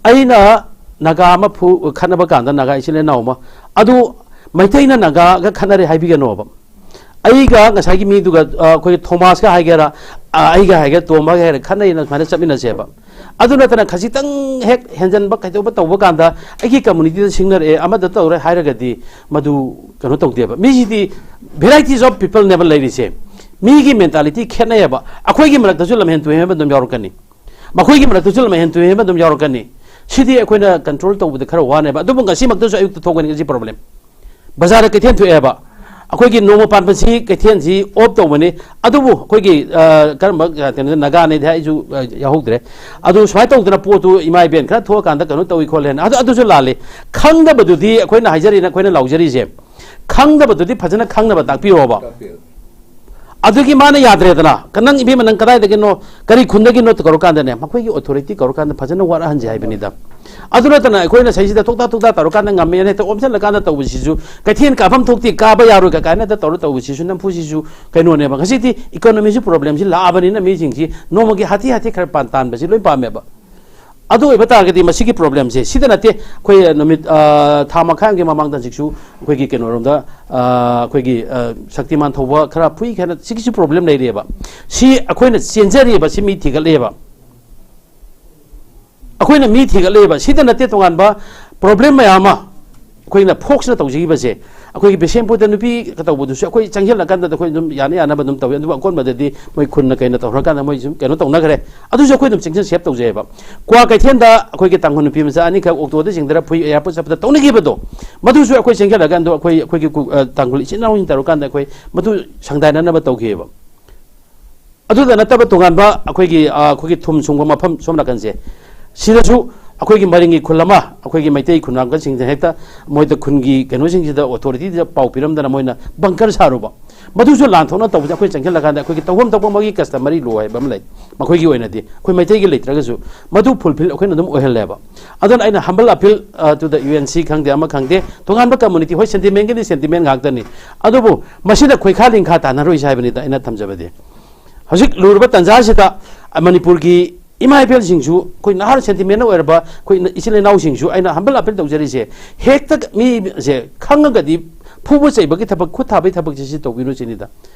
ꯑꯩꯅ ꯅꯥꯒꯥ ꯑꯃ ꯐꯨ-, ꯈꯠꯅꯕ ꯀꯥꯟꯗ, ꯅꯥꯒꯥ ꯏꯆꯤꯜ ꯏꯅꯥꯎ ꯑꯃ, ꯑꯗꯨ ꯃꯩꯇꯩꯅ ꯅꯥꯒꯥꯒ ꯈꯠꯅꯔꯦ ꯍꯥꯏꯕꯤꯒꯅꯣꯕ꯫ ꯑꯩꯒ ꯉꯁꯥꯏꯒꯤ ꯃꯤꯗꯨꯒ, ꯑ, ꯑꯩꯈꯣꯏꯒꯤ ꯊꯣꯃꯥꯁꯀ ꯍꯥꯏꯒꯦꯔꯥ, ꯑ, ꯑꯩꯒ ꯍꯥꯏꯒꯦꯔꯥ, ꯇꯣꯝꯕꯒ ꯍꯥꯏꯒꯦꯔꯥ, ꯈꯠꯅꯩꯅ ꯁꯨꯃꯥꯏꯅ ꯆꯠꯃꯤꯟꯅꯁꯦꯕ꯫ ꯑꯗꯨ ꯅꯠꯇꯅ ꯈꯖꯤꯛꯇꯪ ꯍꯦꯛ ꯍꯦꯟꯖꯟꯕ ꯀꯩꯗꯧꯕ ꯇꯧꯕ ꯀꯥꯟꯗ ꯑꯩꯒꯤ ꯀꯝꯃꯨꯅꯤꯇꯤꯗ ꯁꯤꯡꯅꯔꯛꯑꯦ, ꯑꯃꯗ ꯇꯧꯔꯦ ꯍꯥꯏꯔꯒꯗꯤ ꯃꯗꯨ ꯀꯩꯅꯣ ꯇꯧꯗꯦꯕ꯫ ꯃꯤꯁꯤꯗꯤ varieties of people ꯅꯦꯕ ꯂꯩꯔꯤꯁꯦ꯫ ꯃꯤꯒꯤ mentality ꯈꯦꯠꯅꯩꯌꯦꯕ꯫ ꯑꯩꯈꯣꯏꯒꯤ ꯃꯔꯛꯇꯁꯨ ꯂꯝꯍꯦꯟ ꯇꯨꯍꯦꯟꯕ ꯑꯗꯨꯝ ꯌꯥꯎꯔꯛꯀꯅꯤ, ꯃꯈꯣꯏꯒꯤ ꯃꯔꯛꯇꯁꯨ ꯂꯝꯍꯦꯟ ꯇꯨꯍꯦꯟꯕ ꯑꯗꯨꯝ ꯌꯥꯎꯔꯛꯀꯅꯤ꯫ ꯁꯤꯗꯤ ꯑꯩꯈꯣꯏꯅ ꯀꯟꯇ꯭ꯔꯣꯜ ꯇꯧꯕꯗ ꯈꯔ ꯋꯥꯅꯦꯕ꯫ ꯑꯗꯨꯕꯨ ꯉꯁꯤꯃꯛꯇꯁꯨ ꯑꯌꯨꯛꯇ ꯊꯣꯛꯀꯅꯤ ꯉꯁꯤ ꯄ꯭ꯔꯣꯕ꯭ꯂꯦꯝ꯫ ꯕꯖꯥꯔꯗ ꯀꯩꯊꯦꯜ ꯊꯣꯛꯑꯦꯕ꯫ ꯑꯩꯈꯣꯏꯒꯤ ꯅꯣꯡꯃ ꯄꯥꯟꯕꯁꯤ ꯀꯩꯊꯦꯜꯁꯤ ꯑꯣꯐ ꯇꯧꯕꯅꯤ꯫ ꯑꯗꯨꯕꯨ ꯑꯩꯈꯣꯏꯒꯤ, ꯑ, ꯀꯔꯝꯕ, ꯑ, ꯀꯩꯅꯣꯗ ꯅꯥꯒꯥꯅꯦꯗꯤ ꯑꯩꯁꯨ, ꯑ, ꯌꯥꯎꯍꯧꯗ꯭ꯔꯦ꯫ ꯑꯗꯨ ꯁꯨꯃꯥꯏꯅ ꯇꯧꯗꯅ ꯄꯣꯠꯇꯨ ꯏꯃꯥ ꯏꯕꯦꯟ ꯈꯔ ꯊꯣꯛꯑꯀꯥꯟꯗ ꯀꯩꯅꯣ ꯇꯧꯏ ꯈꯣꯠꯂꯦꯅ꯫ ꯑꯗꯨ, ꯑꯗꯨꯁꯨ ꯂꯥꯜꯂꯤ꯫ ꯈꯪꯗꯕꯗꯨꯗꯤ ꯑꯩꯈꯣꯏꯅ ꯍꯥꯏꯖꯔꯤꯅ ꯑꯩꯈꯣꯏꯅ ꯂꯥꯎꯖꯔꯤꯁꯦ꯫ ꯈꯪꯗꯕꯗꯨꯗꯤ ꯐꯖꯅ ꯈꯪꯅꯕ ꯇꯥꯛꯄꯤꯔꯣꯕ꯫ ꯇꯥꯛꯄꯤꯌꯨ꯫ ꯑꯗꯨꯒꯤ ꯃꯥꯅ ꯌꯥꯗ꯭ꯔꯦꯗꯅ, "ꯀ-, ꯅꯪ ꯏꯕꯦꯝꯃ ꯅꯪ ꯀꯗꯥꯏꯗꯒꯤꯅꯣ, ꯀꯔꯤ ꯈꯨꯟꯗꯒꯤꯅꯣ?" ꯀꯧꯔꯀꯥꯟꯗꯅꯦ, ꯃꯈꯣꯏꯒꯤ ꯑꯣꯊꯣꯔꯤꯇꯤ ꯀꯧꯔꯀꯥꯟꯗ ꯐꯖꯅ ꯋꯥꯔꯛꯍꯟꯁꯦ ꯍꯥꯏꯕꯅꯤꯗ꯫ ꯑꯗꯨ ꯅꯠꯇꯅ ꯑꯩꯈꯣꯏꯅ ꯁꯩꯁꯤꯗ ꯊꯣꯛꯇꯥ ꯊꯣꯛꯇꯥ ꯇꯧꯔꯀꯥꯟꯗ ꯉꯝꯃꯦꯅ ꯍꯦꯛꯇ ꯑꯣꯝꯁꯤꯜꯂꯀꯥꯟꯗ ꯇꯧꯕꯁꯤꯁꯨ, ꯀꯩꯊꯦꯜ ꯀꯥꯐꯝ ꯊꯣꯛꯇꯦ, ꯀꯥꯕ ꯌꯥꯔꯣꯏ ꯀ-, ꯀꯥꯏꯅ ꯍꯦꯛꯇ ꯇꯧꯔ ꯇꯧꯕꯁꯤꯁꯨ ꯅꯝꯐꯨꯁꯤꯁꯨ ꯀꯩꯅꯣꯅꯦꯕ꯫ ꯉꯁꯤꯗꯤ ꯏꯀꯣꯅꯣꯃꯤꯁꯤ ꯄ꯭ꯔꯣꯕ꯭ꯂꯦꯝꯁꯤ ꯂꯥꯛꯑꯕꯅꯤꯅ ꯃꯤꯁꯤꯡꯁꯤ ꯅꯣꯡꯃꯒꯤ ꯍꯥꯊꯤ ꯍꯥꯊꯤ ꯈꯔ ꯄꯥꯟ ꯇꯥꯟꯕꯁꯤ ꯂꯣꯏ ꯄꯥꯝꯃꯦꯕ꯫ ꯑꯗꯨ ꯑꯣꯏꯕ ꯇꯥꯔꯒꯗꯤ ꯃꯁꯤꯒꯤ ꯄ꯭ꯔꯣꯕ꯭ꯂꯦꯝꯁꯦ ꯁꯤꯗ ꯅꯠꯇꯦ꯫ ꯑꯩꯈꯣꯏ ꯅꯨꯃꯤꯠ, ꯑ, ꯊꯥ ꯃꯈꯥꯏ ꯑꯃꯒꯤ ꯃꯃꯥꯡꯗ ꯍꯧꯖꯤꯛꯁꯨ ꯑꯩꯈꯣꯏꯒꯤ ꯀꯩꯅꯣꯔꯣꯝꯗ, ꯑ, ꯑꯩꯈꯣꯏꯒꯤ, ꯑ, ꯁꯛꯇꯤꯃꯥꯟ ꯊꯧꯕ ꯈꯔ ꯐꯨꯏ ꯈꯔ ꯁꯤꯒꯤꯁꯨ ꯄ꯭ꯔꯣꯕ꯭ꯂꯦꯝ ꯂꯩꯔꯤꯑꯕ꯫ ꯁꯤ ꯑꯩꯈꯣꯏꯅ ꯆꯦꯟꯖꯔꯤꯕ ꯁꯤ ꯃꯤ ꯊꯤꯒꯠꯂꯤꯑꯕ꯫ ꯑꯩꯈꯣꯏꯅ ꯃꯤ ꯊꯤꯒꯠꯂꯤꯑꯕ꯫ ꯁꯤꯗ ꯅꯠꯇꯦ, ꯇꯣꯉꯥꯟꯕ ꯄ꯭ꯔꯣꯕ꯭ꯂꯦꯝ ꯃꯌꯥꯝ ꯑꯃ ꯑꯩꯈꯣꯏꯅ ꯐꯣꯛꯁꯅ ꯇꯧꯖꯈꯤꯕꯁꯦ꯫ ꯑꯩꯈꯣꯏꯒꯤ ꯕꯤꯁꯦꯝꯄꯨꯔꯗ ꯅꯨꯄꯤ ꯇꯧꯕꯗꯨꯁꯨ ꯑꯩꯈꯣꯏ ꯆꯪꯁꯤꯜꯂꯀꯥꯟꯗꯗ ꯑꯩꯈꯣꯏ ꯑꯗꯨꯝ ꯌꯥꯅ ꯌꯥꯅꯕ ꯑꯗꯨꯝ ꯇꯧꯏ꯫ ꯑꯗꯨꯕꯨ ꯑꯀꯣꯟꯕꯗꯗꯤ ꯃꯣꯏ ꯈꯨꯟꯅ ꯀꯩꯅ ꯇꯧꯈ꯭ꯔꯀꯥꯟꯗ ꯃꯣꯏ ꯁꯨꯝ ꯀꯩꯅꯣ ꯇꯧꯅꯈ꯭ꯔꯦ꯫ ꯑꯗꯨꯁꯨ ꯑꯩꯈꯣꯏ ꯑꯗꯨꯝ ꯆꯦꯛꯁꯤꯟ ꯁꯦꯞ ꯇꯧꯖꯩꯑꯕ꯫ ꯀ꯭ꯋꯥ ꯀꯩꯊꯦꯜꯗ ꯑꯩꯈꯣꯏꯒꯤ ꯇꯥꯡꯈꯨꯜ ꯅꯨꯄꯤ ꯃꯆꯥ ꯑꯅꯤꯈꯛ ꯑꯣꯛꯇꯣꯗ ꯆꯤꯡꯊꯔ ꯐꯨꯏ ꯑꯦꯌꯥꯔꯄꯣꯔꯠ ꯆꯠꯄꯗ ꯇꯧꯅꯈꯤꯕꯗꯣ, ꯃꯗꯨꯁꯨ ꯑꯩꯈꯣꯏ ꯆꯦꯟꯁꯤꯜꯂꯀꯥꯟꯗ ꯑꯩꯈꯣꯏ, ꯑꯩꯈꯣꯏꯒꯤ ꯀꯨ-, ꯑ, ꯇꯥꯡꯈꯨꯜ ꯏꯆꯤꯟ ꯏꯅꯥꯎꯁꯤꯡ ꯇꯧꯔꯀꯥꯟꯗ ꯑꯩꯈꯣꯏ ꯃꯗꯨ ꯁꯪꯗꯥꯏꯅꯅꯕ ꯇꯧꯈꯤꯑꯕ꯫ ꯑꯗꯨꯗ ꯅꯠꯇꯕ ꯇꯣꯉꯥꯟꯕ ꯑꯩꯈꯣꯏꯒꯤ, ꯑ, ꯑꯩꯈꯣꯏꯒꯤ ꯊꯨꯝ ꯁꯨꯡꯕ ꯃꯐꯝ ꯁꯣꯝ ꯅꯥꯀꯟꯁꯦ, ꯁꯤꯗꯁꯨ ꯑꯩꯈꯣꯏꯒꯤ ꯃꯔꯤꯡꯒꯤ ꯈꯨꯜ ꯑꯃ, ꯑꯩꯈꯣꯏꯒꯤ ꯃꯩꯇꯩ ꯈꯨꯟꯅꯥꯡꯒꯜꯁꯤꯡꯁꯤꯅ ꯍꯦꯛꯇ ꯃꯣꯏꯗ ꯈꯨꯟꯒꯤ ꯀꯩꯅꯣꯁꯤꯡꯁꯤꯗ, ꯑꯣꯊꯣꯔꯤꯇꯤꯗ ꯄꯥꯎ ꯄꯤꯔꯝꯗꯅ ꯃꯣꯏꯅ ꯕꯪꯀꯔ ꯁꯥꯔꯨꯕ꯫ ꯃꯗꯨꯁꯨ ꯂꯥꯟ ꯊꯣꯛꯅ ꯇꯧꯕꯁꯦ ꯑꯩꯈꯣꯏ ꯆꯪꯁꯤꯜꯂꯀꯥꯟꯗ ꯑꯩꯈꯣꯏꯒꯤ ꯇꯧꯐꯝ ꯊꯣꯛꯄ ꯃꯣꯏꯒꯤ customary law ꯍꯥꯏꯕ ꯑꯃ ꯂꯩ꯫ ꯃꯈꯣꯏꯒꯤ ꯑꯣꯏꯅꯗꯤ ꯑꯩꯈꯣꯏ ꯃꯩꯇꯩꯒꯤ ꯂꯩꯇ꯭ꯔꯒꯁꯨ ꯃꯗꯨ fulfill ꯑꯩꯈꯣꯏꯅ ꯑꯗꯨꯝ ꯑꯣꯏꯍꯜꯂꯦꯕ꯫ ꯑꯗꯨꯅ ꯑꯩꯅ humble appeal, ꯑ, to the U N C ꯈꯪꯗꯦ, ꯑꯃ ꯈꯪꯗꯦ, ꯇꯣꯉꯥꯟꯕ community, ꯍꯣꯏ, sentimentꯒꯤꯗꯤ sentiment ꯉꯥꯛꯇꯅꯤ, ꯑꯗꯨꯕꯨ ꯃꯁꯤꯗ ꯈꯣꯏꯈꯥ ꯂꯤꯡꯈꯥ ꯇꯥꯟꯅꯔꯣꯏꯁꯦ ꯍꯥꯏꯕꯅꯤꯗ ꯑꯩꯅ ꯊꯝꯖꯕꯗꯤ꯫ ꯍꯧꯖꯤꯛ ꯂꯨꯔꯕ ꯇꯥꯟꯖꯥꯁꯤꯗ ꯃꯅꯤꯄꯨꯔꯒꯤ ꯏꯃꯥ ꯏꯕꯦꯜꯁꯤꯡꯁꯨ, ꯑꯩꯈꯣꯏ ꯅꯍꯥ sentimentꯅ ꯑꯣꯏꯔꯕ ꯑꯩꯈꯣꯏ ꯏꯆꯤꯜ ꯏꯅꯥꯎꯁꯤꯡꯁꯨ ꯑꯩꯅ humble appeal ꯇꯧꯖꯔꯤꯁꯦ, ꯍꯦꯛꯇ ꯃꯤꯁꯦ ꯈꯪꯉꯒꯗꯤ ꯐꯨꯕ ꯆꯩꯕꯒꯤ ꯊꯕꯛ, ꯈꯨꯠ ꯊꯥꯕꯒꯤ ꯊꯕꯛꯁꯦ ꯁꯤ ꯇꯧꯕꯤꯔꯨ ꯁꯤꯅꯤꯗ꯫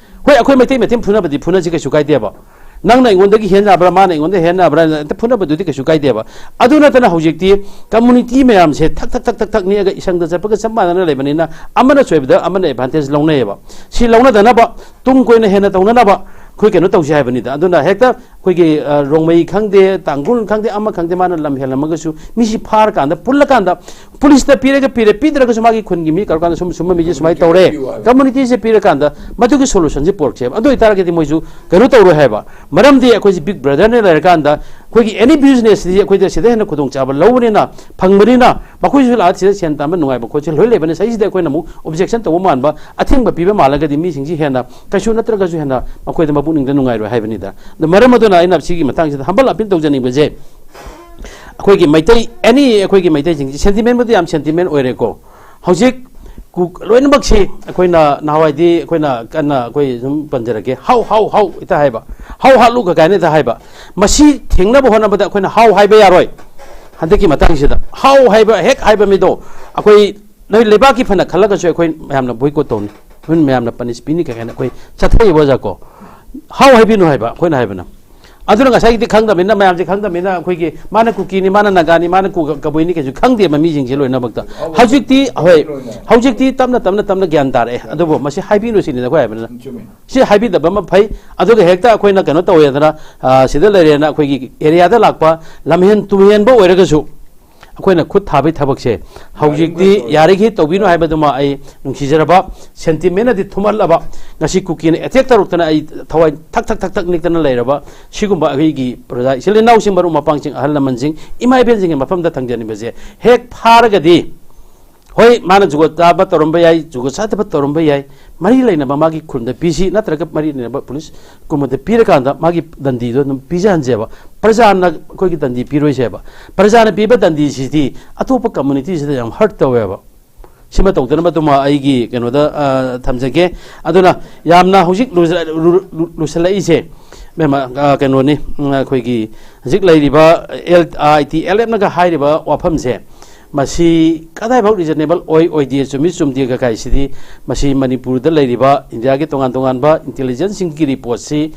ꯍꯣꯏ, ꯑꯩꯈꯣꯏ ꯃꯩꯇꯩ ꯃꯁꯦꯟ ꯐꯨꯅꯕꯗꯤ ꯐꯨꯅꯁꯤ, ꯀꯩꯁꯨ ꯀꯥꯏꯗꯦꯕ꯫ ꯅꯪꯅ ꯑꯩꯉꯣꯟꯗꯒꯤ ꯍꯦꯟꯅ ꯌꯥꯕ꯭ꯔꯥ, ꯃꯥꯅ ꯑꯩꯉꯣꯟꯗ ꯍꯦꯟꯅ ꯌꯥꯕ꯭ꯔꯥ, ꯍꯦꯛꯇ ꯐꯨꯅꯕꯗꯨꯗꯤ ꯀꯩꯁꯨ ꯀꯥꯏꯗꯦꯕ꯫ ꯑꯗꯨ ꯅꯠꯇꯅ ꯍꯧꯖꯤꯛꯇꯤ community ꯃꯌꯥꯝꯁꯦ ꯊꯛ ꯊꯛ ꯊꯛ ꯊꯛ ꯊꯛ ꯅꯦꯛꯑꯒ ꯏꯁꯪꯗ ꯆꯠꯄꯒ ꯆꯞ ꯃꯥꯟꯅꯅ ꯂꯩꯕꯅꯤꯅ ꯑꯃꯅ ꯁꯣꯏꯕꯗ ꯑꯃꯅ advantage ꯂꯧꯅꯩꯌꯦꯕ꯫ ꯁꯤ ꯂꯧꯅꯗꯅꯕ, ꯇꯨꯡ ꯀꯣꯏꯅ ꯍꯦꯟꯅ ꯇꯧꯅꯅꯕ ꯑꯩꯈꯣꯏ ꯀꯩꯅꯣ ꯇꯧꯁꯤ ꯍꯥꯏꯕꯅꯤꯗ꯫ ꯑꯗꯨꯅ ꯍꯦꯛꯇ ꯑꯩꯈꯣꯏꯒꯤ, ꯑ, ꯔꯣꯡꯃꯩ ꯈꯪꯗꯦ, ꯇꯥꯡꯈꯨꯜ ꯈꯪꯗꯦ, ꯑꯃ ꯈꯪꯗꯦ, ꯃꯥꯅ ꯂꯝ ꯍꯦꯜꯂꯝꯃꯒꯁꯨ ꯃꯤꯁꯤ ꯐꯥꯔꯀꯥꯟꯗ, ꯄꯨꯜꯂꯀꯥꯟꯗ, ꯄꯨꯂꯤꯁꯇ ꯄꯤꯔꯒ ꯄꯤꯔꯦ, ꯄꯤꯗ꯭ꯔꯒꯁꯨ ꯃꯥꯒꯤ ꯈꯨꯟꯒꯤ ꯃꯤ ꯀꯧꯔꯀꯥꯟꯗ ꯁꯨꯝ, ꯁꯨꯝꯕ ꯃꯤꯁꯦ ꯁꯨꯃꯥꯏꯅ ꯇꯧꯔꯦ, communityꯁꯦ ꯄꯤꯔꯀꯥꯟꯗ ꯃꯗꯨꯒꯤ solutionꯁꯦ ꯄꯨꯔꯛꯁꯦꯕ꯫ ꯑꯗꯨ ꯑꯣꯏꯇꯥꯔꯒꯗꯤ ꯃꯣꯏꯁꯨ ꯀꯩꯅꯣ ꯇꯧꯔꯣꯏ ꯍꯥꯏꯕ꯫ ꯃꯔꯝꯗꯤ ꯑꯩꯈꯣꯏꯁꯦ big brotherꯅ ꯂꯩꯔꯀꯥꯟꯗ ꯑꯩꯈꯣꯏꯒꯤ any businessꯁꯤꯗꯤ ꯑꯩꯈꯣꯏꯗ ꯁꯤꯗ ꯍꯦꯟꯅ ꯈꯨꯗꯣꯡꯆꯥꯕ ꯂꯧꯕꯅꯤꯅ, ꯐꯪꯕꯅꯤꯅ, ꯃꯈꯣꯏꯁꯨ ꯂꯥꯛꯑ ꯁꯤꯗ ꯁꯦꯟ ꯇꯥꯟꯕ ꯅꯨꯡꯉꯥꯏꯕ ꯈꯣꯠꯁꯦ ꯂꯣꯏ ꯂꯩꯕꯅꯤ꯫ ꯁꯤꯗꯩꯁꯤꯗ ꯑꯩꯈꯣꯏꯅ ꯑꯃꯨꯛ objection ꯇꯧꯕ ꯃꯥꯟꯕ, ꯑꯊꯤꯡꯕ ꯄꯤꯕ ꯃꯥꯜꯂꯒꯗꯤ ꯃꯤꯁꯤꯡꯁꯤ ꯍꯦꯟꯅ ꯀꯩꯁꯨ ꯅꯠꯇ꯭ꯔꯒꯁꯨ ꯍꯦꯟꯅ ꯃꯈꯣꯏꯗ ꯃꯄꯨꯛꯅꯤꯡꯗ ꯅꯨꯡꯉꯥꯏꯔꯣꯏ ꯍꯥꯏꯕꯅꯤꯗ꯫ ꯑꯗꯣ ꯃꯔꯝ ꯑꯗꯨꯅ ꯑꯩꯅ ꯁꯤꯒꯤ ꯃꯇꯥꯡꯁꯤꯗ humble appeal ꯇꯧꯖꯅꯤꯡꯕꯁꯦ, ꯑꯩꯈꯣꯏꯒꯤ ꯃꯩꯇꯩ, any ꯑꯩꯈꯣꯏꯒꯤ ꯃꯩꯇꯩꯁꯤꯡꯁꯤ sentimentꯕꯨꯗꯤ ꯌꯥꯝ sentiment ꯑꯣꯏꯔꯦꯀꯣ꯫ ꯍꯧꯖꯤꯛ ꯀꯨ-, ꯂꯣꯏꯅꯃꯛꯁꯤ ꯑꯩꯈꯣꯏꯅ ꯅꯍꯥꯟꯋꯥꯏꯗꯤ ꯑꯩꯈꯣꯏꯅ ꯀꯟꯅ ꯑꯩꯈꯣꯏ ꯁꯨꯝ ꯄꯟꯖꯔꯛꯀꯦ, "ꯍꯥꯎ, ꯍꯥꯎ, ꯍꯥꯎ" ꯏꯇ ꯍꯥꯏꯕ, "ꯍꯥꯎ ꯍꯥꯠꯂꯨ" ꯀꯥꯏꯅ ꯏꯇ ꯍꯥꯏꯕ꯫ ꯃꯁꯤ ꯊꯦꯡꯅꯕ ꯍꯣꯠꯅꯕꯗ ꯑꯩꯈꯣꯏꯅ ꯍꯥꯎ ꯍꯥꯏꯕ ꯌꯥꯔꯣꯏ꯫ ꯍꯟꯗꯛꯀꯤ ꯃꯇꯥꯡꯁꯤꯗ ꯍꯥꯎ ꯍꯥꯏꯕ ꯍꯦꯛ ꯍꯥꯏꯕ ꯃꯤꯗꯣ ꯑꯩꯈꯣꯏ ꯅꯣꯏ ꯂꯩꯕꯥꯛꯀꯤ ꯐꯅ ꯈꯜꯂꯒꯁꯨ ꯑꯩꯈꯣꯏ ꯃꯌꯥꯝꯅ boycott ꯇꯧꯅꯤ, ꯑꯩꯈꯣꯏ ꯃꯌꯥꯝꯅ punish ꯄꯤꯅꯤ ꯀꯥꯏꯅ ꯑꯩꯈꯣꯏ ꯆꯠꯊꯩꯕ ꯑꯣꯖꯥ ꯀꯣ꯫ ꯍꯥꯎ ꯍꯥꯏꯕꯤꯅꯨ ꯍꯥꯏꯕ ꯑꯩꯈꯣꯏꯅ ꯍꯥꯏꯕꯅ꯫ ꯑꯗꯨꯅ ꯉꯁꯥꯏꯒꯤꯗꯤ ꯈꯪꯗꯕꯅꯤꯅ, ꯃꯌꯥꯝꯁꯦ ꯈꯪꯗꯕꯅꯤꯅ, ꯑꯩꯈꯣꯏꯒꯤ ꯃꯥꯅ ꯀꯨꯀꯤꯅꯤ, ꯃꯥꯅ ꯅꯥꯒꯥꯅꯤ, ꯃꯥꯅ ꯀꯨ- ꯀꯕꯨꯏꯅꯤ ꯀꯩꯁꯨ ꯈꯪꯗꯦꯕ ꯃꯤꯁꯤꯡꯁꯦ ꯂꯣꯏꯅꯃꯛꯇ꯫ ꯍꯧꯖꯤꯛꯇꯤ, ꯍꯣꯏ, ꯍꯧꯖꯤꯛꯇꯤ ꯇꯞꯅ ꯇꯞꯅ ꯇꯞꯅ ꯒ꯭ꯌꯥꯟ ꯇꯥꯔꯛꯑꯦ꯫ ꯑꯗꯨꯕꯨ ꯃꯁꯤ ꯍꯥꯏꯕꯤꯅꯨ ꯁꯤꯅꯤꯗ ꯑꯩꯈꯣꯏ ꯍꯥꯏꯕꯅꯤꯅ꯫ ꯁꯤ ꯍꯥꯏꯕꯤꯗꯕ ꯑꯃ ꯐꯩ꯫ ꯑꯗꯨꯒ ꯍꯦꯛꯇ ꯑꯩꯈꯣꯏꯅ ꯀꯩꯅꯣ ꯇꯧꯋꯦꯗꯅ, ꯑ, ꯁꯤꯗ ꯂꯩꯔꯦꯅ ꯑꯩꯈꯣꯏꯒꯤ ꯑꯦꯔꯤꯌꯥꯗ ꯂꯥꯛꯄ ꯂꯝꯍꯦꯟ ꯇꯨꯍꯦꯟꯕ ꯑꯣꯏꯔꯒꯁꯨ ꯑꯩꯈꯣꯏꯅ ꯈꯨꯠ ꯊꯥꯕꯒꯤ ꯊꯕꯛꯁꯦ ꯍꯧꯖꯤꯛꯇꯤ ꯌꯥꯔꯤꯈꯩ ꯇꯧꯕꯤꯅꯨ ꯍꯥꯏꯕꯗꯨꯃ ꯑꯩ ꯅꯨꯡꯁꯤꯖꯔꯕ, ꯁꯦꯟꯇꯤꯃꯦꯟꯅꯗꯤ ꯊꯨꯝꯍꯜꯂꯕ, ꯉꯁꯤ ꯀꯨꯀꯤꯅ ꯑꯦꯇꯦꯛ ꯇꯧꯔꯛꯇꯅ ꯑꯩ ꯊꯋꯥꯏ ꯊꯛ ꯊꯛ ꯊꯛ ꯊꯛ ꯅꯤꯛꯇꯅ ꯂꯩꯔꯕ, ꯁꯤꯒꯨꯝꯕ ꯑꯩꯈꯣꯏꯒꯤ ꯄ꯭ꯔꯖꯥ ꯏꯆꯤꯜ ꯏꯅꯥꯎꯁꯤꯡ, ꯃꯔꯨꯞ ꯃꯄꯥꯡꯁꯤꯡ, ꯑꯍꯜ ꯂꯃꯟꯁꯤꯡ, ꯏꯃꯥ ꯏꯕꯦꯟꯁꯤꯡꯒꯤ ꯃꯐꯝꯗ ꯊꯝꯖꯅꯤꯡꯕꯁꯦ, ꯍꯦꯛ ꯐꯥꯔꯒꯗꯤ, ꯍꯣꯏ, ꯃꯥꯅ ꯖꯨꯒꯣꯠ ꯆꯥꯕ ꯇꯧꯔꯝꯕ ꯌꯥꯏ, ꯖꯨꯒꯣꯠ ꯆꯥꯗꯕ ꯇꯧꯔꯝꯕ ꯌꯥꯏ, ꯃꯔꯤ ꯂꯩꯅꯕ ꯃꯥꯒꯤ ꯈꯨꯟꯗ ꯄꯤꯁꯤ, ꯅꯠꯇ꯭ꯔꯒ ꯃꯔꯤ ꯂꯩꯅꯕ ꯄꯨꯂꯤꯁ ꯀꯨꯝꯕꯗ ꯄꯤꯔꯀꯥꯟꯗ ꯃꯥꯒꯤ ꯗꯟꯗꯤꯗꯣ ꯑꯗꯨꯝ ꯄꯤꯖꯍꯟꯁꯦꯕ꯫ ꯄ꯭ꯔꯖꯥꯅ ꯑꯩꯈꯣꯏꯒꯤ ꯗꯟꯗꯤ ꯄꯤꯔꯣꯏꯁꯦꯕ꯫ ꯄ꯭ꯔꯖꯥꯅ ꯄꯤꯕ ꯗꯟꯗꯤꯁꯤꯗꯤ ꯑꯇꯣꯞꯄ ꯀꯝꯃꯨꯅꯤꯇꯤꯁꯤꯗ ꯌꯥꯝ ꯍꯔꯠ ꯇꯧꯋꯦꯕ꯫ ꯁꯤꯃ ꯇꯧꯗꯅꯕꯗꯨꯃ ꯑꯩꯒꯤ ꯀꯩꯅꯣꯗ, ꯑ, ꯊꯝꯖꯒꯦ꯫ ꯑꯗꯨꯅ ꯌꯥꯝꯅ ꯍꯧꯖꯤꯛ ꯂꯨꯖ-, ꯂꯨ-, ꯂꯨ-, ꯂꯨꯁꯜꯂꯛꯏꯁꯦ, ꯃꯦꯝ, ꯑ, ꯀꯩꯅꯣꯅꯤ, ꯎꯝ, ꯑꯩꯈꯣꯏꯒꯤ ꯍꯧꯖꯤꯛ ꯂꯩꯔꯤꯕ ꯑꯦꯜ-, ꯑꯥꯏ ꯇꯤ ꯑꯦꯜ ꯑꯦꯐꯅꯒ ꯍꯥꯏꯔꯤꯕ ꯋꯥꯐꯝꯁꯦ, ꯃꯁꯤ ꯀꯗꯥꯏꯐꯥꯎ ꯔꯤꯖꯅꯦꯕꯜ ꯑꯣꯏ, ꯑꯣꯏꯗꯦ, ꯆꯨꯝꯃꯤ ꯆꯨꯝꯗꯦꯒ ꯀꯥꯏꯁꯤꯗꯤ, ꯃꯁꯤ ꯃꯅꯤꯄꯨꯔꯗ ꯂꯩꯔꯤꯕ ꯏꯟꯗꯤꯌꯥꯒꯤ ꯇꯣꯉꯥꯟ ꯇꯣꯉꯥꯟꯕ ꯏꯟꯇꯦꯂꯤꯖꯦꯟꯁꯁꯤꯡꯒꯤ ꯔꯤꯄꯣꯔꯠꯁꯤ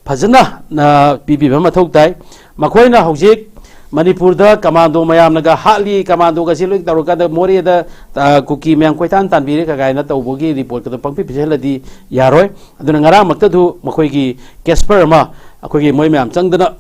ꯐꯖꯅ, ꯑ, ꯄꯤꯕꯤꯕ ꯃꯊꯧ ꯇꯥꯏ꯫ ꯃꯈꯣꯏꯅ ꯍꯧꯖꯤꯛ ꯃꯅꯤꯄꯨꯔꯗ ꯀꯃꯥꯟꯗꯣ ꯃꯌꯥꯝꯅꯒ ꯍꯥꯠꯂꯤ, ꯀꯃꯥꯟꯗꯣꯒꯁꯤ ꯂꯣꯏ ꯇꯧꯔꯀꯥꯟꯗ ꯃꯣꯔꯦꯗ, ꯑ, ꯀꯨꯀꯤ ꯃꯌꯥꯝ ꯀꯣꯏꯇꯥꯟ ꯇꯥꯟꯕꯤꯔꯦ ꯀ ꯀꯥꯏꯅ ꯇꯧꯕꯒꯤ ꯔꯤꯄꯣꯔꯠꯀꯗꯣ ꯄꯪꯄꯤ ꯄꯤꯁꯤꯜꯂꯗꯤ ꯌꯥꯔꯣꯏ꯫ ꯑꯗꯨꯅ ꯉꯔꯥꯡꯃꯛꯇꯗꯨ ꯃꯈꯣꯏꯒꯤ ꯀꯦꯁꯄꯔ ꯑꯃ ꯑꯩꯈꯣꯏꯒꯤ ꯃꯣꯏ ꯃꯌꯥꯝ ꯆꯪꯗꯅ,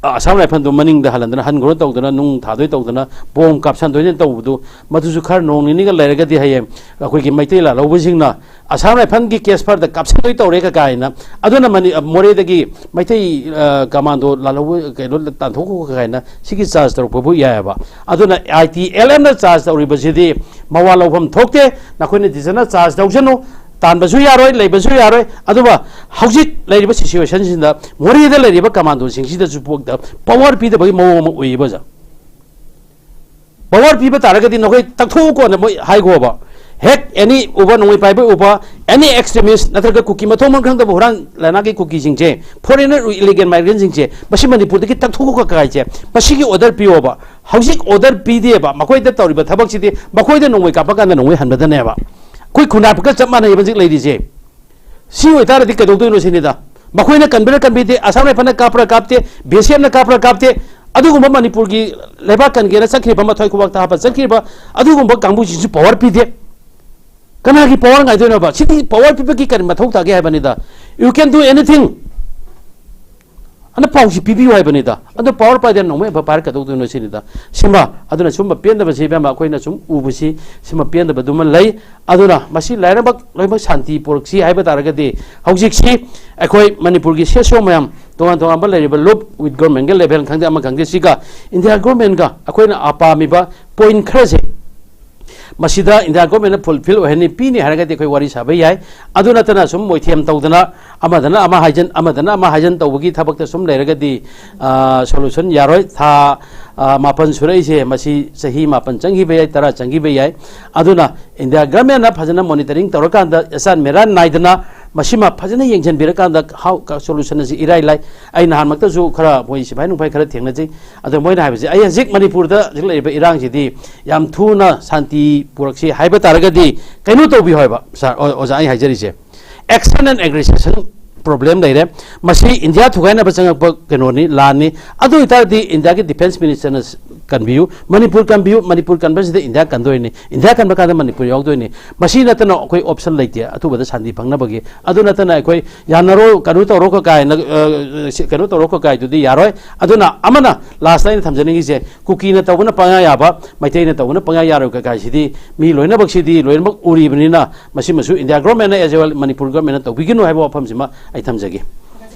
ꯑ, ꯑꯁꯥꯝ ꯔꯥꯏꯐꯜꯗꯣ ꯃꯅꯤꯡꯗ ꯍꯜꯍꯟꯗꯅ, ꯍꯟꯈ꯭ꯔꯣ ꯇꯧꯗꯅ, ꯅꯨꯡ ꯊꯥꯗꯣꯏ ꯇꯧꯗꯅ, ꯕꯣꯝ ꯀꯥꯞꯁꯟꯗꯣꯏꯅ ꯇꯧꯕꯗꯨ, ꯃꯗꯨꯁꯨ ꯈꯔ ꯅꯣꯡ ꯅꯤꯅꯤꯒ ꯂꯩꯔꯒꯗꯤ ꯍꯌꯦꯡ ꯑꯩꯈꯣꯏꯒꯤ ꯃꯩꯇꯩ ꯂꯥꯜꯍꯧꯕꯁꯤꯡꯅ ꯑꯁꯥꯝ ꯔꯥꯏꯐꯜꯒꯤ ꯀꯦꯁꯄꯔꯗ ꯀꯥꯞꯁꯟꯗꯣꯏ ꯇꯧꯔꯦ ꯀ ꯀꯥꯏꯅ, ꯑꯗꯨꯅ ꯃꯅꯤ-, ꯑ, ꯃꯣꯔꯦꯗꯒꯤ ꯃꯩꯇꯩ, ꯑ, ꯀꯃꯥꯟꯗꯣ ꯂꯥꯜꯍꯧꯕ ꯀꯩꯅꯣ ꯇꯥꯟꯊꯣꯛꯈꯣ ꯀ ꯀꯥꯏꯅ ꯁꯤꯒꯤ ꯆꯥꯔꯖ ꯇꯧꯔꯛꯄꯕꯨ ꯌꯥꯏꯑꯕ꯫ ꯑꯗꯨꯅ ꯑꯥꯏ ꯇꯤ ꯑꯦꯜ ꯑꯦꯝꯅ ꯆꯥꯔꯖ ꯇꯧꯔꯤꯕꯁꯤꯗꯤ ꯃꯋꯥ ꯂꯧꯐꯝ ꯊꯣꯛꯇꯦ꯫ ꯅꯈꯣꯏꯅ ꯗꯤꯖꯟꯅ ꯆꯥꯔꯖ ꯇꯧꯁꯅꯨ, ꯇꯥꯟꯕꯁꯨ ꯌꯥꯔꯣꯏ, ꯂꯩꯕꯁꯨ ꯌꯥꯔꯣꯏ꯫ ꯑꯗꯨꯒ ꯍꯧꯖꯤꯛ ꯂꯩꯔꯤꯕ ꯁꯤꯆꯨꯋꯦꯁꯟꯁꯤꯗ ꯃꯣꯔꯦꯗ ꯂꯩꯔꯤꯕ ꯀꯃꯥꯟꯗꯣꯁꯤꯡꯁꯤꯗꯁꯨ ꯄꯣꯛꯇ ꯄꯋꯥꯔ ꯄꯤꯗꯕꯒꯤ ꯃꯑꯣꯡ ꯑꯃ ꯎꯏꯌꯦꯕ ꯑꯣꯖꯥ꯫ ꯄꯋꯥꯔ ꯄꯤꯕ ꯇꯥꯔꯒꯗꯤ ꯅꯈꯣꯏ ꯇꯛꯊꯣꯛꯎꯀꯣꯅ ꯃꯣꯏ ꯍꯥꯏꯈꯣꯕ꯫ ꯍꯦꯛ ꯑꯦꯅꯤ ꯎꯕ, ꯅꯣꯡꯃꯩ ꯄꯥꯏꯕ ꯎꯕ, ꯑꯦꯅꯤ ꯑꯦꯛꯁꯇ꯭ꯔꯤꯃꯤꯁ ꯅꯠꯇ꯭ꯔꯒ ꯀꯨꯀꯤ ꯃꯊꯣꯡ ꯃꯔꯝ ꯈꯪꯗꯕ ꯍꯨꯔꯥꯟ ꯂꯩꯅꯥꯒꯤ ꯀꯨꯀꯤꯁꯤꯡꯁꯦ, ꯐꯣꯔꯦꯟꯅꯔ ꯏꯂꯤꯒꯦꯜ ꯃꯥꯏꯒ꯭ꯔꯦꯟꯁꯤꯡꯁꯦ, ꯃꯁꯤ ꯃꯅꯤꯄꯨꯔꯗꯒꯤ ꯇꯛꯊꯣꯛꯎꯀꯣ ꯀꯥꯏꯁꯦ, ꯃꯁꯤꯒꯤ ꯑꯣꯔꯗꯔ ꯄꯤꯌꯣꯕ꯫ ꯍꯧꯖꯤꯛ ꯑꯣꯔꯗꯔ ꯄꯤꯗꯦꯕ꯫ ꯃꯈꯣꯏꯗ ꯇꯧꯔꯤꯕ ꯊꯕꯛꯁꯤꯗꯤ ꯃꯈꯣꯏꯗ ꯅꯣꯡꯃꯩ ꯀꯥꯞꯄ ꯀꯥꯟꯗ ꯅꯣꯡꯃꯩ ꯍꯟꯕꯗꯅꯦꯕ꯫ ꯑꯩꯈꯣꯏ ꯈꯨꯟꯗ꯭ꯔꯥꯛꯄꯒ ꯆꯞ ꯃꯥꯟꯅꯩꯕ ꯍꯧꯖꯤꯛ ꯂꯩꯔꯤꯁꯦ꯫ ꯁꯤ ꯑꯣꯏꯇꯥꯔꯗꯤ ꯀꯩꯗꯧꯗꯣꯏꯅꯣ ꯁꯤꯅꯤꯗ꯫ ꯃꯈꯣꯏꯅ ꯀꯟꯕ꯭ꯔꯥ ꯀꯟꯕꯤꯗꯦ, ꯑꯁꯥꯝ ꯔꯥꯏꯐꯜꯅ ꯀꯥꯞꯄ꯭ꯔꯥ ꯀꯥꯞꯇꯦ, ꯕꯤ ꯑꯦꯁ ꯑꯦꯐꯅ ꯀꯥꯞꯄ꯭ꯔꯥ ꯀꯥꯞꯇꯦ, ꯑꯗꯨꯒꯨꯝꯕ ꯃꯅꯤꯄꯨꯔꯒꯤ ꯂꯩꯕꯥꯛ ꯀꯟꯒꯦꯅ ꯆꯠꯈ꯭ꯔꯤꯕ, ꯃꯊ꯭ꯋꯥꯏ ꯈꯨꯕꯥꯛꯇ ꯍꯥꯞꯄ ꯆꯠꯈ꯭ꯔꯤꯕ ꯑꯗꯨꯒꯨꯝꯕ ꯀꯥꯡꯕꯨꯁꯤꯡꯁꯨ ꯄꯋꯥꯔ ꯄꯤꯗꯦ꯫ ꯀꯅꯥꯒꯤ ꯄꯋꯥꯔ ꯉꯥꯏꯗꯣꯏꯅꯣꯕ? ꯁꯤꯗꯤ ꯄꯋꯥꯔ ꯄꯤꯕꯒꯤ ꯀꯔꯤ ꯃꯊꯧ ꯇꯥꯒꯦ ꯍꯥꯏꯕꯅꯤꯗ꯫ You can do anything ꯑꯅ ꯄꯥꯎꯁꯤ ꯄꯤꯕꯤꯌꯨ ꯍꯥꯏꯕꯅꯤꯗ꯫ ꯑꯗꯣ ꯄꯋꯥꯔ ꯄꯥꯏꯗꯅ ꯅꯣꯡꯃꯩ ꯑꯃ ꯄꯥꯏꯔ ꯀꯩꯗꯧꯗꯣꯏꯅꯣ ꯁꯤꯅꯤꯗ꯫ ꯁꯤꯃ, ꯑꯗꯨꯅ ꯁꯨꯝꯕ ꯄꯦꯟꯗꯕꯁꯤ ꯏꯕꯦꯝꯃ ꯑꯩꯈꯣꯏꯅ ꯁꯨꯝ ꯎꯕꯁꯤ, ꯁꯤꯃ ꯄꯦꯟꯗꯕꯗꯨꯃ ꯂꯩ꯫ ꯑꯗꯨꯅ ꯃꯁꯤ ꯂꯥꯏꯔꯕꯛ ꯂꯣꯏꯅꯃꯛ ꯁꯥꯟꯇꯤ ꯄꯨꯔꯛꯁꯤ ꯍꯥꯏꯕ ꯇꯥꯔꯒꯗꯤ, ꯍꯧꯖꯤꯛꯁꯤ ꯑꯩꯈꯣꯏ ꯃꯅꯤꯄꯨꯔꯒꯤ ꯁꯦꯁꯣ ꯃꯌꯥꯝ, ꯇꯣꯉꯥꯟ ꯇꯣꯉꯥꯟꯕ ꯂꯩꯔꯤꯕ ꯂꯨꯞ, with government ꯒ level ꯈꯪꯗꯦ, ꯑꯃ ꯈꯪꯗꯦ, ꯁꯤꯒ ꯏꯟꯗꯤꯌꯥ government ꯒ ꯑꯩꯈꯣꯏꯅ ꯄꯥꯝꯃꯤꯕ point ꯈꯔꯁꯦ, ꯃꯁꯤꯗ ꯏꯟꯗꯤꯌꯥ government ꯅ fulfill ꯑꯣꯏꯍꯟꯅꯤ, ꯄꯤꯅꯤ ꯍꯥꯏꯔꯒꯗꯤ ꯑꯩꯈꯣꯏ ꯋꯥꯔꯤ ꯁꯥꯕ ꯌꯥꯏ꯫ ꯑꯗꯨ ꯅꯠꯇꯅ ꯁꯨꯝ ꯃꯣꯏꯊꯦꯝ ꯇꯧꯗꯅ, ꯑꯃꯗꯅ ꯑꯃ ꯍꯥꯏꯖꯟ, ꯑꯃꯗꯅ ꯑꯃ ꯍꯥꯏꯖꯟ ꯇꯧꯕꯒꯤ ꯊꯕꯛꯇ ꯁꯨꯝ ꯂꯩꯔꯒꯗꯤ, ꯑ, solution ꯌꯥꯔꯣꯏ꯫ ꯊꯥ, ꯑ, ꯃꯥꯄꯟ ꯁꯨꯔꯛꯏꯁꯦ, ꯃꯁꯤ ꯆꯍꯤ ꯃꯥꯄꯟ ꯆꯪꯈꯤꯕ ꯌꯥꯏ, ꯇꯔꯥ ꯆꯪꯈꯤꯕ ꯌꯥꯏ꯫ ꯑꯗꯨꯅ ꯏꯟꯗꯤꯌꯥ government ꯅ ꯐꯖꯅ monitoring ꯇꯧꯔꯀꯥꯟꯗ, ꯑꯦꯆꯥꯟ ꯃꯦꯔꯥꯟ ꯅꯥꯏꯗꯅ ꯃꯁꯤꯃ ꯐꯖꯅ ꯌꯦꯡꯁꯤꯟꯕꯤꯔꯀꯥꯟꯗ ꯍꯥꯎ-, solution ꯑꯁꯤ ꯏꯔꯥꯏ ꯂꯥꯏ꯫ ꯑꯩ ꯅꯍꯥꯟꯃꯛꯇꯁꯨ ꯈꯔ ꯃꯣꯏ ꯁꯤꯐꯥꯏ ꯅꯨꯡꯐꯥꯏ ꯈꯔ ꯊꯦꯡꯅꯖꯩ꯫ ꯑꯗꯣ ꯃꯣꯏꯅ ꯍꯥꯏꯕꯁꯦ, ꯑꯩ ꯍꯧꯖꯤꯛ ꯃꯅꯤꯄꯨꯔꯗ ꯍꯧꯖꯤꯛ ꯂꯩꯔꯤꯕ ꯏꯔꯥꯡꯁꯤꯗꯤ ꯌꯥꯝ ꯊꯨꯅ ꯁꯥꯟꯇꯤ ꯄꯨꯔꯛꯁꯤ ꯍꯥꯏꯕ ꯇꯥꯔꯒꯗꯤ ꯀꯩꯅꯣ ꯇꯧꯕꯤꯌꯨ ꯍꯥꯏꯕ, ꯁꯥꯔ, ꯑꯣ-, ꯑꯣꯖꯥ, ꯑꯩ ꯍꯥꯏꯖꯔꯤꯁꯦ, action and aggression problem ꯂꯩꯔꯦ꯫ ꯃꯁꯤ ꯏꯟꯗꯤꯌꯥ ꯊꯨꯒꯥꯏꯅꯕ ꯆꯪꯉꯛꯄ ꯀꯩꯅꯣꯅꯤ, ꯂꯥꯟꯅꯤ꯫ ꯑꯗꯨ ꯑꯣꯏꯇꯥꯔꯗꯤ ꯏꯟꯗꯤꯌꯥꯒꯤ defence minister ꯅ ꯀꯟꯕꯤꯌꯨ, ꯃꯅꯤꯄꯨꯔ ꯀꯟꯕꯤꯌꯨ, ꯃꯅꯤꯄꯨꯔ ꯀꯟꯕꯁꯤꯗ ꯏꯟꯗꯤꯌꯥ ꯀꯟꯗꯣꯏꯅꯤ, ꯏꯟꯗꯤꯌꯥ ꯀꯟꯕ ꯀꯥꯟꯗ ꯃꯅꯤꯄꯨꯔ ꯌꯥꯎꯗꯣꯏꯅꯤ꯫ ꯃꯁꯤ ꯅꯠꯇꯅ ꯑꯩꯈꯣꯏ option ꯂꯩꯇꯦ ꯑꯊꯨꯕꯗ ꯁꯥꯟꯇꯤ ꯐꯪꯅꯕꯒꯤ꯫ ꯑꯗꯨ ꯅꯠꯇꯅ ꯑꯩꯈꯣꯏ ꯌꯥꯅꯔꯣ, ꯀꯩꯅꯣ ꯇꯧꯔꯣ ꯀꯀꯥꯏꯅ, ꯑ, ꯁꯤ-, ꯀꯩꯅꯣ ꯇꯧꯔꯣ ꯀꯀꯥꯏꯗꯨꯗꯤ ꯌꯥꯔꯣꯏ꯫ ꯑꯗꯨꯅ ꯑꯃꯅ last ꯑꯩꯅ ꯊꯝꯖꯅꯤꯡꯉꯤꯁꯦ, ꯀꯨꯀꯤꯅ ꯇꯧꯕꯅ ꯄꯪꯌꯥ ꯌꯥꯕ, ꯃꯩꯇꯩꯅ ꯇꯧꯕꯅ ꯄꯪꯌꯥ ꯌꯥꯔꯣꯏ ꯀꯀꯥꯏꯁꯤꯗꯤ ꯃꯤ ꯂꯣꯏꯅꯃꯛꯁꯤꯗꯤ ꯂꯣꯏꯅꯃꯛ ꯎꯔꯤꯕꯅꯤꯅ, ꯃꯁꯤꯃꯁꯨ ꯏꯟꯗꯤꯌꯥ government ꯅ as well ꯃꯅꯤꯄꯨꯔ government ꯅ ꯇꯧꯕꯤꯒꯅꯨ ꯍꯥꯏꯕ ꯋꯥꯐꯝꯁꯤꯃ ꯑꯩ ꯊꯝꯖꯒꯦ꯫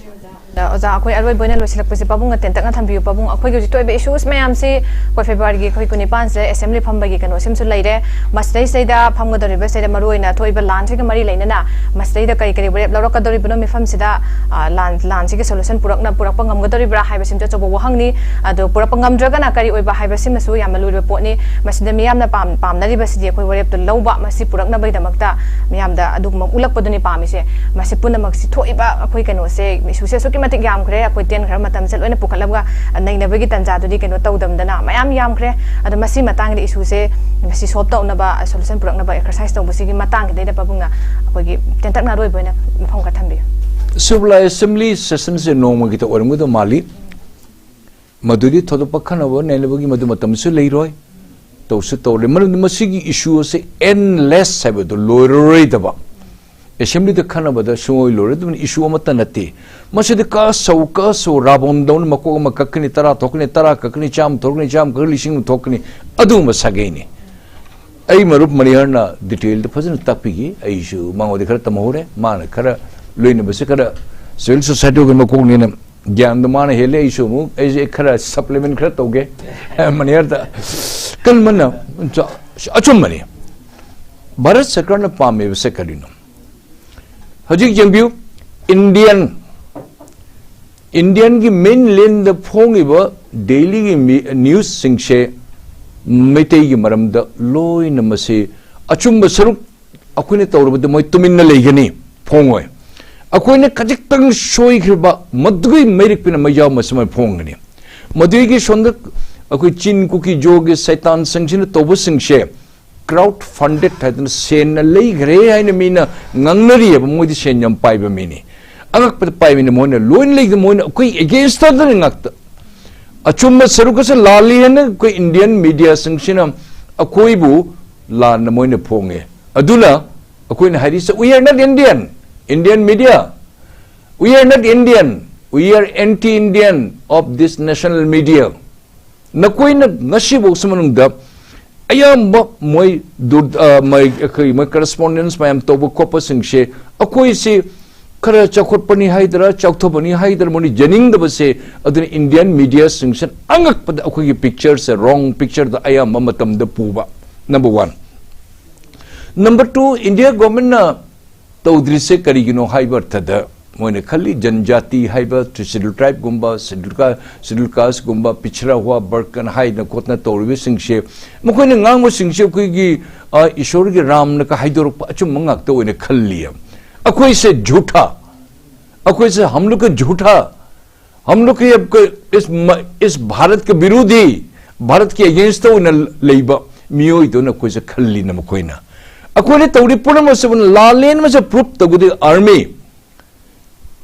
ꯑꯣꯖꯥ, ꯑꯩꯈꯣꯏ ꯑꯔꯣꯏꯕ ꯑꯣꯏꯅ ꯂꯣꯏꯁꯤꯜꯂꯛꯄꯁꯦ, ꯄꯥꯕꯨꯡꯅ ꯇꯦꯟꯇꯛꯅ ꯊꯝꯕꯤꯌꯨ꯫ ꯄꯥꯕꯨꯡ, ꯑꯩꯈꯣꯏꯒꯤ ꯍꯧꯖꯤꯛ ꯊꯣꯛꯏꯕ issues ꯃꯌꯥꯝꯁꯤ, ꯑꯩꯈꯣꯏ February ꯒꯤ ꯑꯩꯈꯣꯏ ꯀꯨꯟꯅꯤꯄꯥꯟꯁꯦ assembly ꯐꯝꯕꯒꯤ ꯀꯩꯅꯣꯁꯤꯃꯁꯨ ꯂꯩꯔꯦ꯫ ꯃꯁꯤꯗꯩꯁꯤꯗꯩꯗ ꯐꯝꯒꯗꯧꯔꯤꯕꯁꯤꯗ ꯃꯔꯨꯑꯣꯏꯅ ꯊꯣꯛꯏꯕ ꯂꯥꯟꯁꯤꯒ ꯃꯔꯤ ꯂꯩꯅꯅ ꯃꯁꯤꯗꯩꯗ ꯀꯔꯤ ꯀꯔꯤ ꯋꯥꯔꯦꯞ ꯂꯧꯔꯛꯀꯗꯧꯔꯤꯕꯅꯣ, ꯃꯤꯐꯝꯁꯤꯗ, ꯑ, ꯂꯥꯟ, ꯂꯥꯟꯁꯤꯒꯤ solution ꯄꯨꯔꯛꯅ, ꯄꯨꯔꯛꯄ ꯉꯝꯒꯗꯧꯔꯤꯕ꯭ꯔꯥ ꯍꯥꯏꯕꯁꯤꯃꯁꯨ ꯑꯆꯧꯕ ꯋꯥꯍꯪꯅꯤ꯫ ꯑꯗꯣ ꯄꯨꯔꯛꯄ ꯉꯝꯗ꯭ꯔꯒꯅ ꯀꯔꯤ ꯑꯣꯏꯕ ꯍꯥꯏꯕꯁꯤꯃꯁꯨ ꯌꯥꯝꯅ ꯂꯨꯔꯤꯕ ꯄꯣꯠꯅꯤ꯫ ꯃꯁꯤꯗ ꯃꯤꯌꯥꯝꯅ ꯄꯥꯝ-, ꯄꯥꯝꯅꯔꯤꯕꯁꯤꯗꯤ ꯑꯩꯈꯣꯏ ꯋꯥꯔꯦꯞꯇꯨ ꯂꯧꯕ, ꯃꯁꯤ ꯄꯨꯔꯛꯅꯕꯒꯤꯗꯃꯛꯇ ꯃꯤꯌꯥꯝꯗ ꯑꯗꯨꯒꯨꯝꯕ ꯎꯠꯂꯛꯄꯗꯨꯅꯤ ꯄꯥꯝꯃꯤꯁꯦ꯫ ꯃꯁꯤ ꯄꯨꯝꯅꯃꯛꯁꯤ ꯊꯣꯛꯏꯕ ꯑꯩꯈꯣꯏ ꯀꯩꯅꯣꯁꯦ, issue ꯁꯦ ꯑꯁꯨꯛꯀꯤ ꯃꯇꯤꯛ ꯌꯥꯝꯈ꯭ꯔꯦ꯫ ꯑꯩꯈꯣꯏ ꯇꯦꯟꯈ꯭ꯔꯕ ꯃꯇꯝꯁꯦ ꯂꯣꯏꯅ ꯄꯨꯈꯠꯂꯒ ꯅꯩꯅꯕꯒꯤ ꯇꯥꯟꯖꯥꯗꯨꯗꯤ ꯀꯩꯅꯣ ꯇꯧꯗꯝꯗꯅ ꯃꯌꯥꯝ ꯌꯥꯝꯈ꯭ꯔꯦ꯫ ꯑꯗꯣ ꯃꯁꯤ ꯃꯇꯥꯡꯗ issue ꯁꯦ ꯃꯁꯤ solve ꯇꯧꯅꯕ, solution ꯄꯨꯔꯛꯅꯕ exercise ꯇꯧꯕꯁꯤꯒꯤ ꯃꯇꯥꯡꯁꯤꯗꯩꯗ ꯄꯥꯕꯨꯡꯅ ꯑꯩꯈꯣꯏꯒꯤ ꯇꯦꯟꯇꯛꯅ ꯑꯔꯣꯏꯕ ꯑꯣꯏꯅ ꯃꯐꯝ ꯈꯔ ꯊꯝꯕꯤꯌꯨ꯫ ꯁꯤꯕꯨ ꯂꯥꯏ ꯑꯦꯁꯦꯝꯕ꯭ꯂꯤ ꯁꯦꯁꯟꯁꯦ ꯅꯣꯡꯃꯒꯤꯇ ꯑꯣꯏꯔꯝꯒꯗꯧ ꯃꯥꯜꯂꯤ꯫ ꯃꯗꯨꯗꯤ ꯊꯣꯏꯗꯣꯛꯄ ꯈꯟꯅꯕ ꯅꯩꯅꯕꯒꯤ ꯃꯗꯨ ꯃꯇꯝꯁꯨ ꯂꯩꯔꯣꯏ, ꯇꯧꯁꯨ ꯇꯧꯔꯦ꯫ ꯃꯔꯝꯗꯤ ꯃꯁꯤꯒꯤ ꯏꯁꯨ ꯑꯁꯤ ꯑꯦꯟꯂꯦꯁ ꯍꯥꯏꯕꯗꯨ ꯂꯣꯏꯔꯔꯣꯏꯗꯕ꯫ ꯑꯦꯁꯦꯝꯕ꯭ꯂꯤꯗ ꯈꯟꯅꯕꯗ ꯁꯨꯡꯑꯣꯏ ꯂꯣꯏꯔꯣꯏꯗꯕꯅꯤ, ꯏꯁꯨ ꯑꯃꯠꯇ ꯅꯠꯇꯦ꯫ ꯃꯁꯤꯗꯤ ꯀꯛꯑꯁꯨ ꯀꯛꯑꯁꯨ ꯔꯥꯕꯣꯟꯗꯧꯅ ꯃꯀꯣꯛ ꯑꯃ ꯀꯛꯀꯅꯤ, ꯇꯔꯥ ꯊꯣꯛꯀꯅꯤ, ꯇꯔꯥ ꯀꯛꯀꯅꯤ, ꯆꯥꯝꯃ ꯊꯣꯛꯀꯅꯤ, ꯆꯥꯝꯃ ꯀꯛꯀꯅꯤ, ꯂꯤꯁꯤꯡ ꯑꯃ ꯊꯣꯛꯀꯅꯤ, ꯑꯗꯨꯒꯨꯝꯕ ꯁꯥꯒꯩꯅꯤ꯫ ꯑꯩ ꯃꯔꯨꯞ ꯃꯅꯤꯍꯔꯅ ꯗꯤꯇꯦꯜꯗ ꯐꯖꯅ ꯇꯥꯛꯄꯤꯈꯤ꯫ ꯑꯩꯁꯨ ꯃꯉꯣꯟꯗ ꯈꯔ ꯇꯝꯍꯧꯔꯦ꯫ ꯃꯥꯅ ꯈꯔ ꯂꯣꯏꯅꯕꯁꯦ ꯈꯔ ꯁꯤꯚꯤꯜ ꯁꯣꯁꯥꯏꯇꯤꯒꯤ ꯃꯀꯣꯛꯅꯤꯅ ꯒ꯭ꯌꯥꯟꯗꯣ ꯃꯥꯅ ꯍꯦꯜꯂꯦ꯫ ꯑꯩꯁꯨ ꯑꯃꯨꯛ ꯑꯩꯁꯦ ꯈꯔ ꯁꯄ꯭ꯂꯤꯃꯦꯟ ꯈꯔ ꯇꯧꯒꯦ ꯃꯅꯤꯍꯔꯗ꯫ ꯀꯜꯃꯟꯅ ꯑꯆꯨꯝꯕꯅꯤ꯫ ꯚꯥꯔꯠ ꯁꯔꯀꯥꯔꯅ ꯄꯥꯝꯃꯤꯕꯁꯦ ꯀꯔꯤꯅꯣ? ꯍꯧꯖꯤꯛ ꯌꯦꯡꯕꯤꯌꯨ, ꯏꯟꯗꯤꯌꯟ, ꯏꯟꯗꯤꯌꯟꯒꯤ ꯃꯦꯟꯂꯦꯟꯗ ꯐꯣꯡꯉꯤꯕ ꯗꯦꯂꯤꯒꯤ ꯃꯤ-, ꯅ꯭ꯌꯨꯁꯁꯤꯡꯁꯦ ꯃꯩꯇꯩꯒꯤ ꯃꯔꯝꯗ ꯂꯣꯏꯅ ꯃꯁꯤ ꯑꯆꯨꯝꯕ ꯁꯔꯨꯛ ꯑꯩꯈꯣꯏꯅ ꯇꯧꯔꯕꯗ ꯃꯣꯏ ꯇꯨꯃꯤꯟꯅ ꯂꯩꯒꯅꯤ, ꯐꯣꯡꯉꯣꯏ꯫ ꯑꯩꯈꯣꯏꯅ ꯈꯖꯤꯛꯇꯪ ꯁꯣꯏꯈ꯭ꯔꯕ ꯃꯗꯨꯒꯤ ꯃꯩꯔꯤꯛꯄꯅ ꯃꯩꯖꯥꯎ ꯃꯁꯤ ꯃꯣꯏ ꯐꯣꯡꯒꯅꯤ꯫ ꯃꯗꯨꯒꯤ ꯁꯣꯝꯗ ꯑꯩꯈꯣꯏ ꯆꯤꯟ ꯀꯨꯀꯤ ꯖꯣꯒꯤ ꯁꯩꯇꯥꯟꯁꯤꯡꯁꯤꯅ ꯇꯧꯕꯁꯤꯡꯁꯦ crowd funded ꯍꯥꯏꯗꯅ ꯁꯦꯟꯅ ꯂꯩꯈ꯭ꯔꯦ ꯍꯥꯏꯅ ꯃꯤꯅ ꯉꯥꯡꯅꯔꯤꯑꯕ꯫ ꯃꯣꯏꯗꯤ ꯁꯦꯟ ꯌꯥꯝ ꯄꯥꯏꯕ ꯃꯤꯅꯤ, ꯑꯉꯛꯄꯗ ꯄꯥꯏꯕꯅꯤ꯫ ꯃꯣꯏꯅ ꯂꯣꯏꯅ ꯂꯩꯗ, ꯃꯣꯏꯅ ꯑꯩꯈꯣꯏ against ꯇꯅꯤ ꯉꯥꯛꯇ꯫ ꯑꯆꯨꯝꯕ ꯁꯔꯨꯛ ꯑꯁꯤ ꯂꯥꯜꯂꯤ ꯍꯥꯏꯅ ꯑꯩꯈꯣꯏ ꯏꯟꯗꯤꯌꯟ ꯃꯤꯗꯤꯌꯥꯁꯤꯡꯁꯤꯅ ꯑꯩꯈꯣꯏꯕꯨ ꯂꯥꯟꯅ ꯃꯣꯏꯅ ꯐꯣꯡꯉꯦ꯫ ꯑꯗꯨꯅ ꯑꯩꯈꯣꯏꯅ ꯍꯥꯏꯔꯤꯁꯦ, "We are not Indian, Indian media, we are not Indian, we are anti-Indian of this national media." ꯅꯈꯣꯏꯅ ꯉꯁꯤꯐꯥꯎꯁꯤ ꯃꯅꯨꯡꯗ ꯑꯌꯥꯝꯕ ꯃꯣꯏ ꯗꯨꯔ-, ꯑ, ꯃꯣꯏ, ꯑꯩꯈꯣꯏ, ꯃꯣꯏ ꯀꯔꯦꯁꯄꯣꯟꯗꯦꯟꯁ ꯃꯌꯥꯝ ꯇꯧꯕ ꯈꯣꯠꯄꯁꯤꯡꯁꯦ, ꯑꯩꯈꯣꯏꯁꯤ ꯈꯔ ꯆꯥꯎꯈꯠꯄꯅꯤ ꯍꯥꯏꯗ꯭ꯔꯥ, ꯆꯥꯎꯊꯕꯅꯤ ꯍꯥꯏꯗ꯭ꯔꯥ, ꯃꯣꯏꯅ ꯌꯥꯅꯤꯡꯗꯕꯁꯦ꯫ ꯑꯗꯨꯅ ꯏꯟꯗꯤꯌꯟ ꯃꯤꯗꯤꯌꯥꯁꯤꯡꯁꯤꯅ ꯑꯉꯛꯄꯗ ꯑꯩꯈꯣꯏꯒꯤ ꯄꯤꯛꯆꯔꯁꯦ, ꯔꯣꯡ ꯄꯤꯛꯆꯔꯗ ꯑꯌꯥꯝꯕ ꯃꯇꯝꯗ ꯄꯨꯕ, number one꯫ Number two, India ꯒꯣꯔꯃꯦꯟꯅ ꯇꯧꯗ꯭ꯔꯤꯁꯦ ꯀꯔꯤꯒꯤꯅꯣ ꯍꯥꯏꯕ ꯑꯔꯊꯗ ꯃꯣꯏꯅ ꯈꯜꯂꯤ, ꯖꯟꯖꯥꯇꯤ ꯍꯥꯏꯕ, ꯁꯦꯗ꯭ꯌꯨꯜ ꯇ꯭ꯔꯥꯏꯕꯀꯨꯝꯕ, ꯁꯦꯗ꯭ꯌꯨꯜ ꯀꯥꯁ, ꯁꯦꯗ꯭ꯌꯨꯜ ꯀꯥꯁꯀꯨꯝꯕ, ꯄꯤꯁ꯭ꯔꯥ ꯍꯨꯋꯥ ꯕꯔꯒ ꯍꯥꯏꯅ ꯈꯣꯠꯅ ꯇꯧꯔꯤꯕꯁꯤꯡꯁꯦ, ꯃꯈꯣꯏꯅ ꯉꯥꯡꯕꯁꯤꯡꯁꯦ ꯑꯩꯈꯣꯏꯒꯤ, ꯑ, ꯏꯁꯣꯔꯒꯤ ꯔꯥꯝꯅꯒ ꯍꯥꯏꯗꯣꯔꯛꯄ ꯑꯆꯨꯝꯕ ꯉꯥꯛꯇ ꯑꯣꯏꯅ ꯈꯜꯂꯤ꯫ ꯑꯩꯈꯣꯏꯁꯦ ꯖꯨꯊꯥ, ꯑꯩꯈꯣꯏꯁꯦ ꯍꯝ ꯂꯣꯒ ꯀ ꯖꯨꯊꯥ, ꯍꯝ ꯂꯣꯒ ꯀ ꯌꯥꯕ ꯀ ꯏꯁ ꯃ-, ꯏꯁ ꯚꯥꯔꯠ ꯀ ꯕꯤꯔꯣꯙꯤ, ꯚꯥꯔꯠꯀꯤ against ꯇ ꯑꯣꯏꯅ ꯂꯩꯕ ꯃꯤꯑꯣꯏꯗꯧꯅ ꯑꯩꯈꯣꯏꯁꯦ ꯈꯜꯂꯤꯅ ꯃꯈꯣꯏꯅ꯫ ꯑꯩꯈꯣꯏꯅ ꯇꯧꯔꯤ ꯄꯨꯝꯅꯃꯛꯁꯤꯕꯨ ꯂꯥꯜꯂꯦꯅ ꯃꯁꯤ proof ꯇꯧꯒꯗꯣꯏ ꯑꯥꯔꯃꯤ꯫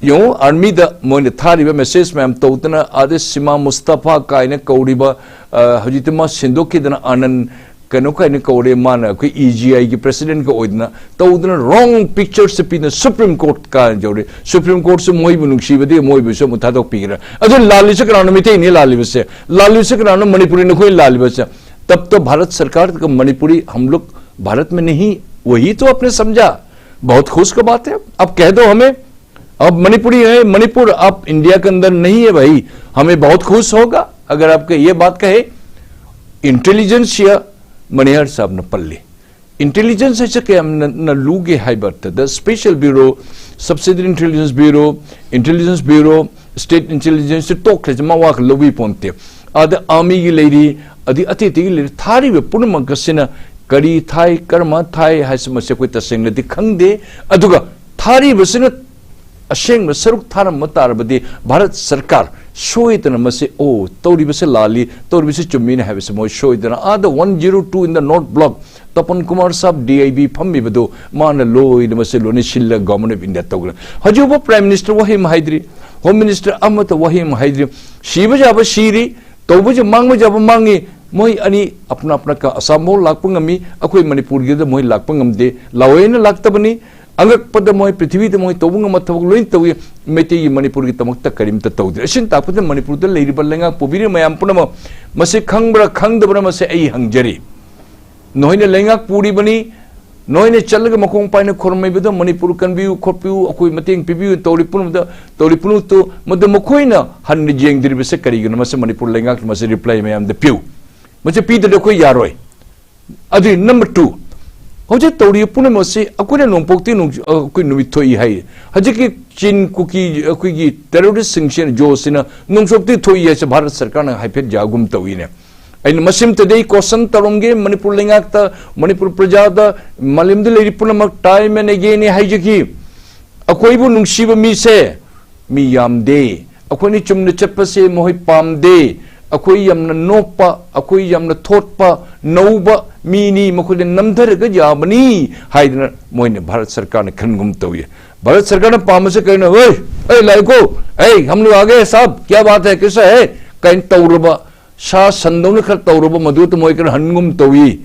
ꯌꯦꯡꯉꯨ, ꯑꯥꯔꯃꯤꯗ ꯃꯣꯏꯅ ꯊꯥꯔꯤꯕ ꯃꯦꯁꯦꯖ ꯃꯌꯥꯝ ꯇꯧꯗꯅ, ꯑꯥꯗ ꯁꯤꯃꯥ ꯃꯨꯁꯇꯐꯥ ꯀꯥꯏꯅ ꯀꯧꯔꯤꯕ, ꯑ, ꯍꯧꯖꯤꯛꯇꯤ ꯃꯥ ꯁꯤꯟꯗꯣꯛꯈꯤꯗꯅ ꯑꯥꯅꯟ ꯀꯩꯅꯣ ꯀꯥꯏꯅ ꯀꯧꯔꯦ, ꯃꯥꯅ ꯑꯩꯈꯣꯏ ꯏ ꯖꯤ ꯑꯥꯏꯒꯤ ꯄ꯭ꯔꯦꯁꯤꯗꯦꯟꯠꯀ ꯑꯣꯏꯗꯅ ꯇꯧꯗꯅ ꯔꯣꯡ ꯄꯤꯛꯆꯔꯁ ꯄꯤꯗꯅ ꯁꯨꯄ꯭ꯔꯤꯝ ꯀꯣꯔꯠ ꯀꯥꯏꯅ ꯌꯧꯔꯦ꯫ ꯁꯨꯄ꯭ꯔꯤꯝ ꯀꯣꯔꯠꯁꯨ ꯃꯣꯏꯕꯨ ꯅꯨꯡꯁꯤꯕꯗꯤ ꯃꯣꯏꯕꯨꯁꯨ ꯑꯃꯨꯛ ꯊꯥꯗꯣꯛꯄꯤꯒꯦꯔꯥ? ꯑꯗꯨ ꯂꯥꯜꯂꯤꯁꯦ ꯀꯅꯥꯅꯣ? ꯃꯩꯇꯩꯅꯤ ꯂꯥꯜꯂꯤꯕꯁꯦ꯫ ꯂꯥꯜꯂꯤꯁꯦ ꯀꯅꯥꯅꯣ? ꯃꯅꯤꯄꯨꯔꯤ ꯅꯈꯣꯏ ꯂꯥꯜꯂꯤꯕꯁꯦ꯫ तब तो भारत सरकार का मणिपुरी हम लोग भारत में नहीं, वही तो आपने समझा। बहुत खुश का बात है। अब कह दो हमें, अब मणिपुरी है, मणिपुर अब इंडिया के अंदर नहीं है भाई। हमें बहुत खुश होगा अगर आपके ये बात कहे। Intelligence या मणिहार साहब न पल्ली। Intelligence ꯍꯥꯏꯁꯦ ꯀꯌꯥꯝ ꯅ, ꯅ ꯂꯨꯒꯦ ꯍꯥꯏꯕ ꯃꯇꯝꯗ, special bureau, subsidiary intelligence bureau, intelligence bureau, state intelligence ꯇꯣꯛꯈ꯭ꯔꯁꯦ, ꯃꯋꯥ ꯂꯧꯕꯤ ꯄꯣꯟꯇꯦ꯫ ꯑꯗ ꯑꯥꯔꯃꯤꯒꯤ ꯂꯩꯔꯤ, ꯑꯗꯩ ꯑꯇꯩ ꯑꯇꯩꯒꯤ ꯂꯩꯔꯤ, ꯊꯥꯔꯤꯕ ꯄꯨꯝꯅꯃꯛ ꯑꯁꯤꯅ ꯀꯔꯤ ꯊꯥꯏ, ꯀꯔꯝꯕ ꯊꯥꯏ ꯍꯥꯏꯁꯤ ꯃꯁꯤ ꯑꯩꯈꯣꯏ ꯇꯁꯦꯡꯅꯗꯤ ꯈꯪꯗꯦ꯫ ꯑꯗꯨꯒ ꯊꯥꯔꯤꯕꯁꯤꯅ ꯑꯁꯦꯡꯕ ꯁꯔꯨꯛ ꯊꯥꯔꯝꯕ ꯇꯥꯔꯕꯗꯤ ꯚꯥꯔꯠ ꯁꯔꯀꯥꯔ ꯁꯣꯏꯗꯅ ꯃꯁꯤ, "ꯑꯣ, ꯇꯧꯔꯤꯕꯁꯤ ꯂꯥꯜꯂꯤ, ꯇꯧꯔꯤꯕꯁꯤ ꯆꯨꯝꯃꯤꯅ" ꯍꯥꯏꯕꯁꯤ ꯃꯣꯏ ꯁꯣꯏꯗꯅ ꯑꯥꯗ one zero two in the north block, ꯇꯄꯟ Kumar ꯁꯥꯕ ꯗꯤ ꯑꯥꯏ ꯕꯤ ꯐꯝꯃꯤꯕꯗꯨ ꯃꯥꯅ ꯂꯣꯏꯅ ꯃꯁꯤ ꯂꯣꯏꯅ ꯁꯤꯜꯂꯒ Government of India ꯇꯧꯒꯅꯤ꯫ ꯍꯧꯖꯤꯛ ꯐꯥꯎꯕ Prime Minister ꯋꯥꯍꯩ ꯑꯃ ꯍꯥꯏꯗ꯭ꯔꯤ, Home Minister ꯑꯃꯠꯇ ꯋꯥꯍꯩ ꯑꯃ ꯍꯥꯏꯗ꯭ꯔꯤ꯫ ꯁꯤꯕ ꯌꯥꯕ ꯁꯤꯔꯤ, ꯇꯧꯕꯁꯦ ꯃꯥꯡꯕ ꯌꯥꯕ ꯃꯥꯡꯉꯤ꯫ ꯃꯣꯏ ꯑꯅꯤ ꯑꯄꯅ ꯑꯄꯅ ꯀ ꯑꯁꯥꯝ ꯐꯥꯎ ꯂꯥꯛꯄ ꯉꯝꯃꯤ, ꯑꯩꯈꯣꯏ ꯃꯅꯤꯄꯨꯔꯒꯤꯗ ꯃꯣꯏ ꯂꯥꯛꯄ ꯉꯝꯗꯦ꯫ ꯂꯥꯎꯋꯦꯅ ꯂꯥꯛꯇꯕꯅꯤ꯫ ꯑꯉꯛꯄꯗ ꯃꯣꯏ ꯄ꯭ꯔꯤꯊꯤꯕꯤꯗ ꯃꯣꯏ ꯇꯧꯕ ꯉꯝꯕ ꯊꯕꯛ ꯂꯣꯏ ꯇꯧꯏ꯫ ꯃꯩꯇꯩꯒꯤ ꯃꯅꯤꯄꯨꯔꯒꯤꯗꯃꯛꯇ ꯀꯔꯤꯝꯇ ꯇꯧꯗ꯭ꯔꯦ꯫ ꯑꯁꯤꯅ ꯇꯥꯛꯄꯗ ꯃꯅꯤꯄꯨꯔꯗ ꯂꯩꯔꯤꯕ ꯂꯩꯉꯥꯛ ꯄꯨꯕꯤꯔꯤꯕ ꯃꯌꯥꯝ ꯄꯨꯝꯅꯃꯛ ꯃꯁꯤ ꯈꯪꯕ꯭ꯔꯥ ꯈꯪꯗꯕ꯭ꯔꯥ, ꯃꯁꯤ ꯑꯩ ꯍꯪꯖꯔꯤ꯫ ꯅꯣꯏꯅ ꯂꯩꯉꯥꯛ ꯄꯨꯔꯤꯕꯅꯤ, ꯅꯣꯏꯅ ꯆꯠꯂꯒ ꯃꯈꯣꯡ ꯄꯥꯏꯅ ꯈꯨꯔꯨꯝꯃꯤꯕꯗ ꯃꯅꯤꯄꯨꯔ ꯀꯟꯕꯤꯌꯨ, ꯈꯣꯠꯄꯤꯌꯨ, ꯑꯩꯈꯣꯏ ꯃꯇꯦꯡ ꯄꯤꯕꯤꯌꯨ ꯇꯧꯔꯤ ꯄꯨꯝꯅꯃꯛꯇ, ꯇꯧꯔꯤ ꯄꯨꯝꯅꯃꯛꯇꯨ ꯃꯗꯨ ꯃꯈꯣꯏꯅ ꯍꯟꯅ ꯌꯦꯡꯗ꯭ꯔꯤꯕꯁꯦ ꯀꯔꯤꯒꯤꯅꯣ? ꯃꯁꯤ ꯃꯅꯤꯄꯨꯔ ꯂꯩꯉꯥꯛꯅ ꯃꯁꯤ ꯔꯤꯄ꯭ꯂꯥꯏ ꯃꯌꯥꯝꯗ ꯄꯤꯌꯨ꯫ ꯃꯁꯤ ꯄꯤꯗ꯭ꯔꯗꯤ ꯑꯩꯈꯣꯏ ꯌꯥꯔꯣꯏ꯫ ꯑꯗꯨ number two, ꯍꯧꯖꯤꯛ ꯇꯧꯔꯤꯕ ꯄꯨꯝꯅꯃꯛ ꯑꯁꯤ ꯑꯩꯈꯣꯏꯅ ꯅꯣꯡꯄꯣꯛꯇꯤ ꯅꯣꯡ-, ꯑꯩꯈꯣꯏ ꯅꯨꯃꯤꯠ ꯊꯣꯛꯏ ꯍꯥꯏ꯫ ꯍꯧꯖꯤꯛꯀꯤ ꯆꯤꯟ ꯀꯨꯀꯤ ꯑꯩꯈꯣꯏꯒꯤ ꯇꯦꯔꯣꯔꯤꯁꯁꯤꯡꯁꯤꯅ, ꯖꯣꯁꯤꯅ ꯅꯣꯡꯆꯣꯛꯇꯤ ꯊꯣꯛꯏ ꯍꯥꯏꯁꯦ ꯚꯥꯔꯠ ꯁꯔꯀꯥꯔꯅ ꯍꯥꯏꯐꯦꯠ ꯌꯥꯒꯨꯝ ꯇꯧꯏꯅꯦ꯫ ꯑꯩꯅ ꯃꯁꯤꯃꯇꯗꯤ ꯑꯩ ꯀꯣꯁꯟ ꯇꯧꯔꯝꯒꯦ, ꯃꯅꯤꯄꯨꯔ ꯂꯩꯉꯥꯛꯇ, ꯃꯅꯤꯄꯨꯔ ꯄ꯭ꯔꯖꯥꯗ, ꯃꯥꯂꯦꯝꯗ ꯂꯩꯔꯤ ꯄꯨꯝꯅꯃꯛ time and again ꯍꯥꯏꯖꯈꯤ꯫ ꯑꯩꯈꯣꯏꯕꯨ ꯅꯨꯡꯁꯤꯕ ꯃꯤꯁꯦ ꯃꯤ ꯌꯥꯝꯗꯦ꯫ ꯑꯩꯈꯣꯏꯅ ꯆꯨꯝꯅ ꯆꯠꯄꯁꯦ ꯃꯈꯣꯏ ꯄꯥꯝꯗꯦ꯫ ꯑꯩꯈꯣꯏ ꯌꯥꯝꯅ ꯅꯣꯞꯄ, ꯑꯩꯈꯣꯏ ꯌꯥꯝꯅ ꯊꯣꯠꯄ, ꯅꯧꯕ ꯃꯤꯅꯤ, ꯃꯈꯣꯏꯗ ꯅꯝꯊꯔꯒ ꯌꯥꯕꯅꯤ ꯍꯥꯏꯗꯅ ꯃꯣꯏꯅ ꯚꯥꯔꯠ ꯁꯔꯀꯥꯔꯅ ꯈꯟꯒꯨꯝ ꯇꯧꯏ꯫ ꯚꯥꯔꯠ ꯁꯔꯀꯥꯔꯅ ꯄꯥꯝꯕꯁꯦ ꯀꯩꯅꯣ? "ꯑꯣꯏ, ꯑꯩ ꯂꯥꯛꯏꯀꯣ, ꯑꯩ ꯍꯝ ꯂꯣꯒ ꯑꯥ ꯒꯌꯦ ꯁꯥꯕ, ꯀꯌꯥ ꯕꯥꯠ ꯍꯥꯏ, ꯀꯩꯁꯥ ꯍꯥꯏ?" ꯀꯥꯏꯅ ꯇꯧꯔꯕ, ꯁꯥ ꯁꯟꯗꯧꯅ ꯈꯔ ꯇꯧꯔꯕ ꯃꯗꯨꯗ ꯃꯣꯏ ꯈꯔ ꯍꯟꯒꯨꯝ ꯇꯧꯏ꯫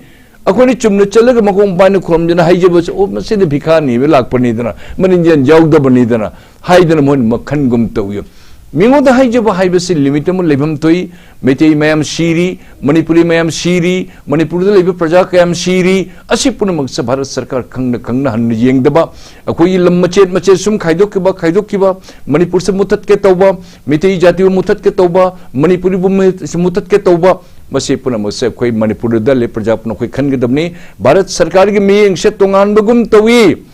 ꯑꯩꯈꯣꯏꯅ ꯆꯨꯝꯅ ꯆꯠꯂꯒ ꯃꯈꯣꯡ ꯄꯥꯏꯅ ꯈꯨꯔꯨꯝꯗꯅ ꯍꯥꯏꯖꯕꯁꯦ, "ꯑꯣ, ꯃꯁꯤꯗꯤ ꯚꯤꯈꯥꯅꯤ ꯂꯥꯛꯄꯅꯤꯗꯅ, ꯃꯅꯤꯡꯖꯦꯜ ꯌꯥꯎꯗꯕꯅꯤꯗꯅ" ꯍꯥꯏꯗꯅ ꯃꯣꯏꯅ ꯃꯈꯟꯒꯨꯝ ꯇꯧꯏ꯫ ꯃꯤꯉꯣꯟꯗ ꯍꯥꯏꯖꯕ ꯍꯥꯏꯕꯁꯤ ꯂꯤꯃꯤꯠ ꯑꯃ ꯂꯩꯐꯝ ꯊꯣꯛꯏ꯫ ꯃꯩꯇꯩ ꯃꯌꯥꯝ ꯁꯤꯔꯤ, ꯃꯅꯤꯄꯨꯔꯤ ꯃꯌꯥꯝ ꯁꯤꯔꯤ, ꯃꯅꯤꯄꯨꯔꯗ ꯂꯩꯕ ꯄ꯭ꯔꯖꯥ ꯀꯌꯥꯝ ꯁꯤꯔꯤ, ꯑꯁꯤ ꯄꯨꯝꯅꯃꯛꯁꯦ ꯚꯥꯔꯠ ꯁꯔꯀꯥꯔ ꯈꯪꯅ ꯈꯪꯅ ꯍꯟꯅ ꯌꯦꯡꯗꯕ, ꯑꯩꯈꯣꯏꯒꯤ ꯂꯝ ꯃꯆꯦꯠ ꯃꯆꯦꯠ ꯁꯨꯝ ꯈꯥꯏꯗꯣꯛꯈꯤꯕ, ꯈꯥꯏꯗꯣꯛꯈꯤꯕ, ꯃꯅꯤꯄꯨꯔꯁꯦ ꯃꯨꯊꯠꯀꯦ ꯇꯧꯕ, ꯃꯩꯇꯩ ꯖꯥꯇꯤꯕꯨ ꯃꯨꯊꯠꯀꯦ ꯇꯧꯕ, ꯃꯅꯤꯄꯨꯔꯤꯕꯨ ꯃꯨ-, ꯃꯨꯊꯠꯀꯦ ꯇꯧꯕ, ꯃꯁꯤ ꯄꯨꯝꯅꯃꯛꯁꯦ ꯑꯩꯈꯣꯏ ꯃꯅꯤꯄꯨꯔꯗ ꯂꯩ ꯄ꯭ꯔꯖꯥ ꯄꯨꯝꯅꯃꯛ ꯑꯩꯈꯣꯏ ꯈꯟꯒꯗꯕꯅꯤ꯫ ꯚꯥꯔꯠ ꯁꯔꯀꯥꯔꯒꯤ ꯃꯤꯠꯌꯦꯡꯁꯦ ꯇꯣꯉꯥꯟꯕꯒꯨꯝ ꯇꯧꯏ꯫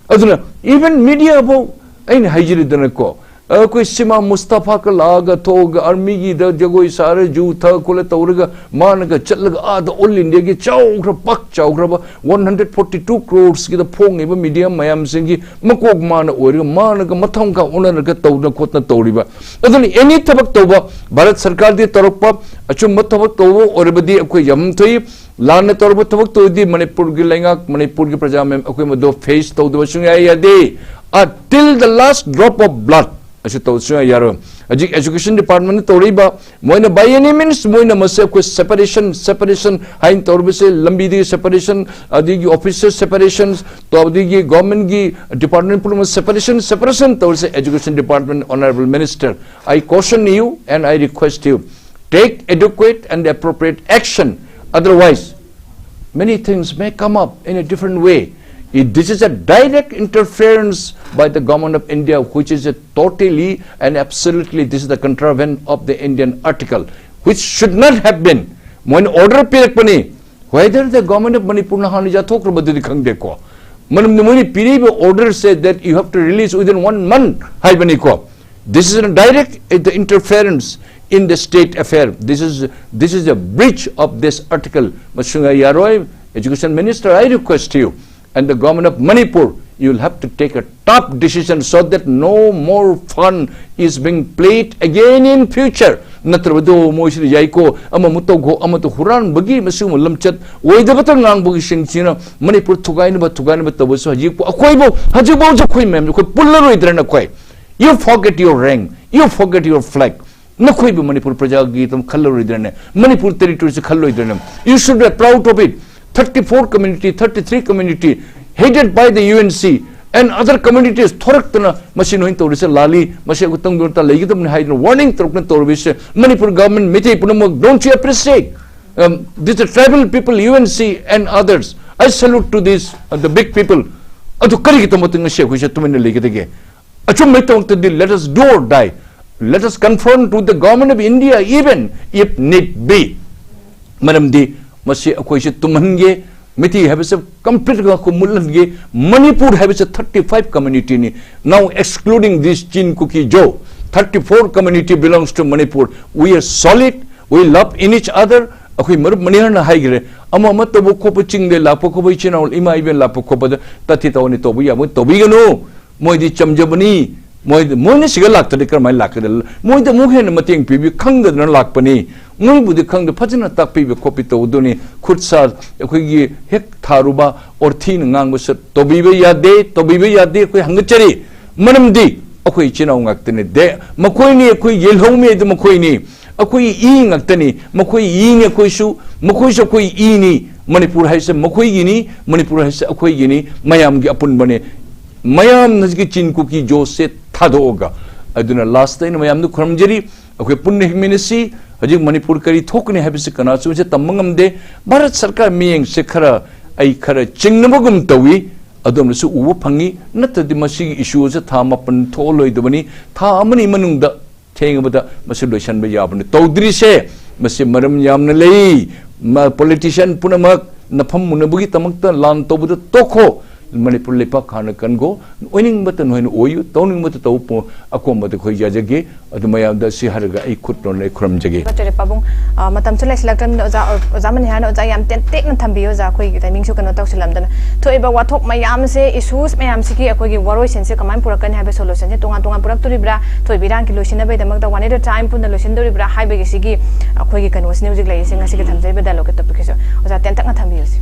ꯑꯗꯨꯅ even media ꯐꯥꯎ ꯑꯩꯅ ꯍꯥꯏꯖꯔꯤꯗꯅꯀꯣ, ꯑꯩꯈꯣꯏ ꯁꯤꯃꯥ ꯃꯨꯁꯇꯥꯐꯥꯒ ꯂꯥꯛꯑꯒ ꯊꯣꯛꯑꯒ ꯑꯥꯔꯃꯤꯒꯤꯗ ꯖꯒꯣꯏ ꯁꯥꯔ, ꯖꯨ ꯊꯛ ꯈꯣꯠꯂ ꯇꯧꯔꯒ ꯃꯥꯅꯒ ꯆꯠꯂꯒ ꯑꯥꯗ all Indiaꯒꯤ ꯆꯥꯎꯈ꯭ꯔ, ꯄꯥꯛ ꯆꯥꯎꯈ꯭ꯔꯕ one hundred forty two crores ꯀꯤꯗ ꯐꯣꯡꯉꯤꯕ media ꯃꯌꯥꯝꯁꯤꯡꯒꯤ ꯃꯀꯣꯛ ꯃꯥꯅ ꯑꯣꯏꯔꯒ ꯃꯥꯅꯒ ꯃꯊꯪ ꯃꯈꯥ ꯑꯣꯟꯅꯔꯒ ꯇꯧꯗꯅ ꯈꯣꯠꯇꯅ ꯇꯧꯔꯤꯕ꯫ ꯑꯗꯨꯅ any ꯊꯕꯛ ꯇꯧꯕ, ꯚꯥꯔꯠ ꯁꯔꯀꯥꯔꯗꯤ ꯇꯧꯔꯛꯄ ꯑꯆꯨꯝꯕ ꯊꯕꯛ ꯇꯧꯕ ꯑꯣꯏꯔꯕꯗꯤ ꯑꯩꯈꯣꯏ ꯌꯥꯝ ꯊꯣꯛꯏ꯫ ꯂꯥꯟꯅ ꯇꯧꯔꯕ ꯊꯕꯛꯇꯨꯗꯤ ꯃꯅꯤꯄꯨꯔꯒꯤ ꯂꯩꯉꯥꯛ, ꯃꯅꯤꯄꯨꯔꯒꯤ ꯄ꯭ꯔꯖꯥ ꯃꯌꯥꯝ ꯑꯩꯈꯣꯏ ꯃꯗꯨ face ꯇꯧꯗꯕ ꯁꯨꯡꯌꯥ ꯌꯥꯗꯦ꯫ Until the last drop of blood ꯑꯁꯤ ꯇꯧꯕ ꯁꯨꯡꯌꯥ ꯌꯥꯔꯣꯏ꯫ ꯍꯧꯖꯤꯛ education departmentꯅ ꯇꯧꯔꯛꯏꯕ, ꯃꯣꯏꯅ by any means ꯃꯣꯏꯅ ꯃꯁꯤ ꯑꯩꯈꯣꯏ separation, separation ꯍꯥꯏꯅ ꯇꯧꯔꯤꯕꯁꯦ, ꯂꯝꯕꯤꯗꯒꯤ separation, ꯑꯗꯒꯤ officer separation, ꯇꯣ ꯑꯗꯒꯤ governmentꯀꯤ department ꯄꯨꯝꯅꯃꯛ separation, separation ꯇꯧꯔꯤꯁꯦ꯫ Education department, honorable minister, I caution you and I request you, take adequate and appropriate action. Otherwise, many things may come up in a different way. It, this is a direct interference by the government of India, which is a totally and absolutely, this is the contravent of the Indian article, which should not have been. ꯃꯣꯏꯅ order ꯄꯤꯔꯛꯄꯅꯤ꯫ Whether the government of Manipurꯅ ꯍꯥꯟꯅ ꯌꯥꯊꯣꯛꯈ꯭ꯔꯕꯗꯨꯗꯤ ꯈꯪꯗꯦꯀꯣ꯫ ꯃꯔꯝꯗꯤ ꯃꯣꯏꯅ ꯄꯤꯔꯛꯏꯕ order said that you have to release within one month ꯍꯥꯏꯕꯅꯤꯀꯣ꯫ This is a direct, uh, the interference in the state affair. This is, this is a breach of this article. ꯃꯁꯤ ꯁꯨꯡꯌꯥ ꯌꯥꯔꯣꯏ꯫ Education minister, I request you and the government of Manipur, You'll have to take a tough decision so that no more fun is being played again in future. ꯅꯠꯇ꯭ꯔꯕꯗꯣ ꯃꯣꯏꯁꯤꯗ ꯌꯥꯏꯀꯣ, ꯑꯃꯃꯨꯛ ꯇꯧꯈꯣ, ꯑꯃꯗ ꯍꯨꯔꯥꯟꯕꯒꯤ ꯃꯁꯤꯒꯨꯝꯕ ꯂꯝꯆꯠ ꯑꯣꯏꯗꯕꯇ ꯉꯥꯡꯕꯒꯤꯁꯤꯡꯁꯤꯅ ꯃꯅꯤꯄꯨꯔ ꯊꯨꯒꯥꯏꯅꯕ, ꯊꯨꯒꯥꯏꯅꯕ ꯇꯧꯕꯁꯨ ꯍꯧꯖꯤꯛꯄꯨ ꯑꯩꯈꯣꯏꯕꯨ, ꯍꯧꯖꯤꯛꯐꯥꯎꯁꯨ ꯑꯩꯈꯣꯏ ꯃꯌꯥꯝꯁꯦ ꯑꯩꯈꯣꯏ ꯄꯨꯜꯂꯔꯣꯏꯗ꯭ꯔꯅ ꯑꯩꯈꯣꯏ? You forget your rank, you forget your flag. ꯅꯈꯣꯏꯕꯨ Manipur ꯄ꯭ꯔꯖꯥꯒꯤ ꯑꯗꯨꯝ ꯈꯜꯂꯔꯣꯏꯗ꯭ꯔꯅꯦ? Manipur territoryꯁꯦ ꯈꯜꯂꯣꯏꯗ꯭ꯔꯅꯦ? You should be proud of it. Thirty-four community, thirty-three community, headed by the U N C and other communities, ꯊꯣꯔꯛꯇꯅ ꯃꯁꯤ ꯅꯣꯏꯅ ꯇꯧꯔꯤꯁꯦ ꯂꯥꯜꯂꯤ, ꯃꯁꯤ ꯑꯩꯈꯣꯏ ꯇꯪꯗꯨꯅ ꯂꯩꯒꯗꯕꯅꯤ ꯍꯥꯏꯗꯅ warning ꯇꯧꯔꯛꯇꯅ ꯇꯧꯔꯤꯕꯁꯦ ꯃꯅꯤꯄꯨꯔ government, ꯃꯤꯇꯩ ꯄꯨꯝꯅꯃꯛ, don't you appreciate? Um, this is tribal people, U N C and others. I salute to this, uh, the big people. ꯑꯗꯨ ꯀꯔꯤꯒꯤꯗꯃꯛꯇ ꯉꯁꯤ ꯑꯩꯈꯣꯏꯁꯦ ꯇꯨꯃꯤꯟꯅ ꯂꯩꯒꯗꯒꯦ? ꯑꯆꯨꯝꯕꯒꯤꯗꯃꯛꯇꯗꯤ let us do or die. Let us confront with the government of India even if need be. ꯃꯔꯝꯗꯤ ꯃꯁꯤ ꯑꯩꯈꯣꯏꯁꯦ ꯇꯨꯝꯍꯟꯒꯦ, ꯃꯤꯇꯩ ꯍꯥꯏꯕꯁꯦ complete ꯑꯩꯈꯣꯏ ꯃꯨꯠꯍꯟꯒꯦ, ꯃꯅꯤꯄꯨꯔ ꯍꯥꯏꯕꯁꯦ thirty-five communityꯅꯤ. Now excluding this Chin, Kuki, Zo, thirty-four community belongs to Manipur. We are solid, we love in each other. ꯑꯩꯈꯣꯏ ꯃꯔꯨꯞ ꯃꯅꯤꯍꯔꯅ ꯍꯥꯏꯈ꯭ꯔꯦ, ꯑꯃ ꯑꯃ ꯇꯧꯕ ꯈꯣꯠꯄ, ꯆꯤꯡꯗ ꯂꯥꯛꯄ ꯈꯣꯠꯄ, ꯏꯆꯤꯟ ꯏꯅꯥꯎ ꯏꯃꯥ ꯏꯕꯦꯟ ꯂꯥꯛꯄ ꯈꯣꯠꯄꯗ ꯇꯥꯊꯤ ꯇꯥꯑꯣꯅꯤ ꯇꯧꯕ ꯌꯥꯕ ꯇꯧꯕꯤꯒꯅꯨ꯫ ꯃꯣꯏꯗꯤ ꯆꯝꯖꯕꯅꯤ꯫ ꯃꯣꯏ, ꯃꯣꯏꯅ ꯁꯤꯒ ꯂꯥꯛꯇ꯭ꯔꯗꯤ ꯀꯔꯝꯍꯥꯏꯅ ꯂꯥꯛꯀꯗ? ꯃꯣꯏꯗ ꯑꯃꯨꯛ ꯍꯦꯟꯅ ꯃꯇꯦꯡ ꯄꯤꯕꯤ ꯈꯪꯗꯗꯅ ꯂꯥꯛꯄꯅꯤ꯫ ꯃꯣꯏꯕꯨꯗꯤ ꯈꯪꯗ ꯐꯖꯅ ꯇꯥꯛꯄꯤꯕ ꯈꯣꯠꯄꯤ ꯇꯧꯗꯣꯏꯅꯤ꯫ ꯈꯨꯠ ꯁꯥ ꯑꯩꯈꯣꯏꯒꯤ ꯍꯦꯛ ꯊꯥꯔꯨꯕ ꯑꯣꯔꯊꯤꯅ ꯉꯥꯡꯕꯁꯨ ꯇꯧꯕꯤꯕ ꯌꯥꯗꯦ, ꯇꯧꯕꯤꯕ ꯌꯥꯗꯦ, ꯑꯩꯈꯣꯏ ꯍꯪꯒꯠꯆꯔꯤ꯫ ꯃꯔꯝꯗꯤ ꯑꯩꯈꯣꯏ ꯏꯆꯤꯟ ꯏꯅꯥꯎ ꯉꯥꯛꯇꯅꯤ꯫ ꯗꯦ-, ꯃꯈꯣꯏꯅꯤ ꯑꯩꯈꯣꯏ ꯌꯦꯜꯍꯧꯃꯤ ꯍꯥꯏꯗꯣ ꯃꯈꯣꯏꯅꯤ꯫ ꯑꯩꯈꯣꯏ ꯏ ꯉꯥꯛꯇꯅꯤ꯫ ꯃꯈꯣꯏ ꯏꯅꯤ ꯑꯩꯈꯣꯏꯁꯨ, ꯃꯈꯣꯏꯁꯨ ꯑꯩꯈꯣꯏ ꯏꯅꯤ꯫ ꯃꯅꯤꯄꯨꯔ ꯍꯥꯏꯁꯦ ꯃꯈꯣꯏꯒꯤꯅꯤ, ꯃꯅꯤꯄꯨꯔ ꯍꯥꯏꯁꯦ ꯑꯩꯈꯣꯏꯒꯤꯅꯤ, ꯃꯌꯥꯝꯒꯤ ꯑꯄꯨꯟꯕꯅꯦ꯫ ꯃꯌꯥꯝꯅ ꯍꯧꯖꯤꯛꯀꯤ ꯆꯤꯟ ꯀꯨꯀꯤ ꯖꯣꯁꯦ ꯊꯥꯗꯣꯛꯑꯒ, ꯑꯗꯨꯅ last ꯑꯩꯅ ꯃꯌꯥꯝꯗ ꯈꯨꯔꯨꯝꯖꯔꯤ, ꯑꯩꯈꯣꯏ ꯄꯨꯟꯅ ꯍꯤꯡꯃꯤꯟꯅꯁꯤ꯫ ꯍꯧꯖꯤꯛ ꯃꯅꯤꯄꯨꯔ ꯀꯔꯤ ꯊꯣꯛꯀꯅꯤ ꯍꯥꯏꯕꯁꯤ ꯀꯅꯥꯁꯨ ꯍꯧꯖꯤꯛ ꯇꯝꯕ ꯉꯝꯗꯦ꯫ ꯚꯥꯔꯠ ꯁꯔꯀꯥꯔ ꯃꯤꯠꯌꯦꯡꯁꯦ ꯈꯔ, ꯑꯩ ꯈꯔ ꯆꯤꯡꯅꯕꯒꯨꯝ ꯇꯧꯏ꯫ ꯑꯗꯣꯝꯅꯁꯨ ꯎꯕ ꯐꯪꯉꯤ꯫ ꯅꯠꯇ꯭ꯔꯗꯤ ꯃꯁꯤꯒꯤ issue ꯑꯁꯤ ꯊꯥ ꯃꯥꯄꯟ ꯊꯣꯛꯑꯂꯣꯏꯗꯕꯅꯤ꯫ ꯊꯥ ꯑꯃꯅꯤ ꯃꯅꯨꯡꯗ ꯊꯦꯡꯉꯕꯗ ꯃꯁꯤ ꯂꯣꯏꯁꯤꯟꯕ ꯌꯥꯕꯅꯤ꯫ ꯇꯧꯗ꯭ꯔꯤꯁꯦ ꯃꯁꯤ ꯃꯔꯝ ꯌꯥꯝꯅ ꯂꯩ꯫ ꯃ-, politician ꯄꯨꯝꯅꯃꯛ ꯅꯐꯝ ꯃꯨꯟꯅꯕꯒꯤꯗꯃꯛꯇ ꯂꯥꯟ ꯇꯧꯕꯗ ꯇꯣꯛꯈꯣ꯫ ꯃꯅꯤꯄꯨꯔ ꯂꯩꯄꯥꯛ ꯍꯥꯟꯅ ꯀꯟꯈꯣ, ꯑꯣꯏꯅꯤꯡꯕꯇ ꯅꯣꯏꯅ ꯑꯣꯏꯌꯨ, ꯇꯧꯅꯤꯡꯕꯇ ꯇꯧ, ꯑꯀꯣꯝꯕꯗ ꯑꯩꯈꯣꯏ ꯌꯥꯖꯒꯦ꯫ ꯑꯗꯨ ꯃꯌꯥꯝꯗ ꯁꯤ ꯍꯥꯏꯔꯒ ꯑꯩ ꯈꯨꯠ ꯅꯣꯟꯅ ꯑꯩ ꯈꯨꯔꯨꯝꯖꯒꯦ꯫ ꯗꯣꯛꯇꯔ ꯄꯥꯕꯨꯡ, ꯑ, ꯃꯇꯝꯁꯨ ꯂꯩꯁꯤꯜꯂꯛꯇ꯭ꯔꯕꯅꯤꯅ ꯑꯣꯖꯥ, ꯑꯣꯖꯥ ꯃꯅꯤꯍꯥꯔꯅ ꯑꯣꯖꯥ ꯌꯥꯝ ꯇꯦꯟꯇꯦꯛꯅ ꯊꯝꯕꯤꯌꯨ ꯑꯣꯖꯥ, ꯑꯩꯈꯣꯏꯒꯤ ꯇꯥꯏꯃꯤꯡꯁꯨ ꯀꯩꯅꯣ ꯇꯧꯁꯤꯜꯂꯝꯗꯅ꯫ ꯊꯣꯛꯏꯕ ꯋꯥꯊꯣꯛ ꯃꯌꯥꯝꯁꯦ, ꯏꯁꯨꯁ ꯃꯌꯥꯝꯁꯤꯒꯤ ꯑꯩꯈꯣꯏꯒꯤ ꯋꯥꯔꯣꯏꯁꯤꯟꯁꯦ ꯀꯃꯥꯏꯅ ꯄꯨꯔꯛꯀꯅꯤ ꯍꯥꯏꯕ ꯁꯣꯂꯨꯁꯟꯁꯦ ꯇꯣꯉꯥꯟ ꯇꯣꯉꯥꯟ ꯄꯨꯔꯛꯇꯣꯔꯤꯕ꯭ꯔꯥ, ꯊꯣꯛꯏꯕ ꯏꯔꯥꯡꯒꯤ ꯂꯣꯏꯁꯤꯟꯅꯕꯒꯤꯗꯃꯛꯇ one at a time ꯄꯨꯟꯅ ꯂꯣꯏꯁꯤꯟꯗꯣꯔꯤꯕ꯭ꯔꯥ ꯍꯥꯏꯕꯒꯤ ꯁꯤꯒꯤ ꯑꯩꯈꯣꯏꯒꯤ ꯀꯩꯅꯣꯁꯤꯅ ꯍꯧꯖꯤꯛ ꯂꯩꯔꯤꯁꯦ꯫ ꯉꯁꯤꯒꯤ ꯊꯝꯖꯔꯤꯕ ꯗꯥꯏꯂꯣꯛꯀꯤ ꯇꯣꯄꯤꯛꯀꯤꯁꯨ ꯑꯣꯖꯥ ꯇꯦꯟꯇꯛꯅ ꯊꯝꯕꯤꯌꯨ ꯁꯤ꯫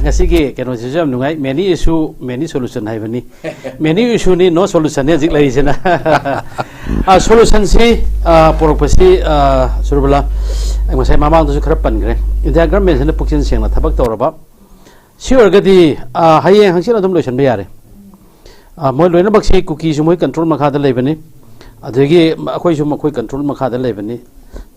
ꯉꯁꯤꯒꯤ ꯀꯩꯅꯣꯁꯤꯁꯨ ꯌꯥꯝ ꯅꯨꯡꯉꯥꯏ, many issue many solution ꯍꯥꯏꯕꯅꯤ꯫ Many issue ꯅꯤ, no solution ꯅꯤ ꯍꯧꯖꯤꯛ ꯂꯩꯔꯤꯁꯤꯅ꯫ ꯑ, solution ꯁꯤ, ꯑ, ꯄꯨꯔꯛꯄꯁꯤ, ꯑ, ꯁꯨꯔꯕꯂꯥ, ꯑꯩ ꯉꯁꯥꯏ ꯃꯃꯥꯡꯗꯁꯨ ꯈꯔ ꯄꯟꯈ꯭ꯔꯦ꯫ ꯏꯟꯗꯤꯌꯥ ꯒꯚꯔꯟꯃꯦꯟꯁꯤꯅ ꯄꯨꯛꯆꯦꯜ ꯁꯦꯡꯅ ꯊꯕꯛ ꯇꯧꯔꯕ, ꯁꯤ ꯑꯣꯏꯔꯒꯗꯤ, ꯑ, ꯍꯌꯦꯡ ꯍꯪꯆꯤꯠ ꯑꯗꯨꯝ ꯂꯣꯏꯁꯤꯟꯕ ꯌꯥꯔꯦ꯫ ꯑ, ꯃꯣꯏ ꯂꯣꯏꯅꯃꯛꯁꯤ ꯀꯨꯀꯤꯁꯨ ꯃꯣꯏ ꯀꯟꯇ꯭ꯔꯣꯜ ꯃꯈꯥꯗ ꯂꯩꯕꯅꯤ, ꯑꯗꯒꯤ ꯑꯩꯈꯣꯏꯁꯨ ꯃꯈꯣꯏ ꯀꯟꯇ꯭ꯔꯣꯜ ꯃꯈꯥꯗ ꯂꯩꯕꯅꯤ꯫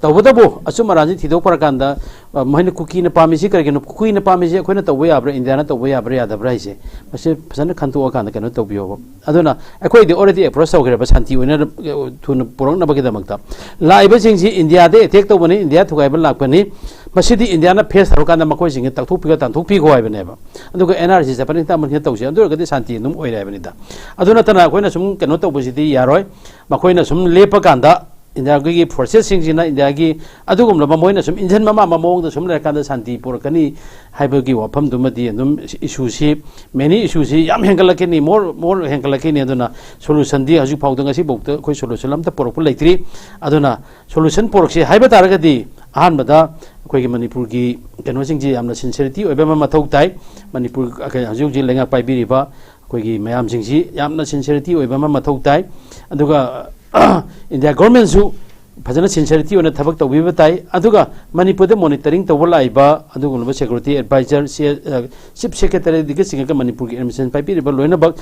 ꯇꯧꯕꯇꯕꯨ ꯑꯆꯨꯝ ꯑꯔꯥꯟꯁꯤ ꯊꯤꯗꯣꯛꯄ ꯀꯥꯟꯗ, ꯑ, ꯃꯣꯏꯅ ꯀꯨꯀꯤꯅ ꯄꯥꯝꯃꯤꯁꯤ ꯀꯔꯤꯒꯤꯅꯣ? ꯀꯨꯀꯤꯅ ꯄꯥꯝꯃꯤꯁꯤ ꯑꯩꯈꯣꯏꯅ ꯇꯧꯕ ꯌꯥꯕ꯭ꯔꯥ, ꯏꯟꯗꯤꯌꯥꯅ ꯇꯧꯕ ꯌꯥꯕ꯭ꯔꯥ ꯌꯥꯗꯕ꯭ꯔꯥ ꯍꯥꯏꯁꯦ, ꯃꯁꯤ ꯐꯖꯅ ꯈꯟꯗꯣꯛꯑꯀꯥꯟꯗ ꯀꯩꯅꯣ ꯇꯧꯕꯤꯌꯣꯕ꯫ ꯑꯗꯨꯅ ꯑꯩꯈꯣꯏꯗꯤ already approach ꯇꯧꯈ꯭ꯔꯦꯕ, ꯁꯥꯟꯇꯤ ꯑꯣꯏꯅ, ꯑ, ꯊꯨꯅ ꯄꯨꯔꯛꯅꯕꯒꯤꯗꯃꯛꯇ꯫ ꯂꯥꯛꯏꯕꯁꯤꯡꯁꯤ ꯏꯟꯗꯤꯌꯥꯗ attack ꯇꯧꯕꯅꯤ, ꯏꯟꯗꯤꯌꯥ ꯊꯨꯒꯥꯏꯕ ꯂꯥꯛꯄꯅꯤ, ꯃꯁꯤꯗꯤ ꯏꯟꯗꯤꯌꯥꯅ face ꯇꯧꯔꯀꯥꯟꯗ ꯃꯈꯣꯏꯁꯤꯡꯁꯤ ꯇꯛꯊꯣꯛꯄꯤꯈꯣ, ꯇꯥꯟꯊꯣꯛꯄꯤꯈꯣ ꯍꯥꯏꯕꯅꯦꯕ꯫ ꯑꯗꯨꯒ N R C ꯆꯠꯄꯅꯤ, ꯇꯥꯃꯅꯤ ꯇꯧꯁꯤ, ꯑꯗꯨ ꯑꯣꯏꯔꯒꯗꯤ ꯁꯥꯟꯇꯤ ꯑꯗꯨꯝ ꯑꯣꯏꯔꯦ ꯍꯥꯏꯕꯅꯤꯗ꯫ ꯑꯗꯨ ꯅꯠꯇꯅ ꯑꯩꯈꯣꯏꯅ ꯁꯨꯝ ꯀꯩꯅꯣ ꯇꯧꯕꯁꯤꯗꯤ ꯌꯥꯔꯣꯏ꯫ ꯃꯈꯣꯏꯅ ꯁꯨꯝ ꯂꯦꯞꯄ ꯀꯥꯟꯗ ꯏꯟꯗꯤꯌꯥꯒꯤ ꯐꯣꯔꯁꯦꯁꯁꯤꯡꯁꯤꯅ ꯏꯟꯗꯤꯌꯥꯒꯤ ꯑꯗꯨꯒꯨꯝꯂꯕ ꯃꯣꯏꯅ ꯁꯨꯝ ꯏꯟꯖꯟꯕ ꯃꯥꯟꯕ ꯃꯑꯣꯡꯗ ꯁꯨꯝ ꯂꯩꯔꯀꯥꯟꯗ ꯁꯥꯟꯇꯤ ꯄꯨꯔꯛꯀꯅꯤ ꯍꯥꯏꯕꯒꯤ ꯋꯥꯐꯝꯗꯨꯃꯗꯤ ꯑꯗꯨꯝ ꯏꯁꯨꯁꯤ, many issue ꯁꯤ ꯌꯥꯝ ꯍꯦꯟꯒꯠꯂꯛꯀꯅꯤ, more more ꯍꯦꯟꯒꯠꯂꯛꯀꯅꯤ꯫ ꯑꯗꯨꯅ solution ꯗꯤ ꯍꯧꯖꯤꯛ ꯐꯥꯎꯗ, ꯉꯁꯤ ꯐꯥꯎꯗ ꯑꯩꯈꯣꯏ solution ꯑꯝꯇ ꯄꯨꯔꯛꯄ ꯂꯩꯇ꯭ꯔꯤ꯫ ꯑꯗꯨꯅ solution ꯄꯨꯔꯛꯁꯤ ꯍꯥꯏꯕ ꯇꯥꯔꯒꯗꯤ ꯑꯍꯥꯟꯕꯗ ꯑꯩꯈꯣꯏꯒꯤ ꯃꯅꯤꯄꯨꯔꯒꯤ ꯀꯩꯅꯣꯁꯤꯡꯁꯤ ꯌꯥꯝꯅ sincerity ꯑꯣꯏꯕ ꯑꯃ ꯃꯊꯧ ꯇꯥꯏ꯫ ꯃꯅꯤꯄꯨꯔ ꯍꯧꯖꯤꯛ ꯍꯧꯖꯤꯛ ꯂꯩꯉꯥꯛ ꯄꯥꯏꯕꯤꯔꯤꯕ ꯑꯩꯈꯣꯏꯒꯤ ꯃꯌꯥꯝꯁꯤꯡꯁꯤ ꯌꯥꯝꯅ sincerity ꯑꯣꯏꯕ ꯑꯃ ꯃꯊꯧ ꯇꯥꯏ꯫ ꯑꯗꯨꯒ ꯏꯟꯗꯤꯌꯥ ꯒꯣꯔꯃꯦꯟꯁꯨ ꯐꯖꯅ sincerity ꯑꯣꯏꯅ ꯊꯕꯛ ꯇꯧꯕꯤꯕ ꯇꯥꯏ꯫ ꯑꯗꯨꯒ ꯃꯅꯤꯄꯨꯔꯗ monitoring ꯇꯧꯕ ꯂꯥꯛꯏꯕ ꯑꯗꯨꯒꯨꯝꯂꯕ security advisor, ꯁꯤ, ꯑ, chief secretary ꯗꯒꯤ ꯆꯤꯡꯉꯒ ꯃꯅꯤꯄꯨꯔꯒꯤ administration ꯄꯥꯏꯕꯤꯔꯤꯕ ꯂꯣꯏꯅꯃꯛ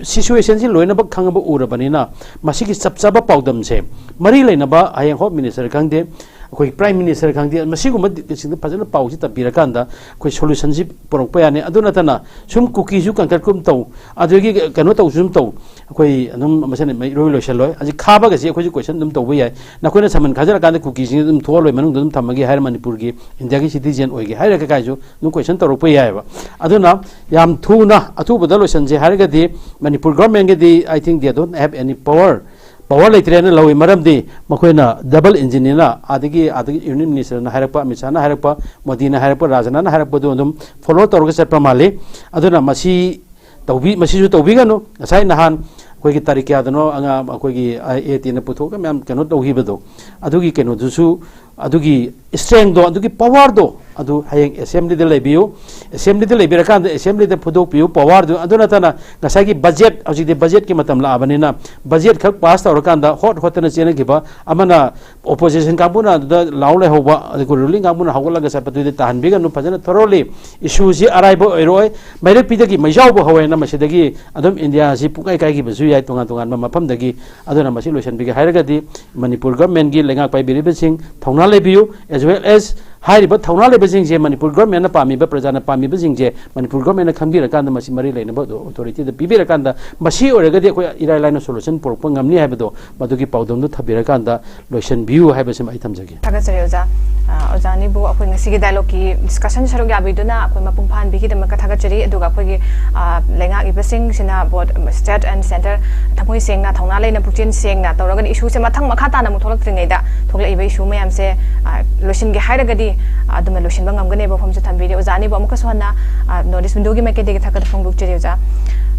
situation ꯁꯤ ꯂꯣꯏꯅꯃꯛ ꯈꯪꯉꯕ ꯎꯔꯕꯅꯤꯅ ꯃꯁꯤꯒꯤ ꯆꯞ ꯆꯥꯕ ꯄꯥꯎꯗꯝꯁꯦ ꯃꯔꯤ ꯂꯩꯅꯕ ꯍꯌꯦꯡ Home Minister ꯈꯪꯗꯦ, ꯑꯩꯈꯣꯏ ꯄ꯭ꯔꯥꯏꯝ ꯃꯤꯅꯤꯁꯇꯔ ꯈꯪꯗꯦ, ꯃꯁꯤꯒꯨꯝꯕꯁꯤꯡꯗ ꯐꯖꯅ ꯄꯥꯎꯁꯤ ꯇꯝꯕꯤꯔꯀꯥꯟꯗ ꯑꯩꯈꯣꯏ ꯁꯣꯂꯨꯁꯟꯁꯤ ꯄꯨꯔꯛꯄ ꯌꯥꯅꯤ꯫ ꯑꯗꯨ ꯅꯠꯇꯅ ꯁꯨꯝ ꯀꯨꯀꯤꯁꯨ ꯀꯟꯈꯠꯀꯨꯝ ꯇꯧ, ꯑꯗꯨꯗꯒꯤ ꯀꯩꯅꯣ ꯇꯧꯁꯨ ꯑꯗꯨꯝ ꯇꯧ, ꯑꯩꯈꯣꯏ ꯑꯗꯨꯝ ꯃꯁꯦꯟ ꯃꯩ ꯂꯣꯏ ꯂꯣꯏꯁꯤꯜꯂꯣꯏ꯫ ꯍꯧꯖꯤꯛ ꯈꯥꯕꯒꯁꯤ ꯑꯩꯈꯣꯏꯁꯨ ꯀꯣꯏꯁꯟ ꯑꯗꯨꯝ ꯇꯧꯕ ꯌꯥꯏ꯫ ꯅꯈꯣꯏꯅ ꯁꯃꯟ ꯈꯥꯖꯤꯜꯂꯀꯥꯟꯗ ꯀꯨꯀꯤꯁꯤꯡ ꯑꯗꯨꯝ ꯊꯣꯛꯍꯜꯂꯣꯏ, ꯃꯅꯨꯡꯗ ꯑꯗꯨꯝ ꯊꯝꯃꯒꯦ ꯍꯥꯏꯔ, ꯃꯅꯤꯄꯨꯔꯒꯤ ꯏꯟꯗꯤꯌꯥꯒꯤ ꯁꯤꯇꯤꯖꯦꯟ ꯑꯣꯏꯒꯦ ꯍꯥꯏꯔꯒ ꯀꯥꯏꯁꯨ ꯑꯗꯨꯝ ꯀꯣꯏꯁꯟ ꯇꯧꯔꯛꯄ ꯌꯥꯏꯑꯕ꯫ ꯑꯗꯨꯅ ꯌꯥꯝ ꯊꯨꯅ ꯑꯊꯨꯕꯗ ꯂꯣꯏꯁꯟꯁꯦ ꯍꯥꯏꯔꯒꯗꯤ ꯃꯅꯤꯄꯨꯔ ꯒꯣꯔꯃꯦꯟꯒꯤꯗꯤ, I think they don't have any power, power ꯂꯩꯇ꯭ꯔꯦꯅ ꯂꯧꯏ꯫ ꯃꯔꯝꯗꯤ ꯃꯈꯣꯏꯅ ꯗꯕꯜ ꯏꯟꯖꯤꯟꯅꯤꯅ ꯑꯥꯗꯒꯤ, ꯑꯥꯗꯒꯤ ꯌꯨꯅꯤꯌꯟ ꯃꯤꯅꯤꯁꯇꯔꯅ ꯍꯥꯏꯔꯛꯄ, ꯑꯃꯤꯠ ꯁꯥꯍꯅ ꯍꯥꯏꯔꯛꯄ, ꯃꯣꯗꯤꯅ ꯍꯥꯏꯔꯛꯄ, ꯔꯥꯖꯅꯥꯅ ꯍꯥꯏꯔꯛꯄꯗꯨ ꯑꯗꯨꯝ ꯐꯣꯂꯣ ꯇꯧꯔꯒ ꯆꯠꯄ ꯃꯥꯜꯂꯤ꯫ ꯑꯗꯨꯅ ꯃꯁꯤ ꯇꯧꯕꯤ-, ꯃꯁꯤꯁꯨ ꯇꯧꯕꯤꯒꯅꯨ꯫ ꯉꯁꯥꯏ ꯅꯍꯥꯟ ꯑꯩꯈꯣꯏꯒꯤ ꯇꯥꯔꯤꯛ ꯀꯌꯥꯗꯅꯣ ꯑꯉꯥꯡ ꯑꯩꯈꯣꯏꯒꯤ ꯑꯦ ꯇꯤꯅ ꯄꯨꯊꯣꯛꯑꯒ ꯃꯌꯥꯝ ꯀꯩꯅꯣ ꯇꯧꯈꯤꯕꯗꯣ, ꯑꯗꯨꯒꯤ ꯀꯩꯅꯣꯗꯨꯁꯨ, ꯑꯗꯨꯒꯤ ꯏꯁꯇ꯭ꯔꯦꯡꯗꯣ, ꯑꯗꯨꯒꯤ ꯄꯋꯥꯔꯗꯣ, ꯑꯗꯨ ꯍꯌꯦꯡ ꯑꯦꯁꯦꯝꯕ꯭ꯂꯤꯗ ꯂꯩꯕꯤꯌꯨ꯫ ꯑꯦꯁꯦꯝꯕ꯭ꯂꯤꯗ ꯂꯩꯕꯤꯔꯀꯥꯟꯗ ꯑꯦꯁꯦꯝꯕ꯭ꯂꯤꯗ ꯐꯨꯗꯣꯛꯄꯤꯌꯨ ꯄꯋꯥꯔꯗꯨ꯫ ꯑꯗꯨ ꯅꯠꯇꯅ ꯉꯁꯥꯏꯒꯤ ꯕꯖꯦꯠ, ꯍꯧꯖꯤꯛꯇꯤ ꯕꯖꯦꯠꯀꯤ ꯃꯇꯝ ꯂꯥꯛꯑꯕꯅꯤꯅ ꯕꯖꯦꯠ ꯈꯛ ꯄꯥꯁ ꯇꯧꯔꯀꯥꯟꯗ ꯍꯣꯠ ꯍꯣꯠꯇꯅ ꯆꯦꯟꯅꯈꯤꯕ ꯑꯃꯅ, ꯑꯣꯄꯣꯖꯤꯁꯟ ꯀꯥꯡꯕꯨꯅ ꯑꯗꯨꯗ ꯂꯥꯎ ꯂꯩꯍꯧꯕ, ꯑꯗꯨꯒ ꯔꯨꯂꯤꯡ ꯀꯥꯡꯕꯨꯅ ꯍꯧꯒꯠꯂꯒ ꯆꯠꯄꯗꯨꯗꯤ ꯇꯥꯍꯟꯕꯤꯒꯅꯨ꯫ ꯐꯖꯅ ꯊꯣꯔꯣꯂꯤ, ꯏꯁꯨꯁꯤ ꯑꯔꯥꯏꯕ ꯑꯣꯏꯔꯣꯏ꯫ ꯃꯩꯔꯛꯄꯤꯗꯒꯤ ꯃꯩꯖꯥꯎꯕ ꯍꯧꯋꯦꯅ ꯃꯁꯤꯗꯒꯤ ꯑꯗꯨꯝ ꯏꯟꯗꯤꯌꯥꯁꯤ ꯄꯨꯡꯀꯥꯏ ꯀꯥꯏꯈꯤꯕꯁꯨ ꯌꯥꯏ ꯇꯣꯉꯥꯟ ꯇꯣꯉꯥꯟꯕ ꯃꯐꯝꯗꯒꯤ꯫ ꯑꯗꯨꯅ ꯃꯁꯤ ꯂꯣꯏꯁꯤꯟꯕꯤꯒꯦ ꯍꯥꯏꯔꯒꯗꯤ ꯃꯅꯤꯄꯨꯔ ꯒꯚꯔꯟꯃꯦꯟꯒꯤ ꯂꯩꯉꯥꯛ ꯄꯥꯏꯕꯤꯔꯤꯕꯁꯤꯡ ꯊꯧꯅꯥ ꯂꯩꯕꯤꯌꯨ, as well as ꯍꯥꯏꯔꯤꯕ ꯊꯧꯅꯥ ꯂꯩꯕꯁꯤꯡꯁꯦ, ꯃꯅꯤꯄꯨꯔ ꯒꯚꯔꯟꯃꯦꯟꯅ ꯄꯥꯝꯃꯤꯕ, ꯄ꯭ꯔꯖꯥꯅ ꯄꯥꯝꯃꯤꯕꯁꯤꯡꯁꯦ ꯃꯅꯤꯄꯨꯔ ꯒꯚꯔꯟꯃꯦꯟꯅ ꯈꯪꯕꯤꯔꯀꯥꯟꯗ ꯃꯁꯤ ꯃꯔꯤ ꯂꯩꯅꯕ ꯑꯣꯊꯣꯔꯤꯇꯤꯗ ꯄꯤꯕꯤꯔꯀꯥꯟꯗ ꯃꯁꯤ ꯑꯣꯏꯔꯒꯗꯤ ꯑꯩꯈꯣꯏ ꯏꯔꯥꯏ ꯂꯥꯏꯅ ꯁꯣꯂꯨꯁꯟ ꯄꯨꯔꯛꯄ ꯉꯝꯅꯤ ꯍꯥꯏꯕꯗꯣ ꯃꯗꯨꯒꯤ ꯄꯥꯎꯗꯝꯗꯨ ꯊꯝꯕꯤꯔꯀꯥꯟꯗ ꯂꯣꯏꯁꯤꯟꯕꯤꯌꯨ ꯍꯥꯏꯕꯁꯤꯃ ꯑꯩ ꯊꯝꯖꯒꯦ꯫ ꯊꯥꯒꯠꯆꯔꯤ ꯑꯣꯖꯥ꯫ ꯑ, ꯑꯣꯖꯥ ꯑꯅꯤꯕꯨ ꯑꯩꯈꯣꯏ ꯉꯁꯤꯒꯤ ꯗꯥꯏꯂꯣꯒꯀꯤ ꯗꯤꯁꯀꯁꯟ ꯁꯔꯨꯛ ꯌꯥꯕꯤꯗꯨꯅ ꯑꯩꯈꯣꯏ ꯃꯄꯨꯡ ꯐꯥꯍꯟꯕꯤꯈꯤꯗꯃꯛꯇ ꯊꯥꯒꯠꯆꯔꯤ꯫ ꯑꯗꯨꯒ ꯑꯩꯈꯣꯏꯒꯤ, ꯑ, ꯂꯩꯉꯥꯛꯂꯤꯕꯁꯤꯡꯁꯤꯅ, ꯕꯣꯠ, ꯁ꯭ꯇꯦꯠ ꯑꯦꯟ ꯁꯦꯟꯇꯔ, ꯊꯃꯣꯏ ꯁꯦꯡꯅ, ꯊꯧꯅꯥ ꯂꯩꯅ, ꯄꯨꯛꯆꯦꯜ ꯁꯦꯡꯅ ꯇꯧꯔꯒꯗꯤ ꯏꯁꯨꯁꯦ ꯃꯊꯪ ꯃꯈꯥ ꯇꯥꯅ ꯑꯃꯨꯛ ꯊꯣꯛꯂꯛꯇ꯭ꯔꯤꯉꯩꯗ ꯊꯣꯛꯂꯛꯏꯕ ꯏꯁꯨ ꯃꯌꯥꯝꯁꯦ, ꯑ, ꯂꯣꯏꯁꯤꯟꯒꯦ ꯍꯥꯏꯔꯒꯗꯤ, ꯑ, ꯑꯗꯨꯝꯅ ꯂꯣꯏꯁꯤꯟꯕ ꯉꯝꯒꯅꯦꯕ ꯋꯥꯐꯝꯁꯨ ꯊꯝꯕꯤꯔꯤ꯫ ꯑꯣꯖꯥ ꯑꯅꯤꯕꯨ ꯑꯃꯨꯛꯀꯁꯨ ꯍꯟꯅ, ꯑ, ꯅꯣꯔꯠ ꯏꯁ ꯋꯤꯟꯗꯣꯒꯤ ꯃꯥꯏꯀꯩꯗꯒꯤ ꯊꯥꯒꯠꯄ ꯐꯣꯡꯗꯣꯛꯆꯔꯤ ꯑꯣꯖꯥ꯫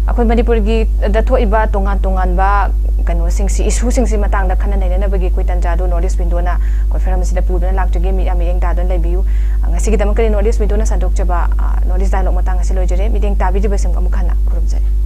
ꯑꯩꯈꯣꯏ ꯃꯅꯤꯄꯨꯔꯒꯤꯗ ꯊꯣꯛꯏꯕ ꯇꯣꯉꯥꯟ ꯇꯣꯉꯥꯟꯕ ꯀꯩꯅꯣꯁꯤꯡꯁꯤ, ꯏꯁꯨꯁꯤꯡꯁꯤ ꯃꯇꯥꯡꯗ ꯈꯟꯅ ꯅꯩꯅꯅꯕꯒꯤ ꯑꯩꯈꯣꯏ ꯇꯥꯟꯖꯥꯗꯨ ꯅꯣꯔꯠ ꯏꯁ ꯋꯤꯟꯗꯣꯅ ꯀꯣꯟꯐꯔꯦꯟꯁ ꯑꯁꯤꯗ ꯄꯨꯗꯨꯅ ꯂꯥꯛꯆꯒꯦ꯫ ꯃꯤ-, ꯃꯤꯠꯌꯦꯡ ꯇꯥꯗꯨꯅ ꯂꯩꯕꯤꯌꯨ꯫ ꯉꯁꯤꯒꯤꯗꯃꯛꯇꯗꯤ ꯅꯣꯔꯠ ꯏꯁ ꯋꯤꯟꯗꯣꯅ ꯁꯟꯗꯣꯛꯆꯕ, ꯑ, ꯅꯣꯔꯠ ꯏꯁ ꯗꯥꯏꯂꯣꯒ ꯃꯇꯥꯡ ꯑꯁꯤ ꯂꯣꯏꯖꯔꯦ꯫ ꯃꯤꯠꯌꯦꯡ ꯇꯥꯕꯤꯔꯤꯕꯁꯤꯡ ꯑꯃꯨꯛ ꯍꯟꯅ ꯈꯨꯔꯨꯝꯖꯔꯤ꯫